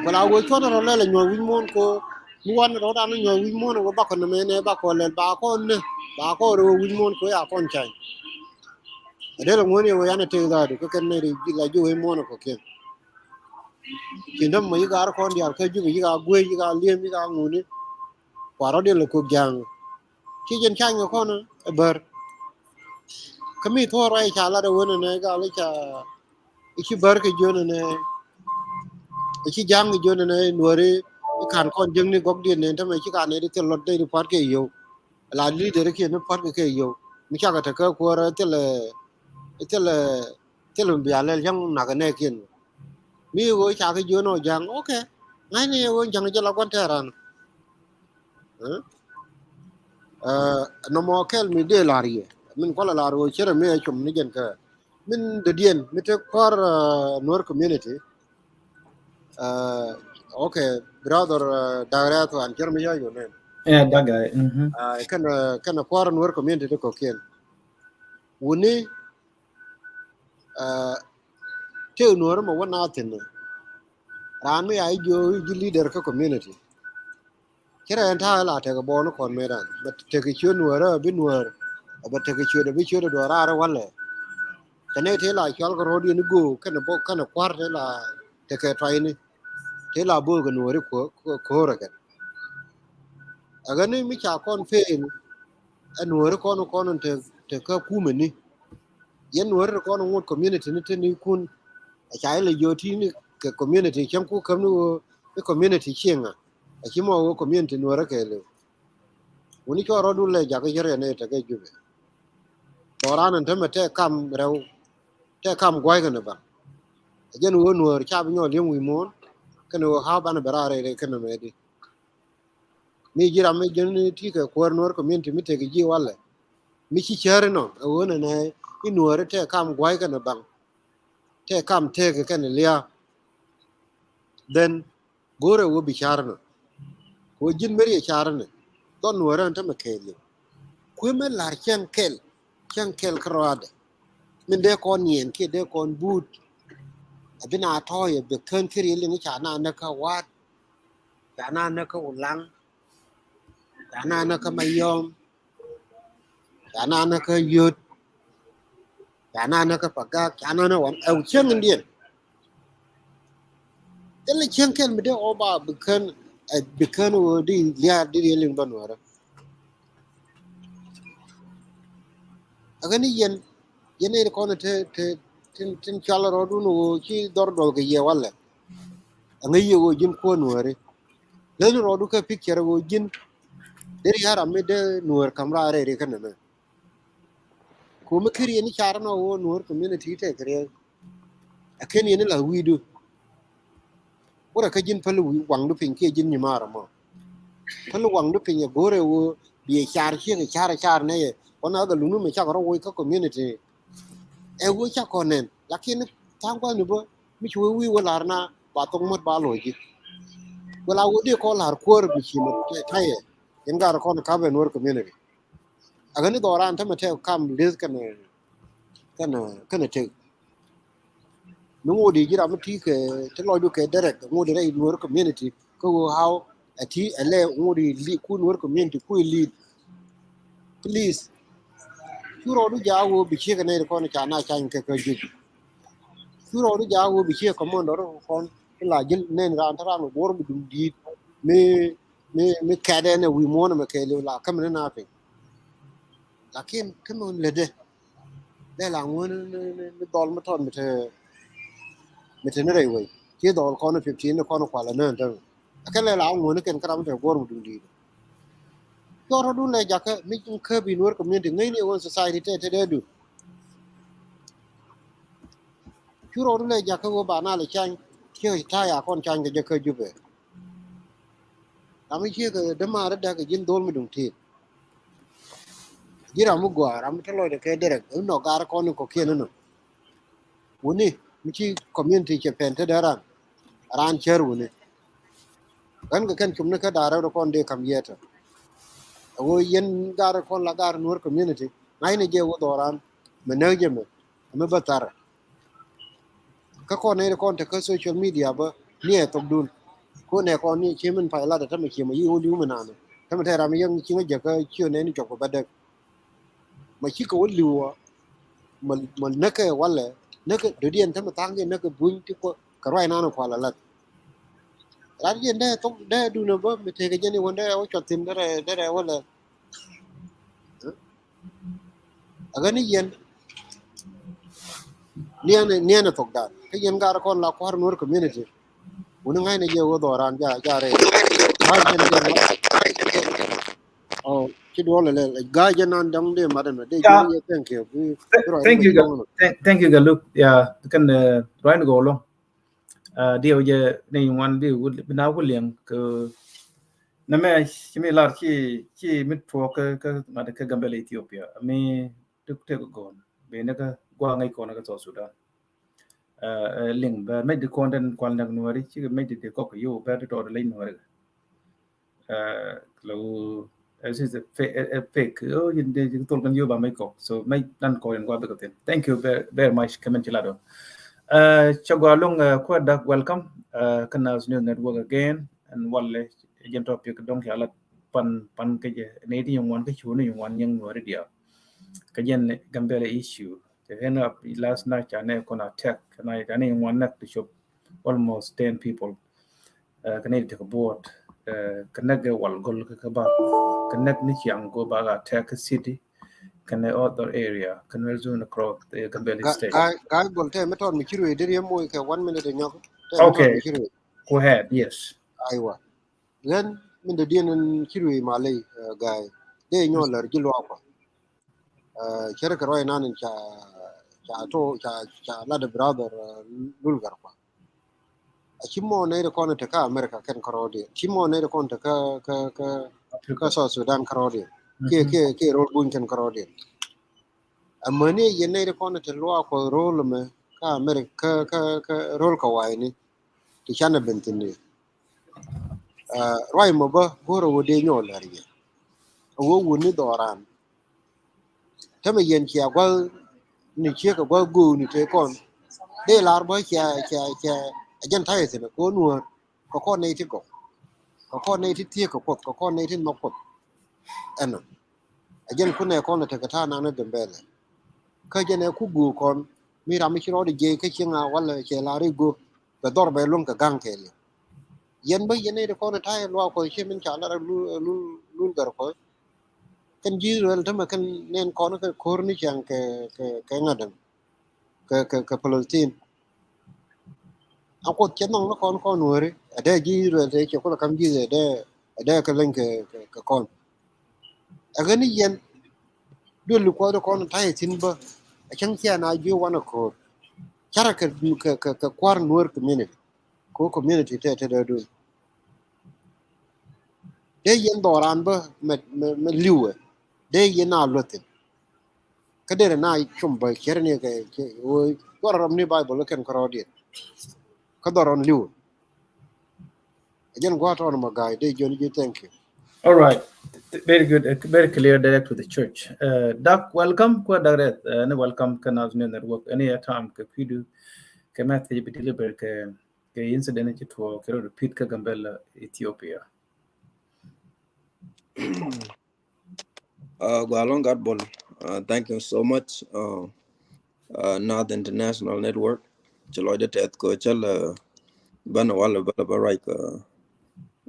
Ku la ɣöö cuɔ̱n rɔ lɛl ɛ nyuɔ̱th wi̱c muɔ̱ɔ̱n ko, mi wan rɔ dan nyuɔ̱th wi̱c muɔ̱ɔ̱n ko bakɔ nɛmɛ nɛ bakɔ lɛl ba kɔn nɛ, ba kɔn rɔ wi̱c muɔ̱ɔ̱n ko ya kɔn cany. Ɛ dee lɛ ŋuɔ̱n yɛ ɣöö yan ɛ tëk dhaadu kä kɛn nɛy de la ji̱ wi̱c muɔ̱ɔ̱n kɔ̱kiɛn. Ci däm mɔ yi gaar kɔn diaal kä jukɛ yi gaar guec yi gaar li̱em yi gaar ŋuni. Kua rɔ̱diɛn lɛ kök ja̱a̱ŋ. Ci jɛn cany kɛ kɔn ɛ bär. Kä mi thuɔ̱ɔ̱r ruac ca lat ɛ wen ɛnɛ gal i̱ ca i̱ ci bär kɛ jiön ɛnɛ. I̱ ci ja̱a̱ŋ kɛ jiön ɛnɛ Nuääri i̱ ka̱n kɔn jiäkni gɔ̱kdiɛn nɛn tämɛ ci ka̱n nɛy di thil luɔt nɛy di pua̱t kɛ yio̱w. La leader kiɛn ni pua̱t kɛ kɛ yio̱w. Mi cakɛ te kä kuäärä thilɛ, thilɛ, thilɛ mi bia lɛl cäŋ nak ɛ nɛɛkiɛn. Mi ɣöö ca kɛ jiön ɔ ja̱a̱ŋ, okay. Ŋa̱cni ɣöö ja̱a̱ŋ jɛ la gua̱n tɛɛr ran. Eh? Eh, nɔmɔ kɛl mi dee lar yɛ. Min kualɛ lar ɣöö cärɛ mi ɛ cum ni jɛn kä. Min dɔ̱diɛn, mi te kua̱r, eh, Nuer community. Eh, okay, brother, eh, Dagre Athuan, cärɛ mi yɔ your name. Eh, Dagre, mhm. Eh, kɛn, eh, kɛn kua̱r Nuer community ti kɔ̱kiɛn. Wuni, eh, tëë Nuäär mɛ wä na thi̱n. Raan mi ya i̱ jiö i̱ ji̱ leader kä community. Ci rɛn ta̱a̱ ila tekɛ bɔɔni kɔn mëë dan. Bɛ tekɛ ciöt Nuäärä bi Nuäär. Bɛ tekɛ ciöt bi ciöt duɔ̱ɔ̱r raar walɛ. Kɛ nɛy tëë la cual kɛ ro̱o̱diɛn i̱ go̱o̱k kɛnɛ bok kɛnɛ kua̱r tëë la tekɛ tuayni. Tëë la bo̱o̱k kɛ Nuääri ko̱o̱rɛ kɛn. Ɛ ɣän ni mi ca kɔn fail. Ɛ Nuääri kɔn kɔn te, te kä kumɛni. Yɛn Nuääri kɔn ŋot community ni te ni kun. Ɛ ca ilɛ jiɔ ti ni kɛ community cäŋ ku käm ni ɣöö i̱ community cieŋa. Ɛ ci mɔ ɣöö community Nuäärä kɛɛliw. Wuni cuɔ rɔ̱dun lɛ jakä cä riɛn ɛ tekɛ Jubɛ. Tɔɔran ɛn tämɛ tɛ kam rɛw. Tɛ kam gua̱a̱c kɛnɛ baŋ. Ɛ jɛn ɣöö Nuäär ca bi nyɔk li̱em wi̱i̱ muɔ̱ɔ̱n. Kɛnɛ ɣöö ha̱a̱ banɛ bɛ raar rɛy rɛy kɛnɛ mɛ di. Mi ji̱ ram mi ji̱n ti kɛ kuäär Nuäär community mi tëk ji̱ walɛ. Mi ci cäär inɔ ɛ ɣöö nɛnɛ i̱ Nuäär tɛ kam gua̱a̱c kɛnɛ baŋ. Tɛ kam tëk kɛnɛ lia̱a̱. Then go̱o̱rɛ ɣöö bi ca̱r inɔ. Kɛ ɣöö ji̱n mi riɛ ca̱r inɔ. Dhɔn Nuäär ɛn tämɛ kɛɛliw. Kuëmɛ la̱r cäŋ kɛl. Cäŋ kɛl kärɔadɛ. Min dee kɔn niɛn kiɛ dee kɔn buut. A bi na tɔ̱ɔ̱c a bi kän kiri liŋ ca na näk kä Wa̱a̱t. Ca na näk kä Ulaŋ. Ca na näk kä Mayɔm. Ca na näk kä Yöt. Ca na näk kä Pagak. Ca na näk wan ɛ cäŋ in diɛn. Thilɛ cäŋ kɛl mi dee ɔ ba bi kän, ɛ, bi kän ɣöö di lia̱a̱ di riel in bä Nuäärä. Ɛ ɣän ni yɛn, yɛn ni kɔn te, te, tin, tin cual rɔɔdun ɣöö ci dhɔr duɔl kɛ yɛ walɛ. Ɛ ŋäc yɛ ɣöö ji̱n kuäär Nuääri. Leni rɔɔdu kä picture ɣöö ji̱n deri ha̱r ami dee Nuäär ka̱m raar rɛy ri kä nɛmɛ. Ku mi kiri yɛn ni car nɔ ɣöö Nuäär community tɛk riɛk. Ɛ ken yɛn ni la wi̱i̱du. Wurɛ kä ji̱n päli wi̱i̱ waŋdu piny kiɛ ji̱n nyimaar ɛmɔ. Päli waŋdu piny ɛ go̱o̱rɛ ɣöö biɛ car ciek ɛ car ɛ car nɛyɛ. Kɔn a dhɛ luŋni mɛ cakɔ rɔ woc kä community. Ɛ ɣöö cakɔ nɛn. Lakin tha̱a̱ŋ gua̱thni bä mi ci wee wi̱i̱ wä la̱r na ba thok muɔ̱t ba lo̱c ji̱. Wala ɣöö dee kɔn la̱r kuäär bi ci mɛ tayɛ. Yɛn gaat kɔn ka̱p ɛ Nuäär community. A ɣän ni dhɔran tämɛ tɛ kam li̱th kɛnɛ Kɛnɛ, kɛnɛ tek. Mi ŋot di ji̱ ram mi ti kɛ, ti lɔcdu kɛ direct, ŋot di rɛy Nuer community, kä ɣöö how, ɛ ti, ɛ lɛ ŋot di li, ku Nuer community, ku lead. Please. Cu rɔɔdu jaak ɣöö bi ciek ɛ nɛy ti kɔn ca na cany kɛ kä ji̱. Cu rɔɔdu jaak ɣöö bi ciek commander kɔn, ti la ji̱ nɛn raan ti raan guɔ̱r mi duŋ di̱i̱t, mi, mi, mi kɛt ɛn ɛ wi̱i̱ muɔ̱ɔ̱n ɛmɛ kɛɛliw la käm ni na piny. Lakin kä mi lätdɛ. Lɛ la ŋuäni ni, ni, ni dhɔl mi tɔt mi te, mi te ni rɛy wec. Ci dhɔl kɔn fifteen ni kɔn kual anään täämɛ. Akɛ lɛ la ŋuäni kɛn kä ram mi te guɔ̱r mi duŋ di̱i̱t. Cu rɔɔdun lɛ jakä mi ji̱n käp in Nuer community ŋäcni ɣöö society te, te dee dun. Cu rɔɔdun lɛ jakä ɣöö ba na lɛ cany, ciek ci ta̱a̱ ya kɔn cany kɛ jɛ kä Jubɛ. Ram mi ciek dämaari däk ji̱n dhol mi duŋ tit. Ji̱ ram mi gɔaa, ram mi te lɔcdɛ kɛ direct, mi nɔ gar kɔn in kɔkiɛn inɔ. Wuni, mi ci community cɛ pɛn te dee ran, ran cär wuni. Ɣän kɛ kɛn cum ni kä da̱a̱ rɛw dee kɔn dee kam yɛɛtɛ. Ɛ ɣöö yɛn gar kɔn la gar Nuer community, ŋa̱cni jɛ wä dhɔran, mi näk jɛ mɛ, mi bä thar. Kä kɔn nɛy ti kɔn te kä social media bä, ni ɛ thokdun. Ko nɛ kɔn ni cie min pay lat ɛ tämɛ cie mɛ yi wä li̱w mi nanɛ. Tämɛ tɛ ram yäŋ ci ŋä jɛ kä cio nɛy ni cɔk bä bädäk. Mɛ cikɛ wä li̱w ɔ, mɛ, mɛ näkɛ walɛ, näkɛ dɔ̱diɛn tämɛ tha̱a̱ŋ jɛ näkɛ buny ti kuɔ, kɛ ruac nanɛ kual ɛ lat. Rat jɛ dee thok, dee dun ɛ bä, mi tekɛ jɛ ni wä dee wä cuɔth thi̱n, dee rɛ, dee rɛ walɛ. Ɛ ɣän ni yɛn, niɛn, niɛn ɛ thokdan. Kä yɛn gar kɔn la kua̱r Nuer community. Wuni ŋa̱cni jɛ wä dhɔran ja, ja rɛy. Ŋa̱c jɛ ni jɛ ŋa̱c. Oh, ci duɔl lɛ, lɛ, ga̱a̱c jɛ nan dɔ̱ŋ dee mat ɛmɛ, dee ji̱ yɛ, thank you. Bi, bi rɔ thank you, Ga-, thank, thank you, Galuk. Yeah, kɛn, uh, ruac ni gɔw lɔŋ. Uh, diɛw jɛ ni ŋuan bi wul, bi na wul liɛŋ kɛ, nɛ mɛ ci mi lar ci, ci mi tuɔɔk kä, kä mat kä Gambɛla Ethiopia. Mi tuk tek gɔn. Bi ni kä gua̱a̱ ŋäc kɔn kä South Sudan. Uh, uh, liŋ bɛ mec di kɔn den kual nɛk Nuäri, ci mec di di kɔk yow bɛ di tɔɔt lec Nuäri. Uh, lo, uh, this is a fa-, a, a fake. Oh, yin di, di thol kan yow ba mec kɔk. So mec dan kɔk yin gua bɛ kɛ thin. Thank you very, very much. Kɛ mɛn ci lat ɔ. Uh, ca gua lɔŋ, uh, kuɛ dak, welcome. Uh, kä Nas News Network again. And walɛ, jɛn topic dɔŋ ca lat pan, pan kä jɛ. Nɛ di yɛn wan kä cu ni yɛn wan yɛn Nuäri diaal. Kä jɛn Gambɛla issue. Te end up last night ca nɛ kɔn attack. Ca nɛ, ca nɛ ŋuan näk ti cop almost ten people. Uh, kä nɛ ti tek buɔt. Uh, kä näk gɛ wal gol kä, kä bak. Kä näk ni ciaŋ go bak attack kä city. Kä nɛ other area. Kä nɛ zone across the Gambɛla State. Guy, guy gol te mi tɔt mi ci ruëë deri moc kɛ one minute nyɔk. Te mi tɔt mi ci ruëë. Go ahead, yes. Aywa. Ɣän min dɔ̱diɛn in ci ruëë maley, uh, ga̱a̱y. Dee nyɔk lär ji̱ luaak kua. Uh, cär kɛ ruac nan in ca, ca to, ca, ca lat brother, uh, Lul Gar kua. A ci mɔ nɛy ti kɔn te kä America kɛn kärɔɔdiɛn. Ci mɔ nɛy ti kɔn te kä, kä, kä, kä South Sudan kärɔɔdiɛn. Kiɛ, kiɛ, kiɛ ro̱l buny kɛn kärɔɔdiɛn. Amäni yɛn nɛy ti kɔn te luaak kua ro̱l mɛ kä America, kä, kä, kä ro̱l kä wa̱i̱ni. Ti canɛ ben thi̱n ni. Uh, ruac mɔ bä go̱o̱rä wä dee nyɔk lär yɛ. A wä wuni dhɔran. Tämɛ yɛn cia gua̱th ni ciek a gua̱th go̱o̱k ni tëë kɔn. Dee lar bä cia, cia, cia, a jɛn ta̱yɛ thi̱n a ko̱ Nuäär. Kɛ kɔn nɛy ti gɔw. Kɛ kɔn nɛy ti thiek kɛ Kuoth, kɛ kɔn nɛy ti nhɔk Kuoth. Ɛnɔ. A jɛn kunɛ kɔn a tekɛ ta̱a̱ nan ni Gambɛla. Kä jɛn ɛ ku go̱o̱k kɔn, mi ram mi ci rɔɔd jiɛc kä cieŋ a walɛ cɛ lar i̱ go̱o̱k. Bɛ dhɔr bɛ luäŋ kɛ ga̱ŋ kɛɛliw. Yɛn bä yɛn nɛy ti kɔn ta̱a̱ luaak Kuɔth ci min ca lar Lul, Lul, Lul Gar Kuɔth. Kɛn ji̱ Israel tämɛ kɛn nɛn kɔn kɛ ko̱r ni ciaŋ kɛ, kɛ, kɛ ŋa̱t ɛn. Kɛ, kɛ, kɛ Palestine. A Kuoth cɛ nhɔk ni kɔn kɔn Nuääri. Ɛ dee ji̱ Israel te cɛ kulɛ kam ji̱ Israel dee, ɛ dee kɛ leny kɛ, kɛ, kɛ kɔn. Ɛ ɣän ni yɛn duel Kuɔth kɔn ta̱yɛ thi̱n bä. A cäŋ cia na jiö wanɛ ko̱r. Carɛ kɛ, kɛ, kɛ, kɛ kua̱r Nuäär community. Ko community te, te dee dun. Dee yɛn dhɔran bä mɛ, mɛ, mɛ li̱wɛ. Dee yɛn na luäthin. Kä derɛ na cum bä cɛrɛ ni kɛ, kɛ, wä, dhɔr rɔm ni Bible kɛn kärɔɔdiɛn. Kä dhɔr rɔm li̱wɛ. A jɛn gua̱a̱th tɔn mɔ ga̱a̱c dee jiɔn ji̱, thank you. All right. Very good. Uh, very clear, direct to the church. Uh, Dak, welcome. Kuɛ Dak Rɛth, uh, ni welcome kä Naath News Network. Any time kɛ kui̱du kɛ message bi deliver kɛ, kɛ incident ci tuɔ kɛ repeat kä Gambela, Ethiopia. Uh, Gualong Gatbol, uh, thank you so much. Uh, uh, Naath International Network, ci lɔcdä tɛth kɛ cä lɛ bä na walɛ bä lɛ bä ruac kɛ,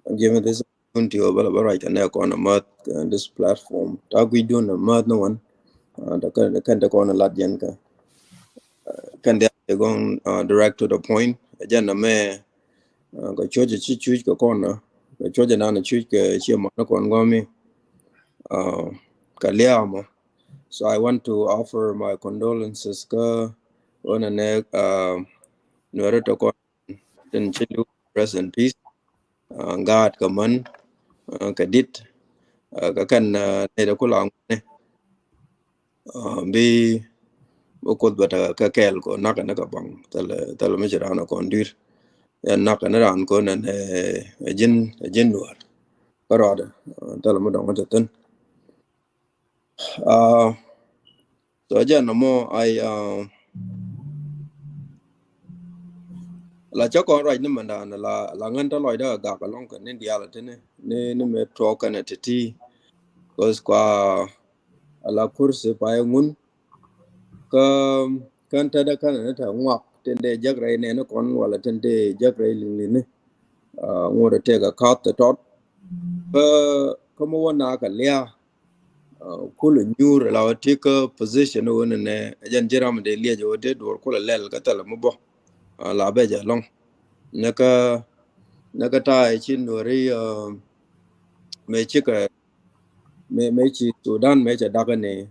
uh, given this opportunity ɔ bä lɛ bä ruac kɛ nɛ kɔn a mäth kɛ this platform. Ta guic dun a mäth ni wan, uh, ta kɛn ta kɔn a lat jɛn kɛ, uh, kɛn dia tɛ gɔn, uh, direct to the point. Jɛn a mɛ, uh, kɛ cuc ci cuc kɛ kɔn a kɛ cuc a nan cuc kɛ ci ma ni kɔn gɔmi, uh, kɛ liamɔ. So I want to offer my condolences kä ɣän a nɛ, uh, Nuɛri tɔ kɔn tin ci liw, rest in peace. Uh, gaat kɛ män, uh, kɛ dit, uh, kɛ kɛn, uh, nɛy dɛ kula ŋuani, uh, bi bi Kuoth bɛ tekɛ kɛ kɛɛl kɔ nak kɛ ni kɛ baŋ thilɛ thilɛ mi ci raan a kɔn dui̱r. Yɛn nak kɛ ni raan kɔ nɛn, eh, ɛ ji̱n ɛ ji̱n Nuɛr kä rɔɔdɛ, uh, thilɛ mi dɔŋ kä te thi̱n. Uh, so jɛn nɔmɔ ai, uh, la cä kɔn ruac ni mɛndan la la ŋän tɔ lɔcdä a gak alɔŋ kɛ ni diaal a tini ni ni mɛ tuɔk kɛn a titi. Cause kua a la kursi pa iŋun kä kän tädä kän ni te ŋuak tin dee jäk rɛy nɛni kɔn wala tin dee jäk rɛy liŋ liŋni. Uh, ŋuɔt a tëk a kath tɛ tɔt kä kä mi wä na kɛ lia. Uh, kulɛ nyuur la wä ti kä position wä ni nɛ jɛn ji̱ ram dee liɛc wä dee duɔr kulɛ lɛl kä thɛlɛ mi bä. Uh, la bɛ jɛ lɔŋ ni kä ni kä ta̱a̱ ci Nuɛri, uh, mëë cikɛ mëë mëë ci Sudan mëë cɛ dakä ni.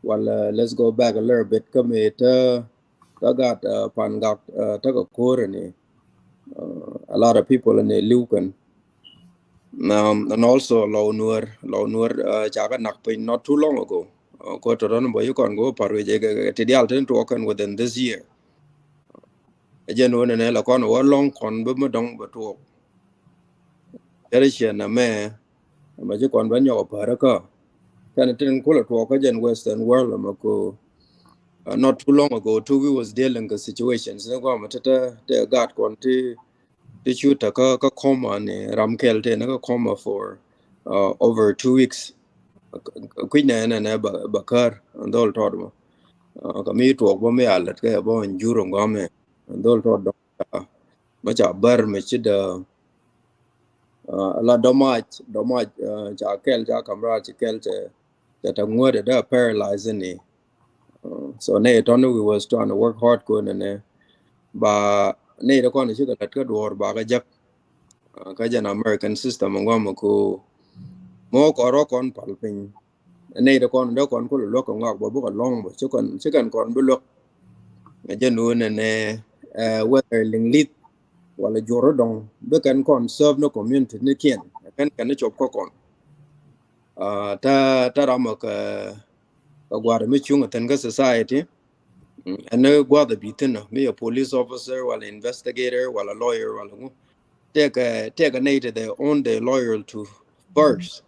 Wala, uh, let's go back a little bit kä mëë tä kä gat, uh, pan gak, uh, tä kɛ ko̱o̱rɛ ni. Uh, a lot of people ni liw kɛn. Um, and also lɔw Nuɛr lɔw Nuɛr, uh, ca kɛ nak piny not too long ago. Uh, ko tɔtɔn bä yi kɔn ko par wec ti dial tin tuɔk kɛn within this year. Ɛ jɛn wä nɛnɛ la kɔn wä lɔŋ kɔn bi mi dɔŋ bɛ tuɔk. Cɛ ri ciɛ na mɛ mɛ ci kɔn bɛ nyɔk a pär kä kɛn tin kulɛ tuɔk kä jɛn Western world mɛ ko. Uh, not too long ago too, we was dealing with situations ni guam ti te te gat kɔn ti ti cu te kä kä coma ni ram kɛl te ni kä coma for, uh, over two weeks. Kui̱ nɛ nɛ nɛ ba ba kär dhol tɔt mɔ. Uh, ka mi tuɔk bä mi a lät kɛ bä in jur in guam mɛ dhol tɔt dɔŋ. Mɛ ca bär mɛ ci dä, uh, la dɔmac dɔmac, uh, ca kɛl ca kamra ci kɛl cɛ cɛ ta ŋuɔ̱t dä paralyze ni. Uh, so nɛ tɔn we was trying to work hard ko nɛ nɛ ba nɛ dä kɔn ci kɛ lät kä duɔr ba kɛ jäk. Uh, kä jɛn American system ŋuam ko mɔ kɔrɔ kɔn pal piny. Nɛy ti kɔn dee kɔn kulɛ luäk kɛ ŋɔak bä bikɛ lɔŋ bä ci kɛn ci kɛn kɔn bi luäk. Ɛ jɛn wun ɛnɛ, eh, whether liŋ lith wala juɔr dɔŋ bi kɛn kɔn serve ni community ni kiɛn kɛn kɛn ni cop kä kɔn. Ah, ta ta ram ɔ kɛ kɛ gua̱r mi cuŋ ɛ thin kä society. Mm, ɛn ni gua̱th ɛ bi thin ɔ mi a police officer wala investigator wala lawyer wala ŋu. Tɛkɛ tɛkɛ nɛy ti they own their loyal to first.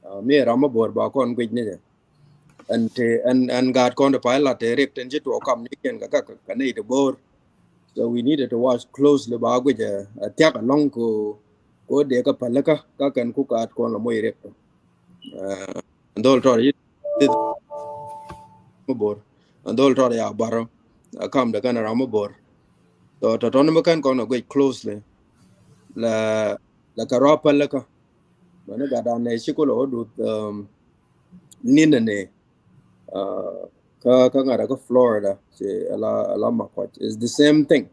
Ah, mi ɛ ram mi buɔr ba kɔn guic ni jɛ. Ɛn ti ɛn ɛn gaat kɔn ti pay lat ti rik tin ci tuɔɔk kam ni kiɛn kɛ kɛ kɛ nɛy ti bo̱o̱r. So we needed to watch closely ba guic ɛ thiak ɛlɔŋ ko ko dee kɛ pälikä kä kɛn ku gaat kɔn lɛ moc rik. Ɛn dhol tɔr yi mi bo̱o̱r ɛn dhol tɔr ya barɔ. Kam de kɛn ram mi bo̱o̱r. So tɔtɔn mi kɛn kɔn ɛ guic closely. La la kɛ rɔ pälikä. Mani gat dan nɛ ci kulɛ wä duth, um, ninɛ ni, uh, kä kä ŋa̱t kä Florida ci ala ala ma kɔc is the same thing.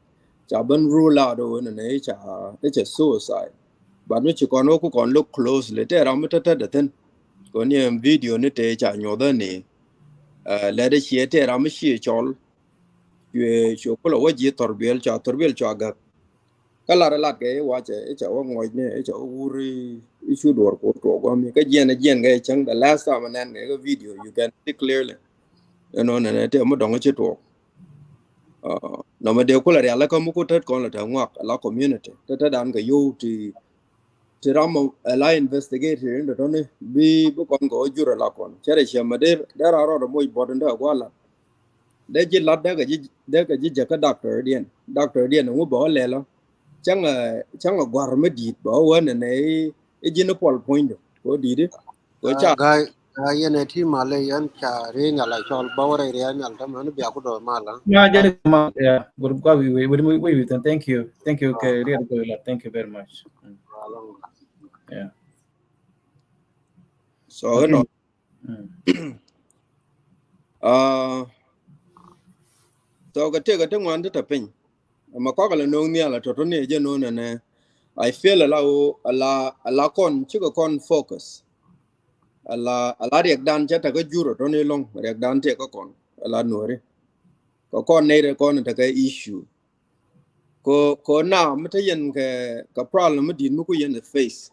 Ca ben rule out wä nɛ ni ca i̱ ca suicide. But mi ci kɔn wä ku kɔn look closely tɛ ram mi tɛtɛ dɛ thin. Kɔn yɛ video ni tɛ ca nyuɔth ni, uh, lɛ dɛ ciɛ tɛ ram mi ciɛ cɔl. Cuɛ cuɛ kulɛ wä ji̱ thɔrbiɛl ca thɔrbiɛl ca gak. Kä lat lat kɛ i̱ wacɛ i̱ ca wä ŋɔc ni i̱ ca wä wur i̱ cu duɔr ko tuɔk guam i̱ kä jiɛn jiɛn kɛ cäŋ the last time nɛn kɛ kä video you can see clearly. Ɛnɔ nɛnɛ tɛ mi dɔŋ ci tuɔk. Nɔmɛ dee kulɛ rial kä mi ku tät kɔn lɛ tɛ ŋuak la community tät tät dan kɛ yow ti ti ram ɛ la investigator in dɔ̱tɔ̱ni bi bi kɔn kɛ wä jur ɛ la kɔn cɛ rɛ ciɛ mɛ der der a rɔɔdɛ moc bɔt in dee ɛ gua̱a̱ lat. Dee ji̱ lat dee kɛ ji̱ dee kɛ ji̱ jäkä doctor diɛn doctor diɛn ŋu bɛ wä lɛlä. Cäŋ ɛ cäŋ ɛ gua̱r mi di̱i̱t bɛ wä wä nɛnɛ i̱ ji̱n i̱ puɔl puɔ̱nydu kɛ wä di̱i̱t i̱ kɛ wä ca. Gai gai yɛn ɛ ti mal ɛ yɛn ca ri nyal ɛ cɔl bä wä rɛ ri nyal tämɛ ni bia ku dɔɔr mal ɛ. Ya jɛ ni mal ya. Gur gua wi wi wi wi wi thank you thank you kɛ ri ri la thank you very much. Yeah. So you know. Uh, so kɛ tëk kɛ ti ŋuan ti te piny. Ɛmɛ kɔk ala no̱o̱ŋ nhial a tɔ̱tɔ̱ ni ɛ jɛ no̱o̱ŋ nɛnɛ. I feel ala ɣöö ala ala kɔn cikɛ kɔn focus. Ala ala riɛkdan cɛ tekɛ jur a tɔ̱ ni lɔ̱ŋ riɛkdan tëë kä kɔn ala nuɔ̱ri. Kɛ kɔn nɛy rɛ kɔn tekɛ issue. Kɛ kɛ na mi te yɛn kɛ kɛ problem mi di̱i̱t mi ku yɛn ɛ face.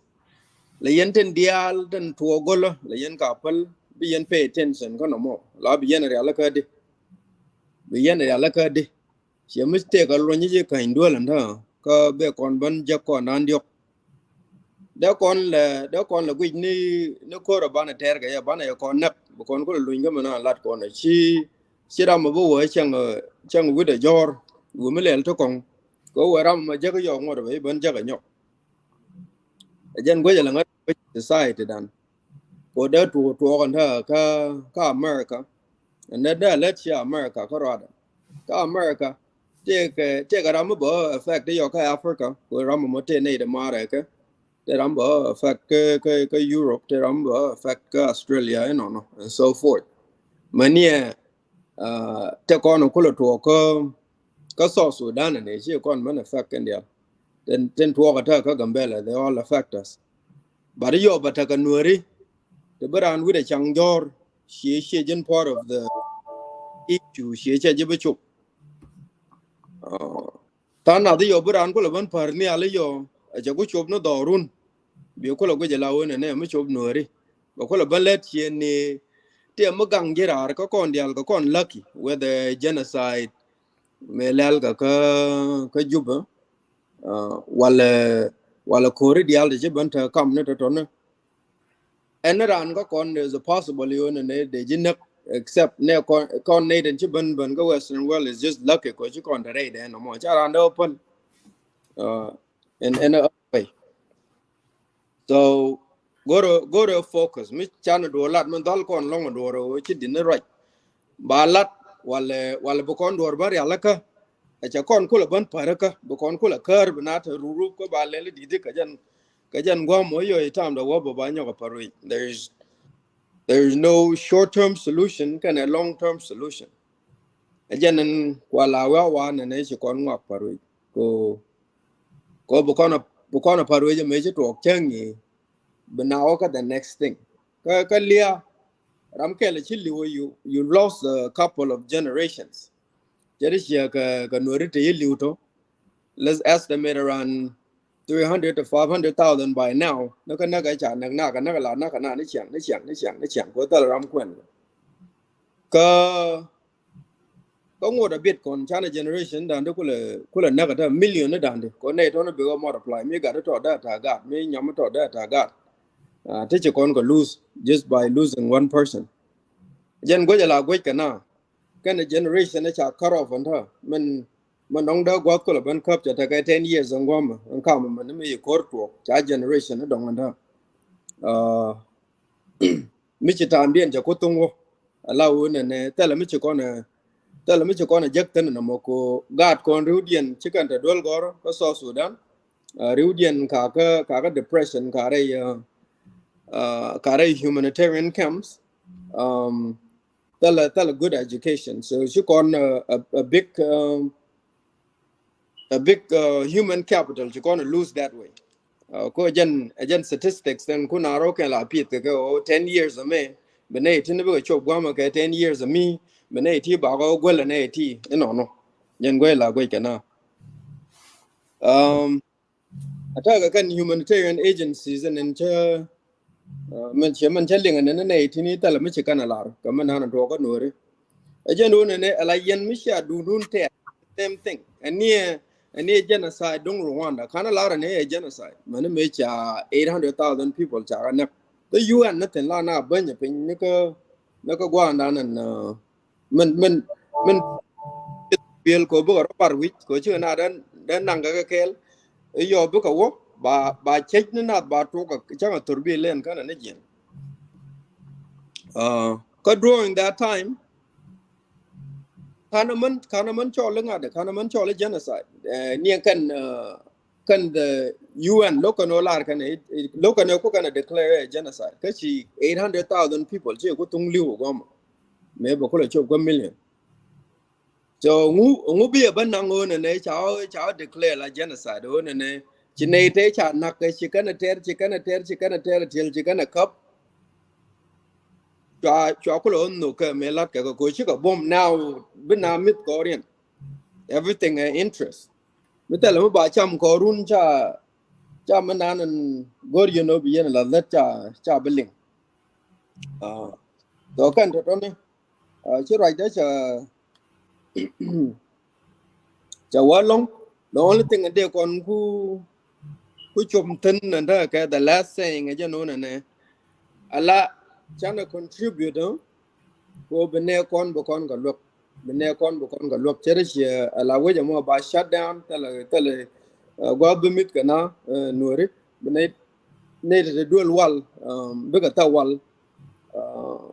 Lɛ yɛn tin diaal tin tuɔɔk gölä lɛ yɛn ka päl bi yɛn pay attention kä nɔmɔ la bi yɛn rialikä di. Bi yɛn rialikä di. Ciɛ mi tëëk a luɔ̱ny ji̱ käny duel ɛn täämɛ kä bɛ kɔn bän jäk kɔn da̱a̱n diɔ̱k. Dee kɔn lɛ dee kɔn lɛ guic ni ni ko̱r ɛ banɛ tɛɛr kɛ yɛ banɛ yɛ kɔn näk bi kɔn kulɛ luny kä mi na lat kɔn ɛ ci ci ram ɛ bi wä cäŋ cäŋ wi̱dɛ jɔ̱ɔ̱r. Wä mi lɛl ti kɔŋ kɛ wä ram ɛ jäk yɔɔk ŋuɔt ɛ bɛ i̱ bän jäk ɛ nyɔk. Ɛ jɛn guic ɛ lɛ ŋäth guic society dan. Kɛ wä dee tuɔɔk tuɔɔk ɛn täämɛ kä kä America. Ɛn dee dee lät ci America kä ruaadɛ kä America. Tëëkɛ tëëkɛ ram mi bä affect yɔ kä Africa kɛ ram mi mɔ tëë nɛy dɛ marɛ kɛ. Tëë ram bä affect kä kä kä Europe tëë ram bä affect kä Australia inɔnɔ and so forth. Mɛ niɛ tëë kɔn kulɛ tuɔɔk kä kä South Sudan ni ci kɔn mɛn affect kɛn dial. Tin tin tuɔɔk kä tëë kä Gambela they all affect us. But yɔ bä tekɛ nuɛri ti bi raan wi̱cdɛ caŋ jɔ̱ɔ̱r. Ciɛ ciɛ ji̱n part of the issue ciɛ ciɛ ji̱ bi cop. Tha̱a̱ŋ nath yɔ bi raan kulɛ bän päär nhial yɔ ɛ cɛ ku cop ni dhɔrun. Bi kulɛ guic ala wen ɛnɛ mi cop nuɛri bɛ kulɛ bän lät ciɛ ni. Tiɛ mi gaŋ ji̱ raar kä kɔn diaal kä kɔn lucky whether genocide mëë lɛl kä kä Juba. Walɛ walɛ ko̱ri diaal ti ci bän te kam ni tɔtɔni. Ɛn ni raan kä kɔn is a possible yonɛ ni de ji̱ näk except ni kɔn ni den ci bän bän kä Western world is just lucky kɔ ci kɔn te rɛy dɛ nɔmɔ ca raan dee open. Ɛn ɛn a way. So go̱rɛ go̱rɛ focus mi canɛ duɔr lat mi dhal kɔn lɔŋ duɔr ci din ni ruac. Ba lat walɛ walɛ bi kɔn duɔr bä rialikä. Ɛ cɛ kɔn kulɛ bän pärikä bi kɔn kulɛ kär bi na te rurup kä ba lɛl di̱t kä jɛn kä jɛn gua̱a̱m mɔ yɔ itam dɔ wä bä ba nyɔk a pär wi̱c. There is there is no short term solution kɛnɛ long term solution. Ɛ jɛn ɛn kuala wä wa nɛnɛ ci kɔn ŋuak pär wi̱c. Ko ko bi kɔn a bi kɔn a pär wi̱c ɛmɛ ci tuɔɔk cäŋ i̱ bi na wä kä the next thing. Kä kä lia̱a̱ ram kɛl ci li̱w you you lost a couple of generations. Cɛ ri ciɛ kɛ kɛ nuɔri te yi li̱w tɔ. Let's estimate around three hundred to five hundred thousand by now. Näkä näkä ca näk nakä näkä la näkä na ni ciaŋ ni ciaŋ ni ciaŋ ni ciaŋ ko thal ram kuɛn. Kä kä ŋot a bit kɔn canɛ generation dan di kulɛ kulɛ näk a ta million ni dan di ko nɛy tɔn bi wä multiply mi gat tɔ da ta gat mi nyam tɔ da ta gat. Ti ci kɔn kɛ lose just by losing one person. Jɛn guec a la guec kɛ na kɛn a generation ni ca cut off ɛn ta min min nɔŋ dee guath kulɛ bän käp ca tekɛ ten years ɛn guam ɛn kam min mi yi kor tuɔk ca generation ni dɔŋ ɛn ta. Mi ci ta̱a̱m diɛn ca ku thuŋ wä a la wä nɛnɛ thɛlɛ mi ci kɔn ɛ thɛlɛ mi ci kɔn ɛ jek thin nɔmɔ ko gaat kɔn riw diɛn ci kɛn te duel gɔr kä South Sudan. Riw diɛn kakä kakä depression karɛ karɛ humanitarian camps. Thɛlɛ thɛlɛ good education so ci kɔn a big a big human capital ci kɔn a lose that way. Ko jɛn a jɛn statistics then ku na rɔ kɛn la pieth kɛ kɛ o ten years a me bi nɛ iti ni bikɛ cop guamɛ kɛ ten years a mi bi nɛ iti bakɔ guɛlɛ nɛ iti inɔnɔ. Jɛn guɛ la guɛ kɛ na. Atäkɛ kɛn humanitarian agencies ɛn cä min cä min cä liŋ ɛn nɛ nɛ itini thɛlɛ mi ci kɛn a lar kɛ min nan a duɔk kä nuɔri. Ɛ jɛn wun ɛn ɛ la yɛn mi cia dundun tɛɛr same thing ɛn niɛ ɛn i̱ genocide duŋ Rwanda. Ka̱n a lar ɛn i̱ genocide. Mɛn i̱ mëë ca eight hundred thousand people ca kɛ näk. The U N ni thin la na bänyɛ piny ni kä, ni kä gua̱a̱ndan ɛn, uh, min, min, min piel ko bikɛ rɔ bar wi̱c ko cikɛ na den, den naŋ kɛ kɛ kɛɛl. I̱ yɔ bikɛ wä ba, ba cec ni nath ba tuk cäŋ a thor bi len känɛ ni jiɛn. Uh, kä during that time, ka̱n a män, ka̱n a män cɔl i̱ ŋa̱t, ka̱n a män cɔl i̱ genocide. Eh, niɛn kɛn, eh, kɛn the U N lo̱k kɛn ɣöö lar kɛn, eh, lo̱k kɛn ɣöö ku kɛn a declare a genocide. Kä ci eight hundred thousand people ci ku thuŋ li̱w gɔmɔ. Mëë bɛ kulɛ cop kä million. So ŋu, ŋu bi ɛ bä naŋ ɣöö nɛnɛ ca, ca declare la genocide ɣöö nɛnɛ ci nɛy te ca nak kɛ ci kɛn a tɛr, ci kɛn a tɛr, ci kɛn a tɛr, tiɛl ci kɛn a käp. Cua, cua kulɛ ɣän nhök kɛ mëë la̱t kɛ kɛ ko̱ cikɛ buɔ̱m now bi na mi̱th kɔɔriɛn. Everything ɛ interest. Mi thilɛ mi ba cam kɔɔrun ca, ca mi nan in go̱r yɛn ɔ bi yɛn la lät ca, ca bi liŋ. Ah, tɔ kɛn tɔtɔni, ah, ci ruacdä ca, ca wä lɔŋ. The only thing dee kɔn ku, ku com thin and kɛ the last saying ɛ jɛ nunɛ nɛ. Ala canɛ contribute, eh? Ko bi nɛ kɔn bi kɔn kɛ luäk. Bi nɛ kɔn bi kɔn kɛ luäk. Cɛ ri ciɛ ala wec ɛmɔ ba shut down. Thilɛ, thilɛ, uh, gua̱a̱th bi mi̱th kɛ na, uh, Nuɔri. Bi nɛ, nɛ ti duel wal, um, bikɛ thɛ wal. Uh,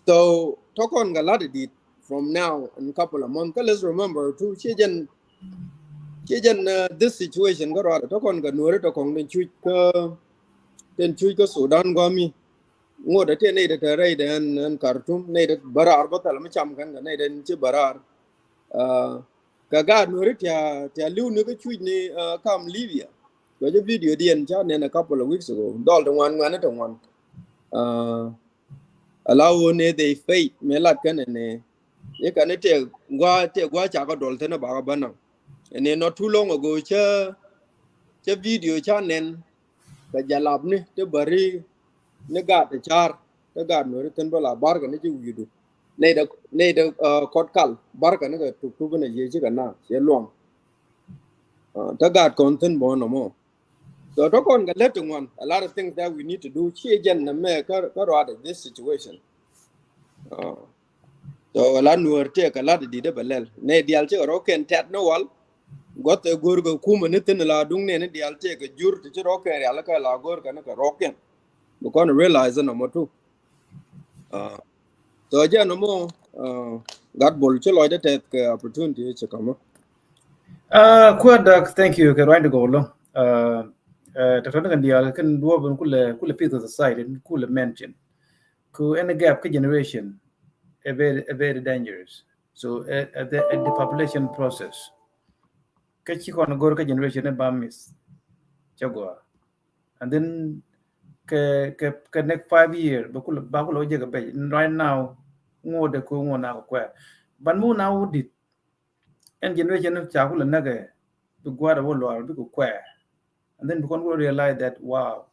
so tɔkɔn kɛ lat dit from now in couple of months. Kä let's remember too, ci jɛn, ci jɛn, uh, this situation kä ruat tɔkɔn kɛ Nuɔri tɔkɔn den cuc kä, den cuc kä Sudan guami. Ŋot a ti nɛy ti te rɛy den ɛn Khartoum, nɛy ti bäraar bä thɛl mi cam kɛn kɛ nɛy den ci bäraar. Uh, kɛ gaat Nuɔri tia, tia li̱w ni kä cuc ni, uh, kam Libya. Kɛ jɛ video diɛn ca nɛn a couple of weeks ago. Dɔl ti ŋuan ŋuan ti ŋuan. Uh, Ala wä ni they faith mi lat kɛn ni. Ni kɛn ni tɛ gua, tɛ gua ca kɛ dɔl thin ba kɛ bä naŋ. Ni not too long ago cä, cä video ca nɛn kɛ jalap ni ti bäri ni gat ti car ti gat Nuɔri thin bä la bar kɛ ni ci wi̱i̱du. Nɛy dɛ, nɛy dɛ, uh, kɔt kal bar kɛ ni kɛ tuk tuk ni yɛ ci kɛ na cɛ luɔm. Uh, ti gat kɔn thin bä nɔmɔ. So tɔkɔn kɛ lät ti ŋuan, a lot of things that we need to do. Ci jɛn nɛ mɛ kä, kä ruat this situation. Uh, so a lot Nuɔr tëë kɛ lat di dee bɛ lɛl. Nɛ dial ci kɛ rɔ kɛn tɛt ni wal. Guath ɛ go̱r kɛ kumɛ ni thin la duŋ nɛ ni dial tëë kɛ jur ti ci rɔ kɛn rial kɛ la go̱r kɛ ni kɛ rɔ kɛn. Bi kɔn realize nɔmɔ tu. Uh, so jɛ nɔmɔ, uh, gat bol ci lɔcdä tɛth kɛ opportunity ci kɔmɔ. Uh, kuat dak, thank you kɛ ruany di gɔw lɔ. Uh, uh, tɔtɔ ni kɛn dial kɛn duɔp in kulɛ, kulɛ piece of society kulɛ mention. Ku ɛn gap kɛ generation a very, a very dangerous. So at, at the, at the population process, kɛ ci kɔn go̱r kɛ generation ni ba miss. Cɛ gɔa. And then kɛ, kɛ, kɛ next five year ba kul, ba kul wä jɛ kɛ bɛc. Right now ŋot dɛ ko ŋot na kɛ kuɛ. Ban mu na wä dit. Ɛn generation ca kul nɛkɛ bi gua̱a̱r wä luar bi kɛ kuɛ. And then bi kɔn wä realize that, wow,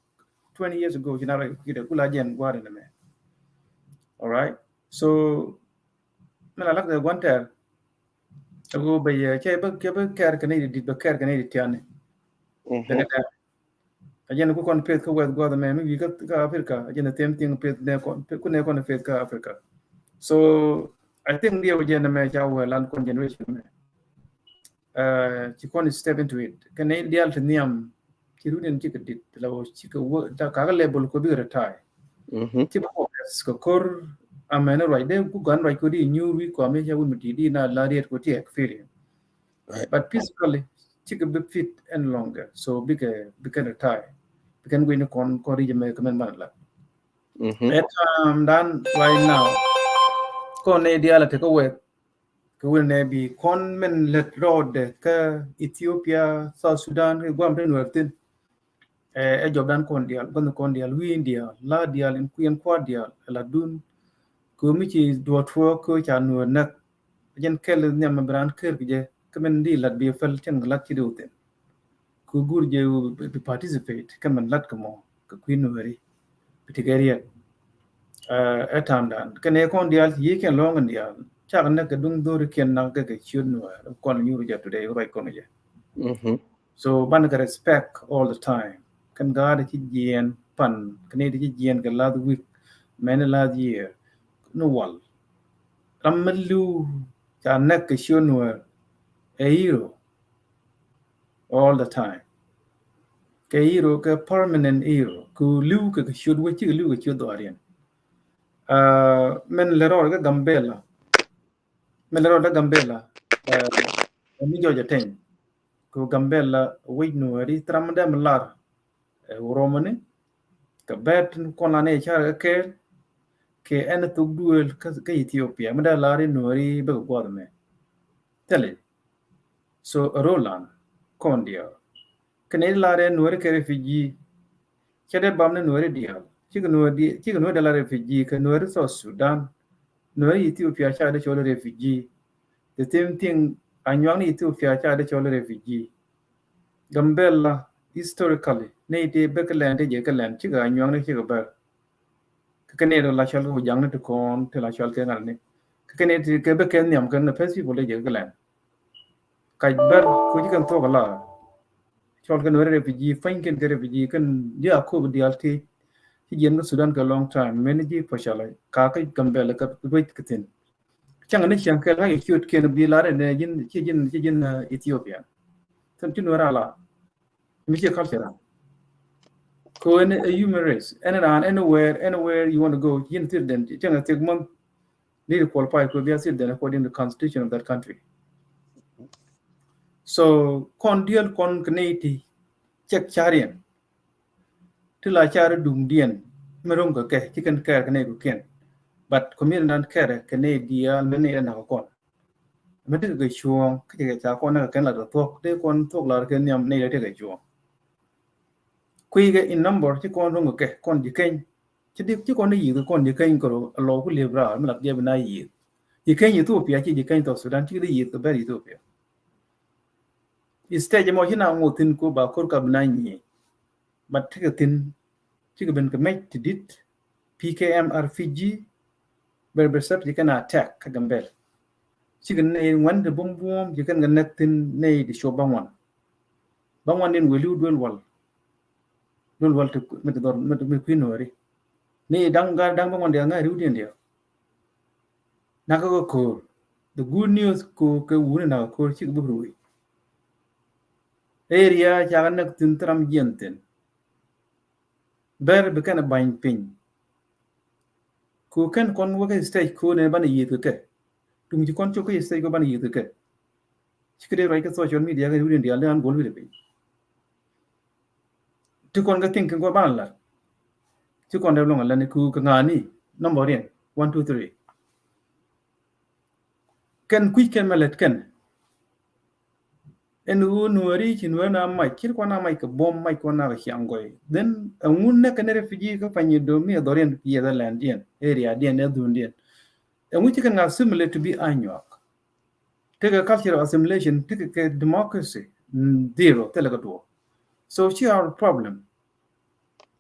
twenty years ago ci na rɔ kul a jɛn gua̱a̱r ni mɛ. All right. So mi la lak kɛ gua̱n tɛr. Ago bɛ yɛ cɛ bɛ, cɛ bɛ kɛr kɛ nɛy di dit, bɛ kɛr kɛ nɛy di tiani. Mhm. Dɛkɛ dɛk. A jɛn ku kɔn peth kä wɛth gua̱th mɛ mi wi̱i̱ kä, kä Africa. A jɛn the same thing peth nɛ kɔn, ku nɛ kɔn peth kä Africa. So I think diɛ wä jɛn mɛ ca wä lan kɔn generation mɛ. Uh, ci kɔn step into it. Kɛ nɛy dial ti nhiam ci rut in cikɛ dit la wä cikɛ wä ta kakä level ko bikɛ retire. Mhm. Ci bä focus kɛ kor amɛn ruac dee ku gan ruac ko di nyuur wi̱i̱ kɔam ni ca wi̱i̱ mi ti di na la riet ko ti experience. Right. But physically cikɛ bi fit and longer, so bikɛ, bikɛ retire, bikɛ guic ni kɔn, kɔn ric mɛ kɛ mɛn man la. Mhm. Ɛ tam dan right now kɔn nɛy dial a te kä wɛth. Kɛ wun nɛ bi kɔn mɛn lät rɔɔdɛ kä Ethiopia, South Sudan, kɛ guam te Nuɛr thin. Ɛ, ɛ jɔbdan kɔn dial, gua̱n kɔn dial, wi̱i̱n dial, la dial, in kuiɛn kua̱r dial, ɛ la dun. Kɛ mi ci duɔt tuɔɔk kɛ ca Nuɛr näk. Jɛn kɛl nhiam mɛ bi raan ker kɛ jɛ, kɛ mɛn di lat bi fɛl cɛn kɛ lat ci di wä thin. Ku gur jɛ bi participate kɛ mɛn lat kɛ mɔ kɛ kui̱ Nuɛri bi ti kɛ riɛk. Ɛ, ɛ tamdan kɛn ɛ kɔn dial ci yi kɛn lɔŋ kɛn dial. Cak näk kɛ duŋ dhorikiɛn nak kɛ kɛ ciöt Nuäär kɔn nyuur jɛ today ruac kɔn jɛ. So banɛ kɛ respect all the time. Kɛn gaat ci jiɛn pan kɛn i̱ ci jiɛn kɛ last week mɛn last year ni wal. Ram mi li̱w ca näk kɛ ciöt Nuäär ɛ hero all the time. Kɛ hero kɛ permanent hero kɛ li̱w kɛ kɛ ciöt wec cikɛ li̱w kɛ ciöt dhɔriɛn. Mɛn lɛ rɔɔd kɛ Gambela. Mɛn lɛ rɔɔd kɛ Gambela. Ɛ mi jɔjɛ teny kɛ Gambela wec Nuääri thram dɛm lar. Ɛ wuromani kɛ bɛt kɔn lan ɛ car kɛ kɛɛl kɛ ɛn thok duël kä Ethiopia mi dee lar i̱ Nuääri bɛ kɛ guath mɛ. Thɛli. So rolan kɔn diaal kɛ nɛy lar ɛ Nuääri kɛ refugee. Cɛ dee bam ni Nuääri diaal cikɛ Nuääri dee lar refugee kɛ Nuääri South Sudan. Nuääri Ethiopia ca dee cɔl refugee. The same thing Anyuak ni Ethiopia ca dee cɔl refugee. Gambela historically nɛy ti bɛ kɛ lɛn ti jɛ kɛ lɛn cikɛ Anyuak ni cikɛ bɛr. Kɛ kɛ nɛy ti la cɔl kɛ Ujaŋni ti kɔn ti la cɔl kɛ ŋa̱lni kɛ kɛ nɛy ti kɛ bɛ kɛ nhiam kɛ ni first people ti jɛ kɛ lɛn. Kac bɛr ku ci kɛn thuɔk la cɔl kɛ Nuääri refugee pany kɛn kɛ refugee kɛn di a kop diaal ti ci jiɛn kɛ Sudan kɛ long time mɛn ji̱ pɔcalɛ ka kɛ Gambela kɛ wec kɛ thin. Cäŋ ni cäŋ kɛ la kɛ ciöt kɛn bi lar ɛn ji̱n ci ji̱n ci ji̱n Ethiopia. Thin ci Nuäär a la mi ci culture. Ko ɛn a human race ɛn raan anywhere anywhere you want to go ji̱n thir den cäŋ a thiek mɔn. Ni di qualify ko bia sit then according to constitution of that country. So kɔn diɛl kɔn kɛ nɛy ti cɛk cariɛn ti la cari duŋdiɛn mi ro̱ŋ kɛ kɛ ci kɛn kɛɛr kɛ nɛy kukiɛn. But community nan kɛɛr kɛ nɛy diaal mi nɛy nak kɔn mi ti kɛ cuɔ̱ɔ̱ŋ kä ci kɛ ca kɔn nak kɛn la tɔ thuɔ̱k ti kɔn thuɔ̱k lar kɛ nhiam nɛy ti kɛ cuɔ̱ɔ̱ŋ. Kui̱ kɛ in number ci kɔn ro̱ŋ kɛ kɛ kɔn ji̱ keny. Ci dik ci kɔn ni yiëth kɔn ji̱ keny kɛ rɔ a lɔ ku liep raar mi lak jɛ bi na yiëth. Ji̱ keny Ethiopia ci ji̱ keny South Sudan ci di yiëth kɛ bɛr Ethiopia. Stage mɔ ci na ŋuɔth thin ko ba kor ka bi na nyi. But ti kɛ thin ci kɛ ben kɛ mec ti dit P K M R P G. Bɛr bɛr sɛp ci kɛn attack kä Gambel. Ci kɛ nɛy ŋuan ti buɔm buɔm ci kɛn kɛ näk thin nɛy ti cop ba ŋuan. Ba ŋuan din weli duel wal. Duel wal ti mi ti dhɔr mi kui̱ Nuääri. Ni daŋ gar daŋ ba ŋuan diaal ŋa̱ riw diɛn diaal. Nakä kɛ ko̱o̱r. The good news ko kɛ wuni nakä ko̱o̱r cik buk ruwi. Area cakɛ näk thin thram jiɛn thin. Bɛr bi kɛn ba̱ny piny. Ko kɛn kɔn wä kɛ stage ko nɛ banɛ yieth kɛ kɛ. Duŋ ci kɔn cok kɛ stage ko banɛ yieth kɛ kɛ. Cikɛ dee ruac kɛ social media kɛ wuni diaal dee an gol wi̱dɛ piny. Ti kɔn kɛ thinking kɔn banɛ lat. Ci kɔn dee luɔŋ a lani ku kɛ ŋa̱ni number in one two three. Kɛn kui̱c kɛn mɛ lät kɛn. Ɛn ɣöö Nuääri ci Nuääri na mac cir kɔn na mac kɛ buɔm mac kɔn na kɛ ciaŋ gɔy. Then ɛŋu nɛ kɛn refugee kä pany i̱ do̱mi ɛ dhɔriɛn piɛth ɛ lɛndiɛn area diɛn ɛ dhundiɛn. Ɛŋu ci kɛn ŋa assimilate to be Anyuak. Tekɛ culture of assimilation tekɛ kɛ democracy. Zero thilɛ kɛ duɔ̱ɔ̱r. So ci our problem.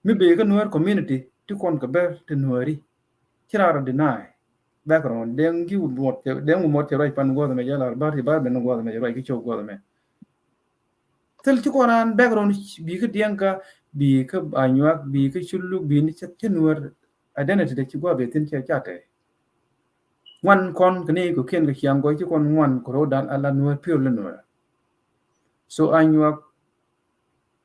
Mi bee kä Nuer community ti kɔn kɛ ber ti Nueri. Ci rar deny background deŋ gi wumot cɛ deŋ wumot cɛ ruac pan guɔth mɛ jɛ lar bar ti bar ben guɔth mɛ jɛ ruac ki cok guɔth mɛ. Thil ci kɔn ran background bi kä Diɛŋka bi kä Anyuak bi kä Culuk bi ni cɛ ci Nuer identity de ci guɔth bi thin cɛ ca tɛ. Ŋuan kɔn kɛ ni kɛ kiɛn kɛ ciaŋ gɔc ci kɔn ŋuan kɛ rodan ala Nuer piol ni Nuer. So Anyuak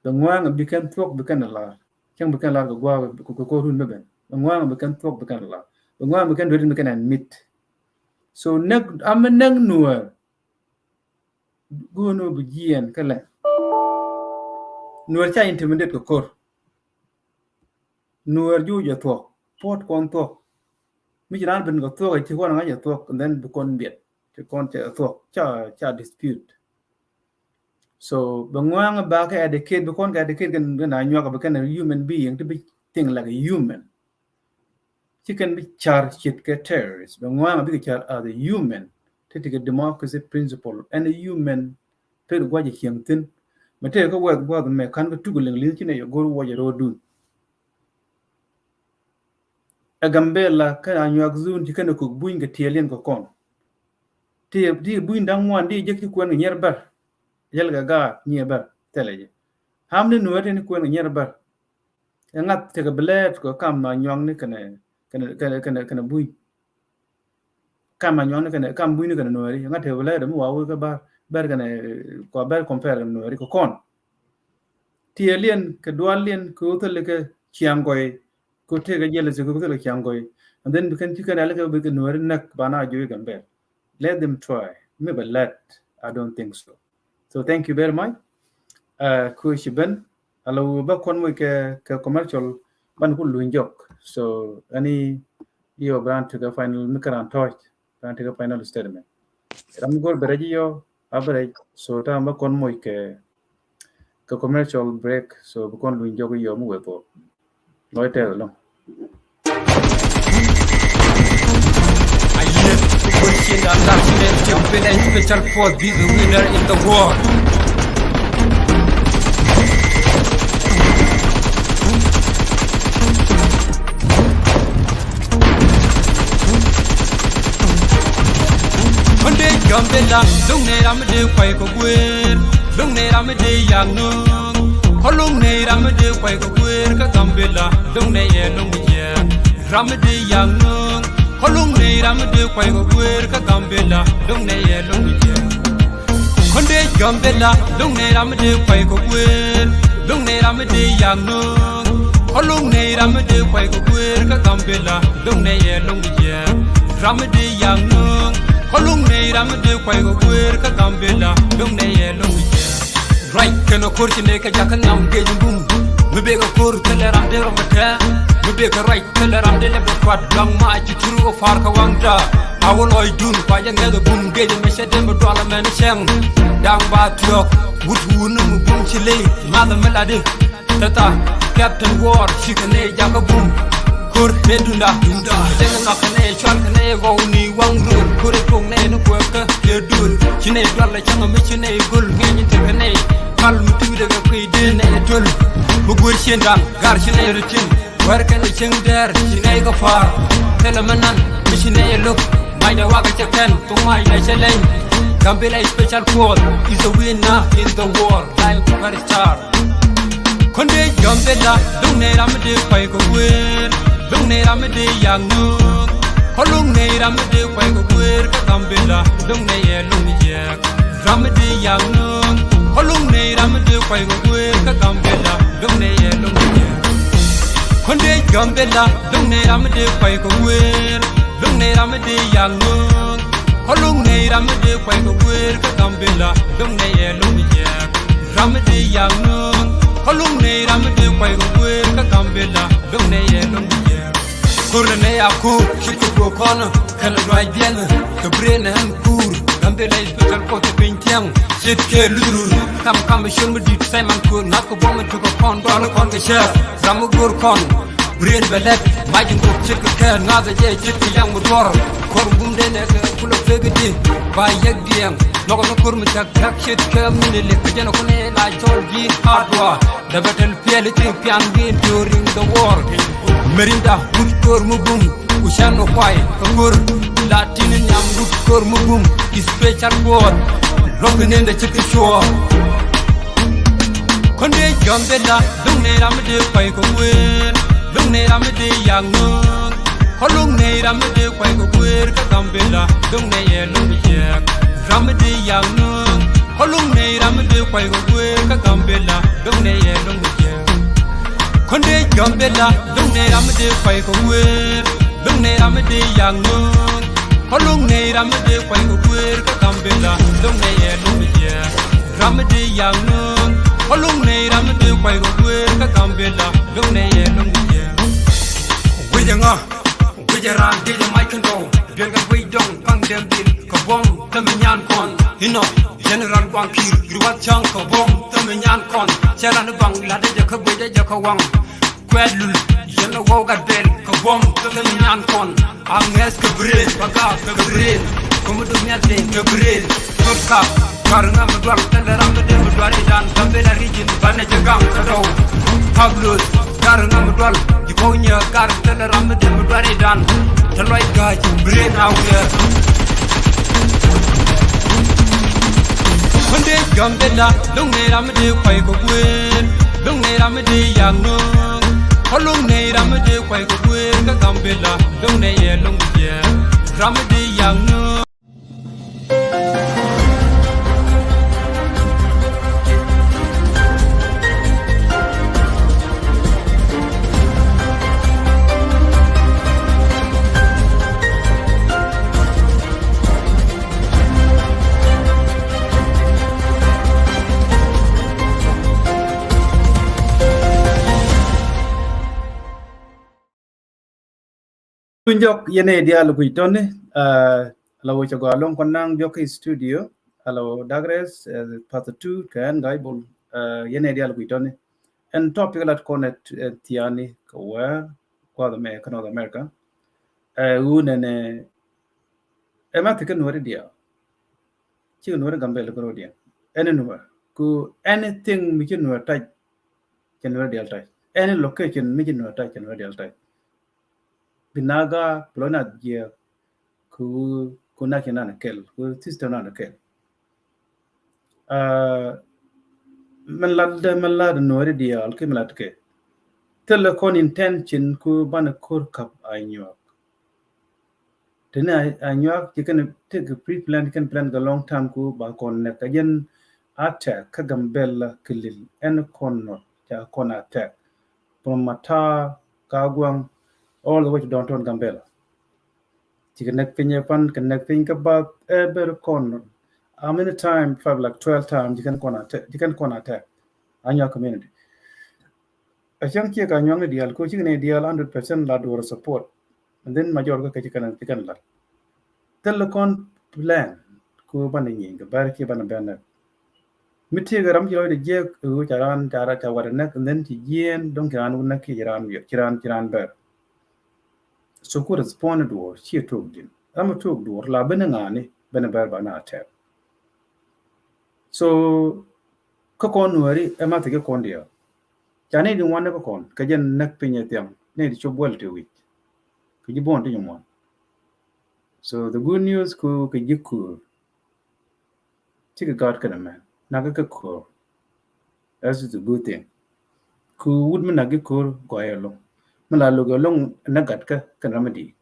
Bɛ ŋua̱a̱ŋ bi kɛn thuɔ̱k bi kɛn lar. Cäŋ bi kɛn lar kɛ gua̱a̱k kɛ ko̱r run bɛ ben. Bɛ ŋua̱a̱ŋ bi kɛn thuɔ̱k bi kɛn lar. Bɛ ŋua̱a̱ŋ bi kɛn duet bi kɛn ɛn mit. So näk amɛ näk Nuäär. Go̱o̱n ɔ bi jiɛɛn kɛ lɛ. Nuäär ca intimidate kɛ ko̱r. Nuäär juuc ɛ thuɔ̱k puɔ̱t kɔn thuɔ̱k. Mi ci raan ben kɛ thuɔ̱k ɛ ci kɔn ŋa̱c ɛ thuɔ̱k and then bi kɔn biɛt ci kɔn cɛ thuɔ̱k ca ca dispute. So bɛ ŋua̱a̱ŋ ba kɛ educate bi kɔn kɛ educate kɛn kɛn Anyuak bi kɛn a human being ti bi think like a human. Ci kɛn bi car ciet kɛ terrorist bɛ ŋua̱a̱ŋ bi kɛ car as a human ti ti kɛ democracy principle ɛn a human. Pet gua̱c a cieŋ thin mɛ tëë kä wɛth gua̱th mɛ ka̱n kä tuk liŋ li̱th ci nɛ yɛ go̱r wuɔc a ro̱o̱dun. Ɛ Gambela kä Anyuak zun ci kɛn ɛ kok buny kɛ tiɛɛliɛn kɛ kɔn. Ti, ti buny da̱ŋ ŋuan di jek ti kuɛn kɛ nyier bär. Yɛl kɛ gaat nyier bär thilɛ jɛ. Ham ni nuɛ ti ni kuɛn kɛ nyier bär. Ɛ ŋa̱th tekɛ bi lɛɛt kɛ kam ma nyuaŋni kɛnɛ, kɛnɛ, kɛnɛ, kɛnɛ, kɛnɛ buny. Kam ma nyuaŋni kɛnɛ, kam bunyni kɛnɛ nuɛri. Ɛ ŋa̱th tekɛ bi lɛɛt mi wa wee kɛ bär, bär kɛnɛ, kua bär compare kɛnɛ nuɛri kɛ kɔn. Ti ɛ liɛn kɛ dual liɛn kɛ wä thil kɛ ciaŋ gɔy. Kɛ tekɛ jealousy kɛ wä thil kɛ ciaŋ gɔy. And then bi kɛn ci kɛn rɛl kɛ bi kɛ nuɛri näk ba na juɛ Gambel. Let them try. Mi bɛ lɛt. I don't think so. So thank you very much. Uh, kuci ben. Ala wä ba kɔn moc kɛ, kɛ commercial ban ku luny jɔk. So ani yɔ bran tekɛ final mi kɛ ran tɔc. Bran tekɛ final statement. Ram gol bɛ rɛc yɔ, a bɛ rɛc. So ta ba kɔn moc kɛ, kɛ commercial break. So bi kɔn luny jɔk yɔ mi wee thok. Lɔc tɛth ɛlɔ̱ŋ. Ayieth, wek cin dan dak cin, cin, special force, be the winner in the war. Kɔn dee Gambela, duŋ nɛ ram dee kuay kɛ guer, duŋ nɛ ram dee yak nööŋ. Kɔn luŋ nɛ ram dee kuay kɛ guer kä Gambela, duŋ nɛ yɛ luŋ jiɛɛk. Ram dee yak nööŋ. Kɔn luŋ nɛ ram dee kuay kɛ guer kä Gambela, duŋ nɛ yɛ luŋ jiɛɛk. Kɔn dee Gambela, duŋ nɛ ram dee kuay kɛ guer, duŋ nɛ ram dee yak nööŋ. Kɔn luŋ nɛ ram dee kuay kɛ guer kä Gambela, duŋ nɛ yɛ luŋ jiɛɛk. Ram dee yak nööŋ. Kɔn luŋ nɛ ram dee kuay kɛ guer kä Gambela, duŋ nɛ yɛ luŋ jiɛɛk. Ruac kɛnɛ ko̱r ci nɛ kɛ jakä nam gec bum. Mi bek a ko̱r thilɛ ram dee rɔm kɛ. Mi bek a ruac thilɛ ram dee lɛ bɛ kuat luaŋ ma ci tur kɛ par kɛ waŋda. A wä lɔcdun kua jɛ ŋɛth a bum gec mi cɛ dee mi dual mɛn cɛŋ. Daŋ ba thiɔk wut wun mi bum ci ley math mi latdi. Tata Captain War cikɛ nɛ jakä bum. Ko̱r nɛ dunda dunda. Cɛŋ nɔk kɛ nɛ cual kɛ nɛ gɔw ni waŋ rol. Ko̱r ɛ tuɔŋ nɛ ni kuɛ kä kɛ dul. Ci nɛ dual lɛ cäŋ mi ci nɛ gol ŋɛny tekɛ nɛ. Kal mi tuudɛ kɛ kui̱ dee nɛ dul. Mi guer cien daŋ gar ci nɛ ritin. Wɛr kɛn cieŋ dɛɛr ci nɛy kɛ pa̱a̱r. Thilɛ mi nan mi ci nɛy lo̱k. Macdɛ wakɛ cɛ kɛn thok macdɛ cɛ lɛny. Gambela special force is a winner in the war like superstar. Kɔn dee Gambela, duŋ nɛ ram dee kuay kɛ guer, duŋ nɛ ram dee yak nööŋ. Kɔn luŋ nɛ ram dee kuay kɛ guer kä Gambela, duŋ nɛ yɛ luŋ jiɛɛk. Ram mi dee yak nööŋ. Kɔn luŋ nɛ ram mi dee kuay kɛ guer kä Gambela, duŋ nɛ yɛ luŋ jiɛɛk. Kɔn dee Gambela, duŋ nɛ ram mi dee kuay kɛ guer, duŋ nɛ ram mi dee yak nööŋ. Kɔn luŋ nɛ ram mi dee kuay kɛ guer kä Gambela, duŋ nɛ yɛ luŋ jiɛɛk. Ram mi dee yak nööŋ. Kɔn luŋ nɛ ram mi dee kuay kɛ guer kä Gambela, duŋ nɛ yɛ luŋ jiɛɛk. Ko̱r nɛ a ko̱r ci kɛ guɔ kɔn kɛn ruac biɛn kɛ brain ɛn kuur. Gambela special force piny thiaŋ. Ce̱tkɛ luth run kam kam col mi di̱t Simon Kuöör ŋa̱th kɛ buɔ̱m mi tuk kɛ kɔn dual kɔn kɛ cɛɛr. Ram mi go̱o̱r kɔn brain bɛ lɛt mac in kok ce̱tkɛ kɛɛr ŋa̱th ɛ jɛ ce̱tkɛ yaŋ mi duɔr. Kɔr gum den ɛ kɛ kulɛ pek di ba yɛk diɛŋ. Nhɔkɛ ni ko̱r mi thia̱k thia̱k ce̱tkɛ mi ni lek kɛ jɛn ɛ kun ɛ la cɔl ji̱ hardware. Dɛ bɛ tɛl piɛl i̱ ti pian wi̱i̱ during the war. Merinda wut ko̱r mi bum. Ku cän ɔ kuay kä ko̱r. La tin in nyam wut ko̱r mi bum. I̱ special force. Luɔ̱k in in dɛ cik ti cuɔɔr. Kɔn dee Gambela. Duŋ nɛ ram mi dee kuay kɛ guer. Duŋ nɛ ram mi dee yak nööŋ. Kɔn luŋ nɛ ram mi dee kuay kɛ guer kä Gambela. Duŋ nɛ yɛ luŋ jiɛɛk. Ram mi dee yak nööŋ. Kɔn luŋ nɛ ram mi dee kuay kɛ guer kä Gambela. Duŋ nɛ yɛ luŋ jiɛɛk. Kɔn dee Gambela. Duŋ nɛ ram mi dee kuay kɛ guer. Duŋ nɛ ram mi dee yak nööŋ. Kɔn luŋ nɛ ram mi dee kuay kɛ guer kä Gambela. Duŋ nɛ yɛ luŋ jiɛɛk. Ram mi dee yak nööŋ. Kɔn luŋ nɛ ram mi dee kuay kɛ guer kä Gambela. Duŋ nɛ yɛ luŋ jiɛɛk. Guic ɛ ŋa? Guic ɛ raan guic ɛ mac kɛn tɔw. Duel kɛ guic dɔŋ kaŋ dɛm dhil kɛ buɔ̱m thämi nyan kɔn. Inɔ General Guaŋ Kiir ruath cäŋ kɛ buɔ̱m thämi nyan kɔn. Cɛ ran i̱ baŋ lat ɛ jɛ kä guic ɛ jɛ kä waŋ. Kuɛt lul yɛn ɛ waw gat bɛl kɛ buɔ̱m thämi nyan kɔn. A ŋɛth kɛ brain ba gaak kɛ brain. Kä mi duk nhial den kɛ brain. Thot kap. Duar ŋa mi dual thilɛ ram mi dee mi duar idan. Gambela region banɛ jɛ gaŋ kä dɔw. Pablos. Gar ŋa mi dual ji̱ kɔw nyɛ gar thilɛ ram mi dee mi duar idan. Te luac ga̱a̱c brain a wiɛɛr. Gambela, luŋ ni ram di kuay kɛ guer, luŋ ni ram di yak nuŋ. Kɔ luŋ ni ram di kuay kɛ guer kä Gambela, luŋ ni yɛ luŋ di yɛ ram di yak nuŋ. Kun jɔk yɛn ɛ diaal kuc tɔni, ah, la wecɛ gɔaa lɔŋ kɔn naŋ jɔk kɛ studio, ala wä Dagres, eh, Pastor Tut kɛ ɛn Gaibol, ah, yɛn ɛ diaal kuc tɔni. Ɛn topic la kɔn ɛ, eh, thiani kɛ wɛɛr kuath mɛ kä North America. Eh, wu nɛnɛ, eh, ɛ ma thikɛ Nuɛri diaal. Cikɛ Nuɛri Gambɛl kɛ rɔ diaal. Ɛn Nuɛr. Ku anything mi ci Nuɛr tac, cɛ Nuɛri diaal tac. Any location mi ci Nuɛr tac, cɛ Nuɛri diaal tac. Bi na gaak, bi lɔ na jiɛk, ku, ku national nan kɛl, ku system nan kɛl. Ah, min lat dee, min lat Nuɛri diaal, ki min lat kɛ. Thilɛ kɔn intention ku banɛ ko̱r kap Anyuak. Teni Anyuak ci kɛn tekɛ pre-plan, kɛn plan kɛ long time ku ba kɔn nɛk kɛ jɛn attack kä Gambɛla kɛ lil ɛn kɔn nɔ ca kɔn attack. From Matar, Kaguaŋ, all the way to downtown Gambɛla. Ci kɛ nɛk piny ɛ pan, kɛ nɛk piny kä bath ɛ bɛr kɔn. How many time? Five, like, twelve time ci kɛn kɔn attack, ci kɛn kɔn attack Anyuak community. A cäŋ ciek Anyuak ni diaal, ko cik ni diaal hundred percent la duɔr support. And then major kä kɛ ci kɛn, ci kɛn lat. Thil kɔn plan ku banɛ nyieny kɛ bɛr ki banɛ bɛn nɛk. Mi tiek ram ci lɔcdɛ jiɛk ɛ ɣöö ca raan, ca raan, ca wat ɛ nɛk, and then ci jiɛɛn dɔ̱ŋ ci raan wä nɛk ki ci raan, ci raan, ci raan bɛr. So ku respond duɔr ci ɛ tok din. Ram ɛ tok duɔr la ben ɛ ŋa̱a̱ni ben ɛ bɛr banɛ attack. So kä kɔn Nuɛri ɛ ma thikɛ kɔn diaal. Ca ni di ŋuan ni kä kɔn kɛ jɛn näk piny ɛ thiaŋ ni di cop wäl ti wi̱c. Kɛ ji̱ buɔn ti nyuɔn. So the good news ku kɛ ji̱ kuur. Cikɛ gaat kɛn ɛmɛ nak kɛ kuur. That is a good thing. Ku wut mi nak kɛ kuur gɔaa ɛlɔ̱ŋ. Mi la lo̱k ɛlɔ̱ŋ näk gat kä kɛn ram mi di̱i̱t.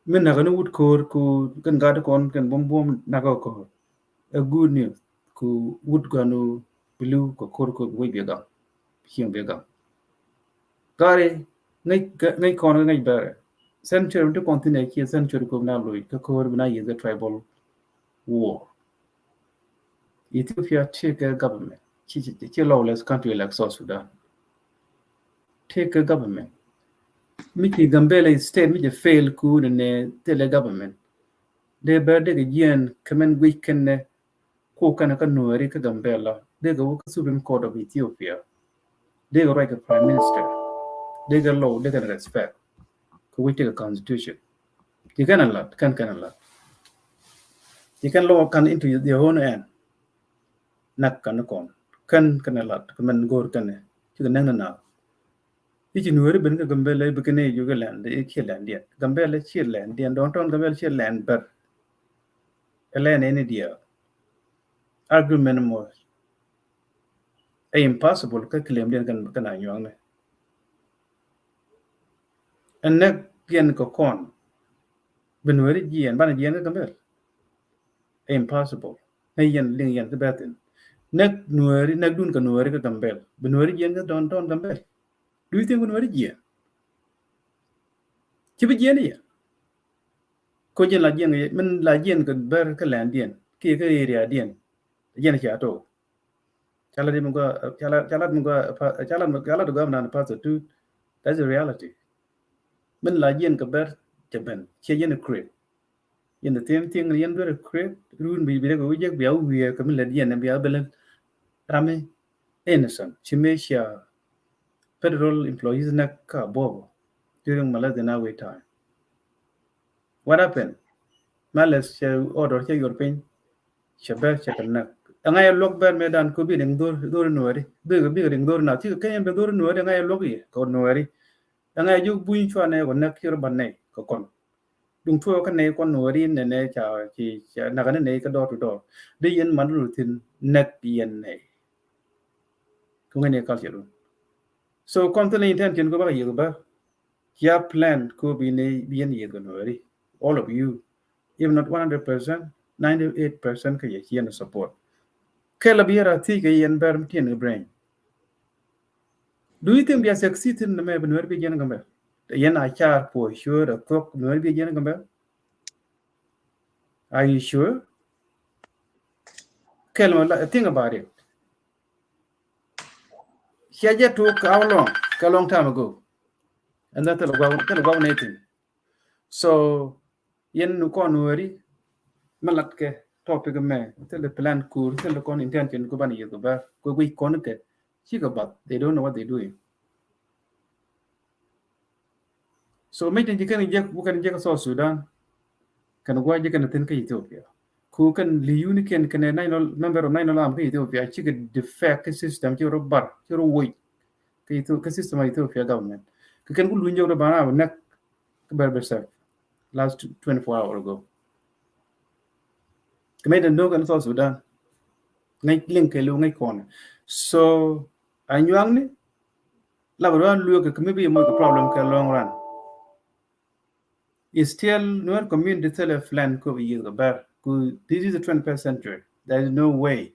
Mi nak ni wut ko̱r ku kɛn gat kɔn kɛn buɔm buɔm nak kɛ ko̱r. A good news ku wut ganu biliw kɛ ko̱r ku bi wec bi gaŋ. Cieŋ bi gaŋ. Gari ŋäc, ŋäc kɔn ŋäc bɛrɛ. Century ti kɔn thin ɛ cie century ku na loc kɛ ko̱r bi na yieth kɛ tribal war. Ethiopia tekɛ government. Ci, ci, ci lawless country like South Sudan. Tekɛ government. Mi ci Gambela state mi jɛ fail ku ni ne thilɛ government. Dee bɛr dee kɛ jiɛn kɛ mɛn guic kɛn nɛ ku kɛn kä Nuɛri kä Gambela. Dee kɛ wä kä Supreme Court of Ethiopia. Dee kɛ ruac kɛ prime minister. Dee kɛ law, dee kɛ respect. Kɛ wi̱c tekɛ constitution. Ci kɛn a lat, kɛn kɛn a lat. Ci kɛn lɔ kan into their own hand. Nak kan kɔn. Kɛn kɛn a lat, kɛ mɛn go̱o̱r kɛn. Ci kɛ nɛŋ na na. I̱ ci Nuɛri ben kä Gambela i̱ bi kɛn i̱ ju kɛ lɛn, i̱ kiɛ lɛn diɛn. Gambela ci lɛn diɛn, downtown Gambela ci lɛn bɛr. Ɛ lɛn ɛn i̱ diɛn. Argument mɔ. Ɛ impossible kä claim diɛn kɛn, kɛn Anyuak ni. Ɛn näk yɛn kɛ kɔn. Bi Nuɛri jiɛn, banɛ jiɛn kä Gambela. Ɛ impossible. Näk yɛn liŋ yɛn kä bɛthin. Näk Nuɛri, näk dun kɛ Nuɛri kä Gambela. Bi Nuɛri jiɛn kä downtown Gambela. Do you think bi Nuɛri jiɛn? Ci bi jiɛn yɛ. Ko jiɛn la jiɛn, min la jiɛn kɛ bɛr kä lɛn diɛn. Kiɛ kä area diɛn. Jiɛn cia tok. Ca lat mi gua, ca lat, ca lat mi gua, ca lat, ca lat gua mi nan Pastor Tut. That's the reality. Min la jiɛn kɛ bɛr cɛ ben, cɛ yɛn create. Yɛn the same thing, yɛn duer create, run bi, bi rek wujek, bi a wiɛ kɛ min lɛ diɛn, bi a belen. Rami innocent, ci me cia federal employees nɛ ka bobo during Meles Zenawi time. What happened? Meles cɛ order cɛ yor piny, cɛ bɛr cɛ kɛ näk. Ɛŋa yɛ luɔk bɛr mɛ dan ko bi riŋ dhor, dhor Nuɛri. Bi, bi riŋ dhor na. Cikɛ kɛn yɛn bɛ dhor Nuɛri, ɛŋa yɛ luɔk yɛ kɛ Nuɛri. Ɛŋa yɛ jok buny cua nɛ kɔ näk kir ba nɛ kɛ kɔn. Duŋ tuɔɔk kä nɛy kuan Nuääri nɛnɛ ca, ci, ca nakä ni nɛy kä door to door. Di yɛn man rut thi̱n näk yɛn nɛy. Ku ŋäc ni culture dun. So kɔn thilɛ intention ku bä kɛ yiëk bä. Cia plan ku bi ni, bi yɛn yiëk Nuääri. All of you. If not one hundred percent, ninety-eight percent kä yɛ ci yɛn support. Kɛ la bi yɛn ra thiec kɛ yɛn bɛr mi tiɛn kɛ brain. Do you think bia succeed in the mɛ bi Nuääri bi jiɛn Gambɛl? Yɛn a car for sure a thuɔk Nuääri bi jiɛn Gambɛl? Are you sure? Kɛl ma la, think about it. Cia jɛ tuk how long? Kɛ long time ago. And then thilɛ guaw, thilɛ guaw anything. So yɛn ni kɔn Nuääri, mi lat kɛ topic mɛ, thilɛ plan kur, thilɛ kɔn intention ku ban yiëk bä, ku guic kɔn kɛ, cikɛ bath, they don't know what they doing. So mec tin ci kɛn jek, bu kɛn jek South Sudan, kɛn gua̱ jek kɛn thi̱n kä Ethiopia. Ku kɛn li yuni kɛn kɛn national, member of national arm kä Ethiopia, cikɛ defect kä system, ci rɔ bar, ci rɔ woc kä Ethiopia, kä system of Ethiopia government. Kɛ kɛn ku luny jek rɔ ban a näk kä Berber Sef last twenty-four hour ago. Kɛ mec tin dɔ̱ŋ kɛn South Sudan. Ŋäc liŋ kɛ liw ŋäc kɔn. So a nyuaŋni, la bɛ ruan lueek kɛ kɛ mi bi moc kɛ problem kɛ long run. Is still Nuer community thilɛ plan ku bi yiëk kɛ bɛr. Ku this is the twenty-first century. There is no way.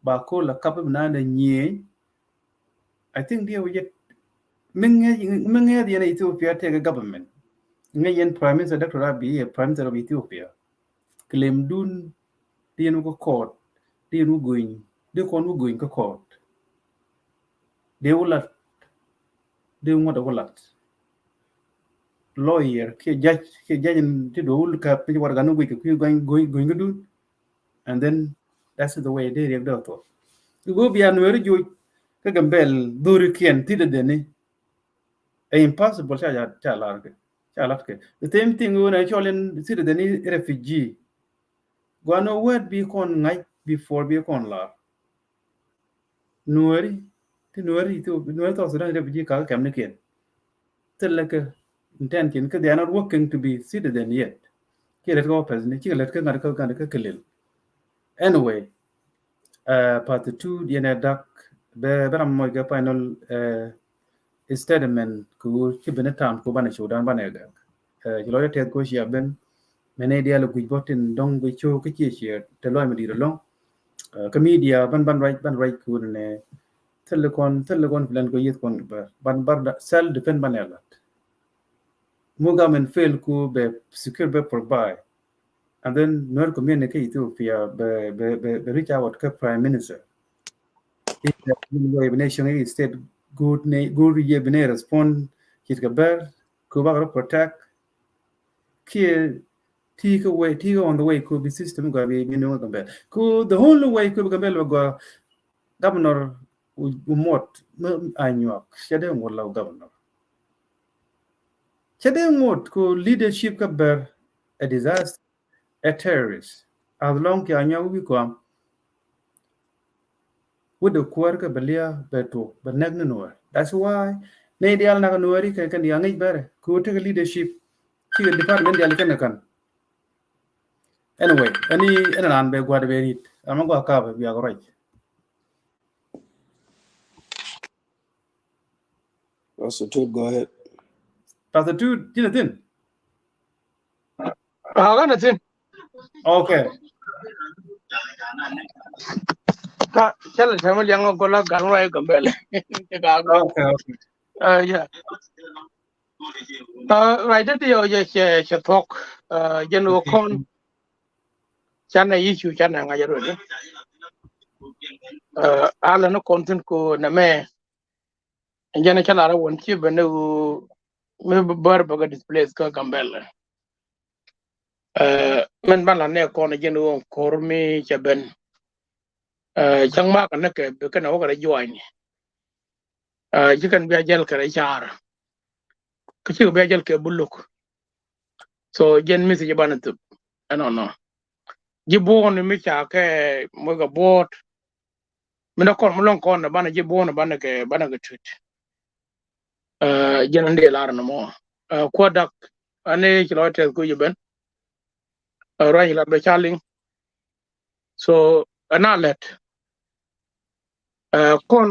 Ba ko la kap bi naan dɛ nyieny. I think diɛ wä yet. Mi ŋäc, mi ŋäc yɛn Ethiopia tɛk government. Ŋäc yɛn Prime Minister Doctor Abiy, Prime Minister of Ethiopia. Claim dun, di yɛn wä kä court, di yɛn wä guny, di kɔn wä guny kä court. Di wä lat, di ŋuɔt wä lat. Lawyer kiɛ judge, kiɛ judge in ti duɔ wul ka piny warɛga ni guic kɛ kui̱ guny, guny, guny kä dun. And then that's the way di riɛk dee thuɔth. I̱ go̱o̱ bia Nuääri joc kä Gambɛl dhurikiɛn ti dee deni. Ɛ impossible, ca, ca, ca lar kɛ, ca lat kɛ. The same thing when I call in citizen refugee. Guan word bi kɔn ŋa̱c before bi kɔn lar. Nuääri, ti Nuääri, ti Nuääri South Sudan refugee ka kɛm ni kiɛn. Thilɛ kɛ intention kɛ, they are not working to be citizen yet. Kiɛ lɛt kɛ office ni, kiɛ lɛt kɛ ŋa̱t kɛ, ŋa̱t kɛ kilil. Anyway, uh, part two diɛn ɛ dak bɛ, bɛ ram mɔc kɛ final, uh, statement ku ci ben tam ku banɛ show dan banɛ gak. Uh, ci lɔc tɛth ku cia ben mɛn ɛ dial guic bɔ tin dɔŋ guic show kä cie cie te lɔc mi dir lɔŋ. Uh, kä media ban, ban ruac, ban ruac ku ne thil kɔn, thil kɔn plan ku yith kɔn bɛ ban, ban self defense banɛ lat. Mu government fail ku bɛ secure bɛ provide. And then Nuer community kä Ethiopia bɛ, bɛ, bɛ, bɛ reach out kä Prime Minister. I̱ bɛ nation i̱ state good ne, good ye bi ne respond kit kɛ bɛr ku bak rɔ protect. Kiɛ ti kä way, ti kä on the way ku bi system gua bi, bi nung kɛ bɛr. Ku the only way ku bi kɛ bɛr lɛ gua governor u, u mot mi a nyuak cɛ dee ŋot la governor. Cɛ dee ŋot ku leadership kä bɛr a disaster, a terrorist. As long kiɛ a nyɔk wi̱i̱ kɔam, wi̱dɛ kuäär kä bɛ lia̱a̱ bɛ tuk bɛ nɛk ni Nuäär. That's why ni diaal nak Nuääri kɛ kɛn diaal ŋäc bɛrɛ ku tekɛ leadership. Cikɛ department diaal kɛn kɛ kɛn. Anyway, ɛni ɛn raan bɛ gua̱a̱r bɛ rit ama gua̱a̱r ka̱a̱pɛ biak ruac. Pastor Tut, go ahead. Pastor Tut, ji̱n a thi̱n? Ah, ɣän a thi̱n. Okay. Ka, cä lɛ tɛmɛ liaŋ a gola gal ruac Gambɛl. Cɛ ka gɔl. Okay, okay. Uh, yeah. Uh, right, that you just, uh, cɛ thuɔ̱k, uh, jɛn wä kɔn. Canɛ issue, canɛ ŋa̱c a ruac. Uh, alɛ ni kɔn thi̱n ku nɛ mɛ. Ɛn jɛn cä lar a wän ci ben ni ɣöö mi bär bä kɛ displace kä Gambɛl. Ɛ, min ban la nɛ kɔn jɛn ɣöö ko̱r mi cɛ ben. Ɛ, cäŋ mak ni kɛ bi kɛn a wä kɛ rɛ juɔ̱ɔ̱cni. Ɛ, ci kɛn bia jäl kɛ rɛ car. Kä cikɛ bia jäl kɛ buluk. So jɛn message ban a thuk. Ɛnɔnɔ. Ji̱ buɔ̱ɔ̱n mi ca kɛ mɔ kɛ buɔ̱ɔ̱t. Mi dee kɔn mi lɔŋ kɔn banɛ ji̱ buɔ̱ɔ̱n banɛ kɛ, banɛ kɛ tuut. Ɛ, jɛn in dee lar ni mɔ. Ɛ, kuäär dak, Ani ci lɔ tɛth kui̱c ben. Ruac la bɛ ca liŋ. So ɛna lɛt. Kɔn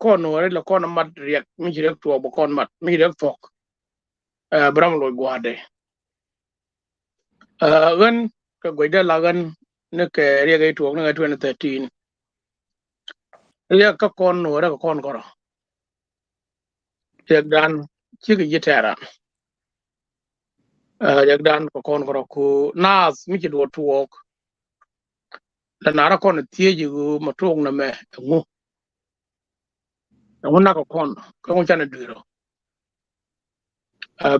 kɔn nuɔri la kɔn mat riɛk mi ci riɛk tuɔɔk bɛ kɔn mat mi ci riɛk thuɔk. Bɛ ram loc gua̱a̱dɛ. Ɣän kɛ guecdɛ la ɣän ni kɛ riɛk i̱ tuɔɔk ni kɛ twenty thirteen. Riɛk kä kɔn nuɔri kɛ kɔn kɔrɔ. Riɛkdan cikɛ ji̱ tɛɛran. Riɛkdan kɛ kɔn kɔrɔ ku naath mi ci duɔt tuɔɔk. La naarä kɔn thiec i̱ ɣöö ma tuɔɔk nɛmɛ ɛŋu. Ɛŋu nak kɛ kɔn kä ŋu canɛ dui̱rä.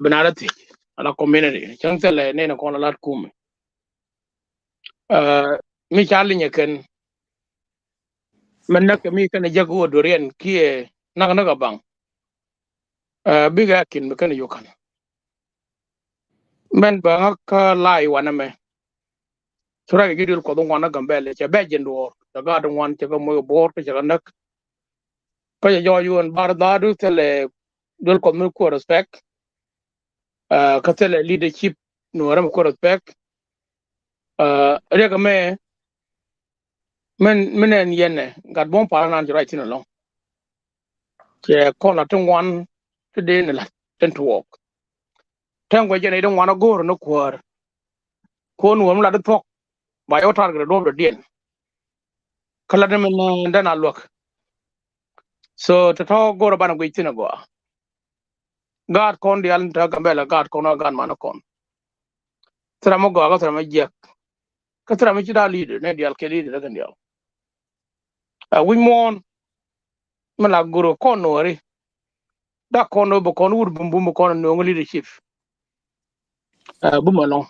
Bi naarä thiec ala community cäŋ thilɛ nɛn kɔn la lat kumi. Mi ca linyɛ kɛn mɛ näk kɛ mi kɛn jek wä duriɛn kiɛ nak näk a baŋ. Bikɛ a kin mi kɛn yukan mɛn bä ŋä kä lai wanɛ mɛ. Thurɛ kɛ ji̱ duel kuɔth ŋuan kä Gambɛl cɛ bɛ ji̱n duɔɔr cɛ gaat ŋuan cɛ kɛ moc bo̱o̱r kä cɛ kɛ näk. Kä cɛ jɔɔc yuɔn bar dhaadu thilɛ duel kuɔth mi kuɔ respect. Kä thilɛ leadership nuɔrɛ mi kuɔ respect. Riɛk mɛ min min ɛn yɛn nɛ gat buɔ̱m pal nan ci ruac thin alɔŋ. Cɛ kɔn la ti ŋuan ti dee ni la tin tuɔɔk. Tɛŋ guɛ jɛ ni di ŋuan a go̱o̱r ni kuäär. Kuɔn wä mi la di thuɔk ba yɛ wä target duɔ̱p dɔ̱diɛn. Kä la di min dɛn a luäk. So ti tɔ̱ go̱o̱r a banɛ guic thin a gɔaa. Gaat kɔn dial ni te Gambɛl a gaat kɔn a gaat man a kɔn. Thira mi gɔaa kä thira mi jiɛk. Kä thira mi ci daa leader ni dial kɛ leader kɛ dial. A wi̱c muɔ̱ɔ̱n mi la gurɛ kɔn nuɔri. Dak kɔn ɔ bi kɔn wur bum bum bi kɔn nuɔŋ leadership. Ɛ bum ɛlɔŋ.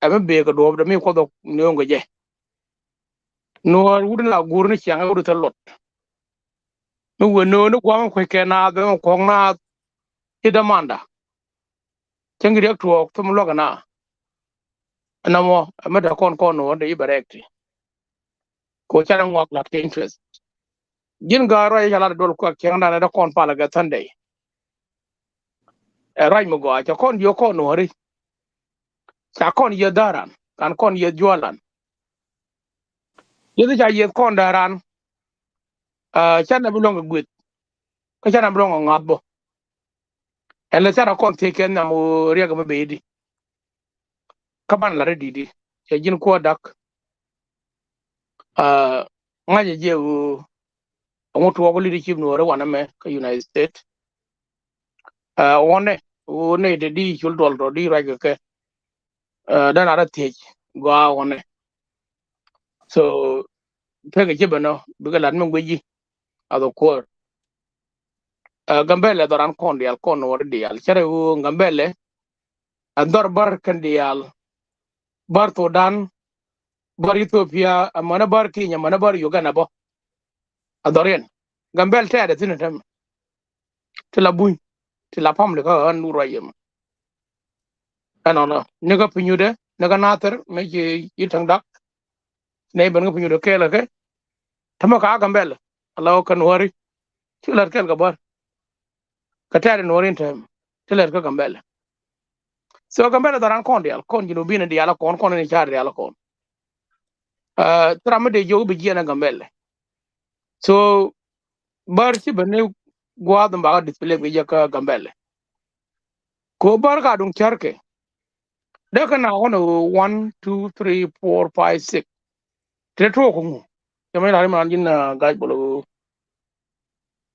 Ɛ mi bee kɛ duɔ̱ɔ̱p dɛ mi kuɔth ɔ nuɔŋ kɛ jɛ. Nuɔr wur ni la gur ni ciaŋ wur thil luɔt. Mi wee nööni gua̱a̱m kuec kɛ naath bɛ mi kuɔ̱k naath. I̱ dämanda. Cäŋ riɛk tuɔɔk thum luäk ɛna. Ɛnamɔ ɛmɛ dee kɔn kɔn nuɔr dee i̱ bɛ rɛɛk ti. Ko canɛ ŋuak lat kɛ interest. Ji̱n ga̱a̱ ruac ca lat duɔl kuak cäŋ danɛ dee kɔn palɛ kɛ Sunday. Ɛ ruac mi gɔaa ca kɔn jiök kɔn nuɔri. Ca kɔn yieth da̱ran kan kɔn yieth jualan. Yieth ca yieth kɔn da̱ran. Canɛ bi luɔ̱ŋ kɛ gueth. Kä canɛ bi luɔ̱ŋ kɛ ŋa̱th bä. Ɛn lɛ thɛr a kɔn thiec kɛ nhiam ɣöö riɛk mi bɛ i̱di. Kä ban lat i̱di di cɛ ji̱n kuäär dak. Ŋa̱cä jiɛ ɣöö ɛŋu tuɔɔk leadership nuɔɔri wanɛ mɛ kä United States. Ɣɔnɛ ɣöö nɛy te di cul duɔl tɔ di ruac kɛ kɛ. Dɛn a rɔ thiec gɔaa ɣɔnɛ. So pekɛ ji̱ bɛ nɔ bikɛ lat mi guic ji̱ a dhɔ kuäär. Gambɛlɛ dhɔran kɔn diaal kɔn nuɔɔri diaal cɛ rɛ ɣöö Gambɛlɛ. Ɛ dhɔr bär kɛn diaal. Bär Thudan. Bär Ethiopia amäni bär Kenya amäni bär Uganda bä. Ɛ dhɔr yɛn Gambɛl tɛɛt ɛ thi̱n ɛ tɛm. Ti la buny ti la pamli kä ɣän wur ruac yɛm. Ɛnɔnɔ ni kä pinyudɛ ni kä nathir mi ci yi täŋ dak. Nɛ ben kä pinyudɛ kɛɛl kä kɛ. Tämɛ ka Gambɛl ala ɣä kɛn wääri. Ci lät kɛɛl kɛ bär. Kɛ tɛɛt in wääri in tɛm ti lät kä Gambɛl. So Gambɛl dhɔran kɔn diaal kɔn ji̱n wä bi̱n in diaal kɔn kɔn in car diaal kɔn. Thira mi dee jiök bi jiɛn ɛ Gambɛl. So bär ci ben ni gua̱a̱th in bakä display bi jɛ kä Gambɛl. Ko bär ka duŋ cärkɛ. Dee kä na ɣɔn ɛ one two three four five six. Tɛ tuɔɔk ŋu. Cɛ mɛ la ri man ji̱n gac bol ɛ.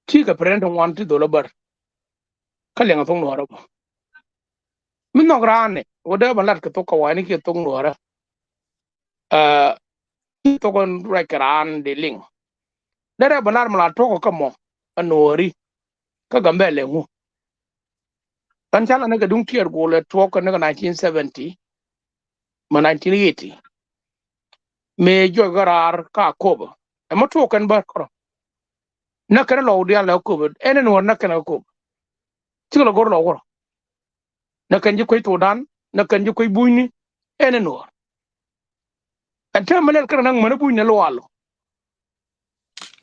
Ci kɛ pɛrɛn ti ŋuan ti dhol ɛ bär. Kä liɛŋ ɛ thok nuɔrä bä. Mi nhɔk raan ni wä dee bä lat kɛ thok kä wani kiɛ thok nuɔrä. Ci thok in ruac kɛ raan di liŋ. Derɛ bä nar mi la tuɔk kä mɔ a nuɔri. Kä Gambɛl ɛ ŋu. Kan ca la ni kɛ duŋ tiɛɛr gol ɛ tuɔk kɛ ni kɛ nineteen seventy. Ma nineteen eighty. Mëë juɔc kä raar ka Akobo. Ɛmɛ tuɔk kɛn bär kärɔ. Nä kɛn lɔw diaal ɛ Akobo ɛn ɛn wär nä kɛn Akobo. Cikɛ lɔ go̱r lɔ wärɔ. Nä kɛn ji̱ kuec Thudan nä kɛn ji̱ kuec bunyni. Ɛn ɛn wär. Ɛn täämɛ lɛl kärɛ näk mäni bunyni luaal ɔ.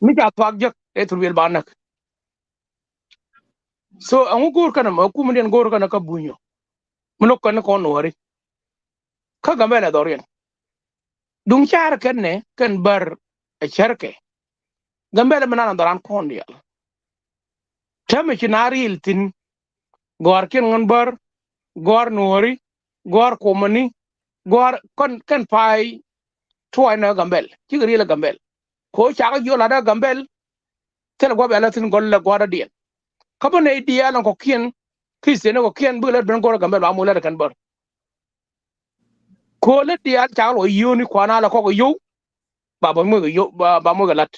Mi ca thuak jek ɛ thurbiɛl ba näk. So ɛŋu go̱o̱r kɛn ɛmɔ, ɛ kumɛ diɛn go̱o̱r kɛn kä Bunyɔ mi lo̱k kɛn kɔn Nuɔ̱ɔ̱ri kä Gambɛl ɛ dhɔriɛn. Duŋ car kɛn nɛ kɛn Bär ɛ cärkɛ. Gambɛl mi nan ɛ dhɔran kɔn diaal. Täämɛ ci na riil thi̱n, gɔ̱a̱rkiɛn ŋän Bär, gɔ̱a̱r Nuɔ̱ɔ̱ri, gɔ̱a̱r Komani, gɔ̱a̱r kɔn kɛn pay tuɔɔy nɛ Gambɛl cikɛ riil ɛ Gambɛl. Ko cakɛ jiɔ lat ɛ Gambɛl, thilɛ gua̱a̱p ɛ la thi̱n gɔl lɛ gua̱a̱r dɔ̱diɛn. Kä bä nɛy diaal ɛn kɔ̱kiɛn, Christian ni kɔ̱kiɛn bikɛ lät ben go̱r ɛ Gambɛl ba moc lät ɛ kɛn Bär. Ko lät diaal cakɛ lɔ yio̱o̱ni kuan a la kɔk yio̱w, ba ba moc kɛ yio̱w, ba ba moc kɛ lat.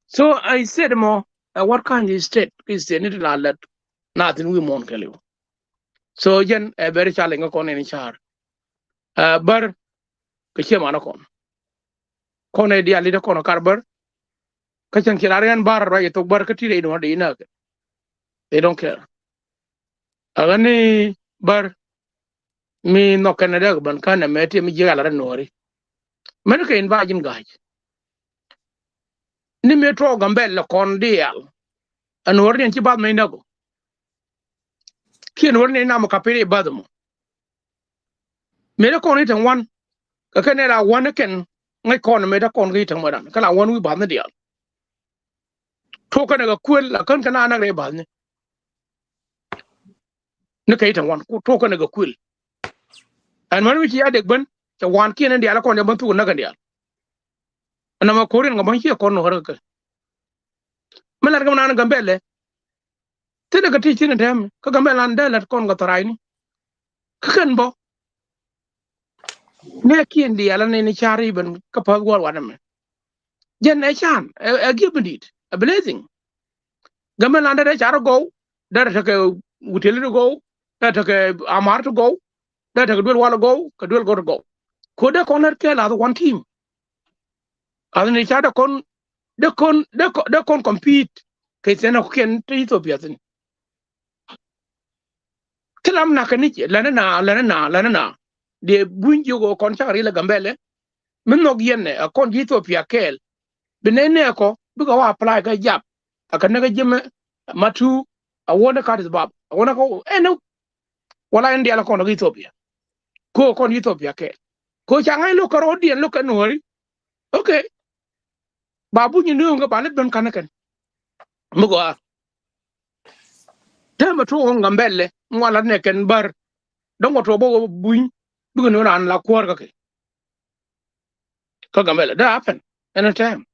So I said mɔ, ɛ what kind of state Christian ni ti la lät na thi̱n wi̱i̱ muɔ̱ɔ̱n kɛɛliw. So jɛn ɛ very challenge kä kɔn in car. Ɛ Bär kɛ ciɛ manä kɔn. Kɔn ɛ diaal lit ɛ kɔn ɛ kar Bär. Kä cäŋ ci la riɛn Bär ruac ɛ thok Bär kä ti rɛy duɔ̱n dee inäkɛ. They don't care. Ɛ ɣän ni Bär mi nhɔk kɛn ɛ dee kɛ ben kän ɛmɛ ti mi jiɛk ala rɛ Nuɔ̱ɔ̱ri. Mɛn kɛ in ba ji̱n ga̱a̱c. Ni mëë tuɔɔk Gambɛl lɛ kɔn diaal. Ɛ Nuɔ̱ɔ̱ri ni ɛn ci bath mɛ inäk ɔ. Kiɛ Nuɔ̱ɔ̱ri ni nam ɔ kapit i̱ bath mɔ. Mëë dee kɔn i̱ te ŋuan kɛ kɛn ɛ la wan ni kɛn ŋäc kɔn mëë dee kɔn kɛ i̱ te ŋuan kä la wan wi̱i̱ bath ni diaal. Tuɔɔk kɛn ɛ kɛ kuël la kän kɛn a näk rɛy bath ni. Ni kɛ i̱ te ŋuan tuɔɔk kɛn ɛ kɛ kuël. Ɛn män mi ci ya dek ben cɛ wan kiɛn in diaal kɔn jɛ ben thuk näk kɛn diaal. Ɛn nɔmɔ ko̱riɛn kɛ bäny ciɛ kɔn Nuɔ̱ɔ̱ri kɛ kɛ. Mi lat kɛ mi naan Gambɛlɛ. Thilɛ kɛ ti ci ni tɛm kä Gambɛl an dee lat kɔn kɛ thɔraacni. Kä kɛn bä nɛ kiɛn diaal an ni car i̱ ben kä päth gua̱a̱r wanɛ mɛ. Jɛn ɛ can ɛ gift mi di̱i̱t, a blessing. Gambɛl an dee dee car gɔw, dee tekɛ wuteli ti gɔw, dee tekɛ amar ti gɔw, dee tekɛ duel wal gɔw kɛ duel gɔw ti gɔw. Ko dee kɔn lät kɛ lath one team. Ath ni ca dee kɔn dee kɔn dee kɔn compete kɛ thiɛn ɛ kiɛn ti Ethiopia thi̱n. Ti lam nakä ni jɛ lɛn na lɛn na lɛn na. Diɛ buny jiök ɣöö kɔn cak ri̱lɛ Gambɛlɛ. Mi nhɔk yɛn ɛ kɔn ji̱ Ethiopia kɛɛl. Bi nɛy nɛɛkɔ bikɛ wä apply kä jap. Ɛ kɛ näk kä ji̱ mɛ matu a wä ni kat is bap a wä ni kä ɛn. Wala ɛn diaal kɔn kä Ethiopia. Ko kɔn Ethiopia kɛɛl. Ko ca ŋa̱c lo̱k kä ro̱o̱diɛn lo̱k kɛ Nuɔ̱ɔ̱ri. Okay. Ba buny ni ŋä ba lät ben ka̱n kɛn. Mi gɔaa. Täämɛ tuɔɔk ŋä Gambɛlɛ ŋuan lat nɛ kɛn Bär. Dɔ̱ŋ kɔ tuɔɔk bä buny bikɛ ni raan la kuäär kä kɛ. Kä Gambɛlɛ dee happen any time.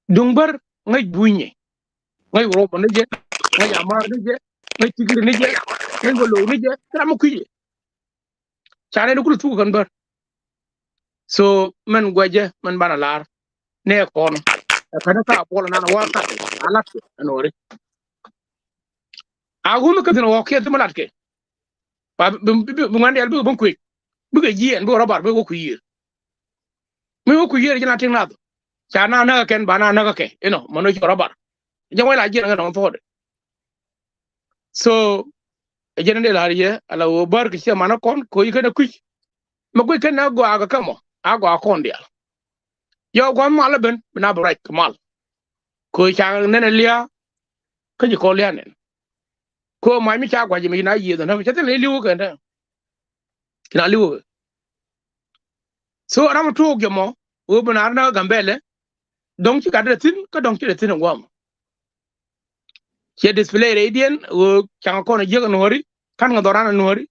Duŋ Bär ŋäc bunyɛ. Ŋäc Oromo ni jɛ, ŋäc Amar ni jɛ, ŋäc Tigri ni jɛ, ŋäc Walow ni jɛ. Kɛ ram mi kui̱c jɛ. Ca nɛy ni kul thuk kɛn Bär. So mɛn guɛcɛ mɛn banɛ lar nɛ kɔn. Ɛ kɛn kä a buɔl nan wä kat a lat kɛ ɛn wä ri. A wun mi kä thin wä kiɛ thim lat kɛ. Ba bi bi bi ŋuan dial bikɛ bin kui̱c bikɛ jiɛn bikɛ rɔbar bikɛ wä kui̱ yiër. Mi wä kui̱ yiër ji̱ na tiŋ nath. Ca na näk kɛn ba na näk kɛ inɔ mɛ nɔ ci rɔbar. Jɛ wä la jiɛn ŋɛ nɔ thuɔɔdɛ. So ɛ jɛn in dee la̱r yɛ ala ɣöö Bär kɛ ciɛ manä kɔn ko̱ yi kɛn ɛ kui̱c. Mɛ guic kɛn ɛ gɔaa kɛ kä mɔ a gɔaa kɔn diaal. Yɔ gua̱n mal ɛ ben bi na bi ruac kɛ mal. Ko̱ ca nɛn ɛ lia̱a̱ kä ji̱ kɔn lia̱a̱ nɛn. Ko̱ mac mi ca gua̱c mi ci na yiëëth ɛn tä cɛ thil ni li̱w kɛn tä. Ci na li̱w kɛ. So ram tuɔɔk jɛ mɔ ɣöö bi na ri na kä Gambɛlɛ. Dɔ̱ŋ ci gat dee thi̱n kä dɔ̱ŋ ci dee thi̱n ɛ gua̱a̱m. Ciɛ display rɛydiɛn ɣöö caŋ kɔn jiäk Nuɔ̱ɔ̱ri ka̱n kɛ dhɔran Nuɔ̱ɔ̱ri.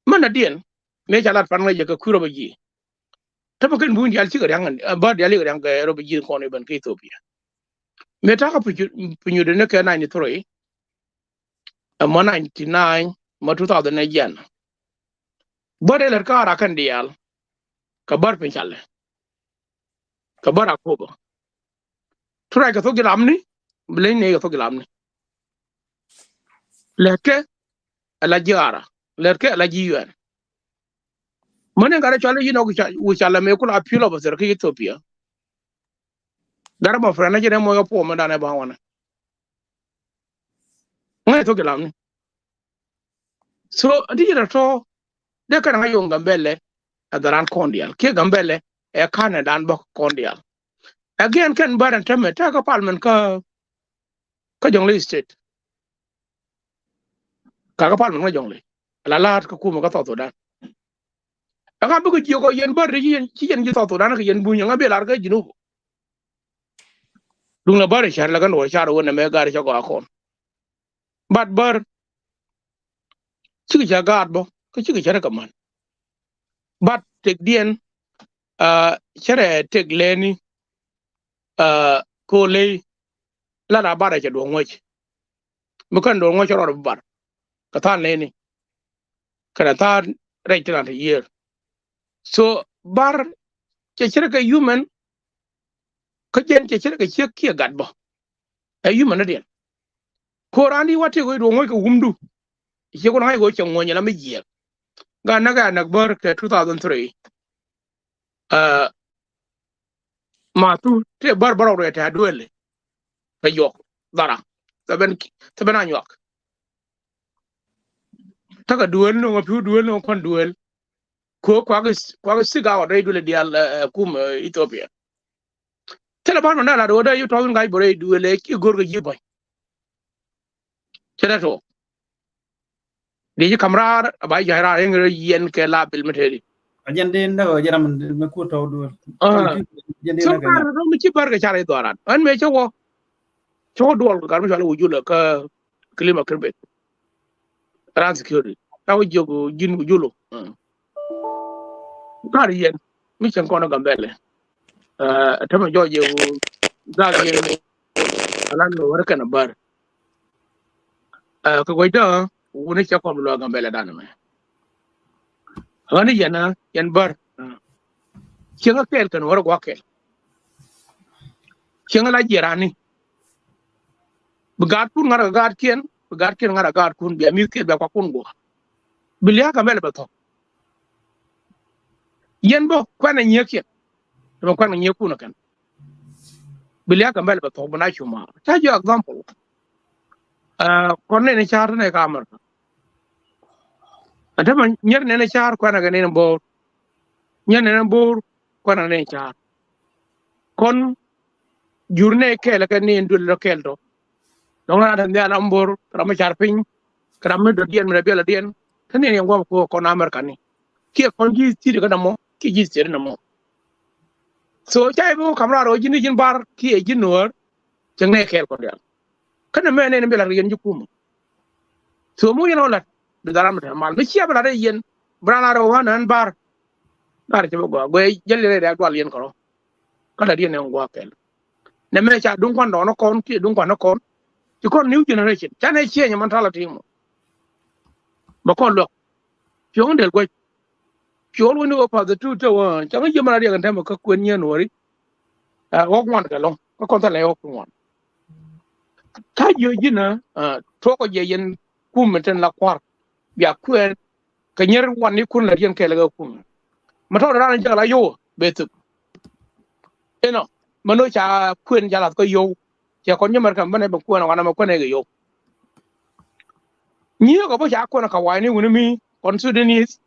Män na diɛn mëë ca lat pan ŋäc jɛ kɛ kui̱ rɔ bɛ ji̱. Tä bä kɛn buny diaal cikɛ riaŋ Bär diaal cikɛ riaŋ kɛ rɔ bɛ ji̱ kɔn i̱ ben kä Ethiopia. Mëë ta̱kä pi nyut ni kɛ ninety three. Ɛmɔ ninety nine mɔ two thousand ni jiɛn. Bär dee lät kä ara kɛn diaal kɛ Bär piny calɛ. Kɛ Bär Akobo. Turay kɛ thok ji̱ lamni bi leny ney kɛ thok ji̱ lamni. Lɛtkɛ ala ji̱ ara lɛtkɛ ala ji̱ U N. Mäni gat cual i̱ yinɔ wi̱c ala mëë kula pi̱l ɔbɔthɛr kä Ethiopia. Gat mɔ friend ni ji̱ rɛ mɔ yɔ puɔmɛ danɛ ba wanɛ. Ŋäc thok ji̱ lamni. So ti ji̱ rɛ tɔ dee kɛn ŋa̱c yoŋ Gambɛlɛ. Ɛ dhɔran kɔn diaal kiɛ Gambɛlɛ ɛ ka̱n ɛ dan bä kɔn diaal. Again kɛn Bär ɛn tämɛ tɛk kä parliament kä kä Jonglei State. Kakä parliament kä Jonglei. La la̱a̱t kä kumɛ kä South Sudan. Ɛŋa bikɛ jiök ɔ yɛn bär ci yɛn, ci yɛn ji̱ South Sudan kɛ yɛn buny, ɛŋa bi lar kä Junub. Duŋ la bär i̱ cär la kɛn wä car wä nɛmɛ gar cä gɔaa kɔn. But bär cikɛ cä gaat bä kä cikɛ cä rɛ kɛ män. But tëkdiɛn, ah, cä rɛ tëk lɛni, ah, ko ley la la bär ɛ cɛ duɔ̱ŋ ŋuäc. Mi kɛn duɔ̱ŋ ŋuäc cä rɔɔd bär kɛ tha̱a̱n lɛni kɛnɛ tha̱a̱n rɛc ti lan ti yiër. So bär cɛ cä rɛ kɛ human. Kä jɛn cɛ cɛ rɛ kɛ ciek kiɛ gat bä. Ɛ human ni diɛn. Ko raan di wa tëë ɣöö duɔ̱ŋ ŋuäc kɛ wumdu. Ciek wä na ɣa̱c ɣöö cɛ ŋuɔ̱ny ala mi jiɛɛk. Gat näk ɛ näk bär kɛ two thousand three. Ah, ma thu tëë bär bärɔw rɛɛ tɛ̈ duëël. Kɛ yuɔk dhara. Thɛbɛn, thɛbɛn a nyuak. Täkɛ duëël nöŋ, a pi̱w duëël nöŋ kɔn duëël. Ko kuak is, kuak is thik a ɣɔt rɛy duëël diaal, eh, eh, kum, eh, Ethiopia. Thilɛ bär mɛ na lat ɣöö dee yi tɔ̱ in ga̱c bä rɛy duëël ɛ ci go̱r kɛ ji̱ bäny. Cɛ dee tuɔɔk. Di ji̱ ka̱m raar a ba ji̱ ja̱c raar in rɛy yɛn kɛ la bil mi tëëdi. A jɛn dee näk ɔ jɛ ram mi ku tɔ̱ duëël. Ah. Jɛn dee so näk ɛ bär ram mi ci bär kɛ car i̱ dhuaran ɛn mëë cä wä. Cä wä duɔl kɛ gar mi cɔal i̱ Wujula kä Kilima Kirbet. Ran security. Ca wä jiök ji̱n Wujulu. Mm. Kar yɛn mi cieŋ kɔn Gambɛlɛ. Ɛ tämɛ jɔɔc yɛ wu dhak yɛn. Alan mi wär kɛn a bär. Ɛ kɛ guecdä wuni cɛ kɔn bi luaak Gambɛlɛ dan mɛ. Ɣän i̱ yɛn a yɛn bär. Cieŋä kɛɛl kɛn wär gua̱a̱k kɛɛl. Cieŋä la jiɛrani. Bi gaatkun ŋa̱t kɛ gaatkiɛn, bi gaatkiɛn ŋa̱t kɛ gaatkun, bia mi̱thkiɛn bia kuakun guɔ. Bi lia̱a̱ Gambɛlɛ bɛ thɔ̱k. Yɛn bä kuɛn ɛ nyiëëkiɛn. Tɛmɛ kuɛn kɛ nyiëëkun ɛ kɛn. Bi lia̱a̱ Gambɛlɛ bɛ thɔ̱k bi na cu maar. Ca jiɔ example. Ɛ kɔn nɛn i̱ ca̱r tɛn ɛ ka America. Ɛ tɛmɛ nyier nɛn i̱ ca̱r kuɛn ɛ kɛ nɛn i̱ bo̱o̱r. Nyier nɛn i̱ bo̱o̱r kuɛn ɛ kɛ nɛn i̱ ca̱r. Kɔn jur nɛ kɛɛl kɛ ni in duël rɔ kɛɛl tɔ. Dɔ̱ŋ na däŋ nhial ram bo̱r kɛ ram mi car piny kɛ ram mi dɔ̱diɛn mi rɛ biɛl dɔ̱diɛn. Kä ni in yɛn guɔ̱p kɛ kɔn America ni kiɛ kɔn ji̱ thiet kä nɔmɔ kiɛ ji̱ thiet nɔmɔ. So ca i̱ bi wä ka̱m raar ɣöö ji̱n i̱ ji̱n bar kiɛ ji̱n nuäär. Cäŋ nɛ kɛɛl kɔn diaal. Kä nɛ mɛ nɛn bi lat kɛ yɛn ji̱ kumä. So mi wä yɛn ɣä lat bi dhal ram mi te mal mi cia bi lat rɛy yɛn. Bi raan lar ɣöö ɣän ɣän bar. Lar cɛ bi gɔaa guɛ jäl rɛy rɛ̈k dual yɛn kärɔ. Kä lat yɛn ɛn gua̱a̱k kɛl. Nɛ mɛ ca duŋ kuan dɔɔn kɔn kiɛ duŋ kuan kɔn. Ci kɔn new generation ca nɛ change mentality mɔ. Bɛ kɔn luäk. Piɔŋ del guec. Piɔl wini wä path tu te wä ca ŋä jiɛ mɛ la riɛk ɛn tɛmɛ kä kuɛn nyieen wä ri. Ɛ ɣɔk ŋuan kɛ lɔŋ kä kɔn thilɛ ɣɔk ŋuan. Ka jiö ji̱n ɛ tuɔkɔ jɛ yɛn kum mi tin la kua̱r bia kuɛɛn. Kɛ nyier wan ni kun la riɛn kɛɛl kɛ kum mi tɔɔdɛ raan jɛ la yow bɛ thuk. Inɔ mɛ no ca kuɛn jalath kä yow. Cɛ kɔn nyɛ mɛr kɛm bänɛ bɛ kuɛn wan mɛ kuɛn ɛ kɛ yow. Nyiek ɔ bä ca kuɛn ɛ kɛ wa̱i̱ ni wuni mi kɔn Sudanese.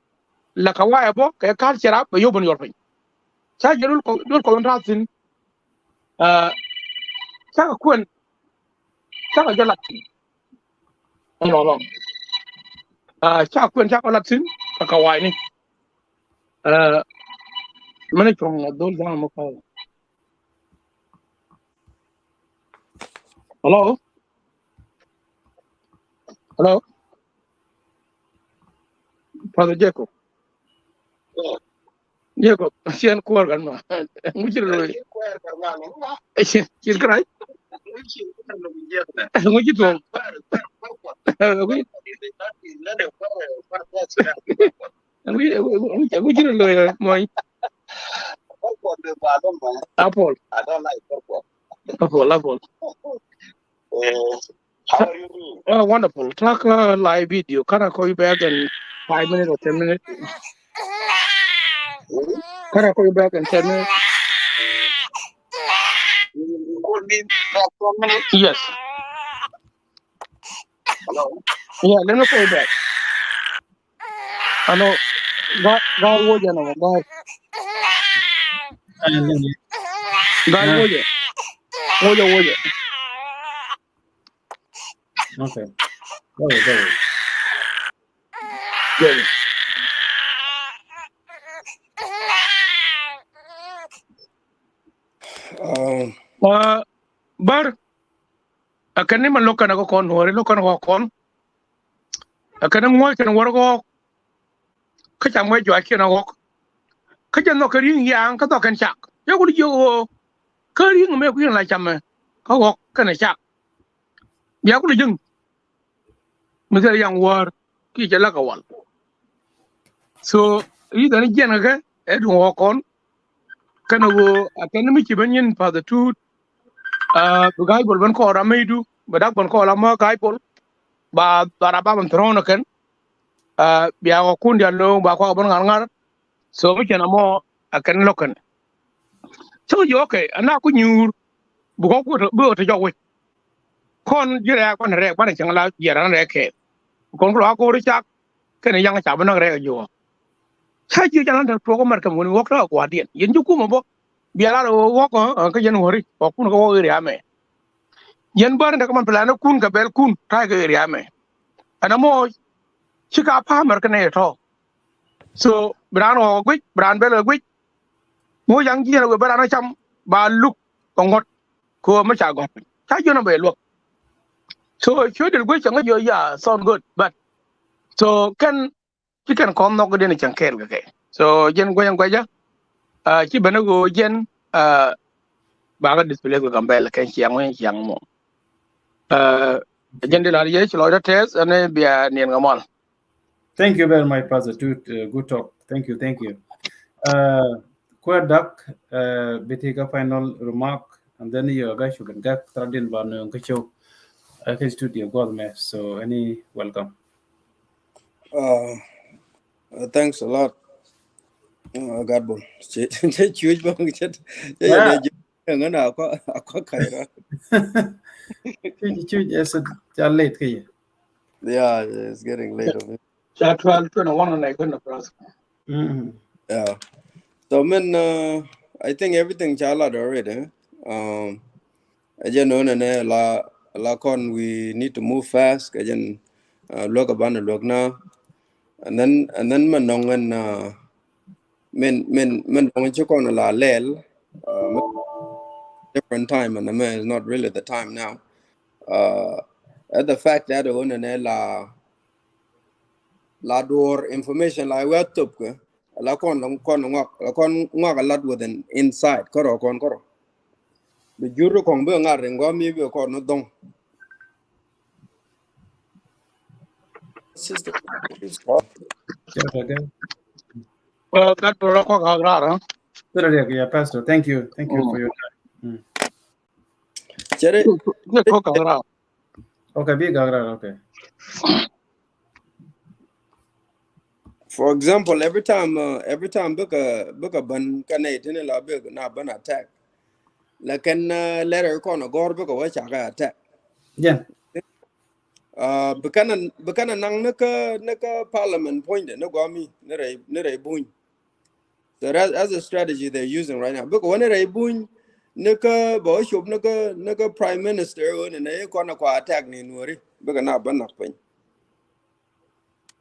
La kɛ wa̱i̱ ɛ bä kɛ kal cɛ rap bɛ yow bän yuɔr piny. Ca jɛ dul kɔ dul kɔ wun ta̱a̱ thi̱n. Ɛ cakɛ kuɛn cakɛ jɛ lat thi̱n. Ɛn lɔlɔ. Ɛ ca kuɛn cakɛ lat thi̱n kɛ kɛ wa̱i̱ni. Ɛ mɛn cuɔ̱ŋ ɛ dhol ja̱a̱ŋ mɛ kɔl. Hello. Hello. Brother Jacob. Jacob, ciɛn kuɔr kan ma. Ŋu ci loy. Cin kray. Ŋu ci tuɔm. Ŋu ci loy moy. Apple. Apple, apple. How are you doing? Oh, wonderful. Talk, uh, live video. Can I call you back in five minutes or ten minutes? Can I call you back in ten minutes? You call me back ten minutes? Yes. Hello? Yeah, let me call you back. Ano, gaa, gaa woja na gaa. Gaa woja. Woja, woja. Okay. Go ahead, go ahead. Um, Bär, a kɛn ni ma lo̱k kɛn a kɔn, wari lo̱k kɛn a kɔn. A kɛn ni ŋuɔ̱c kɛn wär kɔk. Kä cam kɛ juac kiɛn a kɔk. Kä jɛ nhɔk kɛ ri̱ŋ ya̱a̱ŋ kä dhɔk kɛn cak. Yɛ kul jiök ɣöö kä ri̱ŋ mɛ kui̱n la camɛ kä kɔk kɛn a cak. Bia kul ji̱ŋ. Mi thil yaŋ wäär ki jɛ lak a wal. So i̱ dhɛn jiɛn kɛ kɛ ɛ duŋ wä kɔn. Kɛn a ɣöö a kɛn mi ci ben nyin path a tuut. Bi ga̱a̱c bol ben kɔɔr a mecdu bɛ dak ben kɔɔr a mä ga̱a̱c bol. Ba ba ra ba ben thrown a kɛn. Bia wä kun dial lo̱o̱ŋ ba kuak ben ŋa̱r ŋa̱r. So mi cɛn a mɔ a kɛn lo̱k kɛn. Cä kɛ jiök, okay, ana ku nyuur. Bi kɔn ku bi ɣä te jɔk wec. Kɔn ji̱ rɛɛk banɛ rɛɛk banɛ cäŋ la jiɛɛr an rɛɛk kɛɛl. Kɔn ku lɔ a ko̱r cak kɛnɛ yaŋ ca bi näk rɛɛk a jiök. Cä jiök ca lan te tuɔɔk America mi wuni wäk te a gua̱a̱rdiɛn yɛn ji̱ kumɛ bä. Bia lar wäk kä yɛn wäri wäkun kä wäk area mɛ. Yɛn bäär ni däk man plan kun kɛ bɛl kun ta̱a̱ kɛ area mɛ. Ɛn a mɔ ci ka pa̱a̱mɛr kɛnɛ yɛ tɔ̱. So bi raan ɣɔk a guic bi raan bɛl a guic. Ŋu yaŋ jiɛn a wee bä raan a cam ba luk kɛ ŋuɔ̱t. Kɛ ɣöö mi ca gɔ̱r piny ca jiɔn a bɛ luäk. So ciö dil guic cäŋ a jiɔ ya sound good but so kɛn ci kɛn kɔn nhɔk kɛ diɛn cäŋ kɛɛl kɛ kɛ. So jiɛn guɛc ɛn guɛcä. Ci ben a ɣöö jiɛn bakɛ displace kɛ Gambɛl kɛn ciaŋ wec ciaŋ mɔ. Jiɛn di lar yec lɔcdä tɛth ɛn bia niɛn kɛ mal. Thank you very much, Pastor Tut. Uh, good talk. Thank you, thank you. Uh, Kuɛ Dak, uh, bi ti kä final remark, and then you guys you can get thread in ban uh, kä show. Uh, kä studio gua̱th mɛ. So any welcome. Uh, uh, thanks a lot. Uh, God bol. Cɛ cɛ cuc bä cɛ cɛ yɛ ŋän a kɔ a kɔ kaira. Cuc cuc ɛsɛ ca late kɛ yɛ. Yeah, yeah, it's getting late. Ca twelve twenty one na ikun na plus. Yeah. So min, uh, I think everything ca lat already. Um, ɛ jɛ nɔ nɛ nɛ la la kɔn we need to move fast kɛ jɛn, uh, luäk a ban luäk na. And then and then mɛ nɔŋ ɛn, uh, min min min dɔŋ ci kɔn la lɛl. Uh, different time and the man is not really the time now. Uh, at the fact that ɣöö nɛnɛ la la duɔ̱ɔ̱r information la wä thop kɛ la kɔn la kɔn ŋuak la kɔn ŋuak a lat within inside kärɔ kɔn kärɔ. Bi jur kɔŋ bi ŋa̱r in gɔm mi bi kɔn ni dhɔŋ. Sister, please call. Well, that will rock a rar, huh? Sure, yeah, yeah, Pastor. Thank you. Thank you for your time. Mm. Chere. Okay, bi gak rar, okay. For example, every time, uh, every time bika bika ban kane tini la bika na ban attack. Lakin, uh, letter kɔn a gɔr bika wa chaka attack. Yeah. Uh, bikana bikana nang nika nika parliament point de ni gɔmi ni rɛy ni rɛy buny. So that, that's the strategy they're using right now. Bika wani rɛy buny nika ba wa shop nika nika prime minister wani na ye kɔn a kɔ attack ni Nuɔri bika na ban nak piny.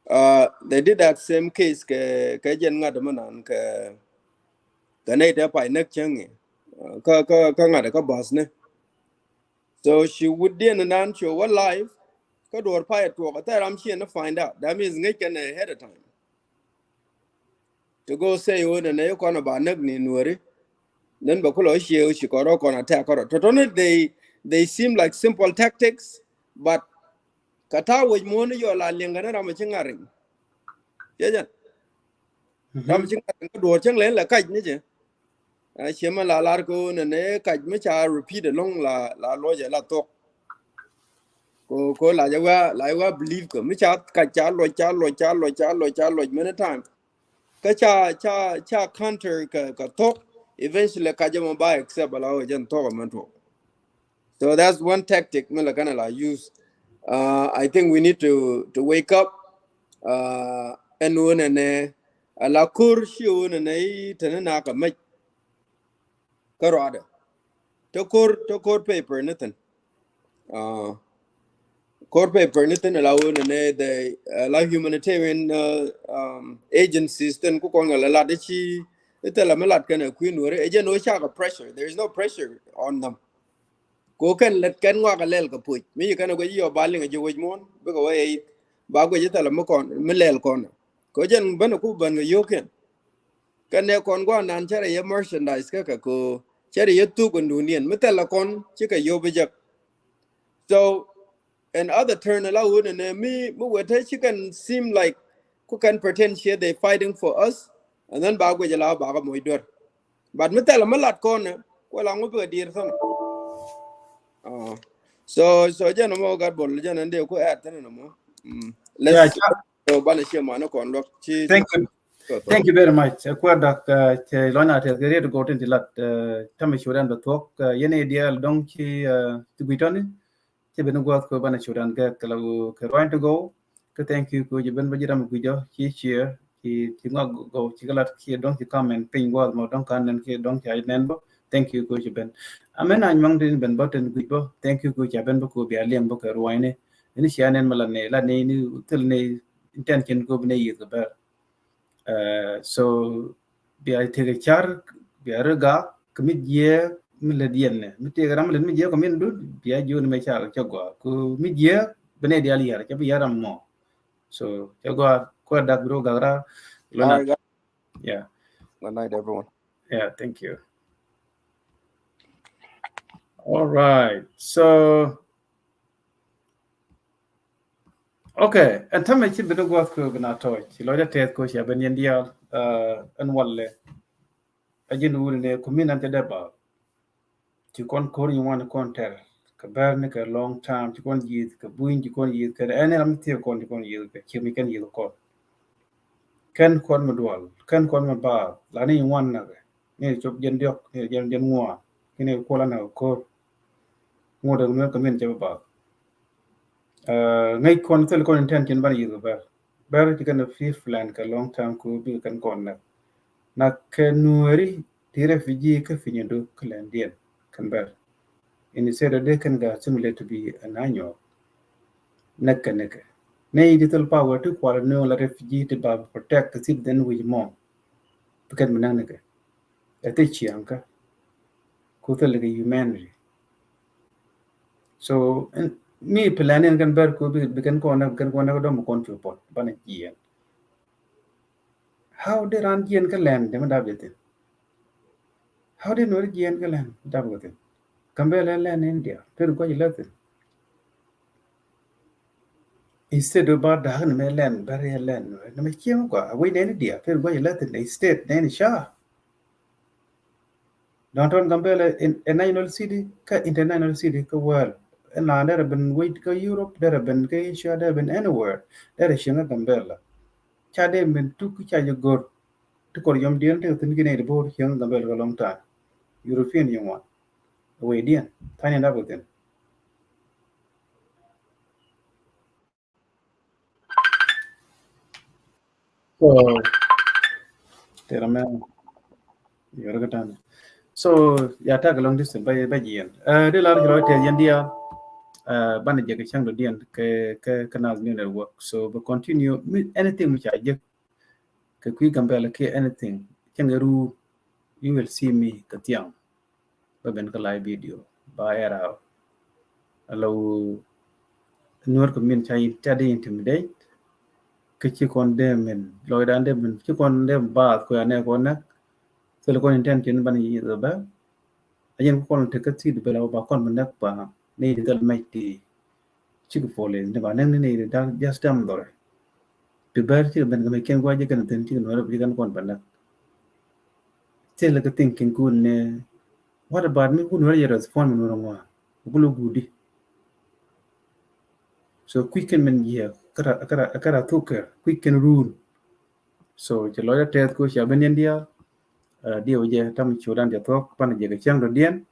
Uh, they did that same case kɛ kɛ jɛn ŋa̱t mi nan kɛ kɛ nɛy tɛ pay näk cäŋ. Uh, kä kä kä ŋa̱t kä bus ni. So ci wut diɛn nan ci wä live kä duɔr pay tuɔk a thɛr ram ci ni find out. That means ŋäc kɛn ahead of time. To go say wä nɛ nɛ kɔn ba näk ni Nuɔri. Then ba kulɔ ci ci kɔrɔ kɔn attack kɔrɔ. Totoni they they seem like simple tactics, but ka ta̱a̱ wec muɔ̱ɔ̱n ni yɔl a liɛŋ kɛn ram a ci ŋa̱r riŋ. Cɛ jɛn ram a ci ŋa̱r riŋ kä duɔ̱ɔ̱r cäŋ lɛn la kac ni cɛ. A ciɛ mɛ la lar ko nɛ nɛ kac mi ca repeat along la la luɔcɛ la thok. Ko ko la jɛ wa la jɛ wa believe ko mi ca kac ca luɔc ca luɔc ca luɔc ca luɔc ca luɔc many time. Kä ca ca ca counter kä kä thok. Eventually ka jɛ mɔ ba accept ala wä jɛn thok mɛ thok. So that's one tactic mi la kana la use. Uh, I think we need to to wake up. Uh, ɛn wä nɛ nɛ ala kor ci wä nɛ nɛ i tɛn na ka mɛc. Kä ruadɛ tɛ kor tɛ kor paper ni thin. Uh, Court paper ni thin la wun ni the, uh, la humanitarian, uh, um, agencies thin ku kɔn la lat ichi, ita la mi lat kɛn a kuin wuri, ɛ jɛn wä cak a pressure. There is no pressure on them. Ko kɛn lɛt kɛn ŋɔak a lɛl ka puc. Mi yi kɛn a guɛc yɔ ba liŋ a ji̱ wec muɔn, bikɛ wä ɛ ba guɛc ita la mi kɔn, mi lɛl kɔn. Ko jɛn bän a ku bän ka yio̱k kɛn. Kɛn nɛ kɔn gua̱n nan cɛ rɛ yɛ merchandise kä kɛ ko cɛ rɛ yɛ thuk in duniɛn. Mi thɛl a kɔn ci kɛ yop bi jek. So, in other turn, la wun in mi, mi wet te ci kɛn seem like ku kɛn pretend ciɛ they fighting for us, and then ba guɛc la ba ka moc duer. But mi thɛl mi lat kɔn ne, ku la ŋu bi ka dir thon. Uh, so, so jɛn mo gat bol jɛn ande ku at thin mo. Mm. Let's, yeah, so ban a ciɛ man kɔn luak ci. Thank you. Thank you very much. Ɛ kuäär dak, uh, cɛ lɔny a tɛth kɛ riet gɔw tin ti lat, uh, tamɛ cudan bɛ thuɔk, uh, yɛn idiɛl dɔŋ ci, uh, ti guic tɔni. Ci ben guath kɛ banɛ cudan gɛ kɛ la kɛ ruany ti gɔw. Kɛ thank you kɛ ci ben bä ji̱ ram guic jɔ ci share ci, ci ŋɔak gɔw ci kɛ lat kiɛ dɔŋ ci comment piny guath mɔ dɔŋ kan nɛn kiɛ dɔŋ ca nɛn bä. Thank you kɛ ci ben. Amɛn a nyuaŋ tin ben bä tin guic bä. Thank you kɛ ca ben bä kɛ bia liɛm bä kɛ ruanyni. Ini cia nɛn mɛ la nɛ la nɛ ini thil nɛ intention kɛ bi nɛ yieth kɛ bɛr. Uh, so bia tekɛ car bia ri gak kɛ mi jiɛ mi lɛ diɛn nɛ mi tekɛ ram mi lɛ mi jiɛ kɛ min dut bia jioni mɛ car cɛ gua ku mi jiɛ bi nɛ dial yar cɛ bi yar ram mɔ. So cɛ gua kuɛ dak bi ro gak ra lona. All right, guys. Yeah. Good night, everyone. Yeah, thank you. All right. So Okay, ɛn tämɛ ci ben guath kɛ ben a tɔc ci lɔcdä tɛth kɛ cia ben yɛn diaal, uh, ɛn walɛ. A ji̱n wuni ne kumin an cɛ dɛ ba ci kɔn ko̱r nyi wan kɔn tɛr kɛ bɛr ni kɛ long time ci kɔn yieth kɛ buny ci kɔn yieth kɛ ɛn ram thiek kɔn ci kɔn yieth kɛ ci mi kɛn yieth kɔn. Kɛn kɔn mi dual kɛn kɔn mi baar la ni wan nakɛ ni cop jɛn diɔk ni jɛn jɛn ŋuan kini kuɔla nakɛ ko̱r. Ŋuɔt ɛ ŋuɔt kɛ min cɛ bi baar. Uh, ŋäc kɔn thil kɔn intention ban yieth kɛ bɛr. Bɛr ci kɛn a fi plan kɛ long time ku bi kɛn kɔn nɛ. Na kɛ nuɛri ti refugee kä fi nyi duk kɛ lɛn diɛn kɛn bɛr. Instead of de kɛn ga assimilate to be an annual. Nɛkɛ nɛkɛ. Nɛ yi di thil power ti kual nuɛ la refugee ti ba protect kɛ sit den wi̱c mɔ. Bi kɛn bi nɛk nɛkɛ. Ɛ ti ciaŋ kä ku thil kɛ humanity. So mi plan in kɛn bɛr ku bi kɛn kɔn bi kɛn kɔn dɔm kɔn cu pɔt banɛ jiɛn. How de ran jiɛn kä lɛn dɛmɛ dap jɛ thin? How de nuɔr jiɛn kä lɛn dap jɛ thin? Gambɛla lɛn India pir guac lɛ thin. Instead of ba dak ni mɛ lɛn bɛr yɛ lɛn ni mɛ ciɛŋ kua a wec nɛni dia pir guac lɛ thin. Instead nɛni ca dɔ̱ŋ tɔn Gambɛla in a national city kä international city kä world. Ɛn na derɛ ben wec kä Europe derɛ ben kä Asia derɛ ben anywhere derɛ cieŋ kä Gambɛla. Ca dee ben tuk ca jɛ gor ti kɔr yɔm diɛn ti thin kinɛ di bo̱o̱r cieŋ kä Gambɛla kä long time. European yɔm wan wec diɛn tha̱a̱ŋ in dap within. So tera mɛ yɔrɔ kɛ tani. So ya tak long distance ba ba jiɛn. Uh, de lar jiro te yɛn dia. Uh, banɛ jɛ kɛ chang do diɛn kɛ kɛ kɛ nas new network. So ba continue mi anything mi ca jɛ kɛ kui̱ Gambɛla kɛ anything. Chang ru you will see me kɛ thiaŋ. Ba ben kä live video ba air out. Alo nuɔr kɛ min ca in ca de intimidate. Kä ci kɔn de min lɔcdan de min ci kɔn de baath kua nɛ kɔn nɛ. Thil kɔn intention ban yi the bɛ. A yin kɔn te kä thil bɛ la ba kɔn mi nɛ ba ni thil mɛ ti. Cikɛ police ni ba nɛŋ ni ni dak just dam dhɔrɛ. Ti bɛr cikɛ ben kɛ mɛ kiɛn gua̱c jɛ kɛn thin cikɛ nuɔrɛ bi kɛn kɔn bɛ näk. Thilɛ kɛ thinking kun ni what about mi kun nuɔrɛ yɛ respond mi nuɔrɛ ŋɔa. Ku lo gudi. So kui̱ kɛn min jiɛ kara kara kara thukɛ kui̱ kɛn run. So cɛ lɔcdä tɛth ko cia ben yɛn diaal. Uh, diɛ wä jɛ tam cudan jɛ thuɔk pan jɛ kɛ cäŋ dɔ̱diɛn.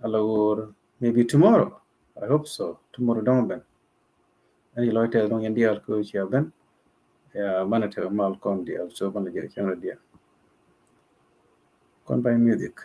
Ala wor maybe tomorrow. I hope so. Tomorrow dɔŋ ben. Ɛn jɛ lɔcdä tɛth dɔŋ yɛn diaal ko cia ben. Ya mana tɛth mal kɔn diaal so pan jɛ kɛ cäŋ dɔ̱diɛn. Kɔn bay music.